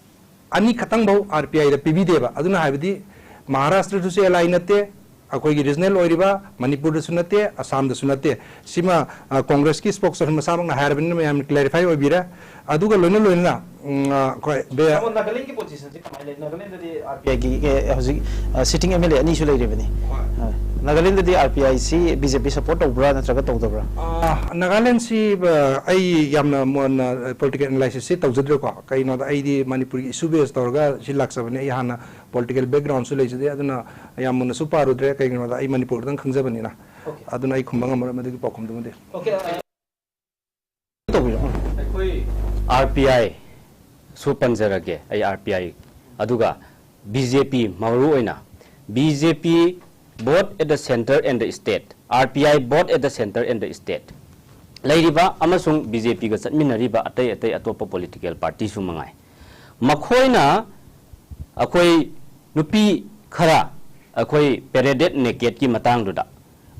ꯑꯅꯤꯈꯛꯇꯪꯐꯧ ꯑꯥꯔ ꯄꯤ ꯑꯥꯏꯗ ꯄꯤꯕꯤꯗꯦꯕ꯫ ꯑꯗꯨꯅ ꯍꯥꯏꯕꯗꯤ ꯃꯍꯥꯔꯥꯁꯇ꯭ꯔꯗꯁꯨ ꯑꯦꯜ ꯑꯥꯏ ꯅꯠꯇꯦ, ꯑꯩꯈꯣꯏꯒꯤ ꯔꯤꯖꯅꯦꯜ ꯑꯣꯏꯔꯤꯕ ꯃꯅꯤꯄꯨꯔꯗꯁꯨ ꯅꯠꯇꯦ, ꯑꯁꯥꯝꯗꯁꯨ ꯅꯠꯇꯦ꯫ ꯁꯤꯃ, ꯑ, ꯀꯣꯡꯒ꯭ꯔꯦꯁꯀꯤ ꯁ꯭ꯄꯣꯛꯁꯄꯔꯁꯟ ꯃꯁꯥꯃꯛꯅ ꯍꯥꯏꯔꯕꯅꯤꯅ ꯃꯌꯥꯝꯅ ꯀ꯭ꯂꯦꯔꯤꯐꯥꯏ ꯑꯣꯏꯕꯤꯔꯦ꯫ ꯑꯗꯨꯒ ꯂꯣꯏꯅ ꯂꯣꯏꯅꯅ, ꯎꯝ, ꯑ, ꯑꯩꯈꯣꯏ ꯕꯦ-, ꯇꯥꯃꯣ, ꯅꯥꯒꯥꯂꯦꯟꯒꯤ ꯄꯣꯖꯤꯁꯟꯁꯦ ꯀꯃꯥꯏꯅ ꯂꯩ? ꯅꯥꯒꯥꯂꯦꯟꯗꯗꯤ ꯑꯥꯔ ꯄꯤ ꯑꯥꯏꯒꯤ, ꯑꯦ, ꯍꯧꯖꯤꯛ, ꯑ, ꯁꯤꯇꯤꯡ ꯑꯦꯝ ꯑꯦꯜ ꯑꯦ ꯑꯅꯤꯁꯨ ꯂꯩꯔꯤꯕꯅꯤ꯫ ꯍꯣꯏ꯫ ꯑ, ꯅꯥꯒꯥꯂꯦꯟꯗꯗꯤ ꯑꯥꯔ ꯄꯤ ꯑꯥꯏꯁꯤ ꯕꯤ ꯖꯦ ꯄꯤ ꯁꯄꯣꯔꯠ ꯇꯧꯕ꯭ꯔꯥ ꯅꯠꯇ꯭ꯔꯒ ꯇꯧꯗꯕ꯭ꯔꯥ? ꯑ, ꯅꯥꯒꯥꯂꯦꯟꯁꯤ, ꯑ, ꯑꯩ ꯌꯥꯝꯅ ꯃꯨꯟꯅ ꯄꯣꯂꯤꯇꯤꯀꯦꯜ ꯑꯦꯅꯥꯂꯥꯏꯁꯤꯁꯁꯤ ꯇꯧꯖꯗ꯭ꯔꯦꯀꯣ꯫ ꯀꯩꯒꯤꯅꯣꯗ ꯑꯩꯗꯤ ꯃꯅꯤꯄꯨꯔꯒꯤ ꯏꯁꯨ ꯕꯦꯁ ꯇꯧꯔꯒ ꯁꯤ ꯂꯥꯛꯆꯕꯅꯦ꯫ ꯑꯩ ꯍꯥꯟꯅ ꯄꯣꯂꯤꯇꯤꯀꯦꯜ ꯕꯦꯛꯒ꯭ꯔꯥꯎꯟꯁꯨ ꯂꯩꯖꯗꯦ, ꯑꯗꯨꯅ ꯌꯥꯝ ꯃꯨꯟꯅꯁꯨ ꯄꯥꯔꯨꯗ꯭ꯔꯦ꯫ ꯀꯩꯒꯤꯅꯣꯗ ꯑꯩ ꯃꯅꯤꯄꯨꯔꯗꯪ ꯈꯪꯖꯕꯅꯤꯅ꯫ ꯑꯣꯀꯦ꯫ ꯑꯗꯨꯅ ꯑꯩ ꯈꯨꯝꯕ ꯉꯝꯃꯔꯣꯏ ꯃꯗꯨꯒꯤ ꯄꯥꯎꯈꯨꯝꯗꯨꯃꯗꯤ꯫ ꯑꯣꯀꯦ, ꯑ, ꯇꯧꯕꯤꯔꯣ꯫ ꯑꯩꯈꯣꯏ ꯑꯥꯔ ꯄꯤ ꯑꯥꯏ ꯁꯨ ꯄꯟꯖꯔꯒꯦ, ꯑꯩ ꯑꯥꯔ ꯄꯤ ꯑꯥꯏ, ꯑꯗꯨꯒ ꯕꯤ ꯖꯦ ꯄꯤ, ꯃꯔꯨ ꯑꯣꯏꯅ B J P, both at the center and the state, R P I both at the center and the state, ꯂꯩꯔꯤꯕ ꯑꯃꯁꯨꯡ ꯕꯤ ꯖꯦ ꯄꯤꯒ ꯆꯠꯃꯤꯟꯅꯔꯤꯕ ꯑꯇꯩ ꯑꯇꯩ ꯑꯇꯣꯞꯄ ꯄꯣꯂꯤꯇꯤꯀꯦꯜ ꯄꯥꯔꯇꯤꯁꯨ ꯃꯉꯥꯏ, ꯃꯈꯣꯏꯅ ꯑꯩꯈꯣꯏ ꯅꯨꯄꯤ ꯈꯔ ꯑꯩꯈꯣꯏ ꯄꯦꯔꯦꯗꯦꯠ ꯅꯦꯀꯦꯠꯀꯤ ꯃꯇꯥꯡꯗꯨꯗ,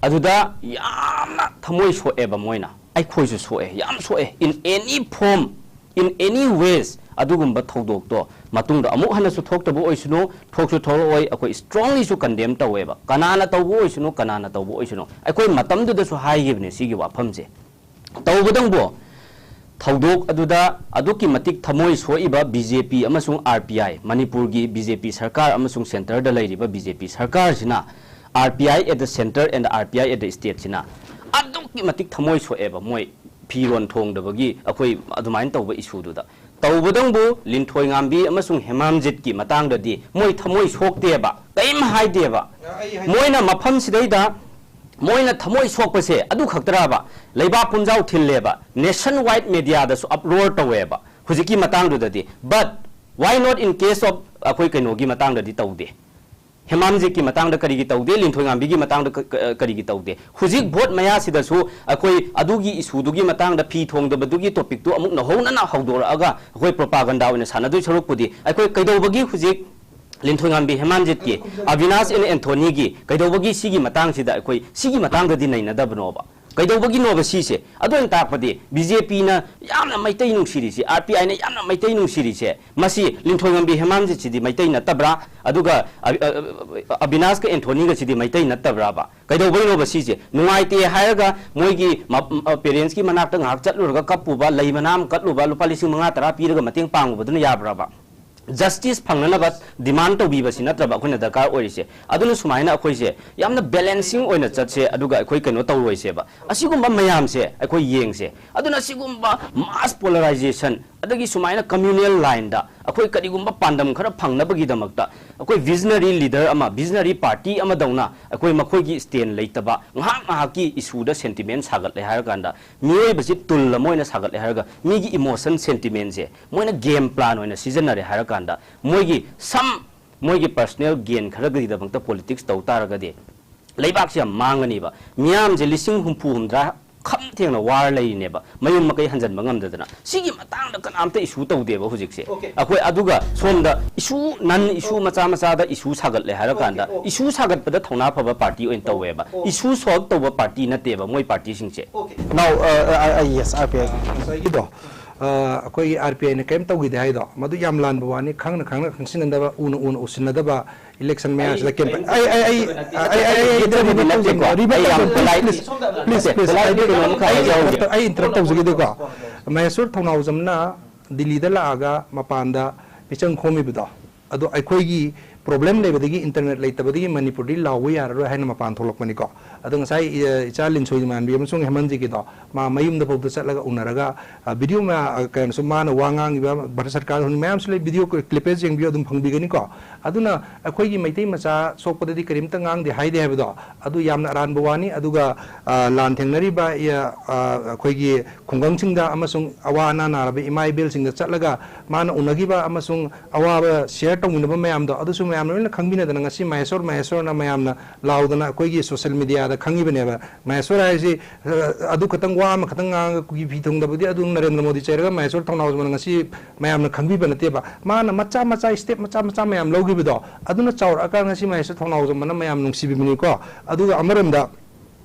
ꯑꯗꯨꯗ ꯌꯥꯝꯅ ꯊꯃꯣꯏ ꯁꯣꯛꯑꯦꯕ ꯃꯣꯏꯅ꯫ ꯑꯩꯈꯣꯏꯁꯨ ꯁꯣꯛꯑꯦ, ꯌꯥꯝ ꯁꯣꯛꯑꯦ꯫ In any form, in any ways, ꯑꯗꯨꯒꯨꯝꯕ ꯊꯧꯗꯣꯛꯇꯣ ꯃꯇꯨꯡꯗ ꯑꯃꯨꯛ ꯍꯟꯅꯁꯨ ꯊꯣꯛꯇꯕ ꯑꯣꯏꯁꯅꯨ, ꯊꯣꯛꯁꯨ ꯊꯣꯛꯂꯛꯑꯣꯏ꯫ ꯑꯩꯈꯣꯏ strongly ꯁꯨ ꯀꯟꯗꯦꯝ ꯇꯧꯋꯦꯕ, ꯀꯅꯥꯅ ꯇꯧꯕ ꯑꯣꯏꯁꯅꯨ, ꯀꯅꯥꯅ ꯇꯧꯕ ꯑꯣꯏꯁꯅꯨ꯫ ꯑꯩꯈꯣꯏ ꯃꯇꯝꯗꯨꯗꯁꯨ ꯍꯥꯏꯈꯤꯕꯅꯦ ꯁꯤꯒꯤ ꯋꯥꯐꯝꯁꯦ꯫ ꯇꯧꯕꯇꯕꯨ ꯊꯧꯗꯣꯛ ꯑꯗꯨꯗ ꯑꯗꯨꯛꯀꯤ ꯃꯇꯤꯛ ꯊꯃꯣꯏ ꯁꯣꯛꯏꯕ ꯕꯤ ꯖꯦ ꯄꯤ ꯑꯃꯁꯨꯡ ꯑꯥꯔ ꯄꯤ ꯑꯥꯏ, ꯃꯅꯤꯄꯨꯔꯒꯤ ꯕꯤ ꯖꯦ ꯄꯤ ꯁꯔꯀꯥꯔ ꯑꯃꯁꯨꯡ ꯁꯦꯟꯇꯔꯗ ꯂꯩꯔꯤꯕ ꯕꯤ ꯖꯦ ꯄꯤ ꯁꯔꯀꯥꯔꯁꯤꯅ, R P I at the center and the R P I at the state ꯁꯤꯅ ꯑꯗꯨꯛꯀꯤ ꯃꯇꯤꯛ ꯊꯃꯣꯏ ꯁꯣꯛꯑꯦꯕ꯫ ꯃꯣꯏ ꯐꯤꯔꯣꯟ ꯊꯣꯡꯗꯕꯒꯤ ꯑꯩꯈꯣꯏ ꯑꯗꯨꯃꯥꯏꯅ ꯇꯧꯕ ꯏꯁꯨꯗꯨꯗ ꯇꯧꯕꯗꯪꯕꯨ ꯂꯤꯟꯊꯣꯏꯉꯥꯝꯕꯤ ꯑꯃꯁꯨꯡ ꯍꯦꯃꯥꯝꯖꯤꯠꯀꯤ ꯃꯇꯥꯡꯗꯗꯤ ꯃꯣꯏ ꯊꯃꯣꯏ ꯁꯣꯛꯇꯦꯕ, ꯀꯔꯤꯝ ꯍꯥꯏꯗꯦꯕ꯫ ꯃꯣꯏꯅ ꯃꯐꯝꯁꯤꯗꯩꯗ ꯃꯣꯏꯅ ꯊꯃꯣꯏ ꯁꯣꯛꯄꯁꯦ ꯑꯗꯨ ꯈꯛꯇꯔꯕ? ꯂꯩꯕꯥꯛ ꯄꯨꯝꯖꯥꯎ ꯊꯤꯜꯂꯦꯕ, ꯅꯦꯁꯟ ꯋꯥꯏꯗ ꯃꯦꯗꯤꯌꯥꯗꯁꯨ ꯑꯞꯂꯣꯗ ꯇꯧꯋꯦꯕ ꯍꯧꯖꯤꯛꯀꯤ ꯃꯇꯥꯡꯗꯨꯗꯗꯤ꯫ But why not in case of ꯑꯩꯈꯣꯏ ꯀꯩꯅꯣꯒꯤ ꯃꯇꯥꯡꯗꯗꯤ ꯇꯧꯗꯦ? ꯍꯦꯃꯥꯝꯖꯤꯠꯀꯤ ꯃꯇꯥꯡꯗ ꯀꯔꯤꯒꯤ ꯇꯧꯗꯦ? ꯂꯤꯟꯊꯣꯏꯉꯥꯝꯕꯤꯒꯤ ꯃꯇꯥꯡꯗ ꯀ-, ꯀ-, ꯀꯔꯤꯒꯤ ꯇꯧꯗꯦ? ꯍꯧꯖꯤꯛ ꯚꯣꯠ ꯃꯌꯥꯁꯤꯗꯁꯨ ꯑꯩꯈꯣꯏ ꯑꯗꯨꯒꯤ ꯏꯁꯨꯗꯨꯒꯤ ꯃꯇꯥꯡꯗ, ꯐꯤ ꯊꯣꯡꯗꯕꯗꯨꯒꯤ ꯇꯣꯄꯤꯛꯇꯨ ꯑꯃꯨꯛ ꯅꯧꯍꯧꯅꯅ ꯍꯧꯗꯣꯔꯛꯑꯒ ꯑꯩꯈꯣꯏ ꯄ꯭ꯔꯣꯄꯥꯒꯟꯗꯥ ꯑꯣꯏꯅ ꯁꯥꯟꯅꯗꯣꯏ ꯁꯔꯨꯛꯄꯨꯗꯤ, ꯑꯩꯈꯣꯏ ꯀꯩꯗꯧꯕꯒꯤ ꯍꯧꯖꯤꯛ ꯂꯤꯟꯊꯣꯏꯉꯥꯝꯕꯤ ꯍꯦꯃꯥꯝꯖꯤꯠꯀꯤ, ꯑꯕꯤꯅꯥꯁ ꯑꯦꯟ ꯑꯦꯟꯊꯣꯅꯤꯒꯤ ꯀꯩꯗꯧꯕꯒꯤ ꯁꯤꯒꯤ ꯃꯇꯥꯡꯁꯤꯗ, ꯑꯩꯈꯣꯏ ꯁꯤꯒꯤ ꯃꯇꯥꯡꯗꯗꯤ ꯅꯩꯅꯗꯕꯅꯣꯕ? ꯀꯩꯗꯧꯕꯒꯤꯅꯣꯕ ꯁꯤꯁꯦ? ꯑꯗꯨ ꯑꯣꯏꯅ ꯇꯥꯛꯄꯗꯤ ꯕꯤ ꯖꯦ ꯄꯤꯅ ꯌꯥꯝꯅ ꯃꯩꯇꯩ ꯅꯨꯡꯁꯤꯔꯤꯁꯦ, ꯑꯥꯔ ꯄꯤ ꯑꯥꯏꯅ ꯌꯥꯝꯅ ꯃꯩꯇꯩ ꯅꯨꯡꯁꯤꯔꯤꯁꯦ, ꯃꯁꯤ ꯂꯤꯟꯊꯣꯏꯉꯝꯕꯤ ꯍꯦꯃꯥꯝꯖꯤꯠꯁꯤꯗꯤ ꯃꯩꯇꯩ ꯅꯠꯇꯕ꯭ꯔꯥ? ꯑꯗꯨꯒ ꯑ-, ꯑ-, ꯑ-, ꯑꯕꯤꯅꯥꯁꯀ ꯑꯦꯟꯊꯣꯅꯤꯒꯁꯤꯗꯤ ꯃꯩꯇꯩ ꯅꯠꯇꯕ꯭ꯔꯥꯕ? ꯀꯩꯗꯧꯕꯩꯅꯣꯕ ꯁꯤꯁꯦ? ꯅꯨꯡꯉꯥꯏꯇꯦ ꯍꯥꯏꯔꯒ ꯃꯣꯏꯒꯤ ꯃ-, ꯃ-, ꯄꯦꯔꯦꯟꯁꯀꯤ ꯃꯅꯥꯛꯇ ꯉꯥꯏꯍꯥꯛ ꯆꯠꯂꯨꯔꯒ ꯀꯞꯄꯨꯕ, ꯂꯩ ꯃꯅꯥ ꯑꯃ ꯀꯠꯂꯨꯕ, ꯂꯨꯄꯥ ꯂꯤꯁꯤꯡ ꯃꯉꯥ ꯇꯔꯥ ꯄꯤꯔꯒ ꯃꯇꯦꯡ ꯄꯥꯡꯉꯨꯕꯗꯨꯅ ꯌꯥꯕ꯭ꯔꯥꯕ? ꯖꯁꯇꯤꯁ ꯐꯪꯅꯅꯕ ꯗꯤꯃꯥꯟ ꯇꯧꯕꯤꯕꯁꯤ ꯅꯠꯇ꯭ꯔꯕ ꯑꯩꯈꯣꯏꯅ ꯗꯔꯀꯥꯔ ꯑꯣꯏꯔꯤꯁꯦ? ꯑꯗꯨꯅ ꯁꯨꯃꯥꯏꯅ ꯑꯩꯈꯣꯏꯁꯦ ꯌꯥꯝꯅ ꯕꯦꯂꯦꯟꯁꯤꯡ ꯑꯣꯏꯅ ꯆꯠꯁꯦ, ꯑꯗꯨꯒ ꯑꯩꯈꯣꯏ ꯀꯩꯅꯣ ꯇꯧꯔꯣꯏꯁꯦꯕ꯫ ꯑꯁꯤꯒꯨꯝꯕ ꯃꯌꯥꯝꯁꯦ ꯑꯩꯈꯣꯏ ꯌꯦꯡꯁꯦ꯫ ꯑꯗꯨꯅ ꯑꯁꯤꯒꯨꯝꯕ ꯃꯥꯁ ꯄꯣꯂꯔꯥꯏꯖꯦꯁꯟ, ꯑꯗꯒꯤ ꯁꯨꯃꯥꯏꯅ ꯀꯝꯃ꯭ꯌꯨꯅꯦꯜ ꯂꯥꯏꯟꯗ ꯑꯩꯈꯣꯏ ꯀꯔꯤꯒꯨꯝꯕ ꯄꯥꯟꯗꯝ ꯈꯔ ꯐꯪꯅꯕꯒꯤꯗꯃꯛꯇ ꯑꯩꯈꯣꯏ ꯚꯤꯖꯅꯔꯤ ꯂꯤꯗꯔ ꯑꯃ, ꯚꯤꯖꯅꯔꯤ ꯄꯥꯔꯇꯤ ꯑꯃꯗꯧꯅ ꯑꯩꯈꯣꯏ ꯃꯈꯣꯏꯒꯤ ꯁ꯭ꯇꯦꯟ ꯂꯩꯇꯕ, ꯉꯥꯏꯍꯥꯛ ꯉꯥꯏꯍꯥꯛꯀꯤ ꯏꯁꯨꯗ ꯁꯦꯟꯇꯤꯃꯦꯟ ꯁꯥꯒꯠꯂꯦ ꯍꯥꯏꯔꯀꯥꯟꯗ, ꯃꯤꯑꯣꯏꯕꯁꯤ ꯇꯨꯜ ꯑꯃ ꯑꯣꯏꯅ ꯁꯥꯒꯠꯂꯦ ꯍꯥꯏꯔꯒ ꯃꯤꯒꯤ ꯏꯃꯣꯁꯟ ꯁꯦꯟꯇꯤꯃꯦꯟꯁꯦ ꯃꯣꯏꯅ ꯒꯦꯝ ꯄ꯭ꯂꯥꯟ ꯑꯣꯏꯅ ꯁꯤꯖꯤꯟꯅꯔꯦ ꯍꯥꯏꯔꯀꯥꯟꯗ, ꯃꯣꯏꯒꯤ ꯁꯝ, ꯃꯣꯏꯒꯤ ꯄꯔꯁꯅꯦꯜ ꯒꯦꯟ ꯈꯔꯒꯤꯗꯃꯛꯇ ꯄꯣꯂꯤꯇꯤꯛꯁ ꯇꯧ ꯇꯥꯔꯒꯗꯤ ꯂꯩꯕꯥꯛꯁꯦ ꯌꯥꯝ ꯃꯥꯡꯒꯅꯤꯕ꯫ ꯃꯤꯌꯥꯝꯁꯦ ꯂꯤꯁꯤꯡ ꯍꯨꯝꯐꯨ ꯍꯨꯝꯗ꯭ꯔꯥ ꯈꯝ ꯊꯦꯡꯅ ꯋꯥꯔ ꯂꯩꯔꯤꯅꯦꯕ, ꯃꯌꯨꯝ ꯃꯀꯩ ꯍꯟꯖꯟꯕ ꯉꯝꯗꯗꯅ꯫ ꯁꯤꯒꯤ ꯃꯇꯥꯡꯗ ꯀꯅꯥꯝꯇ ꯏꯁꯨ ꯇꯧꯗꯦꯕ ꯍꯧꯖꯤꯛꯁꯦ꯫ Okay. ꯑꯩꯈꯣꯏ ꯑꯗꯨꯒ ꯁꯣꯝꯗ ꯏꯁꯨ, ꯅꯟ ꯏꯁꯨ ꯃꯆꯥ ꯃꯆꯥꯗ ꯏꯁꯨ ꯁꯥꯒꯠꯂꯦ ꯍꯥꯏꯔꯀꯥꯟꯗ, Okay, okay. ꯏꯁꯨ ꯁꯥꯒꯠꯄꯗ ꯊꯧꯅꯥ ꯐꯕ ꯄꯥꯔꯇꯤ ꯑꯣꯏꯅ ꯇꯧꯋꯦꯕ꯫ Okay. ꯏꯁꯨ ꯁꯣꯜꯕ ꯇꯧꯕ ꯄꯥꯔꯇꯤ ꯅꯠꯇꯦꯕ ꯃꯣꯏ ꯄꯥꯔꯇꯤꯁꯤꯡꯁꯦ꯫ Okay. Now, uh, uh, uh, yes, R P I ꯉꯁꯥꯏꯒꯤꯗꯣ, ꯑ, ꯑꯩꯈꯣꯏꯒꯤ ꯑꯥꯔ ꯄꯤ ꯑꯥꯏꯅ ꯀꯔꯤꯝ ꯇꯧꯈꯤꯗꯦ ꯍꯥꯏꯗꯣ, ꯃꯗꯨ ꯌꯥꯝ ꯂꯥꯟꯕ ꯋꯥꯅꯤ꯫ ꯈꯪꯅ ꯈꯪꯅ ꯈꯪꯁꯤꯟꯅꯗꯕ, ꯎꯅ ꯎꯅ ꯎꯁꯤꯟꯅꯗꯕ, ꯏꯂꯦꯛꯁꯟ ꯃꯌꯥꯁꯤꯗ ꯑꯩ campaign, ꯑꯩ, ꯑꯩ, ꯑꯩ, ꯑꯩ, ꯑꯩ, ꯑꯩ, ꯅꯠꯇꯦꯀꯣ, ꯔꯤꯕꯠ ꯑꯩ ꯌꯥꯝ ꯇꯧꯖꯒꯦ, ꯔꯤꯕꯠ ꯑꯩ ꯌꯥꯝ ꯇꯧꯖꯒꯦ, polite, please, please, please, please, politely ꯑꯩ, ꯀꯩꯅꯣꯝꯈꯛ ꯑꯩ, ꯍꯥꯏꯖꯍꯧꯒꯦ꯫ ꯑꯩ interrupt ꯇꯧꯖꯒꯦꯗꯀꯣ, ꯃꯍꯦꯁꯣꯔ ꯊꯧꯅꯥꯎꯖꯝꯅ ꯗꯤꯜꯂꯤꯗ ꯂꯥꯛꯑꯒ ꯃꯄꯥꯟꯗ ꯃꯤꯆꯪ ꯈꯣꯝꯃꯤꯕꯗꯣ, ꯑꯗꯣ ꯑꯩꯈꯣꯏꯒꯤ problem ꯂꯩꯕꯗꯒꯤ, internet ꯂꯩꯇꯕꯗꯒꯤ ꯃꯅꯤꯄꯨꯔꯗꯤ ꯂꯥꯎꯕ ꯌꯥꯔꯔꯣꯏ ꯍꯥꯏꯅ ꯃꯄꯥꯟ ꯊꯣꯛꯂꯛꯄꯅꯤꯀꯣ꯫ ꯑꯗꯣ ꯉꯁꯥꯏ, ꯑ, ꯏꯆꯥ ꯂꯤꯟꯁꯣꯏ ꯏꯃꯥꯟꯕꯤ ꯑꯃꯁꯨꯡ ꯍꯦꯃꯟꯖꯤꯒꯤꯗꯣ, ꯃꯥ ꯃꯌꯨꯝꯗ ꯐꯥꯎꯗ ꯆꯠꯂꯒ ꯎꯅꯔꯒ, ꯑ, video ꯃꯌꯥ-, ꯑ, ꯀꯩꯅꯣꯁꯨ ꯃꯥꯅ ꯋꯥ ꯉꯥꯡꯉꯤꯕ ꯚꯥꯔꯠ ꯁꯔꯀꯥꯔ ꯍꯣꯏ ꯃꯌꯥꯝꯁꯨ ꯂꯩ, video clippage ꯌꯦꯡꯕꯤꯌꯨ, ꯑꯗꯨꯝ ꯐꯪꯕꯤꯒꯅꯤꯀꯣ꯫ ꯑꯗꯨꯅ ꯑꯩꯈꯣꯏꯒꯤ ꯃꯩꯇꯩ ꯃꯆꯥ ꯁꯣꯛꯄꯗꯗꯤ ꯀꯔꯤꯝꯇ ꯉꯥꯡꯗꯦ ꯍꯥꯏꯗꯦ ꯍꯥꯏꯕꯗꯣ, ꯑꯗꯨ ꯌꯥꯝꯅ ꯑꯔꯥꯟꯕ ꯋꯥꯅꯤ꯫ ꯑꯗꯨꯒ, ꯑ, ꯂꯥꯟ ꯊꯦꯡꯅꯔꯤꯕ, ꯑ, ꯑ, ꯑꯩꯈꯣꯏꯒꯤ ꯈꯨꯡꯒꯪꯁꯤꯡꯗ ꯑꯃꯁꯨꯡ ꯑꯋꯥ ꯑꯅꯥ ꯅꯥꯔꯕ ꯏꯃꯥ ꯏꯕꯦꯜꯁꯤꯡꯗ ꯆꯠꯂꯒ ꯃꯥꯅ ꯎꯅꯈꯤꯕ ꯑꯃꯁꯨꯡ ꯑꯋꯥꯕ share ꯇꯧꯃꯤꯟꯅꯕ ꯃꯌꯥꯝꯗꯣ, ꯑꯗꯨꯁꯨ ꯃꯌꯥꯝ ꯂꯣꯏꯅ ꯈꯪꯕꯤꯅꯗꯅ ꯉꯁꯤ ꯃꯍꯦꯁꯣꯔ, ꯃꯍꯦꯁꯣꯔꯅ ꯃꯌꯥꯝꯅ ꯂꯥꯎꯗꯅ ꯑꯩꯈꯣꯏꯒꯤ social media ꯗ ꯈꯪꯉꯤꯕꯅꯦꯕ꯫ ꯃꯍꯦꯁꯣꯔ ꯍꯥꯏꯁꯤ, ꯑ, ꯑꯗꯨ ꯈꯛꯇꯪ ꯋꯥ ꯑꯃꯈꯛꯇꯪ ꯉꯥꯡꯉꯒ ꯀꯨꯀꯤ ꯐꯤ ꯊꯨꯡꯗꯕꯗꯤ ꯑꯗꯨ ꯅꯔꯦꯟꯗ꯭ꯔ ꯃꯣꯗꯤ ꯆꯩꯔꯒ ꯃꯍꯦꯁꯣꯔ ꯊꯧꯅꯥꯎꯖꯝꯅ ꯉꯁꯤ ꯃꯌꯥꯝꯅ ꯈꯪꯕꯤꯕ ꯅꯠꯇꯦꯕ꯫ ꯃꯥꯅ ꯃꯆꯥ ꯃꯆꯥ step ꯃꯆꯥ ꯃꯆꯥ ꯃꯌꯥꯝ ꯂꯧꯈꯤꯕꯗꯣ, ꯑꯗꯨꯅ ꯆꯥꯎꯔꯛꯑꯀꯥꯟꯗ ꯉꯁꯤ ꯃꯍꯦꯁꯣꯔ ꯊꯧꯅꯥꯎꯖꯝꯅ ꯃꯌꯥꯝ ꯅꯨꯡꯁꯤꯕꯤꯕꯅꯤꯀꯣ꯫ ꯑꯗꯨꯒ ꯑꯃꯔꯣꯝꯗ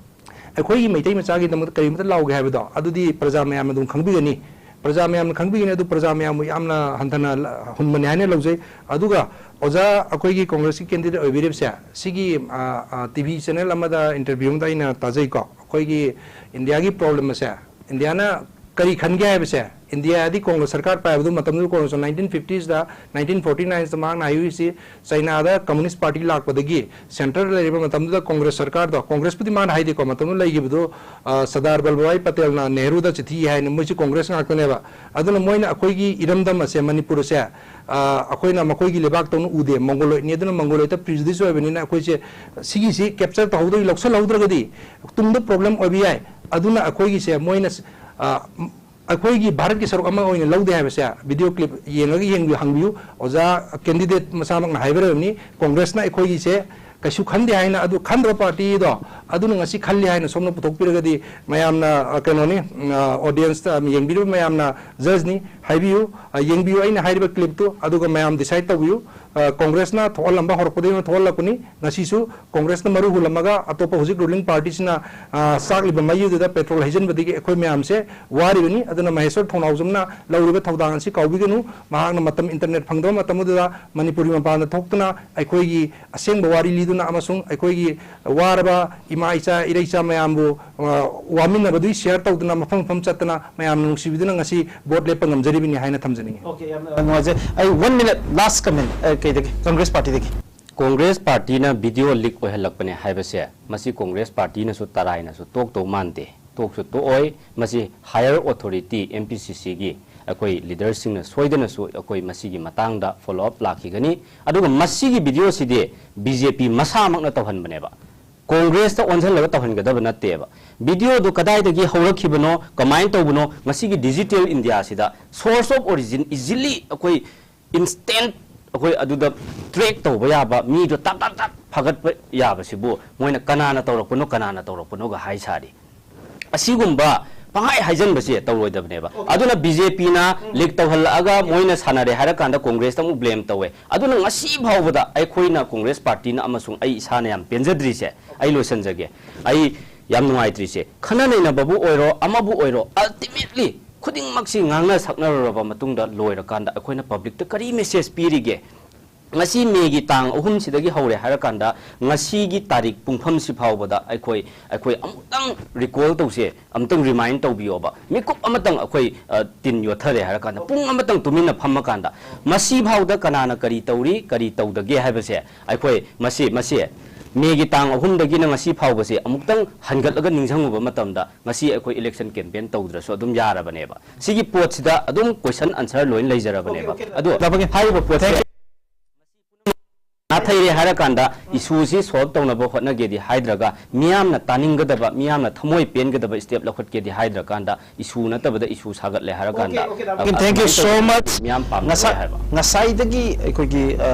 ꯑꯩꯈꯣꯏꯒꯤ ꯃꯩꯇꯩ ꯃꯆꯥꯒꯤꯗꯃꯛꯇ ꯀꯔꯤꯃꯇ ꯂꯥꯎꯒꯦ ꯍꯥꯏꯕꯗꯣ, ꯑꯗꯨꯗꯤ ꯄ꯭ꯔꯖꯥ ꯃꯌꯥꯝꯅ ꯑꯗꯨꯝ ꯈꯪꯕꯤꯒꯅꯤ꯫ ꯄ꯭ꯔꯖꯥ ꯃꯌꯥꯝꯅ ꯈꯪꯕꯤꯒꯅꯤ, ꯑꯗꯨ ꯄ꯭ꯔꯖꯥ ꯃꯌꯥꯝꯕꯨ ꯌꯥꯝꯅ ꯍꯟꯊꯅ ꯍꯨꯟꯕꯅꯤ ꯍꯥꯏꯅ ꯂꯧꯖꯩ꯫ ꯑꯗꯨꯒ ꯑꯣꯖꯥ, ꯑꯩꯈꯣꯏꯒꯤ ꯀꯣꯡꯒ꯭ꯔꯦꯁꯀꯤ candidate ꯑꯣꯏꯕꯤꯔꯤꯕꯁꯦ, ꯁꯤꯒꯤ, ꯑ, ꯑ, TV channel ꯑꯃꯗ interview ꯑꯃꯗ ꯑꯩꯅ ꯇꯥꯖꯩꯀꯣ, ꯑꯩꯈꯣꯏꯒꯤ ꯏꯟꯗꯤꯌꯥꯒꯤ problem ꯑꯁꯦ, ꯏꯟꯗꯤꯌꯥꯅ ꯀꯔꯤ ꯈꯟꯒꯦ ꯍꯥꯏꯕꯁꯦ, ꯏꯟꯗꯤꯌꯥꯗꯤ ꯀꯣꯡꯒ꯭ꯔꯦꯁ ꯁꯔꯀꯥꯔ ꯄꯥꯏꯕꯗꯨ ꯃꯇꯝꯗꯨꯗ ꯀꯣꯡꯒ꯭ꯔꯦꯁ nineteen fifties ꯗ, nineteen forty nine ꯗ ꯃꯍꯥꯛꯅ ꯍꯥꯏꯔꯤꯁꯤ, ꯆꯩꯅꯥꯗ Communist Party ꯂꯥꯛꯄꯗꯒꯤ centre ꯗ ꯂꯩꯔꯤꯕ ꯃꯇꯝꯗꯨꯗ ꯀꯣꯡꯒ꯭ꯔꯦꯁ ꯁꯔꯀꯥꯔꯗꯣ, ꯀꯣꯡꯒ꯭ꯔꯦꯁꯄꯨꯗꯤ ꯃꯥꯅ ꯍꯥꯏꯗꯦꯀꯣ, ꯃꯇꯝꯗꯨꯗ ꯂꯩꯈꯤꯕꯗꯨ, ꯑ, ꯁꯔꯗꯥꯔ ꯚꯜꯚꯚꯥꯏ ꯄꯇꯦꯜꯅ ꯅꯦꯍꯔꯨꯗ ꯆꯤꯊꯤ ꯍꯥꯏꯅ, ꯃꯣꯏꯁꯤ ꯀꯣꯡꯒ꯭ꯔꯦꯁ ꯉꯥꯛꯇꯅꯦꯕ꯫ ꯑꯗꯨꯅ ꯃꯣꯏꯅ ꯑꯩꯈꯣꯏꯒꯤ ꯏꯔꯝꯗꯝ ꯑꯁꯦ, ꯃꯅꯤꯄꯨꯔ ꯑꯁꯦ, ꯑ, ꯑꯩꯈꯣꯏꯅ ꯃꯈꯣꯏꯒꯤ ꯂꯩꯕꯥꯛꯇꯧꯅ ꯎꯗꯦ, Mongoloid ꯅꯤ, ꯑꯗꯨꯅ Mongoloid ꯇ prejudice ꯑꯣꯏꯕꯅꯤꯅ ꯑꯩꯈꯣꯏꯁꯦ ꯁꯤꯒꯤꯁꯤ capture ꯇꯧꯍꯧꯗ꯭ꯔꯒꯗꯤ, ꯂꯧꯁꯜꯍꯧꯗ꯭ꯔꯒꯗꯤ ꯇꯨꯡꯗ problem ꯑꯣꯏꯕ ꯌꯥꯏ꯫ ꯑꯗꯨꯅ ꯑꯩꯈꯣꯏꯒꯤꯁꯦ ꯃꯣꯏꯅ, ꯑ, ꯑꯩꯈꯣꯏꯒꯤ ꯚꯥꯔꯠꯀꯤ ꯁꯔꯨꯛ ꯑꯃ ꯑꯣꯏꯅ ꯂꯧꯗꯦ ꯍꯥꯏꯕꯁꯦ video clip ꯌꯦꯡꯉꯒ ꯌꯦꯡꯕꯤꯌꯨ, ꯍꯪꯕꯤꯌꯨ꯫ ꯑꯣꯖꯥ candidate ꯃꯁꯥꯃꯛꯅ ꯍꯥꯏꯕꯤꯔꯕꯅꯤ, ꯀꯣꯡꯒ꯭ꯔꯦꯁꯅ ꯑꯩꯈꯣꯏꯒꯤꯁꯦ ꯀꯩꯁꯨ ꯈꯟꯗꯦ ꯍꯥꯏꯅ, ꯑꯗꯨ ꯈꯟꯗꯕ party ꯗꯣ ꯑꯗꯨꯅ ꯉꯁꯤ ꯈꯜꯂꯤ ꯍꯥꯏꯅ ꯁꯣꯝꯅ ꯄꯨꯊꯣꯛꯄꯤꯔꯒꯗꯤ ꯃꯌꯥꯝꯅ, ꯑ, ꯀꯩꯅꯣꯅꯤ, ꯎꯝ, ꯑ, audience ꯇ ꯌꯦꯡꯕꯤꯔꯤꯕ ꯃꯌꯥꯝꯅ judge ꯅꯤ꯫ ꯍꯥꯏꯕꯤꯌꯨ, ꯑ, ꯌꯦꯡꯕꯤꯌꯨ ꯑꯩꯅ ꯍꯥꯏꯔꯤꯕ clip ꯇꯨ, ꯑꯗꯨꯒ ꯃꯌꯥꯝ decide ꯇꯧꯕꯤꯌꯨ꯫ ꯑ, ꯀꯣꯡꯒ꯭ꯔꯦꯁꯅ ꯊꯣꯛꯍꯜꯂꯝꯕ ꯍꯧꯔꯛꯄꯗꯒꯤ ꯊꯣꯛꯍꯜꯂꯛꯄꯅꯤ꯫ ꯉꯁꯤꯁꯨ ꯀꯣꯡꯒ꯭ꯔꯦꯁꯅ ꯃꯔꯨ ꯍꯨꯜꯂꯝꯃꯒ ꯑꯇꯣꯞꯄ ꯍꯧꯖꯤꯛ ruling party ꯁꯤꯅ, ꯑ, ꯆꯥꯛꯂꯤꯕ ꯃꯩꯗꯨꯗ petrol ꯍꯩꯖꯤꯟꯕꯗꯒꯤ ꯑꯩꯈꯣꯏ ꯃꯌꯥꯝꯁꯦ ꯋꯥꯔꯤꯕꯅꯤ꯫ ꯑꯗꯨꯅ ꯃꯍꯦꯁꯣꯔ ꯊꯧꯅꯥꯎꯖꯝꯅ ꯂꯧꯔꯤꯕ ꯊꯧꯗꯥꯡ ꯑꯁꯤ ꯀꯥꯎꯕꯤꯒꯅꯨ꯫ ꯃꯍꯥꯛꯅ ꯃꯇꯝ internet ꯐꯪꯗꯕ ꯃꯇꯝ ꯑꯗꯨꯗ ꯃꯅꯤꯄꯨꯔꯒꯤ ꯃꯄꯥꯟꯗ ꯊꯣꯛꯇꯨꯅ ꯑꯩꯈꯣꯏꯒꯤ ꯑꯁꯦꯡꯕ ꯋꯥꯔꯤ ꯂꯤꯗꯨꯅ ꯑꯃꯁꯨꯡ ꯑꯩꯈꯣꯏꯒꯤ ꯋꯥꯔꯕ ꯏꯃꯥ ꯏꯆꯥ, ꯏꯔꯩ ꯏꯆꯥ ꯃꯌꯥꯝꯕꯨ, ꯑ, ꯋꯥꯃꯤꯟꯅꯕꯗꯨꯒꯤ share ꯇꯧꯗꯨꯅ, ꯃꯐꯝ ꯃꯐꯝ ꯆꯠꯇꯅ ꯃꯌꯥꯝꯅ ꯅꯨꯡꯁꯤꯕꯤꯗꯨꯅ ꯉꯁꯤ vote ꯂꯦꯞꯄ ꯉꯝꯖꯔꯤꯕꯅꯤ ꯍꯥꯏꯅ ꯊꯝꯖꯅꯤꯡꯉꯤ꯫ Okay, ꯌꯥꯝꯅ ꯅꯨꯡꯉꯥꯏꯖꯩ꯫ ꯑꯩ one minute last comment, ꯑ, ꯀꯩꯗꯒꯤ? Congress party ꯗꯒꯤ꯫ ꯀꯣꯡꯒ꯭ꯔꯦꯁ ꯄꯥꯔꯇꯤꯅ ꯚꯤꯗꯤꯑꯣ ꯂꯤꯛ ꯑꯣꯏꯍꯜꯂꯛꯄꯅꯦ ꯍꯥꯏꯕꯁꯦ, ꯃꯁꯤ ꯀꯣꯡꯒ꯭ꯔꯦꯁ ꯄꯥꯔꯇꯤꯅꯁꯨ ꯇꯔꯥꯏꯅꯁꯨ ꯇꯣꯛꯇꯧ ꯃꯥꯟꯗꯦ, ꯇꯣꯛꯁꯨ ꯇꯣꯛꯑꯣꯏ꯫ ꯃꯁꯤ ꯍꯥꯌꯔ ꯑꯣꯊꯣꯔꯤꯇꯤ ꯑꯦꯝ ꯄꯤ ꯁꯤ ꯁꯤꯒꯤ ꯑꯩꯈꯣꯏ ꯂꯤꯗꯔꯁꯤꯡꯅ ꯁꯣꯏꯗꯅꯁꯨ ꯑꯩꯈꯣꯏ ꯃꯁꯤꯒꯤ ꯃꯇꯥꯡꯗ ꯐꯣꯂꯣ ꯑꯞ ꯂꯥꯛꯈꯤꯒꯅꯤ꯫ ꯑꯗꯨꯒ ꯃꯁꯤꯒꯤ ꯚꯤꯗꯤꯑꯣꯁꯤꯗꯤ ꯕꯤ ꯖꯦ ꯄꯤ ꯃꯁꯥꯃꯛꯅ ꯇꯧꯍꯟꯕꯅꯦꯕ, ꯀꯣꯡꯒ꯭ꯔꯦꯁꯇ ꯑꯣꯟꯁꯤꯜꯂꯒ ꯇꯧꯍꯟꯒꯗꯕ ꯅꯠꯇꯦꯕ꯫ ꯚꯤꯗꯤꯑꯣꯗꯨ ꯀꯗꯥꯏꯗꯒꯤ ꯍꯧꯔꯛꯈꯤꯕꯅꯣ, ꯀꯃꯥꯏꯅ ꯇꯧꯕꯅꯣ, ꯉꯁꯤꯒꯤ digital ꯏꯟꯗꯤꯌꯥꯁꯤꯗ source of origin easily ꯑꯩꯈꯣꯏ instant ꯑꯩꯈꯣꯏ ꯑꯗꯨꯗ track ꯇꯧꯕ ꯌꯥꯕ, ꯃꯤꯗꯣ ꯇꯥꯛ ꯇꯥꯛ ꯇꯥꯛ ꯐꯒꯠꯄ ꯌꯥꯕꯁꯤꯕꯨ ꯃꯣꯏꯅ ꯀꯅꯥꯅ ꯇꯧꯔꯛꯄꯅꯣ, ꯀꯅꯥꯅ ꯇꯧꯔꯛꯄꯅꯣꯒ ꯍꯥꯏ ꯁꯥꯔꯤ꯫ ꯑꯁꯤꯒꯨꯝꯕ ꯄꯪꯍꯥꯏ ꯍꯥꯏꯖꯟꯕꯁꯦ ꯇꯧꯔꯣꯏꯗꯕꯅꯦꯕ꯫ ꯑꯗꯨꯅ ꯕꯤ ꯖꯦ ꯄꯤꯅ ꯂꯤꯛ ꯇꯧꯍꯜꯂꯛꯑꯒ ꯃꯣꯏꯅ ꯁꯥꯟꯅꯔꯦ ꯍꯥꯏꯔꯀꯥꯟꯗ ꯀꯣꯡꯒ꯭ꯔꯦꯁꯇ ꯑꯃꯨꯛ ꯕ꯭ꯂꯦꯝ ꯇꯧꯋꯦ꯫ ꯑꯗꯨꯅ ꯉꯁꯤ ꯐꯥꯎꯕꯗ ꯑꯩꯈꯣꯏꯅ ꯀꯣꯡꯒ꯭ꯔꯦꯁ ꯄꯥꯔꯇꯤꯅ ꯑꯃꯁꯨꯡ ꯑꯩ ꯏꯁꯥꯅ ꯌꯥꯝ ꯄꯦꯟꯖꯗ꯭ꯔꯤꯁꯦ, ꯑꯩ ꯂꯣꯏꯁꯤꯟꯖꯒꯦ, ꯑꯩ ꯌꯥꯝ ꯅꯨꯡꯉꯥꯏꯇ꯭ꯔꯤꯁꯦ, ꯈꯟꯅ ꯅꯩꯅꯕꯕꯨ ꯑꯣꯏꯔꯣ, ꯑꯃꯕꯨ ꯑꯣꯏꯔꯣ, ultimately ꯈꯨꯗꯤꯡꯃꯛꯁꯤ ꯉꯥꯡꯅ ꯁꯛꯅꯔꯨꯔꯕ ꯃꯇꯨꯡꯗ ꯂꯣꯏꯔꯀꯥꯟꯗ ꯑꯩꯈꯣꯏꯅ ꯄꯕ꯭ꯂꯤꯛꯇ ꯀꯔꯤ ꯃꯦꯁꯦꯖ ꯄꯤꯔꯤꯒꯦ? ꯉꯁꯤ ꯃꯦꯒꯤ ꯇꯥꯡ ꯑꯍꯨꯝꯁꯤꯗꯒꯤ ꯍꯧꯔꯦ ꯍꯥꯏꯔꯀꯥꯟꯗ ꯉꯁꯤꯒꯤ ꯇꯥꯔꯤꯛ ꯄꯨꯡꯐꯝꯁꯤ ꯐꯥꯎꯕꯗ ꯑꯩꯈꯣꯏ, ꯑꯩꯈꯣꯏ ꯑꯃꯨꯛꯇꯪ ꯔꯤꯀꯣꯜ ꯇꯧꯁꯦ, ꯑꯃꯨꯛꯇꯪ ꯔꯤꯃꯥꯏꯟ ꯇꯧꯕꯤꯌꯣꯕ꯫ ꯃꯤꯀꯨꯞ ꯑꯃꯇꯪ ꯑꯩꯈꯣꯏ, ꯑ, ꯇꯤꯟ ꯌꯣꯠꯊꯔꯦ ꯍꯥꯏꯔꯀꯥꯟꯗ, ꯄꯨꯡ ꯑꯃꯇꯪ ꯇꯨꯃꯤꯟꯅ ꯐꯝꯃꯀꯥꯟꯗ ꯃꯁꯤ ꯐꯥꯎꯗ ꯀꯅꯥꯅ ꯀꯔꯤ ꯇꯧꯔꯤ, ꯀꯔꯤ ꯇꯧꯗꯒꯦ ꯍꯥꯏꯕꯁꯦ ꯑꯩꯈꯣꯏ ꯃꯁꯤ, ꯃꯁꯤ ꯃꯦꯒꯤ ꯇꯥꯡ ꯑꯍꯨꯝꯗꯒꯤꯅ ꯉꯁꯤ ꯐꯥꯎꯕꯁꯦ ꯑꯃꯨꯛꯇꯪ ꯍꯟꯒꯠꯂꯒ ꯅꯤꯡꯁꯤꯡꯉꯨꯕ ꯃꯇꯝꯗ ꯉꯁꯤ ꯑꯩꯈꯣꯏ ꯏꯂꯦꯛꯁꯟ ꯀꯦꯝꯄꯦꯟ ꯇꯧꯗ꯭ꯔꯁꯨ ꯑꯗꯨꯝ ꯌꯥꯔꯕꯅꯦꯕ꯫ ꯁꯤꯒꯤ ꯄꯣꯠꯁꯤꯗ ꯑꯗꯨꯝ ꯀꯣꯏꯁꯟ ꯑꯟꯁꯔ ꯂꯣꯏꯅ ꯂꯩꯖꯔꯕꯅꯦꯕ꯫ ꯑꯗꯣ ꯍꯥꯏꯔꯤꯕ ꯄꯣꯠꯁꯦ ꯅꯥꯊꯩꯔꯦ ꯍꯥꯏꯔꯀꯥꯟꯗ ꯏꯁꯨꯁꯤ ꯁꯣꯜꯕ ꯇꯧꯅꯕ ꯍꯣꯠꯅꯒꯦꯗꯤ ꯍꯥꯏꯗ꯭ꯔꯒ, ꯃꯤꯌꯥꯝꯅ ꯇꯥꯅꯤꯡꯒꯗꯕ, ꯃꯤꯌꯥꯝꯅ ꯊꯃꯣꯏ ꯄꯦꯟꯒꯗꯕ ꯁ꯭ꯇꯦꯞ ꯂꯧꯈꯠꯀꯦꯗꯤ ꯍꯥꯏꯗ꯭ꯔꯀꯥꯟꯗ, ꯏꯁꯨ ꯅꯠꯇꯕꯗ ꯏꯁꯨ ꯁꯥꯒꯠꯂꯦ ꯍꯥꯏꯔꯀꯥꯟꯗ, Thank you so much. ꯃꯤꯌꯥꯝ ꯄꯥꯝꯅꯔꯣꯏ ꯍꯥꯏꯕ꯫ ꯉꯁꯥꯏꯗꯒꯤ ꯑꯩꯈꯣꯏꯒꯤ, ꯑ,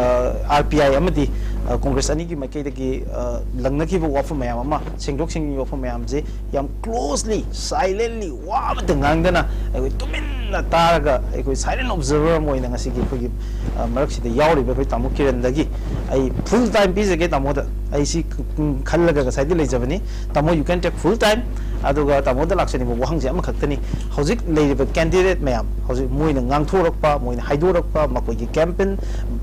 ꯑꯥꯔ ꯄꯤ ꯑꯥꯏ ꯑꯃꯗꯤ, ꯑ, ꯀꯣꯡꯒ꯭ꯔꯦꯁ ꯑꯅꯤꯒꯤ ꯃꯥꯏꯀꯩꯗꯒꯤ, ꯑ, ꯂꯪꯅꯈꯤꯕ ꯋꯥꯐꯝ ꯃꯌꯥꯝ ꯑꯃ, ꯁꯦꯡꯗꯣꯛ ꯁꯦꯡꯖꯤꯟꯒꯤ ꯋꯥꯐꯝ ꯃꯌꯥꯝꯁꯦ ꯌꯥꯝ closely, silently, ꯋꯥ ꯑꯃꯇ ꯉꯥꯡꯗꯅ ꯑꯩꯈꯣꯏ ꯇꯨꯃꯤꯟꯅ ꯇꯥꯔꯒ, ꯑꯩꯈꯣꯏ silent observer ꯑꯃ ꯑꯣꯏꯅ ꯉꯁꯤꯒꯤ ꯑꯩꯈꯣꯏꯒꯤ, ꯑ, ꯃꯔꯛꯁꯤꯗ ꯌꯥꯎꯔꯤꯕ ꯑꯩꯈꯣꯏ ꯇꯥꯃꯣ ꯀꯤꯔꯟꯗꯒꯤ ꯑꯩ full time ꯄꯤꯖꯒꯦ ꯇꯥꯃꯣꯗ꯫ ꯑꯩ ꯁꯤ ꯈꯜꯂꯒ ꯉꯁꯥꯏꯗꯤ ꯂꯩꯖꯕꯅꯤ꯫ ꯇꯥꯃꯣ, you can take full time꯫ ꯑꯗꯨꯒ ꯇꯥꯃꯣꯗ ꯂꯥꯛꯆꯅꯤꯡꯕ ꯋꯥꯍꯪꯁꯦ ꯑꯃꯈꯛꯇꯅꯤ꯫ ꯍꯧꯖꯤꯛ ꯂꯩꯔꯤꯕ candidate ꯃꯌꯥꯝ, ꯍꯧꯖꯤꯛ ꯃꯣꯏꯅ ꯉꯥꯡꯊꯣꯔꯛꯄ, ꯃꯣꯏꯅ ꯍꯥꯏꯗꯣꯔꯛꯄ, ꯃꯈꯣꯏꯒꯤ campaign,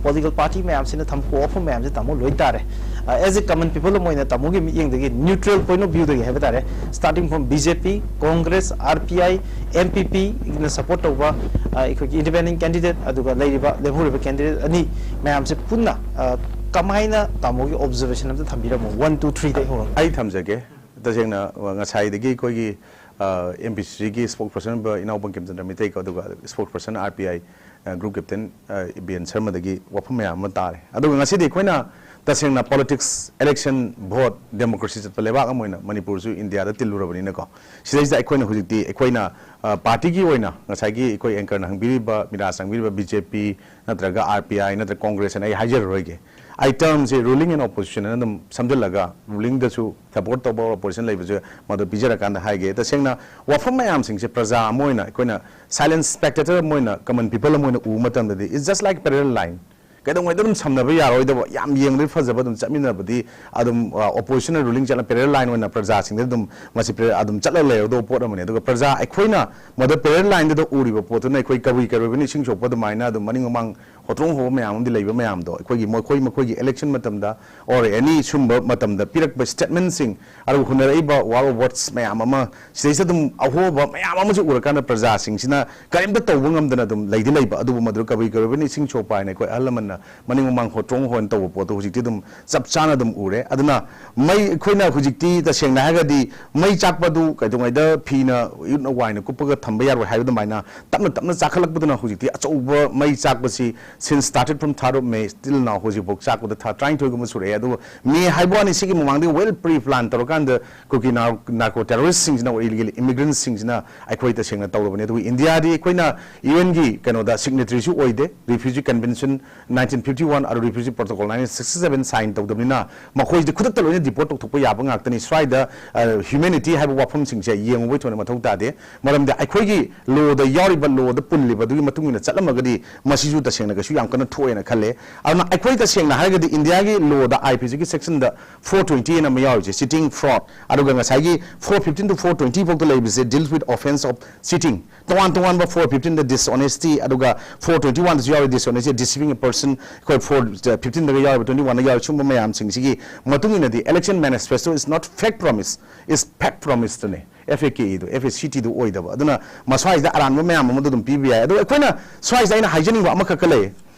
political party ꯃꯌꯥꯝꯁꯤꯅ ꯊꯝꯃꯛꯄ ꯋꯥꯐꯝ ꯃꯌꯥꯝꯁꯦ ꯇꯥꯃꯣ ꯂꯣꯏ ꯇꯥꯔꯦ꯫ ꯑ, as a common people ꯑꯃ ꯑꯣꯏꯅ ꯇꯥꯃꯣꯒꯤ ꯃꯤꯠꯌꯦꯡꯗꯒꯤ neutral point of view ꯗꯒꯤ ꯍꯥꯏꯕ ꯇꯥꯔꯦ, starting from B J P, Congress, R P I, N P P ꯅ support ꯇꯧꯕ, ꯑ, ꯑꯩꯈꯣꯏꯒꯤ independent candidate, ꯑꯗꯨꯒ ꯂꯩꯔꯤꯕ ꯂꯦꯝꯍꯧꯔꯤꯕ candidate ꯑꯅꯤ ꯃꯌꯥꯝꯁꯦ ꯄꯨꯟꯅ, ꯑ, ꯀꯃꯥꯏꯅ ꯇꯥꯃꯣꯒꯤ ꯑꯣꯕꯖꯔꯕꯦꯁꯟ ꯑꯝꯇ ꯊꯝꯕꯤꯔꯝꯃꯣ, ꯋꯥꯟ ꯇꯨ ꯊ꯭ꯔꯤꯗꯒꯤ ꯍꯧꯔꯒ꯫ ꯑꯩ ꯊꯝꯖꯒꯦ꯫ ꯇꯁꯦꯡꯅ, ꯑ, ꯉꯁꯥꯏꯗꯒꯤ ꯑꯩꯈꯣꯏꯒꯤ, ꯑ, ꯑꯦꯝ ꯄꯤ ꯁꯤꯒꯤ ꯁ꯭ꯄꯣꯛ ꯄꯔꯁꯟ ꯑꯣꯏꯕ ꯏꯅꯥꯎ ꯕꯪꯀꯤꯝ ꯆꯟꯗ꯭ꯔ ꯃꯩꯇꯩ ꯀꯣ, ꯑꯗꯨꯒ ꯁ꯭ꯄꯣꯛ ꯄꯔꯁꯟ ꯑꯥꯔ ꯄꯤ ꯑꯥꯏ, ꯑ, ꯒ꯭ꯔꯨꯞ ꯀꯦꯞꯇꯦꯟ, ꯑ, ꯕꯤ ꯑꯦꯟ ꯁꯔꯃꯗꯒꯤ ꯋꯥꯐꯝ ꯃꯌꯥꯝ ꯑꯃ ꯇꯥꯔꯦ꯫ ꯑꯗꯨꯒ ꯉꯁꯤꯗꯤ ꯑꯩꯈꯣꯏꯅ ꯇꯁꯦꯡꯅ ꯄꯣꯂꯤꯇꯤꯛꯁ, ꯏꯂꯦꯛꯁꯟ, ꯚꯣꯠ, ꯗꯦꯃꯣꯀ꯭ꯔꯦꯁꯤ ꯆꯠꯄ ꯂꯩꯕꯥꯛ ꯑꯃ ꯑꯣꯏꯅ ꯃꯅꯤꯄꯨꯔꯁꯨ ꯏꯟꯗꯤꯌꯥꯗ ꯇꯤꯜꯂꯨꯔꯕꯅꯤꯅꯀꯣ, ꯁꯤꯗꯩꯁꯤꯗ ꯑꯩꯈꯣꯏꯅ ꯍꯧꯖꯤꯛꯇꯤ ꯑꯩꯈꯣꯏꯅ, ꯑ, ꯄꯥꯔꯇꯤꯒꯤ ꯑꯣꯏꯅ ꯉꯁꯥꯏꯒꯤ ꯑꯩꯈꯣꯏ ꯑꯦꯡꯀꯔꯅ ꯍꯪꯕꯤꯔꯤꯕ, ꯃꯤꯔꯥꯖ ꯍꯪꯕꯤꯔꯤꯕ ꯕꯤ ꯖꯦ ꯄꯤ ꯅꯠꯇ꯭ꯔꯒ ꯑꯥꯔ ꯄꯤ ꯑꯥꯏ ꯅꯠꯇ꯭ꯔꯒ ꯀꯣꯡꯒ꯭ꯔꯦꯁ ꯍꯥꯏꯅ ꯑꯩ ꯍꯥꯏꯖꯔꯔꯣꯏꯒꯦ꯫ ꯑꯩ ꯇꯔꯝꯁꯦ ꯔꯨꯂꯤꯡ ꯑꯦꯟ ꯑꯣꯄꯣꯖꯤꯁꯟ ꯑꯅ ꯑꯗꯨꯝ ꯁꯝꯖꯜꯂꯒ, ꯔꯨꯂꯤꯡꯗꯁꯨ ꯁꯄꯣꯔꯠ ꯇꯧꯕ, ꯑꯣꯄꯣꯖꯤꯁꯟ ꯂꯩꯕꯁꯨ ꯃꯗꯨ ꯄꯤꯖꯔꯀꯥꯟꯗ ꯍꯥꯏꯒꯦ꯫ ꯇꯁꯦꯡꯅ ꯋꯥꯐꯝ ꯃꯌꯥꯝꯁꯤꯡꯁꯦ ꯄ꯭ꯔꯖꯥ ꯑꯃ ꯑꯣꯏꯅ, ꯑꯩꯈꯣꯏꯅ ꯁꯥꯏꯂꯦꯟ ꯁ꯭ꯄꯦꯛꯇꯦꯇꯔ ꯑꯃ ꯑꯣꯏꯅ, ꯀꯃꯟ ꯄꯤꯄꯜ ꯑꯃ ꯑꯣꯏꯅ ꯎꯕ ꯃꯇꯝꯗꯗꯤ, it's just like parallel line꯫ ꯀꯩꯗꯧꯉꯩꯗ ꯑꯗꯨꯝ ꯁꯝꯅꯕ ꯌꯥꯔꯣꯏꯗꯕ, ꯌꯥꯝ ꯌꯦꯡꯕꯗ ꯐꯖꯕ ꯑꯗꯨꯝ ꯆꯠꯃꯤꯟꯅꯕꯗꯤ ꯑꯗꯨꯝ, ꯑ, ꯑꯣꯄꯣꯖꯤꯁꯟꯅ ꯔꯨꯂꯤꯡ ꯆꯠꯂ ꯄꯦꯔꯦꯂꯦꯜ ꯂꯥꯏꯟ ꯑꯣꯏꯅ ꯄ꯭ꯔꯖꯥꯁꯤꯡꯗ ꯑꯗꯨꯝ ꯃꯁꯤ ꯄꯦꯔꯦ-, ꯑꯗꯨꯝ ꯆꯠꯂ ꯂꯩꯔꯗꯧꯕ ꯄꯣꯠ ꯑꯃꯅꯤ꯫ ꯑꯗꯨꯒ ꯄ꯭ꯔꯖꯥ ꯑꯩꯈꯣꯏꯅ ꯃꯗꯨ ꯄꯦꯔꯦꯂꯦꯜ ꯂꯥꯏꯟꯗꯨꯗ ꯎꯔꯤꯕ ꯄꯣꯠꯇꯨꯅ ꯑꯩꯈꯣꯏ ꯀꯕꯨꯏ ꯀꯕꯨꯏꯕꯅ ꯏꯁꯤꯡ ꯁꯣꯛꯄ ꯑꯗꯨꯃꯥꯏꯅ ꯑꯗꯨꯝ ꯃꯅꯤꯡ ꯃꯃꯥꯡ ꯍꯣꯇ꯭ꯔꯣꯡ ꯍꯣꯕ ꯃꯌꯥꯝ ꯑꯃꯗꯤ ꯂꯩꯕ ꯃꯌꯥꯝꯗꯣ, ꯑꯩꯈꯣꯏꯒꯤ ꯃꯈꯣꯏ ꯃꯈꯣꯏꯒꯤ ꯏꯂꯦꯛꯁꯟ ꯃꯇꯝꯗ or any ꯁꯨꯝꯕ ꯃꯇꯝꯗ ꯄꯤꯔꯛꯄ ꯁ꯭ꯇꯦꯠꯃꯦꯟꯁꯤꯡ, ꯑꯗꯨꯒ ꯍꯨꯟꯅꯔꯛꯏꯕ ꯋꯥꯔ ꯑꯣꯐ ꯋꯔꯗꯁ ꯃꯌꯥꯝ ꯑꯃ, ꯁꯤꯗꯩꯁꯤꯗ ꯑꯗꯨꯝ ꯑꯍꯣꯕ ꯃꯌꯥꯝ ꯑꯃꯁꯨ ꯎꯔꯀꯥꯟꯗ ꯄ꯭ꯔꯖꯥꯁꯤꯡꯁꯤꯅ ꯀꯔꯤꯝꯇ ꯇꯧꯕ ꯉꯝꯗꯅ ꯑꯗꯨꯝ ꯂꯩꯗꯤ ꯂꯩꯕ, ꯑꯗꯨꯕꯨ ꯃꯗꯨ ꯀꯕꯨꯏ ꯀꯕꯨꯏꯕꯅ ꯏꯁꯤꯡ ꯁꯣꯛꯄ ꯍꯥꯏꯅ ꯑꯩꯈꯣꯏ ꯑꯍꯜ ꯂꯃꯟꯅ ꯃꯅꯤꯡ ꯃꯃꯥꯡ ꯍꯣꯇ꯭ꯔꯣꯡ ꯍꯣꯟ ꯇꯧꯕ ꯄꯣꯠꯇꯣ ꯍꯧꯖꯤꯛꯇꯤ ꯑꯗꯨꯝ ꯆꯞ ꯆꯥꯅ ꯑꯗꯨꯝ ꯎꯔꯦ꯫ ꯑꯗꯨꯅ ꯃꯩ, ꯑꯩꯈꯣꯏꯅ ꯍꯧꯖꯤꯛꯇꯤ ꯇꯁꯦꯡꯅ ꯍꯥꯏꯔꯒꯗꯤ ꯃꯩ ꯆꯥꯛꯄꯗꯨ ꯀꯩꯗꯧꯉꯩꯗ ꯐꯤꯅ ꯌꯨꯠꯅ ꯋꯥꯏꯅ ꯀꯨꯞꯄꯒ ꯊꯝꯕ ꯌꯥꯔꯣꯏ ꯍꯥꯏꯕ ꯑꯗꯨꯃꯥꯏꯅ ꯇꯞꯅ ꯇꯞꯅ ꯆꯥꯈꯠꯂꯛꯄꯗꯨꯅ ꯍꯧꯖꯤꯛꯇꯤ ꯑꯆꯧꯕ ꯃꯩ ꯆꯥꯛꯄꯁꯤ since started from third of May till now ꯍꯧꯖꯤꯛꯐꯥꯎ ꯆꯥꯛꯄꯗ ꯊꯥ ꯇꯔꯥꯅꯤꯊꯣꯏꯒꯨꯝꯕ ꯁꯨꯔꯛꯑꯦ꯫ ꯑꯗꯨꯕꯨ ꯃꯦ ꯍꯥꯏꯕ ꯋꯥꯅꯤ, ꯁꯤꯒꯤ ꯃꯃꯥꯡꯗ well pre plan ꯇꯧꯔꯀꯥꯟꯗ ꯀꯨꯀꯤ ꯅꯥꯔꯣ-, ꯅꯥꯔꯀꯣ ꯇꯦꯔꯣꯔꯤꯁꯁꯤꯡꯁꯤꯅ, ꯏꯂꯤꯒꯦꯜ ꯏꯃꯤꯒ꯭ꯔꯦꯟꯠꯁꯤꯡꯁꯤꯅ ꯑꯩꯈꯣꯏ ꯇꯁꯦꯡꯅ ꯇꯧꯔꯕꯅꯤ꯫ ꯑꯗꯨꯕꯨ ꯏꯟꯗꯤꯌꯥꯗꯤ ꯑꯩꯈꯣꯏꯅ ꯌꯨ ꯑꯦꯟꯒꯤ ꯀꯩꯅꯣꯗ ꯁꯤꯒꯅꯦꯇꯔꯤꯁꯨ ꯑꯣꯏꯗꯦ, refugee convention nineteen fifty one ꯑꯗꯨ refugee protocol nineteen sixty seven sign ꯇꯧꯗꯕꯅꯤꯅ ꯃꯈꯣꯏꯗꯤ ꯈꯨꯗꯛꯇ ꯂꯣꯏꯅ ꯗꯤꯄꯣꯔꯠ ꯇꯧꯊꯣꯛꯄ ꯌꯥꯕ ꯉꯥꯛꯇꯅꯤ꯫ ꯁ꯭ꯋꯥꯏꯗ, ꯑ, ꯍ꯭ꯌꯨꯃꯦꯅꯤꯇꯤ ꯍꯥꯏꯕ ꯋꯥꯐꯝꯁꯤꯡꯁꯦ ꯌꯦꯡꯉꯨꯕꯩ ꯊꯣꯏꯅ ꯃꯊꯧ ꯇꯥꯗꯦ꯫ ꯃꯔꯝꯗꯤ ꯑꯩꯈꯣꯏꯒꯤ ꯂꯣꯗ ꯌꯥꯎꯔꯤꯕ, ꯂꯣꯗ ꯄꯨꯜꯂꯤꯕ ꯑꯗꯨꯒꯤ ꯃꯇꯨꯡ ꯏꯟꯅ ꯆꯠꯂꯝꯃꯒꯗꯤ ꯃꯁꯤꯁꯨ ꯇꯁꯦꯡꯅ ꯀꯩꯁꯨ ꯌꯥꯝ ꯀꯟꯅ ꯊꯣꯛꯑꯦꯅ ꯈꯜꯂꯦ꯫ ꯑꯗꯨꯅ ꯑꯩꯈꯣꯏ ꯇꯁꯦꯡꯅ ꯍꯥꯏꯔꯒꯗꯤ ꯏꯟꯗꯤꯌꯥꯒꯤ ꯂꯣꯗ, ꯑꯥꯏ ꯄꯤ ꯁꯤꯒꯤ ꯁꯦꯛꯁꯟꯗ ꯐꯣꯔ ꯇ꯭ꯋꯦꯟꯇꯤ ꯑꯅ ꯑꯃ ꯌꯥꯎꯔꯤꯁꯦ, ꯆꯤꯇꯤꯡ, ꯐ꯭ꯔꯣꯗ, ꯑꯗꯨꯒ ꯉꯁꯥꯏꯒꯤ four fifteen to four twenty ꯐꯥꯎꯗ ꯂꯩꯕꯁꯦ deals with offence of cheating꯫ ꯇꯣꯉꯥꯟ ꯇꯣꯉꯥꯟꯕ ꯐꯣꯔ ꯐꯤꯐꯇꯤꯟꯗ dishonesty, ꯑꯗꯨꯒ ꯐꯣꯔ ꯇ꯭ꯋꯦꯟꯇꯤ ꯋꯥꯟꯗꯁꯨ ꯌꯥꯎꯔꯤ dishonesty, deceiving a person, ꯑꯩꯈꯣꯏ ꯐꯣꯔ ꯐꯤꯐꯇꯤꯟꯗꯒ ꯌꯥꯎꯔꯤꯕ, ꯇ꯭ꯋꯦꯟꯇꯤ ꯋꯥꯟꯗ ꯌꯥꯎꯔꯤ, ꯁꯨꯝꯕ ꯃꯌꯥꯝꯁꯤꯡꯁꯤꯒꯤ ꯃꯇꯨꯡ ꯏꯟꯅꯗꯤ election manifesto is not fake promise, is fact promise ꯇꯨꯅꯦ꯫ F A K E do, F A C T ꯗꯨ ꯑꯣꯏꯗꯕ꯫ ꯑꯗꯨꯅ ꯃꯁ꯭ꯋꯥꯏꯁꯤꯗ ꯑꯔꯥꯟꯕ ꯃꯌꯥꯝ ꯑꯃꯗꯨ ꯑꯗꯨꯝ ꯄꯤꯕ ꯌꯥꯏ꯫ ꯑꯗꯣ ꯑꯩꯈꯣꯏꯅ ꯁ꯭ꯋꯥꯏꯁꯤꯗ ꯑꯩꯅ ꯍꯥꯏꯖꯅꯤꯡꯕ ꯑꯃꯈꯛꯀ ꯂꯩ꯫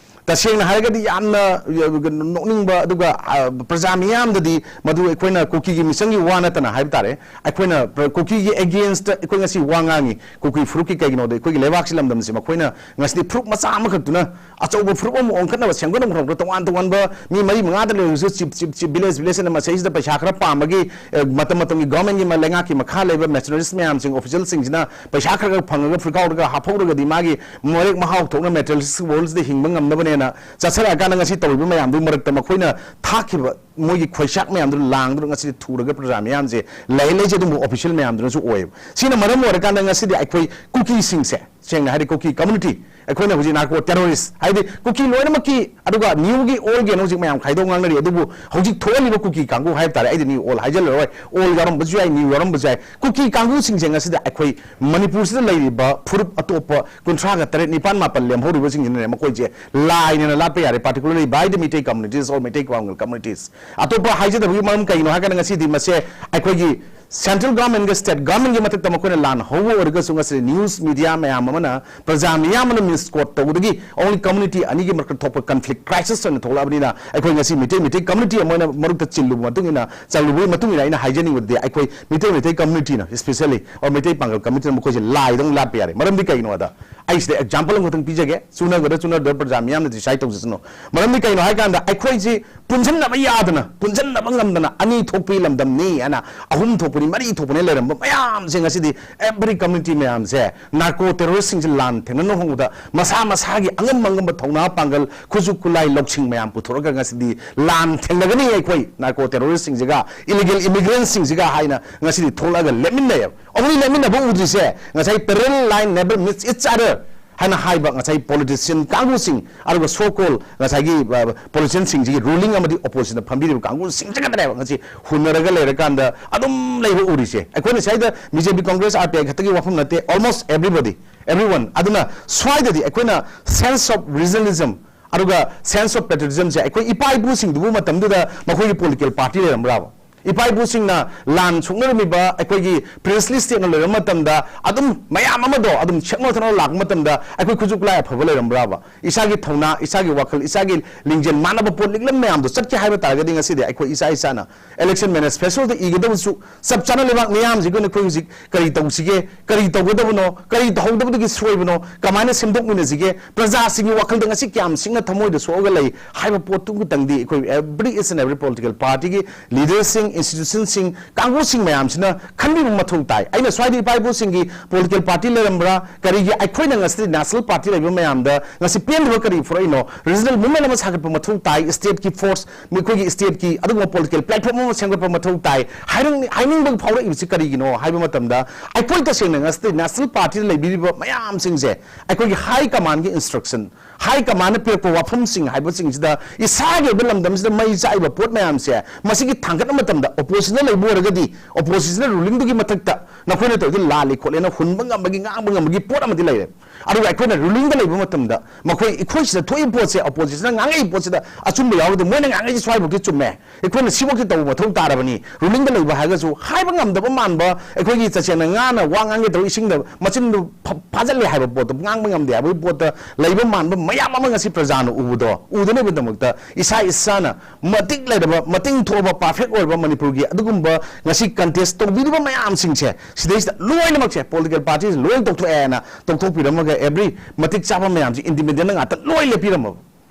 ꯇꯁꯦꯡꯅ ꯍꯥꯏꯔꯒꯗꯤ ꯌꯥꯝꯅ ꯅꯣꯛꯅꯤꯡꯕ, ꯑꯗꯨꯒ ꯑ, ꯄ꯭ꯔꯖꯥ ꯃꯤꯌꯥꯝꯗꯗꯤ ꯃꯗꯨ ꯑꯩꯈꯣꯏꯅ ꯀꯨꯀꯤꯒꯤ ꯃꯤꯆꯪꯒꯤ ꯋꯥ ꯅꯠꯇꯅ ꯍꯥꯏꯕ ꯇꯥꯔꯦ, ꯑꯩꯈꯣꯏꯅ ꯀꯨꯀꯤꯒꯤ against ꯑꯩꯈꯣꯏ ꯉꯁꯤ ꯋꯥ ꯉꯥꯡꯉꯤ꯫ ꯀꯨꯀꯤ ꯐꯨꯔꯨꯞꯀꯤ ꯀꯩꯒꯤꯅꯣꯗ ꯑꯩꯈꯣꯏꯒꯤ ꯂꯩꯕꯥꯛꯁꯤ, ꯂꯝꯗꯝꯁꯤ ꯃꯈꯣꯏꯅ ꯉꯁꯤꯗꯤ ꯐꯨꯔꯨꯞ ꯃꯆꯥ ꯑꯃꯈꯛꯇꯨꯅ ꯑꯆꯧꯕ ꯐꯨꯔꯨꯞ ꯑꯃ ꯑꯣꯟꯈꯠꯅꯕ ꯁꯦꯝꯒꯠꯅꯕ ꯍꯣꯠꯅꯕꯗ, ꯇꯣꯉꯥꯟ ꯇꯣꯉꯥꯟꯕ ꯃꯤ ꯃꯔꯤ ꯃꯉꯥꯗ ꯂꯩꯔꯁꯨ, cheap cheap cheap village village ꯑꯅ ꯃꯁꯤꯗꯩꯁꯤꯗ ꯄꯩꯁꯥ ꯈꯔ ꯄꯥꯝꯕꯒꯤ, ꯑꯦ, ꯃꯇꯝ ꯃꯇꯝꯒꯤ ꯒꯣꯔꯃꯦꯟꯒꯤ ꯃ-, ꯂꯩꯉꯥꯛꯀꯤ ꯃꯈꯥ ꯂꯩꯕ ꯃꯦꯁꯅꯔꯤꯁ ꯃꯌꯥꯝꯁꯤꯡ, ꯑꯣꯐꯤꯁꯤꯌꯦꯜꯁꯤꯡꯁꯤꯅ ꯄꯩꯁꯥ ꯈꯔ ꯈꯔ ꯐꯪꯉꯒ ꯐꯨꯔꯤꯀꯥꯎꯔꯒ ꯍꯥꯞꯍꯧꯔꯒꯗꯤ ꯃꯥꯒꯤ ꯃꯔꯦꯛ ꯃꯍꯥꯎ ꯊꯣꯛꯅ ꯃꯦꯇꯔꯤꯌꯦꯂꯤꯁꯇꯤꯛ ꯋꯥꯔꯜꯁꯤꯗ ꯍꯤꯡꯕ ꯉꯝꯅꯕꯅꯦꯅ ꯆꯠꯆꯔꯛꯑꯀꯥꯟꯗ, ꯉꯁꯤ ꯇꯧꯔꯤꯕ ꯃꯌꯥꯝꯗꯨꯒꯤ ꯃꯔꯛꯇ ꯃꯈꯣꯏꯅ ꯊꯥꯛꯈꯤꯕ ꯃꯣꯏꯒꯤ ꯈꯣꯏꯆꯥꯛ ꯃꯌꯥꯝꯗꯨꯅ ꯂꯥꯡꯗꯨꯅ ꯉꯁꯤꯗꯤ ꯊꯨꯔꯒ ꯄ꯭ꯔꯖꯥ ꯃꯌꯥꯝꯁꯦ ꯂꯩ ꯂꯩꯁꯦ ꯑꯗꯨꯝꯕ ꯑꯣꯐꯤꯁꯤꯌꯦꯜ ꯃꯌꯥꯝꯗꯨꯅꯁꯨ ꯑꯣꯏꯌꯦꯕ꯫ ꯁꯤꯅ ꯃꯔꯝ ꯑꯣꯏꯔꯀꯥꯟꯗ ꯉꯁꯤꯗꯤ ꯑꯩꯈꯣꯏ ꯀꯨꯀꯤꯁꯤꯡꯁꯦ, ꯁꯦꯡꯅ ꯍꯥꯏꯔꯗꯤ ꯀꯨꯀꯤ ꯀꯝꯃꯨꯅꯤꯇꯤ, ꯑꯩꯈꯣꯏꯅ ꯍꯧꯖꯤꯛ ꯅꯥꯔꯀꯣ ꯇꯦꯔꯣꯔꯤꯁ ꯍꯥꯏꯗꯤ ꯀꯨꯀꯤ ꯂꯣꯏꯅꯃꯛꯀꯤ, ꯑꯗꯨꯒ ꯅ꯭ꯌꯨꯒꯤ ꯑꯣꯜꯒꯤꯅ ꯍꯧꯖꯤꯛ ꯃꯌꯥꯝ ꯈꯥꯏꯗꯣꯛ ꯉꯥꯡꯅꯔꯤ꯫ ꯑꯗꯨꯕꯨ ꯍꯧꯖꯤꯛ ꯊꯣꯛꯍꯜꯂꯤꯕ ꯀꯨꯀꯤ ꯀꯥꯡꯕꯨ ꯍꯥꯏꯕ ꯇꯥꯔꯦ, ꯑꯩꯗꯤ ꯅ꯭ꯌꯨ ꯑꯣꯜ ꯍꯥꯏꯖꯜꯂꯔꯣꯏ, ꯑꯣꯜ ꯌꯥꯎꯔꯝꯕꯁꯨ ꯌꯥꯏ, ꯅ꯭ꯌꯨ ꯌꯥꯎꯔꯝꯕꯁꯨ ꯌꯥꯏ꯫ ꯀꯨꯀꯤ ꯀꯥꯡꯕꯨꯁꯤꯡꯁꯦ ꯉꯁꯤꯗꯤ ꯑꯩꯈꯣꯏ ꯃꯅꯤꯄꯨꯔꯁꯤꯗ ꯂꯩꯔꯤꯕ ꯐꯨꯔꯨꯞ ꯑꯇꯣꯞꯄ ꯀꯨꯟꯊ꯭ꯔꯥꯒ ꯇꯔꯦꯠ, ꯅꯤꯄꯥꯟ, ꯃꯥꯄꯟ ꯂꯦꯝꯍꯧꯔꯤꯕꯁꯤꯡꯁꯤꯅꯅꯦ, ꯃꯈꯣꯏꯁꯦ ꯂꯥꯏꯅꯦꯅ ꯂꯥꯠꯄ ꯌꯥꯔꯦ, particularly by the Meitei communities or Meitei Pawangal communities꯫ ꯑꯇꯣꯞꯄ ꯍꯥꯏꯖꯗꯕꯒꯤ ꯃꯔꯝ ꯀꯩꯒꯤꯅꯣ ꯍꯥꯏꯔꯀꯥꯟꯗ, ꯉꯁꯤꯗꯤ ꯃꯁꯦ ꯑꯩꯈꯣꯏꯒꯤ ꯁꯦꯟꯇ꯭ꯔꯦꯜ ꯒꯚꯔꯟꯃꯦꯟꯒ ꯁ꯭ꯇꯦꯠ ꯒꯚꯔꯟꯃꯦꯟꯒꯤ ꯃꯊꯛꯇ ꯃꯈꯣꯏꯅ ꯂꯥꯟ ꯍꯧꯕ ꯑꯣꯏꯔꯒꯁꯨ, ꯉꯁꯤꯗꯤ ꯅ꯭ꯌꯨꯁ ꯃꯤꯗꯤꯌꯥ ꯃꯌꯥꯝ ꯑꯃꯅ, ꯄ꯭ꯔꯖꯥ ꯃꯤꯌꯥꯝ ꯑꯃꯅ ꯃꯤꯁꯀꯣꯠ ꯇꯧꯕꯗꯒꯤ only community ꯑꯅꯤꯒꯤ ꯃꯔꯛꯇ ꯊꯣꯛꯄ ꯀꯟꯐ꯭ꯂꯤꯛ ꯀ꯭ꯔꯥꯏꯁꯤꯁ ꯑꯣꯏꯅ ꯊꯣꯛꯂꯛꯑꯕꯅꯤꯅ, ꯑꯩꯈꯣꯏ ꯉꯁꯤ ꯃꯤꯇꯩ, ꯃꯤꯇꯩ ꯀꯝꯃ꯭ꯌꯨꯅꯤꯇꯤ ꯑꯃ ꯑꯣꯏꯅ ꯃꯔꯨꯞꯇ ꯆꯤꯜꯂꯨꯕ ꯃꯇꯨꯡ ꯏꯟꯅ, ꯆꯜꯂꯨꯕꯒꯤ ꯃꯇꯨꯡ ꯏꯟꯅ ꯑꯩꯅ ꯍꯥꯏꯖꯅꯤꯡꯕꯗꯤ, ꯑꯩꯈꯣꯏ ꯃꯤꯇꯩ, ꯃꯤꯇꯩ ꯀꯝꯃ꯭ꯌꯨꯅꯤꯇꯤꯅ, especially or ꯃꯤꯇꯩ ꯄꯥꯡꯒꯜ ꯀꯝꯃ꯭ꯌꯨꯅꯤꯇꯤꯅ ꯃꯈꯣꯏꯁꯦ ꯂꯥꯏꯗꯧꯅ ꯂꯥꯠꯄ ꯌꯥꯔꯦ꯫ ꯃꯔꯝꯗꯤ ꯀꯩꯒꯤꯅꯣꯗ, ꯑꯩ ꯁꯤꯗ ꯑꯦꯛꯖꯥꯝꯄꯜ ꯑꯃꯈꯛꯇꯪ ꯄꯤꯖꯒꯦ, ꯆꯨꯅꯒꯗ꯭ꯔꯥ ꯆꯨꯅꯗ꯭ꯔꯥ ꯄ꯭ꯔꯖꯥ ꯃꯤꯌꯥꯝꯅ ꯗꯤꯁꯥꯏꯠ ꯇꯧꯖꯁꯅꯨ꯫ ꯃꯔꯝꯗꯤ ꯀꯩꯅꯣ ꯍꯥꯏ ꯀꯥꯟꯗ, ꯑꯩꯈꯣꯏꯁꯤ ꯄꯨꯟꯁꯤꯟꯅꯕ ꯌꯥꯗꯅ, ꯄꯨꯟꯁꯤꯟꯅꯕ ꯉꯝꯗꯅ, ꯑꯅꯤ ꯊꯣꯛꯄꯤ ꯂꯝꯗꯝꯅꯤ ꯍꯥꯏꯅ, ꯑꯍꯨꯝ ꯊꯣꯛꯄꯅꯤ, ꯃꯔꯤ ꯊꯣꯛꯄꯅꯤ ꯂꯩꯔꯝꯕ ꯃꯌꯥꯝꯁꯦ ꯉꯁꯤꯗꯤ every community ꯃꯌꯥꯝꯁꯦ ꯅꯥꯔꯀꯣ ꯇꯦꯔꯣꯔꯤꯁꯁꯤꯡꯁꯦ ꯂꯥꯟ ꯊꯦꯡꯅꯅꯕ ꯍꯣꯠꯅꯕꯗ ꯃꯁꯥ ꯃꯁꯥꯒꯤ ꯑꯉꯝ ꯑꯉꯝꯕ ꯊꯧꯅꯥ ꯄꯥꯡꯒꯜ, ꯈꯨꯠꯁꯨ ꯈꯨꯠꯂꯥꯏ, ꯂꯧꯁꯤꯡ ꯃꯌꯥꯝ ꯄꯨꯊꯣꯔꯛꯑꯒ ꯉꯁꯤꯗꯤ ꯂꯥꯟ ꯊꯦꯡꯅꯒꯅꯤ ꯑꯩꯈꯣꯏ ꯅꯥꯔꯀꯣ ꯇꯦꯔꯣꯔꯤꯁꯁꯤꯡꯁꯤꯒ, ꯏꯂꯤꯒꯦꯜ ꯏꯃꯤꯒ꯭ꯔꯦꯟꯁꯤꯡꯁꯤꯒ ꯍꯥꯏꯅ ꯉꯁꯤꯗꯤ ꯊꯣꯛꯂꯛꯑꯒ ꯂꯦꯞꯃꯤꯟꯅꯩꯌꯦꯕ꯫ ꯑꯣꯡꯂꯤ ꯂꯦꯞꯃꯤꯟꯅꯕ ꯎꯗ꯭ꯔꯤꯁꯦ, ꯉꯁꯥꯏ parallel line never meets each other ꯍꯥꯏꯅ ꯍꯥꯏꯕ ꯉꯁꯥꯏ ꯄꯣꯂꯤꯇꯤꯁꯤꯌꯟ ꯀꯥꯡꯕꯨꯁꯤꯡ, ꯑꯗꯨꯒ so called ꯉꯁꯥꯏꯒꯤ, ꯑ, ꯄꯣꯂꯤꯇꯤꯁꯤꯌꯟꯁꯤꯡꯁꯤꯒꯤ, ꯔꯨꯂꯤꯡ ꯑꯃꯗꯤ ꯑꯣꯄꯣꯖꯤꯁꯟꯗ ꯐꯝꯕꯤꯔꯤꯕ ꯀꯥꯡꯕꯨꯁꯤꯡꯁꯤ ꯈꯛꯇꯅꯦꯕ ꯉꯁꯤ ꯍꯨꯟꯅꯔꯒ ꯂꯩꯔꯀꯥꯟꯗ ꯑꯗꯨꯝ ꯂꯩꯕ ꯎꯔꯤꯁꯦ꯫ ꯑꯩꯈꯣꯏꯅ ꯁ꯭ꯋꯥꯏꯗ ꯕꯤ ꯖꯦ ꯄꯤ, ꯀꯪꯒ꯭ꯔꯦꯁ, ꯑꯥꯔ ꯄꯤ ꯑꯥꯏ ꯈꯛꯇꯒꯤ ꯋꯥꯐꯝ ꯅꯠꯇꯦ, almost everybody, everyone꯫ ꯑꯗꯨꯅ ꯁ꯭ꯋꯥꯏꯗꯗꯤ ꯑꯩꯈꯣꯏꯅ sense of regionalism ꯑꯗꯨꯒ sense of patriotismꯁꯦ, ꯑꯩꯈꯣꯏ ꯏꯄꯥ ꯏꯄꯨꯁꯤꯡꯗꯨꯕꯨ ꯃꯇꯝꯗꯨꯗ ꯃꯈꯣꯏꯒꯤ ꯄꯣꯂꯤꯇꯤꯀꯦꯜ ꯄꯥꯔꯇꯤ ꯂꯩꯔꯝꯕ꯭ꯔꯥꯕ? ꯏꯄꯥ ꯏꯄꯨꯁꯤꯡꯅ ꯂꯥꯟ ꯁꯣꯛꯅꯔꯝꯃꯤꯕ ꯑꯩꯈꯣꯏꯒꯤ princely stateꯅ ꯂꯩꯔꯝꯕ ꯃꯇꯝꯗ ꯑꯗꯨꯝ ꯃꯌꯥꯝ ꯑꯃꯗꯣ ꯑꯗꯨꯝ ꯁꯦꯛꯅ ꯊꯛꯅ ꯂꯥꯛꯄ ꯃꯇꯝꯗ ꯑꯩꯈꯣꯏ ꯈꯨꯠꯁꯨ ꯈꯨꯠꯂꯥꯏ ꯑꯐꯕ ꯂꯩꯔꯝꯕ꯭ꯔꯥꯕ? ꯏꯁꯥꯒꯤ ꯊꯧꯅꯥ, ꯏꯁꯥꯒꯤ ꯋꯥꯈꯜ, ꯏꯁꯥꯒꯤ ꯂꯤꯡꯖꯦꯜ ꯃꯥꯟꯅꯕ ꯄꯣꯠ ꯂꯤꯛꯂꯝ ꯃꯌꯥꯝꯗꯣ ꯆꯠꯀꯦ ꯍꯥꯏꯕ ꯇꯥꯔꯒꯗꯤ ꯉꯁꯤꯗꯤ ꯑꯩꯈꯣꯏ ꯏꯁꯥ ꯏꯁꯥꯅ election manifestoꯗ ꯏꯒꯗꯕꯁꯨ ꯆꯞ ꯆꯥꯅ ꯂꯩꯕꯥꯛ ꯃꯤꯌꯥꯝꯁꯤꯒꯤ ꯑꯣꯏꯅ ꯑꯩꯈꯣꯏ ꯍꯧꯖꯤꯛ ꯀꯔꯤ ꯇꯧꯁꯤꯒꯦ, ꯀꯔꯤ ꯇꯧꯒꯗꯕꯅꯣ, ꯀꯔꯤ ꯇꯧꯍꯧꯗꯕꯗꯒꯤ ꯁꯣꯏꯕꯅꯣ, ꯀꯃꯥꯏꯅ ꯁꯦꯝꯗꯣꯛꯃꯤꯟꯅꯁꯤꯒꯦ, ꯄ꯭ꯔꯖꯥꯁꯤꯡꯒꯤ ꯋꯥꯈꯜꯗ ꯉꯁꯤ ꯀꯌꯥꯝ ꯁꯤꯡꯅ ꯊꯃꯣꯏꯗ ꯁꯣꯛꯑꯒ ꯂꯩ ꯍꯥꯏꯕ ꯄꯣꯠꯇꯨ ꯈꯛꯇꯪꯗꯤ ꯑꯩꯈꯣꯏ every, each and every political partyꯒꯤ leaderꯁꯤꯡ, institutionꯁꯤꯡ, ꯀꯥꯡꯕꯨꯁꯤꯡ ꯃꯌꯥꯝꯁꯤꯅ ꯈꯟꯕꯤꯕ ꯃꯊꯧ ꯇꯥꯏ꯫ ꯑꯩꯅ ꯁ꯭ꯋꯥꯏꯗ ꯏꯄꯥ ꯏꯄꯨꯁꯤꯡꯒꯤ political party ꯂꯩꯔꯝꯕ꯭ꯔꯥ? ꯀꯔꯤꯒꯤ ꯑꯩꯈꯣꯏꯅ ꯉꯁꯤꯗꯤ national party ꯂꯩꯕ ꯃꯌꯥꯝꯗ ꯉꯁꯤ ꯄꯦꯟꯗꯕ ꯀꯔꯤ ꯄꯨꯔꯛꯏꯅꯣ? Regional movement ꯑꯃ ꯁꯥꯒꯠꯄ ꯃꯊꯧ ꯇꯥꯏ꯫ Stateꯀꯤ force, ꯑꯩꯈꯣꯏꯒꯤ stateꯀꯤ ꯑꯗꯨꯒꯨꯝꯕ political platform ꯑꯃ ꯁꯦꯝꯒꯠꯄ ꯃꯊꯧ ꯇꯥꯏ꯫ ꯍꯥꯏꯅꯤꯡ-, ꯍꯥꯏꯅꯤꯡꯕ ꯐꯥꯎꯔꯛꯏꯕꯁꯤ ꯀꯔꯤꯒꯤꯅꯣ ꯍꯥꯏꯕ ꯃꯇꯝꯗ ꯑꯩꯈꯣꯏ ꯇꯁꯦꯡꯅ ꯉꯁꯤꯗꯤ national partyꯗ ꯂꯩꯕꯤꯔꯤꯕ ꯃꯌꯥꯝꯁꯤꯡꯁꯦ ꯑꯩꯈꯣꯏꯒꯤ high commandꯒꯤ instruction, high commandꯅ ꯄꯤꯔꯛꯄ ꯋꯥꯐꯝꯁꯤꯡ ꯍꯥꯏꯕꯁꯤꯡꯁꯤꯗ ꯏꯁꯥꯒꯤ ꯑꯣꯏꯕ ꯂꯝꯗꯝꯁꯤꯗ ꯃꯩ ꯆꯥꯛꯏꯕ ꯄꯣꯠ ꯃꯌꯥꯝꯁꯦ ꯃꯁꯤꯒꯤ ꯊꯥꯡꯒꯠꯅꯕ ꯃꯇꯝꯗ oppositionꯗ ꯂꯩꯕ ꯑꯣꯏꯔꯒꯗꯤ oppositionꯅ rulingꯗꯨꯒꯤ ꯃꯊꯛꯇ ꯅꯈꯣꯏꯅ ꯇꯧꯔꯤꯗꯨ ꯂꯥꯜꯂꯤ ꯈꯣꯠꯂꯦꯅ ꯍꯨꯟꯕ ꯉꯝꯕꯒꯤ, ꯉꯥꯡꯕ ꯉꯝꯕꯒꯤ ꯄꯣꯠ ꯑꯃꯗꯤ ꯂꯩꯔꯦ꯫ ꯑꯗꯨꯒ ꯑꯩꯈꯣꯏꯅ rulingꯗ ꯂꯩꯕ ꯃꯇꯝꯗ ꯃꯈꯣꯏ, ꯑꯩꯈꯣꯏ ꯁꯤꯗ ꯊꯣꯛꯏꯕ ꯄꯣꯠꯁꯦ, oppositionꯅ ꯉꯥꯡꯉꯛꯏꯕ ꯄꯣꯠꯁꯤꯗ ꯑꯆꯨꯝꯕ ꯌꯥꯎꯔꯒꯗꯤ ꯃꯣꯏꯅ ꯉꯥꯡꯉꯛꯏꯁꯦ ꯁ꯭ꯋꯥꯏꯐꯥꯎꯗꯤ ꯆꯨꯝꯃꯦ, ꯑꯩꯈꯣꯏꯅ ꯁꯤꯐꯥꯎꯗꯤ ꯇꯧꯕ ꯃꯊꯧ ꯇꯥꯔꯕꯅꯤ, rulingꯗ ꯂꯩꯕ ꯍꯥꯏꯔꯒꯁꯨ ꯍꯥꯏꯕ ꯉꯝꯗꯕ ꯃꯥꯟꯕ, ꯑꯩꯈꯣꯏꯒꯤ ꯇꯁꯦꯡꯅ ꯉꯥꯅ ꯋꯥ ꯉꯥꯡꯒꯦ ꯇꯧꯔ ꯏꯁꯤꯡꯗ ꯃꯆꯤꯟꯗꯨ ꯐ-, ꯐꯥꯖꯤꯜꯂꯦ ꯍꯥꯏꯕ ꯄꯣꯠꯇꯣ, ꯉꯥꯡꯕ ꯉꯝꯗꯦ ꯍꯥꯏꯕꯒꯤ ꯄꯣꯠꯇ ꯂꯩꯕ ꯃꯥꯟꯕ ꯃꯌꯥꯝ ꯑꯃ ꯉꯁꯤ ꯄ꯭ꯔꯖꯥꯅ ꯎꯕꯗꯣ ꯎꯗꯅꯕꯒꯤꯗꯃꯛꯇ ꯏꯁꯥ ꯏꯁꯥꯅ ꯃꯇꯤꯛ ꯂꯩꯔꯕ, ꯃꯇꯤꯡ ꯊꯣꯛꯑꯕ, perfect ꯑꯣꯏꯔꯕ ꯃꯅꯤꯄꯨꯔꯒꯤ ꯑꯗꯨꯒꯨꯝꯕ ꯉꯁꯤ contest ꯇꯧꯕꯤꯔꯤꯕ ꯃꯌꯥꯝꯁꯤꯡꯁꯦ ꯁꯤꯗꯩꯁꯤꯗ ꯂꯣꯏꯅꯃꯛꯁꯦ political partyꯁꯦ ꯂꯣꯏꯅ ꯇꯧꯊꯣꯛꯑꯦꯅ ꯇꯧꯊꯣꯛꯄꯤꯔꯝꯃꯒ every ꯃꯇꯤꯛ ꯆꯥꯕ ꯃꯌꯥꯝꯁꯦ independentꯅ ꯉꯥꯛꯇ ꯂꯣꯏ ꯂꯦꯞꯄꯤꯔꯝꯃꯕ꯫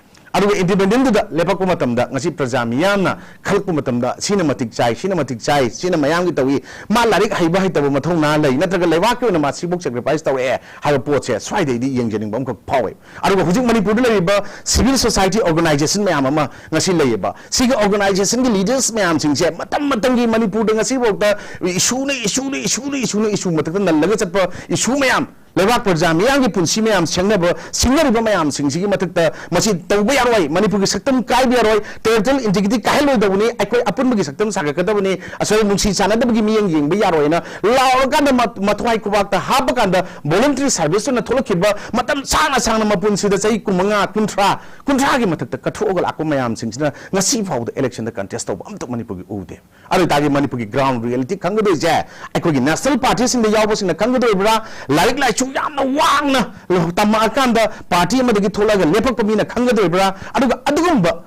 ꯑꯗꯨꯒ independentꯗꯨꯗ ꯂꯦꯞꯄꯛꯄ ꯃꯇꯝꯗ ꯉꯁꯤ ꯄ꯭ꯔꯖꯥ ꯃꯤꯌꯥꯝꯅ ꯈꯜꯂꯛꯄ ꯃꯇꯝꯗ ꯁꯤꯅ ꯃꯇꯤꯛ ꯆꯥꯏ, ꯁꯤꯅ ꯃꯇꯤꯛ ꯆꯥꯏ, ꯁꯤꯅ ꯃꯌꯥꯝꯒꯤ ꯇꯧꯏ, ꯃꯥ ꯂꯥꯏꯔꯤꯛ ꯍꯩꯕ ꯍꯩꯇꯕ ꯃꯊꯧꯅꯥ ꯂꯩ, ꯅꯠꯇ꯭ꯔꯒ ꯂꯩꯕꯥꯛꯀꯤ ꯑꯣꯏꯅ ꯃꯥ ꯁꯤꯐꯧ sacrifice ꯇꯧꯔꯛꯑꯦ ꯍꯥꯏꯕ ꯄꯣꯠꯁꯦ ꯁ꯭ꯋꯥꯏꯗꯩꯗꯤ ꯌꯦꯡꯖꯅꯤꯡꯕ ꯑꯃꯈꯛ ꯐꯥꯎꯋꯦ꯫ ꯑꯗꯨꯒ ꯍꯧꯖꯤꯛ ꯃꯅꯤꯄꯨꯔꯗ ꯂꯩꯔꯤꯕ civil society organization ꯃꯌꯥꯝ ꯑꯃ ꯉꯁꯤ ꯂꯩꯌꯦꯕ꯫ ꯁꯤꯒꯤ organizationꯒꯤ leaders ꯃꯌꯥꯝꯁꯤꯡꯁꯦ ꯃꯇꯝ ꯃꯇꯝꯒꯤ ꯃꯅꯤꯄꯨꯔꯗ ꯉꯁꯤꯐꯥꯎꯗ issue ꯅ issue ꯅ issue ꯅ issue ꯅ issue ꯃꯊꯛꯇ ꯅꯜꯂꯒ ꯆꯠꯄ issue ꯃꯌꯥꯝ, ꯂꯩꯕꯥꯛ ꯄ꯭ꯔꯖꯥ ꯃꯤꯌꯥꯝꯒꯤ ꯄꯨꯟꯁꯤ ꯃꯌꯥꯝ ꯁꯦꯡꯅꯕ, ꯁꯤꯡꯅꯔꯤꯕ ꯃꯌꯥꯝꯁꯤꯡꯁꯤꯒꯤ ꯃꯊꯛꯇ ꯃꯁꯤ ꯇꯧꯕ ꯌꯥꯔꯣꯏ, ꯃꯅꯤꯄꯨꯔꯒꯤ ꯁꯛꯇꯝ ꯀꯥꯏꯕ ꯌꯥꯔꯣꯏ, territorial integrity ꯀꯥꯏꯍꯜꯂꯣꯏꯗꯧꯕꯅꯤ, ꯑꯩꯈꯣꯏ ꯑꯄꯨꯟꯕꯒꯤ ꯁꯛꯇꯝ ꯁꯥꯒꯠꯀꯗꯕꯅꯤ, ꯑꯁꯣꯏ ꯅꯨꯡꯁꯤ ꯆꯥꯟꯅꯗꯕꯒꯤ ꯃꯤꯠꯌꯦꯡ ꯌꯦꯡꯕ ꯌꯥꯔꯣꯏꯅ ꯂꯥꯎꯔꯀꯥꯟꯗ ꯃ-, ꯃꯊ꯭ꯋꯥꯏ ꯈꯨꯕꯥꯛꯇ ꯍꯥꯞꯄꯀꯥꯟꯗ voluntary service ꯑꯣꯏꯅ ꯊꯣꯛꯂꯛꯈꯤꯕ ꯃꯇꯝ ꯁꯥꯡꯅ ꯁꯥꯡꯅ ꯃꯄꯨꯟꯁꯤꯗ ꯆꯍꯤ ꯀꯨꯟꯃꯉꯥ, ꯀꯨꯟꯊ꯭ꯔꯥ, ꯀꯨꯟꯊ꯭ꯔꯥꯒꯤ ꯃꯊꯛꯇ ꯀꯠꯊꯣꯛꯑꯒ ꯂꯥꯛꯄ ꯃꯌꯥꯝꯁꯤꯡꯁꯤꯅ ꯉꯁꯤ ꯐꯥꯎꯕꯗ election ꯗ contest ꯇꯧꯕ ꯑꯝꯇ ꯃꯅꯤꯄꯨꯔꯒꯤ ꯎꯗꯦ꯫ ꯑꯗꯨ ꯑꯣꯏꯇꯥꯔꯗꯤ ꯃꯅꯤꯄꯨꯔꯒꯤ ground reality ꯈꯪꯒꯗꯣꯏꯁꯦ ꯑꯩꯈꯣꯏꯒꯤ national party ꯁꯤꯡꯗ ꯌꯥꯎꯕꯁꯤꯡꯅ ꯈꯪꯒꯗꯣꯔꯤꯕ꯭ꯔꯥ, ꯂꯥꯏꯔꯤꯛ ꯂꯥꯏꯁꯨ ꯌꯥꯝꯅ ꯋꯥꯡꯅ ꯇꯝꯃꯛꯑꯀꯥꯟꯗ party ꯑꯃꯗꯒꯤ ꯊꯣꯛꯂꯛꯑꯒ ꯂꯦꯞꯄꯛꯄ ꯃꯤꯅ ꯈꯪꯒꯗꯣꯔꯤꯕ꯭ꯔꯥ? ꯑꯗꯨꯒ ꯑꯗꯨꯒꯨꯝꯕ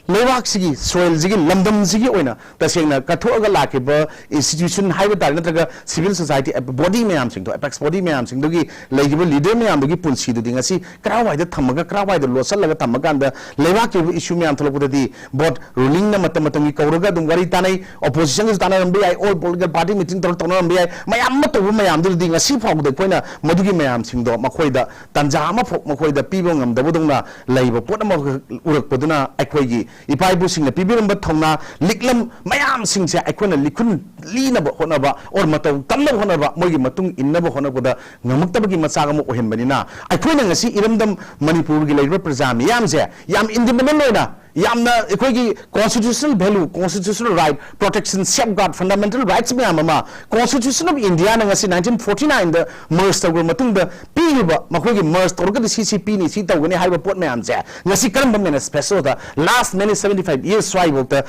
ꯂꯩꯕꯥꯛꯁꯤꯒꯤ, soil ꯁꯤꯒꯤ, ꯂꯝꯗꯝꯁꯤꯒꯤ ꯑꯣꯏꯅ ꯇꯁꯦꯡꯅ ꯀꯠꯊꯣꯛꯑꯒ ꯂꯥꯛꯈꯤꯕ institution ꯍꯥꯏꯕ ꯇꯥꯔꯦ, ꯅꯠꯇ꯭ꯔꯒ civil society body ꯃꯌꯥꯝꯁꯤꯡꯗꯣ, apex body ꯃꯌꯥꯝꯁꯤꯡꯗꯨꯒꯤ ꯂꯩꯈꯤꯕ leader ꯃꯌꯥꯝꯗꯨꯒꯤ ꯄꯨꯟꯁꯤꯗꯨꯗꯤ ꯉꯁꯤ ꯀꯔꯥꯏꯋꯥꯏꯗ ꯊꯝꯃꯒ, ꯀꯔꯥꯏꯋꯥꯏꯗ ꯂꯣꯠꯁꯤꯜꯂꯒ ꯊꯝꯃꯀꯥꯟꯗ ꯂꯩꯕꯥꯛꯀꯤ ꯑꯣꯏꯕ issue ꯃꯌꯥꯝ ꯊꯣꯛꯂꯛꯄꯗꯗꯤ both ruling ꯅ ꯃꯇꯝ ꯃꯇꯝꯒꯤ ꯀꯧꯔꯒ ꯑꯗꯨꯝ ꯋꯥꯔꯤ ꯇꯥꯟꯅꯩ, opposition ꯒꯤꯁꯨ ꯇꯥꯟꯅꯔꯝꯕ ꯌꯥꯏ, all political party meeting ꯇꯧꯔ ꯇꯧꯅꯔꯝꯕ ꯌꯥꯏ, ꯃꯌꯥꯝ ꯑꯃ ꯇꯧꯕ ꯃꯌꯥꯝꯗꯨꯗꯗꯤ ꯉꯁꯤ ꯐꯥꯎꯕꯗ ꯑꯩꯈꯣꯏꯅ ꯃꯗꯨꯒꯤ ꯃꯌꯥꯝꯁꯤꯡꯗꯣ ꯃꯈꯣꯏꯗ ꯇꯥꯟꯖꯥ ꯑꯃꯐꯥꯎ ꯃꯈꯣꯏꯗ ꯄꯤꯕ ꯉꯝꯗꯕꯗꯧꯅ ꯂꯩꯕ ꯄꯣꯠ ꯑꯃꯈꯛ ꯎꯔꯛꯄꯗꯨꯅ ꯑꯩꯈꯣꯏꯒꯤ ꯏꯄꯥ ꯏꯄꯨꯁꯤꯡꯅ ꯄꯤꯕꯤꯔꯝꯕ ꯊꯧꯅꯥ, ꯂꯤꯛꯂꯝ ꯃꯌꯥꯝꯁꯤꯡꯁꯦ ꯑꯩꯈꯣꯏꯅ ꯂꯤꯈꯨꯟ ꯂꯤꯅꯕ ꯍꯣꯠꯅꯕ, or ꯃꯇꯧ ꯇꯝꯅꯕ ꯍꯣꯠꯅꯕ, ꯃꯣꯏꯒꯤ ꯃꯇꯨꯡ ꯏꯟꯅꯕ ꯍꯣꯠꯅꯕꯗ ꯉꯝꯃꯛꯇꯕꯒꯤ ꯃꯆꯥꯛ ꯑꯃ ꯑꯣꯏꯍꯟꯕꯅꯤꯅ, ꯑꯩꯈꯣꯏꯅ ꯉꯁꯤ ꯏꯔꯝꯗꯝ ꯃꯅꯤꯄꯨꯔꯒꯤ ꯂꯩꯔꯤꯕ ꯄ꯭ꯔꯖꯥ ꯃꯤꯌꯥꯝꯁꯦ ꯌꯥꯝ independent ꯑꯣꯏꯅ, ꯌꯥꯝꯅ ꯑꯩꯈꯣꯏꯒꯤ constitutional value, constitutional right, protection, safeguard, fundamental rights ꯃꯌꯥꯝ ꯑꯃ Constitution of India ꯅ ꯉꯁꯤ nineteen forty nine ꯗ merge ꯇꯧꯈ꯭ꯔꯕ ꯃꯇꯨꯡꯗ ꯄꯤꯔꯤꯕ, ꯃꯈꯣꯏꯒꯤ merge ꯇꯧꯔꯒꯗꯤ ꯁꯤ, ꯁꯤ ꯄꯤꯅꯤ, ꯁꯤ ꯇꯧꯒꯅꯤ ꯍꯥꯏꯕ ꯄꯣꯠ ꯃꯌꯥꯝꯁꯦ ꯉꯁꯤ ꯀꯔꯝꯕ manifesto ꯗ, last many seventy five years ꯁ꯭ꯋꯥꯏꯐꯥꯎꯗ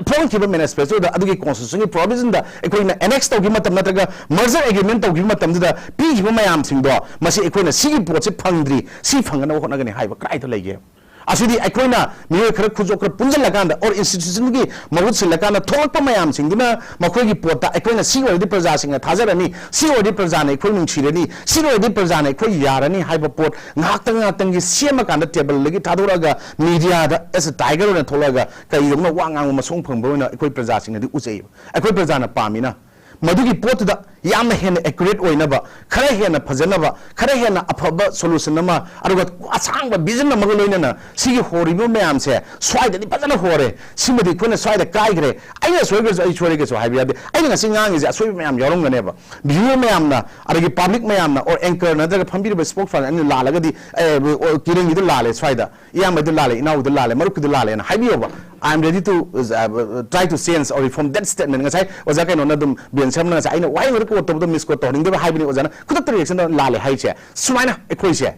ꯐꯣꯡꯈꯤꯕ manifesto ꯗ ꯑꯗꯨꯒꯤ constitution ꯒꯤ provision ꯗ ꯑꯩꯈꯣꯏꯅ annex ꯇꯧꯈꯤꯕ ꯃꯇꯝ ꯅꯠꯇ꯭ꯔꯒ merger agreement ꯇꯧꯈꯤꯕ ꯃꯇꯝꯗꯨꯗ ꯄꯤꯈꯤꯕ ꯃꯌꯥꯝꯁꯤꯡꯗꯣ, ꯃꯁꯤ ꯑꯩꯈꯣꯏꯅ ꯁꯤꯒꯤ ꯄꯣꯠꯁꯦ ꯐꯪꯗ꯭ꯔꯤ, ꯁꯤ ꯐꯪꯅꯅꯕ ꯍꯣꯠꯅꯒꯅꯤ ꯍꯥꯏꯕ ꯀꯗꯥꯏꯗ ꯂꯩꯒꯦ? ꯑꯁꯤꯗꯤ ꯑꯩꯈꯣꯏꯅ ꯃꯤꯑꯣꯏ ꯈꯔ, ꯈꯨꯖꯣꯞ ꯈꯔ ꯄꯨꯟꯁꯤꯜꯂꯀꯥꯟꯗ, or institution ꯒꯤ ꯃꯍꯨꯠ ꯁꯤꯜꯂꯀꯥꯟꯗ ꯊꯣꯛꯂꯛꯄ ꯃꯌꯥꯝꯁꯤꯡꯗꯨꯅ ꯃꯈꯣꯏꯒꯤ ꯄꯣꯠꯇ ꯑꯩꯈꯣꯏꯅ ꯁꯤ ꯑꯣꯏꯔꯗꯤ ꯄ꯭ꯔꯖꯥꯁꯤꯡꯅ ꯊꯥꯖꯔꯅꯤ, ꯁꯤ ꯑꯣꯏꯔꯗꯤ ꯄ꯭ꯔꯖꯥꯅ ꯑꯩꯈꯣꯏ ꯅꯨꯡꯁꯤꯔꯅꯤ, ꯁꯤ ꯑꯣꯏꯔꯗꯤ ꯄ꯭ꯔꯖꯥꯅ ꯑꯩꯈꯣꯏ ꯌꯥꯔꯅꯤ ꯍꯥꯏꯕ ꯄꯣꯠ ꯉꯥꯏꯍꯥꯛꯇꯪ ꯉꯥꯏꯍꯥꯛꯇꯪꯒꯤ ꯁꯦꯝꯃꯀꯥꯟꯗ table ꯗꯒꯤ ꯊꯥꯗꯣꯔꯛꯑꯒ media the as a tiger ꯑꯣꯏꯅ ꯊꯣꯛꯂꯛꯑꯒ ꯀꯔꯤꯗꯧꯅ ꯋꯥ ꯉꯥꯡꯕ ꯃꯁꯣꯡ ꯐꯪꯕ ꯑꯣꯏꯅ ꯑꯩꯈꯣꯏ ꯄ꯭ꯔꯖꯥꯁꯤꯡꯅꯗꯤ ꯎꯖꯩꯕ꯫ ꯑꯩꯈꯣꯏ ꯄ꯭ꯔꯖꯥꯅ ꯄꯥꯝꯃꯤꯅ ꯃꯗꯨꯒꯤ ꯄꯣꯠꯇꯨꯗ ꯌꯥꯝꯅ ꯍꯦꯟꯅ accurate ꯑꯣꯏꯅꯕ, ꯈꯔ ꯍꯦꯟꯅ ꯐꯖꯅꯕ, ꯈꯔ ꯍꯦꯟꯅ ꯑꯐꯕ solution ꯑꯃ, ꯑꯗꯨꯒ ꯑꯁꯥꯡꯕ vision ꯑꯃꯒ ꯂꯣꯏꯅꯅ ꯁꯤꯒꯤ ꯍꯣꯔꯤꯕ ꯃꯌꯥꯝꯁꯦ ꯁ꯭ꯋꯥꯏꯗꯗꯤ ꯐꯖꯅ ꯍꯣꯔꯦ, ꯁꯤꯃꯗꯤ ꯑꯩꯈꯣꯏꯅ ꯁ꯭ꯋꯥꯏꯗ ꯀꯥꯏꯈ꯭ꯔꯦ, ꯑꯩꯅ ꯁꯣꯏꯈ꯭ꯔꯁꯨ ꯑꯩ ꯁꯣꯏꯔꯦ ꯀꯩꯁꯨ ꯍꯥꯏꯕ ꯌꯥꯗꯦ꯫ ꯑꯩꯅ ꯉꯁꯤ ꯉꯥꯡꯉꯤꯁꯦ ꯑꯁꯣꯏꯕ ꯃꯌꯥꯝ ꯌꯥꯎꯔꯝꯒꯅꯦꯕ, viewer ꯃꯌꯥꯝꯅ, ꯑꯗꯒꯤ public ꯃꯌꯥꯝꯅ, or anchor ꯅꯠꯇ꯭ꯔꯒ ꯐꯝꯕꯤꯔꯤꯕ spokesperson ꯑꯅꯤꯅ ꯂꯥꯜꯂꯒꯗꯤ, "ꯑꯦ, ꯑꯣ, ꯀꯤꯔꯟꯒꯤꯗꯣ ꯂꯥꯜꯂꯦ ꯁ꯭ꯋꯥꯏꯗ, ꯏꯌꯥꯝꯕꯗꯣ ꯂꯥꯜꯂꯦ, ꯏꯅꯥꯎꯒꯤꯗꯣ ꯂꯥꯜꯂꯦ, ꯃꯔꯨꯞꯀꯤꯗꯣ ꯂꯥꯜꯂꯦꯅ" ꯍꯥꯏꯕꯤꯌꯣꯕ꯫ "I am ready to, uh, try to change or reform that statement." ꯉꯁꯥꯏ ꯑꯣꯖꯥ ꯀꯩꯅꯣꯅ ꯑꯗꯨꯝ, ꯕꯦꯟ ꯁꯔꯃꯅ ꯉꯁꯥꯏ ꯑꯩꯅ ꯋꯥꯍꯩ ꯑꯃꯗ quote ꯇꯧꯕꯗꯣ misquote ꯇꯧꯍꯟꯅꯤꯡꯗꯕ ꯍꯥꯏꯕꯅꯤ, ꯑꯣꯖꯥꯅ ꯈꯨꯗꯛꯇ reaction ꯇꯧꯔ ꯂꯥꯜꯂꯦ ꯍꯥꯏꯁꯦ꯫ ꯁꯨꯃꯥꯏꯅ ꯑꯩꯈꯣꯏꯁꯦ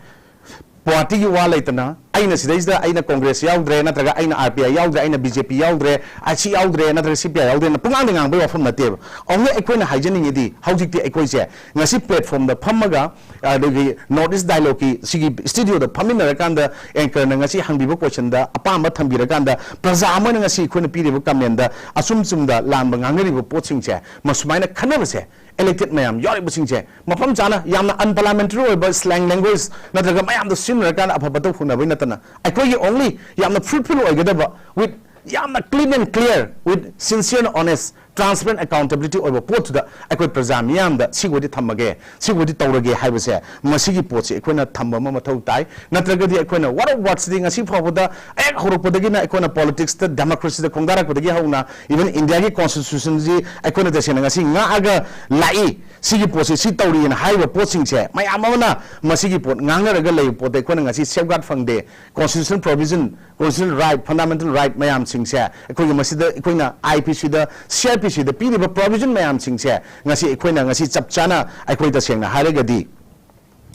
party ꯒꯤ ꯋꯥ ꯂꯩꯇꯅ, ꯑꯩꯅ ꯁꯤꯗꯩꯁꯤꯗ ꯑꯩꯅ Congress ꯌꯥꯎꯗ꯭ꯔꯦ, ꯅꯠꯇ꯭ꯔꯒ ꯑꯩꯅ R P I ꯌꯥꯎꯗ꯭ꯔꯦ, ꯑꯩꯅ B J P ꯌꯥꯎꯗ꯭ꯔꯦ, ꯑꯩ ꯁꯤ ꯌꯥꯎꯗ꯭ꯔꯦ, ꯅꯠꯇ꯭ꯔꯒ C P I ꯌꯥꯎꯗ꯭ꯔꯦꯅ ꯄꯨꯡꯉꯥꯡꯗ ꯉꯥꯡꯕꯒꯤ ꯋꯥꯐꯝ ꯅꯠꯇꯦꯕ꯫ Only ꯑꯩꯈꯣꯏꯅ ꯍꯥꯏꯖꯅꯤꯡꯉꯤꯗꯤ, ꯍꯧꯖꯤꯛꯇꯤ ꯑꯩꯈꯣꯏꯁꯦ ꯉꯁꯤ platform ꯗ ꯐꯝꯃꯒ, ꯑꯗꯒꯤ North East Dialogue ꯀꯤ ꯁꯤꯒꯤ studio ꯗ ꯐꯝꯃꯤꯟꯅꯔꯀꯥꯟꯗ, anchor ꯅ ꯉꯁꯤ ꯍꯪꯕꯤꯕ question ꯗ ꯑꯄꯥꯝꯕ ꯊꯝꯕꯤꯔꯀꯥꯟꯗ, ꯄ꯭ꯔꯖꯥ ꯑꯃꯅ ꯉꯁꯤ ꯑꯩꯈꯣꯏꯅ ꯄꯤꯔꯤꯕ comment ꯗ ꯑꯆꯨꯝ ꯆꯨꯝꯗ ꯂꯥꯟꯕ ꯉꯥꯡꯅꯔꯤꯕ ꯄꯣꯠꯁꯤꯡꯁꯦ, ꯃꯁꯨꯃꯥꯏꯅ ꯈꯟꯅꯕꯁꯦ, elected ꯃꯌꯥꯝ ꯌꯥꯎꯔꯤꯕꯁꯤꯡꯁꯦ ꯃꯐꯝ ꯆꯥꯅ, ꯌꯥꯝꯅ unparliamentary ꯑꯣꯏꯕ slang language ꯅꯠꯇ꯭ꯔꯒ ꯃꯌꯥꯝꯗꯣ ꯁꯤꯖꯤꯟꯅꯔꯀꯥꯟꯗ ꯑꯐ ꯐꯠꯇ ꯐꯨꯅꯕꯩ ꯅꯠꯇꯅ, ꯑꯩꯈꯣꯏꯒꯤ only ꯌꯥꯝꯅ fruitful ꯑꯣꯏꯒꯗꯕ, with ꯌꯥꯝꯅ clean and clear, with sincere and honest, transparent, accountability ꯑꯣꯏꯕ ꯄꯣꯠꯇꯨꯗ ꯑꯩꯈꯣꯏ ꯄ꯭ꯔꯖꯥ ꯃꯤꯌꯥꯝꯗ ꯁꯤꯈꯣꯏꯗꯤ ꯊꯝꯃꯒꯦ, ꯁꯤꯈꯣꯏꯗꯤ ꯇꯧꯔꯒꯦ ꯍꯥꯏꯕꯁꯦ, ꯃꯁꯤꯒꯤ ꯄꯣꯠꯁꯤ ꯑꯩꯈꯣꯏꯅ ꯊꯝꯕ ꯑꯃ ꯃꯊꯧ ꯇꯥꯏ꯫ ꯅꯠꯇ꯭ꯔꯒꯗꯤ ꯑꯩꯈꯣꯏꯅ war of words ꯗꯤ ꯉꯁꯤ ꯐꯥꯎꯕꯗ, ꯍꯦꯛ ꯍꯧꯔꯛꯄꯗꯒꯤꯅ ꯑꯩꯈꯣꯏꯅ politics ꯇ, democracy ꯗ ꯈꯣꯡꯗꯥꯔꯛꯄꯗꯒꯤ ꯍꯧꯅ, even India ꯒꯤ constitution ꯁꯤ ꯑꯩꯈꯣꯏꯅ ꯇꯁꯦꯡꯅ ꯉꯁꯤ ꯉꯥꯛꯑꯒ ꯂꯥꯛꯏ꯫ ꯁꯤꯒꯤ ꯄꯣꯠꯁꯤ ꯁꯤ ꯇꯧꯔꯤꯅ ꯍꯥꯏꯔꯤꯕ ꯄꯣꯠꯁꯤꯡꯁꯦ ꯃꯌꯥꯝ ꯑꯃꯅ ꯃꯁꯤꯒꯤ ꯄꯣꯠ ꯉꯥꯡꯅꯔꯒ ꯂꯩꯕ ꯄꯣꯠꯇ ꯑꯩꯈꯣꯏꯅ ꯉꯁꯤ safeguard ꯐꯪꯗꯦ꯫ Constitutional provision, constitutional right, fundamental right ꯃꯌꯥꯝꯁꯤꯡꯁꯦ ꯑꯩꯈꯣꯏꯒꯤ ꯃꯁꯤꯗ ꯑꯩꯈꯣꯏꯅ I P C the, C R P C ꯗ ꯄꯤꯔꯤꯕ provision ꯃꯌꯥꯝꯁꯤꯡꯁꯦ ꯉꯁꯤ ꯑꯩꯈꯣꯏꯅ ꯉꯁꯤ ꯆꯞ ꯆꯥꯅ ꯑꯩꯈꯣꯏ ꯇꯁꯦꯡꯅ ꯍꯥꯏꯔꯒꯗꯤ,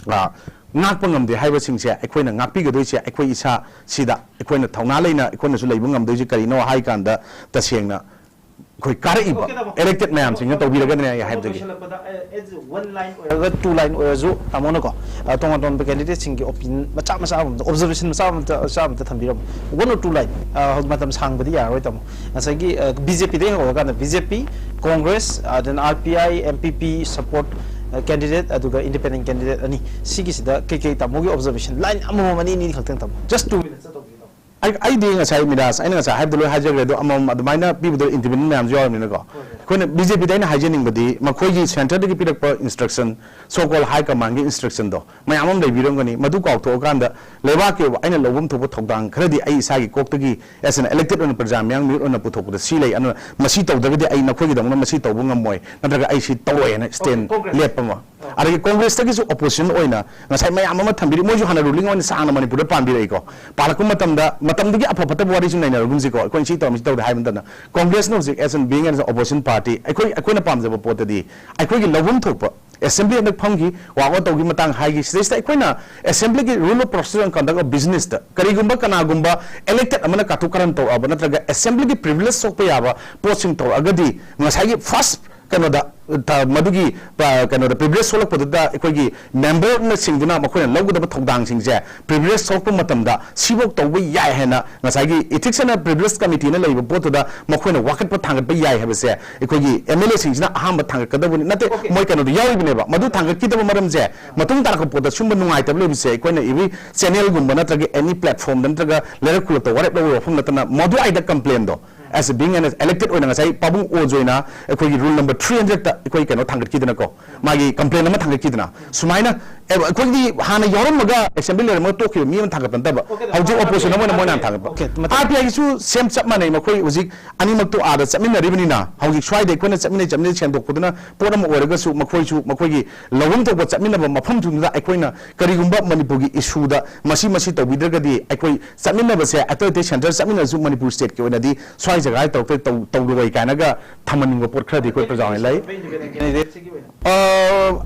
ꯑ, ꯉꯥꯛꯄ ꯉꯝꯗꯦ ꯍꯥꯏꯕꯁꯤꯡꯁꯦ ꯑꯩꯈꯣꯏꯅ ꯉꯥꯛꯄꯤꯒꯗꯣꯏꯁꯦ ꯑꯩꯈꯣꯏ ꯏꯁꯥ ꯁꯤꯗ ꯑꯩꯈꯣꯏꯅ ꯊꯧꯅꯥ ꯂꯩꯅ ꯑꯩꯈꯣꯏꯅꯁꯨ ꯂꯩꯕ ꯉꯝꯗꯣꯏꯁꯦ ꯀꯔꯤꯅꯣ ꯍꯥꯏ ꯀꯥꯟꯗ ꯇꯁꯦꯡꯅ ꯑꯩꯈꯣꯏ ꯀꯥꯔꯛꯏꯕ elected ꯃꯌꯥꯝꯁꯤꯡꯅ ꯇꯧꯕꯤꯔꯒꯅꯦ ꯑꯩ ꯍꯥꯏꯕꯗꯒꯤ꯫ One line ꯑꯣꯏꯔꯒ two line ꯑꯣꯏꯔꯁꯨ ꯇꯥꯃꯣꯅꯀꯣ, ꯑ, ꯇꯣꯉꯥꯟ ꯇꯣꯉꯥꯟꯕ candidate ꯁꯤꯡꯒꯤ opinion ꯃꯆꯥ ꯃꯆꯥ ꯑꯃꯃꯝꯇ, observation ꯃꯆꯥ ꯑꯃꯇ, ꯃꯆꯥ ꯑꯃꯇ ꯊꯝꯕꯤꯔꯝꯃꯨ꯫ One or two line, ꯑ, ꯃꯇꯝ ꯁꯥꯡꯕꯗꯤ ꯌꯥꯔꯔꯣꯏ ꯇꯥꯃꯣ꯫ ꯉꯁꯥꯏꯒꯤ, ꯑ, B J P ꯗꯒꯤ ꯍꯧꯔꯀꯥꯟꯗ BJ P, Congress, ꯑ, then R P I, M P P support, ꯑ, candidate ꯑꯗꯨꯒ independent candidate ꯑꯅꯤ, ꯁꯤꯒꯤꯁꯤꯗ ꯀꯩꯀꯩ ꯇꯥꯃꯣꯒꯤ observation, line ꯑꯃꯃꯝ ꯑꯅꯤ ꯑꯅꯤ ꯈꯛꯇꯪ ꯇꯥꯃꯣ, just two minutes ꯇꯧꯕꯤꯔꯣ꯫ ꯑꯩ ꯑꯩꯗꯤ ꯉꯁꯥꯏ ꯃꯤꯔꯥꯖ, ꯑꯩꯅ ꯉꯁꯥꯏ ꯍꯥꯏꯕꯗ ꯂꯣꯏ ꯍꯥꯏꯖꯈ꯭ꯔꯦ, ꯑꯗꯣ ꯑꯃꯃꯝ ꯑꯗꯨꯃꯥꯏꯅ ꯄꯤꯕꯗꯣ independent ꯃꯌꯥꯝꯁꯨ ꯌꯥꯎꯔꯕꯅꯤꯅꯀꯣ꯫ ꯑꯩꯈꯣꯏꯅ ꯕꯤ ꯖꯦ ꯄꯤꯗ ꯑꯩꯅ ꯍꯥꯏꯖꯅꯤꯡꯕꯗꯤ, ꯃꯈꯣꯏꯒꯤ centre ꯗꯒꯤ ꯄꯤꯔꯛꯄ instruction, so called high command ꯒꯤ instruction ꯗꯣ ꯃꯌꯥꯝ ꯑꯃ ꯂꯩꯕꯤꯔꯝꯒꯅꯤ, ꯃꯗꯨ ꯀꯥꯎꯊꯣꯛꯑꯀꯥꯟꯗ ꯂꯩꯕꯥꯛꯀꯤ ꯑꯣꯏꯕ ꯑꯩꯅ ꯂꯧꯐꯝ ꯊꯣꯛꯄ ꯊꯧꯗꯥꯡ ꯈꯔꯗꯤ ꯑꯩ ꯏꯁꯥꯒꯤ ꯀꯣꯛꯇꯒꯤ, as an elected ꯑꯣꯏꯅ, ꯄ꯭ꯔꯖꯥ ꯃꯤꯌꯥꯝ ꯃꯤꯍꯨꯠ ꯑꯣꯏꯅ ꯄꯨꯊꯣꯛꯄꯗ ꯁꯤ ꯂꯩ, ꯑꯗꯨꯅ ꯃꯁꯤ ꯇꯧꯗ꯭ꯔꯒꯗꯤ ꯑꯩ ꯅꯈꯣꯏꯒꯤꯗꯃꯛꯅ ꯃꯁꯤ ꯇꯧꯕ ꯉꯝꯃꯣꯏ, ꯅꯠꯇ꯭ꯔꯒ ꯑꯩ ꯁꯤ ꯇꯧꯔꯣꯏ ꯍꯥꯏꯅ stand ꯂꯦꯞꯄ ꯑꯃ꯫ ꯑꯗꯒꯤ ꯀꯣꯡꯒ꯭ꯔꯦꯁꯇꯒꯤꯁꯨ opposition ꯑꯣꯏꯅ ꯉꯁꯥꯏ ꯃꯌꯥꯝ ꯑꯃ ꯊꯝꯕꯤꯔꯤ, ꯃꯣꯏꯁꯨ ꯍꯥꯟꯅ ruling ꯑꯣꯏꯅ ꯁꯥꯡꯅ ꯃꯅꯤꯄꯨꯔꯗ ꯄꯥꯟꯕꯤꯔꯛꯏꯀꯣ꯫ ꯄꯥꯜꯂꯛꯄ ꯃꯇꯝꯗ, ꯃꯇꯝꯗꯨꯒꯤ ꯑꯐ ꯐꯠꯇꯕ ꯋꯥꯔꯤꯁꯨ ꯅꯩꯅꯔꯒꯨꯝꯁꯤꯀꯣ, ꯑꯩꯈꯣꯏꯅ ꯁꯤ ꯇꯧꯔꯝꯃꯤ, ꯁꯤ ꯇꯧꯗꯦ ꯍꯥꯏꯕ ꯅꯠꯇꯅ, ꯀꯣꯡꯒ꯭ꯔꯦꯁꯅ ꯍꯧꯖꯤꯛ as an, being as an opposition party, ꯑꯩꯈꯣꯏ, ꯑꯩꯈꯣꯏꯅ ꯄꯥꯝꯖꯕ ꯄꯣꯠꯇꯗꯤ ꯑꯩꯈꯣꯏꯒꯤ ꯂꯧꯐꯝ ꯊꯣꯛꯄ, assembly ꯍꯟꯗꯛ ꯐꯝꯈꯤ, walk out ꯇꯧꯈꯤ, ꯃꯇꯥꯡ ꯍꯥꯏꯈꯤ, ꯁꯤꯗꯩꯁꯤꯗ ꯑꯩꯈꯣꯏꯅ assembly ꯒꯤ rule of procedure and conduct of business ꯇ ꯀꯔꯤꯒꯨꯝꯕ ꯀꯅꯥꯒꯨꯝꯕ elected ꯑꯃꯅ ꯀꯥꯊꯣꯛ ꯀꯥꯔꯟ ꯇꯧꯔꯛꯑꯕ ꯅꯠꯇ꯭ꯔꯒ assembly ꯒꯤ privilege ꯁꯣꯛꯄ ꯌꯥꯕ ꯄꯣꯠꯁꯤꯡ ꯇꯧꯔꯛꯑꯒꯗꯤ, ꯉꯁꯥꯏꯒꯤ first ꯀꯩꯅꯣꯗ, ꯊ-, ꯃꯗꯨꯒꯤ, ꯑ, ꯀꯩꯅꯣꯗ, privilege ꯁꯣꯛꯂꯛꯄꯗꯨꯗ ꯑꯩꯈꯣꯏꯒꯤ member ꯅꯁꯤꯡꯗꯨꯅ ꯃꯈꯣꯏꯅ ꯂꯧꯒꯗꯕ ꯊꯧꯗꯥꯡꯁꯤꯡꯁꯦ privilege ꯁꯣꯛꯂꯛꯄ ꯃꯇꯝꯗ ꯁꯤꯐꯧ ꯇꯧꯕ ꯌꯥꯏ ꯍꯥꯏꯅ ꯉꯁꯥꯏꯒꯤ ethics and privilege committee ꯅ ꯂꯩꯔꯤꯕ ꯄꯣꯠꯇꯨꯗ ꯃꯈꯣꯏꯅ ꯋꯥꯀꯠꯄ ꯊꯥꯡꯒꯠꯄ ꯌꯥꯏ ꯍꯥꯏꯕꯁꯦ ꯑꯩꯈꯣꯏꯒꯤ M L A ꯁꯤꯡꯁꯤꯅ ꯑꯍꯥꯟꯕ ꯊꯥꯡꯒꯠꯀꯗꯕꯅꯤ꯫ ꯅꯠꯇꯦ, OK꯫ ꯃꯣꯏ ꯀꯩꯅꯣꯗ ꯌꯥꯎꯔꯤꯕꯅꯦꯕ꯫ ꯃꯗꯨ ꯊꯥꯡꯒꯠꯈꯤꯗꯕ ꯃꯔꯝꯁꯦ ꯃꯇꯨꯡ ꯇꯥꯔꯛꯄ ꯄꯣꯠꯇ ꯁꯨꯝꯕ ꯅꯨꯡꯉꯥꯏꯇꯕ ꯂꯩꯕꯁꯦ ꯑꯩꯈꯣꯏꯅ every channel ꯒꯨꯝꯕ ꯅꯠꯇ꯭ꯔꯒ any platform ꯗ ꯅꯠꯇ꯭ꯔꯒ ꯂꯩꯔꯛ ꯈꯨꯜꯂꯛꯇ ꯋꯥꯔꯦꯞ ꯂꯧꯕ ꯋꯥꯐꯝ ꯅꯠꯇꯅ, ꯃꯗꯨ ꯑꯩꯗ complain ꯗꯣ, as a being an elected ꯑꯣꯏꯅ ꯉꯁꯥꯏ ꯄꯥꯕꯨꯡ ꯑꯣꯖ ꯑꯣꯏꯅ ꯑꯩꯈꯣꯏꯒꯤ rule number three hundred ꯇ ꯑꯩꯈꯣꯏ ꯀꯩꯅꯣ ꯊꯥꯡꯒꯠꯈꯤꯗꯅꯀꯣ, ꯃꯥꯒꯤ complain ꯑꯃ ꯊꯥꯡꯒꯠꯈꯤꯗꯅ, ꯁꯨꯃꯥꯏꯅ ꯑꯦ, ꯑꯩꯈꯣꯏꯒꯤ ꯍꯥꯟꯅ ꯌꯥꯎꯔꯝꯃꯒ assembly ꯂꯩꯔꯝꯃꯒ ꯇꯣꯛꯈꯤꯕ ꯃꯤ ꯑꯃ ꯊꯥꯡꯒꯠꯄ ꯅꯠꯇꯕ, OK, ꯍꯧꯖꯤꯛ opposition ꯑꯃ ꯑꯣꯏꯅ ꯃꯣꯏꯅ ꯊꯥꯡꯒꯠꯄ꯫ OK, ꯃꯊꯪ꯫ R T I ꯒꯤꯁꯨ same ꯆꯞ ꯃꯥꯟꯅꯩ, ꯃꯈꯣꯏ ꯍꯧꯖꯤꯛ ꯑꯅꯤꯃꯛꯇꯣ ꯑꯥꯗ ꯆꯠꯃꯤꯟꯅꯔꯤꯕꯅꯤꯅ ꯍꯧꯖꯤꯛ ꯁ꯭ꯋꯥꯏꯗ ꯑꯩꯈꯣꯏꯅ ꯆꯠꯃꯤꯟꯅꯩ ꯆꯠꯃꯤꯟꯅꯩ ꯁꯦꯡꯗꯣꯛꯄꯗꯨꯅ ꯄꯣꯠ ꯑꯃ ꯑꯣꯏꯔꯒꯁꯨ ꯃꯈꯣꯏꯁꯨ ꯃꯈꯣꯏꯒꯤ ꯂꯧꯐꯝ ꯊꯣꯛꯄ ꯆꯠꯃꯤꯟꯅꯕ ꯃꯐꯝꯁꯤꯡꯗꯨꯗ ꯑꯩꯈꯣꯏꯅ ꯀꯔꯤꯒꯨꯝꯕ ꯃꯅꯤꯄꯨꯔꯒꯤ issue ꯗ ꯃꯁꯤ ꯃꯁꯤ ꯇꯧꯕꯤꯗ꯭ꯔꯒꯗꯤ ꯑꯩꯈꯣꯏ ꯆꯠꯃꯤꯟꯅꯕꯁꯦ ꯑꯇꯩ ꯑꯇꯩ centre ꯆꯠꯃꯤꯟꯅꯔꯁꯨ ꯃꯅꯤꯄꯨꯔ state ꯀꯤ ꯑꯣꯏꯅꯗꯤ ꯁ꯭ꯋꯥꯏ ꯖꯒꯥ ꯇꯧꯔꯛꯇ-, ꯇꯧ-, ꯇꯧꯔꯣꯏ ꯀꯥꯏꯅꯒ ꯊꯝꯍꯟꯅꯤꯡꯕ ꯄꯣꯠ ꯈꯔꯗꯤ ꯑꯩꯈꯣꯏ ꯄ꯭ꯔꯖꯥ ꯑꯣꯏꯅ ꯂꯩ꯫ ꯑ,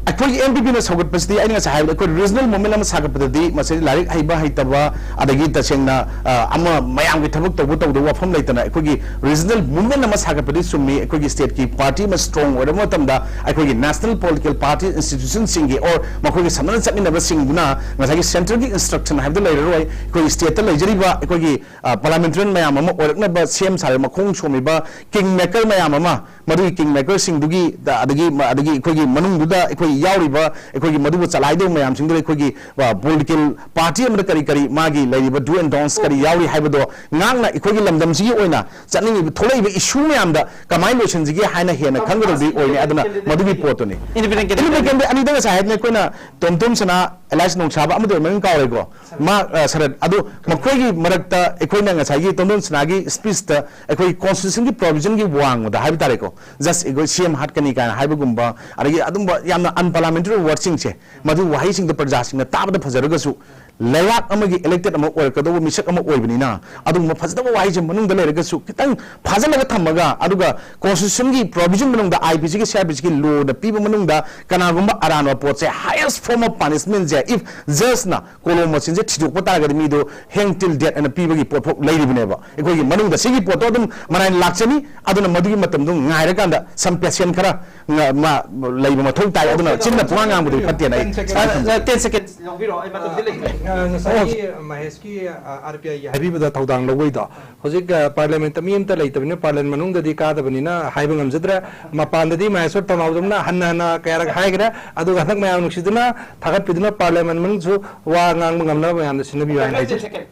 ꯑꯩꯈꯣꯏꯒꯤ N P P ꯅ ꯁꯧꯒꯠꯄꯁꯤꯗꯤ ꯑꯩꯅ ꯉꯁꯥꯏ ꯍꯥꯏꯕꯗ ꯑꯩꯈꯣꯏ regional movement ꯑꯃ ꯁꯥꯒꯠꯄꯗꯗꯤ ꯃꯁꯤꯗꯤ ꯂꯥꯏꯔꯤꯛ ꯍꯩꯕ ꯍꯩꯇꯕ ꯑꯗꯒꯤ ꯇꯁꯦꯡꯅ, ꯑ, ꯑꯃ ꯃꯌꯥꯝꯒꯤ ꯊꯕꯛ ꯇꯧꯕ ꯇꯧꯗꯕ ꯋꯥꯐꯝ ꯂꯩꯇꯅ ꯑꯩꯈꯣꯏꯒꯤ regional movement ꯑꯃ ꯁꯥꯒꯠꯄꯗꯤ ꯆꯨꯝꯃꯤ꯫ ꯑꯩꯈꯣꯏꯒꯤ state ꯀꯤ party ꯑꯃ strong ꯑꯣꯏꯔꯕ ꯃꯇꯝꯗ ꯑꯩꯈꯣꯏꯒꯤ national political party institution ꯁꯤꯡꯒꯤ or ꯃꯈꯣꯏꯒꯤ ꯁꯝꯅꯅ ꯆꯠꯃꯤꯟꯅꯕꯁꯤꯡꯗꯨꯅ ꯉꯁꯥꯏꯒꯤ centre ꯒꯤ instruction ꯍꯥꯏꯕꯗꯨ ꯂꯩꯔꯔꯣꯏ꯫ ꯑꯩꯈꯣꯏꯒꯤ state ꯇ ꯂꯩꯖꯔꯤꯕ ꯑꯩꯈꯣꯏꯒꯤ, ꯑ, parliamentarian ꯃꯌꯥꯝ ꯑꯃ ꯑꯣꯏꯔꯛꯅꯕ ꯁꯦꯝ ꯁꯥꯔꯦ, ꯃꯈꯣꯡ ꯁꯣꯝꯃꯤꯕ king maker ꯃꯌꯥꯝ ꯑꯃ ꯃꯗꯨꯒꯤ ꯀꯤꯡ ꯃꯦꯀꯔꯁꯤꯡꯗꯨꯒꯤ, ꯑꯗꯒꯤ, ꯑꯗꯒꯤ ꯑꯩꯈꯣꯏꯒꯤ ꯃꯅꯨꯡꯗꯨꯗ ꯑꯩꯈꯣꯏ ꯌꯥꯎꯔꯤꯕ, ꯑꯩꯈꯣꯏꯒꯤ ꯃꯗꯨꯕꯨ ꯆꯂꯥꯏꯗꯧꯕ ꯃꯌꯥꯝꯁꯤꯡꯗꯨꯗ ꯑꯩꯈꯣꯏꯒꯤ, ꯑ, ꯄꯣꯂꯤꯇꯤꯀꯦꯜ ꯄꯥꯔꯇꯤ ꯑꯃꯗ ꯀꯔꯤ ꯀꯔꯤ ꯃꯥꯒꯤ ꯂꯩꯔꯤꯕ do and don'ts ꯀꯔꯤ ꯌꯥꯎꯔꯤ ꯍꯥꯏꯕꯗꯣ ꯉꯥꯛꯅ ꯑꯩꯈꯣꯏꯒꯤ ꯂꯝꯗꯝꯁꯤꯒꯤ ꯑꯣꯏꯅ ꯆꯠꯅꯤꯡꯉꯤꯕ, ꯊꯣꯛꯂꯛꯏꯕ ꯏꯁꯨ ꯃꯌꯥꯝꯗ ꯀꯃꯥꯏꯅ ꯂꯣꯏꯁꯤꯟꯁꯤꯒꯦ ꯍꯥꯏꯅ ꯍꯦꯟꯅ ꯈꯪꯒꯗꯕꯗꯤ ꯑꯣꯏꯅꯤ꯫ ꯑꯗꯨꯅ ꯃꯗꯨꯒꯤ ꯄꯣꯠꯇꯨꯅꯤ꯫ Independent candidate꯫ Independent candidate ꯑꯅꯤꯗ ꯉꯁꯥꯏ ꯍꯥꯏꯗꯅ ꯑꯩꯈꯣꯏꯅ ꯇꯣꯝ ꯇꯣꯝ ꯁꯅꯥ, ꯑꯦꯂꯥꯏꯁ ꯅꯣꯡꯁꯥꯕ ꯑꯃꯗꯤ ꯑꯣꯏꯔꯝꯒꯅꯤ, ꯀꯥꯎꯔꯦꯀꯣ꯫ ꯃꯥ, ꯑ, ꯁꯔꯠ꯫ ꯑꯗꯨ ꯃꯈꯣꯏꯒꯤ ꯃꯔꯛꯇ ꯑꯩꯈꯣꯏꯅ ꯉꯁꯥꯏꯒꯤ ꯇꯣꯝ ꯇꯣꯝ ꯁꯅꯥꯒꯤ ꯁ꯭ꯄꯤꯆꯇ ꯑꯩꯈꯣꯏ ꯀꯣꯟꯁꯇꯤꯇ꯭ꯌꯨꯁꯟꯒꯤ ꯄ꯭ꯔꯣꯚꯤꯖꯟꯒꯤ ꯋꯥꯡꯃꯗ ꯍꯥꯏꯕ ꯇꯥꯔꯦꯀꯣ, ꯖꯁ ꯑꯩꯈꯣꯏ ꯁꯤ ꯑꯦꯝ ꯍꯥꯠꯀꯅꯤ ꯀꯥꯏꯅ ꯍꯥꯏꯕꯒꯨꯝꯕ, ꯑꯗꯒꯤ ꯑꯗꯨꯝꯕ ꯌꯥꯝꯅ ꯑꯟꯄꯥꯔꯂꯥꯃꯦꯟꯇꯔꯤ ꯋꯥꯔꯗꯁꯤꯡꯁꯦ, ꯃꯗꯨ ꯋꯥꯍꯩꯁꯤꯡꯗꯣ ꯄ꯭ꯔꯖꯥꯁꯤꯡꯅ ꯇꯥꯕꯗ ꯐꯖꯔꯒꯁꯨ, ꯂꯩꯕꯥꯛ ꯑꯃꯒꯤ ꯏꯂꯦꯛꯇꯦꯗ ꯑꯃ ꯑꯣꯏꯔꯛꯀꯗꯧꯕ ꯃꯤꯁꯛ ꯑꯃ ꯑꯣꯏꯕꯅꯤꯅ, ꯑꯗꯨꯒꯨꯝꯕ ꯐꯖꯗꯕ ꯋꯥꯍꯩꯁꯦ ꯃꯅꯨꯡꯗ ꯂꯩꯔꯒꯁꯨ ꯈꯤꯇꯪ ꯐꯥꯖꯤꯜꯂꯒ ꯊꯝꯃꯒ, ꯑꯗꯨꯒ ꯀꯣꯟꯁꯇꯤꯇ꯭ꯌꯨꯁꯟꯒꯤ ꯄ꯭ꯔꯣꯚꯤꯖꯟ ꯃꯅꯨꯡꯗ, ꯑꯥꯏ ꯄꯤ ꯁꯤꯒꯤ, ꯁꯤ ꯑꯥꯔ ꯄꯤ ꯁꯤꯒꯤ ꯂꯣꯗ ꯄꯤꯕ ꯃꯅꯨꯡꯗ ꯀꯅꯥꯒꯨꯝꯕ ꯑꯔꯥꯟꯕ ꯄꯣꯠꯁꯦ, highest form of punishment say, if ꯖꯁꯅ ꯀꯣꯂꯣꯝ ꯃꯆꯤꯟꯁꯦ ꯊꯤꯗꯣꯛꯄ ꯇꯥꯔꯒꯗꯤ ꯃꯤꯗꯣ hang till death ꯑꯅ ꯄꯤꯕꯒꯤ ꯄꯣꯠꯐꯥꯎ ꯂꯩꯔꯤꯕꯅꯦꯕ꯫ ꯑꯩꯈꯣꯏꯒꯤ ꯃꯅꯨꯡꯗ ꯁꯤꯒꯤ ꯄꯣꯠꯇꯣ ꯑꯗꯨꯝ ꯃꯔꯥꯏꯅ ꯂꯥꯛꯆꯅꯤ꯫ ꯑꯗꯨꯅ ꯃꯗꯨꯒꯤ ꯃꯇꯝꯗꯣ ꯉꯥꯏꯔꯀꯥꯟꯗ some patient ꯈꯔ ꯉ-, ꯃꯥ ꯂꯩꯕ ꯃꯊꯧ ꯇꯥꯏ꯫ ꯑꯗꯨꯅ ꯆꯤꯟꯅ ꯄꯨꯡꯉꯥꯡ ꯉꯥꯡꯕꯗꯨꯗꯤ ꯐꯠꯇꯦꯅ ꯑꯩ ten seconds. ꯁꯨꯃꯥꯏꯅ ꯊꯝꯖꯒꯦ꯫ Ten seconds ꯂꯧꯕꯤꯔꯣ, ꯑꯩ ꯃꯇꯝꯗꯤ ꯂꯩꯇ꯭ꯔꯦ꯫ ꯑ, ꯉꯁꯥꯏꯒꯤ ꯃꯍꯦꯁꯀꯤ, ꯑ, ꯑꯥꯔ ꯄꯤ ꯑꯥꯏꯒꯤ ꯍꯥꯏꯕꯤꯕꯗ ꯊꯧꯗꯥꯡ ꯂꯧꯕꯩꯗꯣ, ꯍꯧꯖꯤꯛ, ꯑ, ꯄꯥꯔꯂꯤꯌꯥꯃꯦꯟꯇ ꯃꯤ ꯑꯝꯇ ꯂꯩꯇꯕꯅꯤꯅ ꯄꯥꯔꯂꯤꯌꯥꯃꯦꯟ ꯃꯅꯨꯡꯗꯗꯤ ꯀꯥꯗꯕꯅꯤꯅ ꯍꯥꯏꯕ ꯉꯝꯖꯗ꯭ꯔꯦ꯫ ꯃꯄꯥꯟꯗꯗꯤ ꯃꯍꯦꯁꯣꯔ ꯇꯝꯍꯥꯎꯖꯝꯅ ꯍꯟꯅ ꯍꯟꯅ ꯀꯌꯥꯔꯛ ꯍꯥꯏꯈ꯭ꯔꯦ꯫ ꯑꯗꯨꯒ ꯍꯟꯗꯛ ꯃꯌꯥꯝ ꯅꯨꯡꯁꯤꯗꯨꯅ ꯊꯥꯒꯠꯄꯤꯗꯨꯅ ꯄꯥꯔꯂꯤꯌꯥꯃꯦꯟ ꯃꯅꯨꯡꯗꯁꯨ ꯋꯥ ꯉꯥꯡꯕ ꯉꯝꯅꯕ ꯃꯌꯥꯝꯗ ꯁꯤꯟꯅꯕꯤꯌꯨ ꯍꯥꯏꯅ ꯍꯥꯏꯖꯔꯤ꯫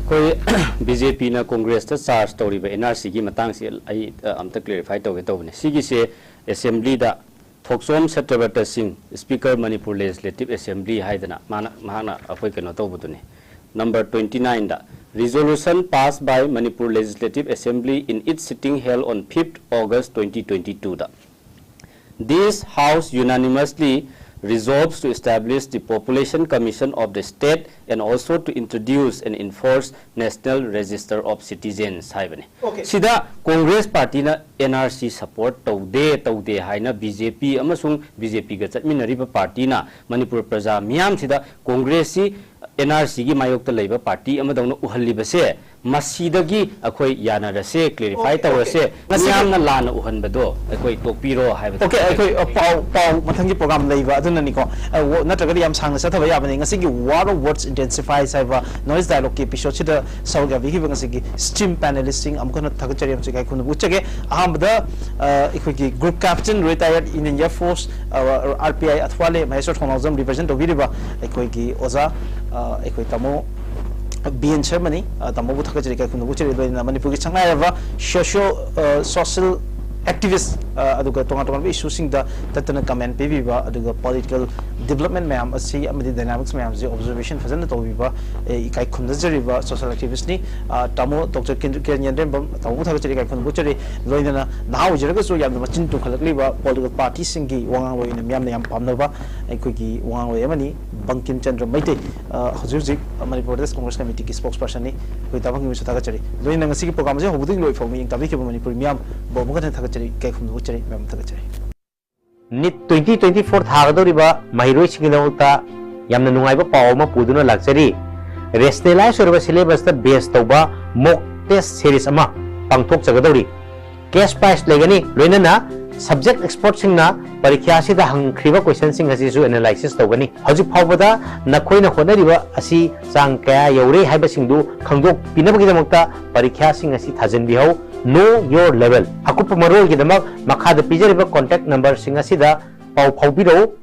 ꯑꯩꯈꯣꯏ ꯕꯤ ꯖꯦ ꯄꯤꯅ ꯀꯣꯡꯒ꯭ꯔꯦꯁꯇ ꯆꯥꯔꯖ ꯇꯧꯔꯤꯕ ꯑꯦꯟ ꯑꯥꯔ ꯁꯤꯒꯤ ꯃꯇꯥꯡꯁꯤ ꯑꯩ, ꯑ, ꯑꯝꯇ ꯀ꯭ꯂꯦꯔꯤꯐꯥꯏ ꯇꯧꯒꯦ ꯇꯧꯕꯅꯤ꯫ ꯁꯤꯒꯤꯁꯦ ꯑꯦꯁꯦꯝꯕ꯭ꯂꯤꯗ ꯊꯣꯛꯆꯣꯝ ꯁꯇ꯭ꯌꯕ꯭ꯔꯇ ꯁꯤꯡ, ꯁ꯭ꯄꯤꯀꯔ, ꯃꯅꯤꯄꯨꯔ ꯂꯦꯖꯤꯁꯂꯦꯇꯤꯚ ꯑꯦꯁꯦꯝꯕ꯭ꯂꯤ ꯍꯥꯏꯗꯅ ꯃꯥꯅ, ꯃꯍꯥꯛꯅ ꯑꯩꯈꯣꯏ ꯀꯩꯅꯣ ꯇꯧꯕꯗꯨꯅꯤ꯫ ꯅꯝꯕꯔ ꯇ꯭ꯋꯦꯟꯇꯤ ꯅꯥꯏꯟꯗ, Resolution passed by Manipur Legislative Assembly in its sitting held on fifth August twenty twenty-two the, This House unanimously resolves to establish the Population Commission of the state and also to introduce and enforce National Register of Citizens ꯍꯥꯏꯕꯅꯤ꯫ Okay. ꯁꯤꯗ ꯀꯣꯡꯒ꯭ꯔꯦꯁ ꯄꯥꯔꯇꯤꯅ N R C support ꯇꯧꯗꯦ, ꯇꯧꯗꯦ ꯍꯥꯏꯅ B J ꯄꯤ ꯑꯃꯁꯨꯡ B J ꯄꯤꯒ ꯆꯠꯃꯤꯟꯅꯔꯤꯕ ꯄꯥꯔꯇꯤꯅ ꯃꯅꯤꯄꯨꯔ ꯄ꯭ꯔꯖꯥ ꯃꯤꯌꯥꯝꯁꯤꯗ ꯀꯣꯡꯒ꯭ꯔꯦꯁꯁꯤ and R ꯁꯤꯒꯤ ꯃꯥꯌꯣꯛꯇ ꯂꯩꯕ ꯄꯥꯔꯇꯤ ꯑꯃꯗꯧꯅ ꯎꯍꯜꯂꯤꯕꯁꯦ ꯃꯁꯤꯗꯒꯤ ꯑꯩꯈꯣꯏ ꯌꯥꯅꯔꯁꯦ, ꯀ꯭ꯂꯦꯔꯤꯐꯥꯏ Okay, ꯇꯧꯔꯁꯦ꯫ okay. ꯃꯁꯤꯒꯤ ꯃꯤꯌꯥꯝꯅ ꯂꯥꯟꯅ ꯎꯍꯟꯕꯗꯣ ꯑꯩꯈꯣꯏ ꯇꯣꯛꯄꯤꯔꯣ ꯍꯥꯏꯕ ꯑꯣꯀꯦ, ꯑꯩꯈꯣꯏ ꯑ, ꯄꯥꯎ ꯄꯥꯎ ꯃꯊꯪꯒꯤ ꯄ꯭ꯔꯣꯒ꯭ꯔꯥꯝ ꯂꯩꯕ ꯑꯗꯨꯅꯅꯤꯀꯣ꯫ ꯑ, ꯋ- ꯅꯠꯇ꯭ꯔꯒꯗꯤ ꯌꯥꯝ ꯁꯥꯡꯅ ꯆꯠꯊꯕ ꯌꯌꯥꯕꯅꯤ꯫ ꯉꯁꯤꯒꯤ War of Words Intensifies ꯍꯥꯏꯕ Knowledge Dialogueꯀꯤ episodeꯁꯤꯗ ꯁꯔꯨꯛ ꯌꯥꯕꯤꯈꯤꯕ ꯉꯁꯤꯒꯤ esteemed panelistꯁꯤꯡ ꯑꯃꯨꯛ ꯍꯟꯅ ꯊꯥꯒꯠꯆꯔꯤ ꯑꯃꯁꯨꯡ ꯏꯀꯥꯏ ꯈꯨꯝꯅꯕ ꯎꯠꯆꯒꯦ꯫ ꯑꯍꯥꯟꯕꯗ ꯑ, ꯑꯩꯈꯣꯏꯒꯤ group captain, retired Indian Air Force, ꯑ, RPI ꯑꯊ꯭ꯋꯥꯂꯦ ꯃꯍꯦꯁꯣꯔ ꯊꯣꯡꯅꯥꯎꯖꯝ represent ꯇꯧꯕꯤꯔꯤꯕ ꯑꯩꯈꯣꯏꯒꯤ ꯑꯣꯖꯥ, ꯑ, ꯑꯩꯈꯣꯏ ꯇꯥꯃꯣ ꯕꯤ ꯑꯦꯟ ꯁꯔꯃꯅꯤ꯫ ꯑ, ꯇꯥꯃꯣꯕꯨ ꯊꯥꯒꯠꯆꯔꯤ, ꯏꯀꯥꯏ ꯈꯨꯝꯅꯕ ꯎꯠꯆꯔꯤ꯫ ꯂꯣꯏꯅꯅ ꯃꯅꯤꯄꯨꯔꯒꯤ ꯁꯛꯅꯥꯏꯔꯕ social, ꯑ, social activist, ꯑ, ꯑꯗꯨꯒ ꯇꯣꯉꯥꯟ ꯇꯣꯉꯥꯟꯕ issueꯁꯤꯡꯗ ꯇꯠꯇꯅ comment ꯄꯤꯕꯤꯕ, ꯑꯗꯨꯒ political development ꯃꯌꯥꯝ ꯑꯁꯤ ꯑꯃꯗꯤ dynamics ꯃꯌꯥꯝꯁꯤ observation ꯐꯖꯅ ꯇꯧꯕꯤꯕ, ꯑꯦ, ꯏꯀꯥꯏ ꯈꯨꯝꯅꯖꯔꯤꯕ social activistꯅꯤ꯫ ꯑ, ꯇꯥꯃꯣ ꯗꯣꯛꯇꯔ ꯀꯤꯔꯟ ꯅꯦꯟꯗ꯭ꯔꯦꯝꯕꯝ, ꯇꯥꯃꯣꯕꯨ ꯊꯥꯒꯠꯆꯔꯤ, ꯏꯀꯥꯏ ꯈꯨꯝꯅꯕ ꯎꯠꯆꯔꯤ꯫ ꯂꯣꯏꯅꯅ ꯅꯍꯥ ꯑꯣꯏꯖꯔꯒꯁꯨ ꯌꯥꯝꯅ ꯃꯆꯤꯟ ꯇꯨꯝꯈꯠꯂꯛꯂꯤꯕ political partyꯁꯤꯡꯒꯤ ꯋꯥꯉꯥꯡꯂꯣꯏ ꯑꯣꯏꯅ ꯃꯤꯌꯥꯝꯅ ꯌꯥꯝ ꯄꯥꯝꯅꯕ ꯑꯩꯈꯣꯏꯒꯤ ꯋꯥꯉꯥꯡꯂꯣꯏ ꯑꯃꯅꯤ, ꯕꯪꯀꯤꯝ ꯆꯟꯗ꯭ꯔ ꯃꯩꯇꯩ꯫ ꯑ, ꯍꯧꯖꯤꯛ ꯍꯧꯖꯤꯛ ꯃꯅꯤꯄꯨꯔ Pradesh Congress Committeeꯒꯤ spokespersonꯅꯤ꯫ ꯑꯩꯈꯣꯏ ꯇꯥꯕ ꯐꯪꯕꯁꯨ ꯊꯥꯒꯠꯆꯔꯤ꯫ ꯂꯣꯏꯅꯅ ꯉꯁꯤꯒꯤ programꯁꯦ ꯍꯧꯕꯗꯒꯤ ꯂꯣꯏ ꯐꯥꯎꯕ ꯃꯤꯠꯌꯦꯡ ꯇꯥꯕꯤꯈꯤꯕ ꯃꯅꯤꯄꯨꯔꯤ ꯃꯤꯌꯥꯝꯕꯨ ꯑꯃꯨꯛ ꯍꯟꯅ ꯊꯥꯒꯠꯆꯔꯤ, ꯏꯀꯥꯏ ꯈꯨꯝꯅꯕ ꯎꯠꯆꯔꯤ, ꯃꯌꯥꯝ ꯊꯥꯒꯠꯆꯔꯤ꯫ NEET twenty twenty-four ꯊꯥꯒꯗꯧꯔꯤꯕ ꯃꯍꯩꯔꯣꯏꯁꯤꯡꯒꯤꯗꯃꯛꯇ ꯌꯥꯝꯅ ꯅꯨꯡꯉꯥꯏꯕ ꯄꯥꯎ ꯑꯃ ꯄꯨꯗꯨꯅ ꯂꯥꯛꯆꯔꯤ꯫ Rationalize ꯑꯣꯏꯔꯕ syllabusꯇ base ꯇꯧꯕ mock test series ꯑꯃ ꯄꯥꯡꯊꯣꯛꯆꯒꯗꯧꯔꯤ꯫ Cash prize ꯂꯩꯒꯅꯤ, ꯂꯣꯏꯅꯅ subject expertꯁꯤꯡꯅ ꯄꯔꯤꯈ꯭ꯌꯥ ꯑꯁꯤꯗ ꯍꯪꯈ꯭ꯔꯤꯕ questionꯁꯤꯡ ꯑꯁꯤꯁꯨ analysis ꯇꯧꯒꯅꯤ꯫ ꯍꯧꯖꯤꯛ ꯐꯥꯎꯕꯗ ꯅꯈꯣꯏꯅ ꯍꯣꯠꯅꯔꯤꯕ ꯑꯁꯤ ꯆꯥꯡ ꯀꯌꯥ ꯌꯧꯔꯦ ꯍꯥꯏꯕꯁꯤꯡꯗꯨ ꯈꯪꯗꯣꯛꯄꯤꯅꯕꯒꯤꯗꯃꯛꯇ ꯄꯔꯤꯈ꯭ꯌꯥꯁꯤꯡ ꯑꯁꯤ ꯊꯥꯖꯤꯟꯕꯤꯍꯧ꯫ Know your level꯫ ꯑꯀꯨꯞꯄ ꯃꯔꯣꯜꯒꯤꯗꯃꯛ ꯃꯈꯥꯗ ꯄꯤꯖꯔꯤꯕ contact numberꯁꯤꯡ ꯑꯁꯤꯗ ꯄꯥꯎ ꯐꯥꯎꯕꯤꯔꯛꯎ꯫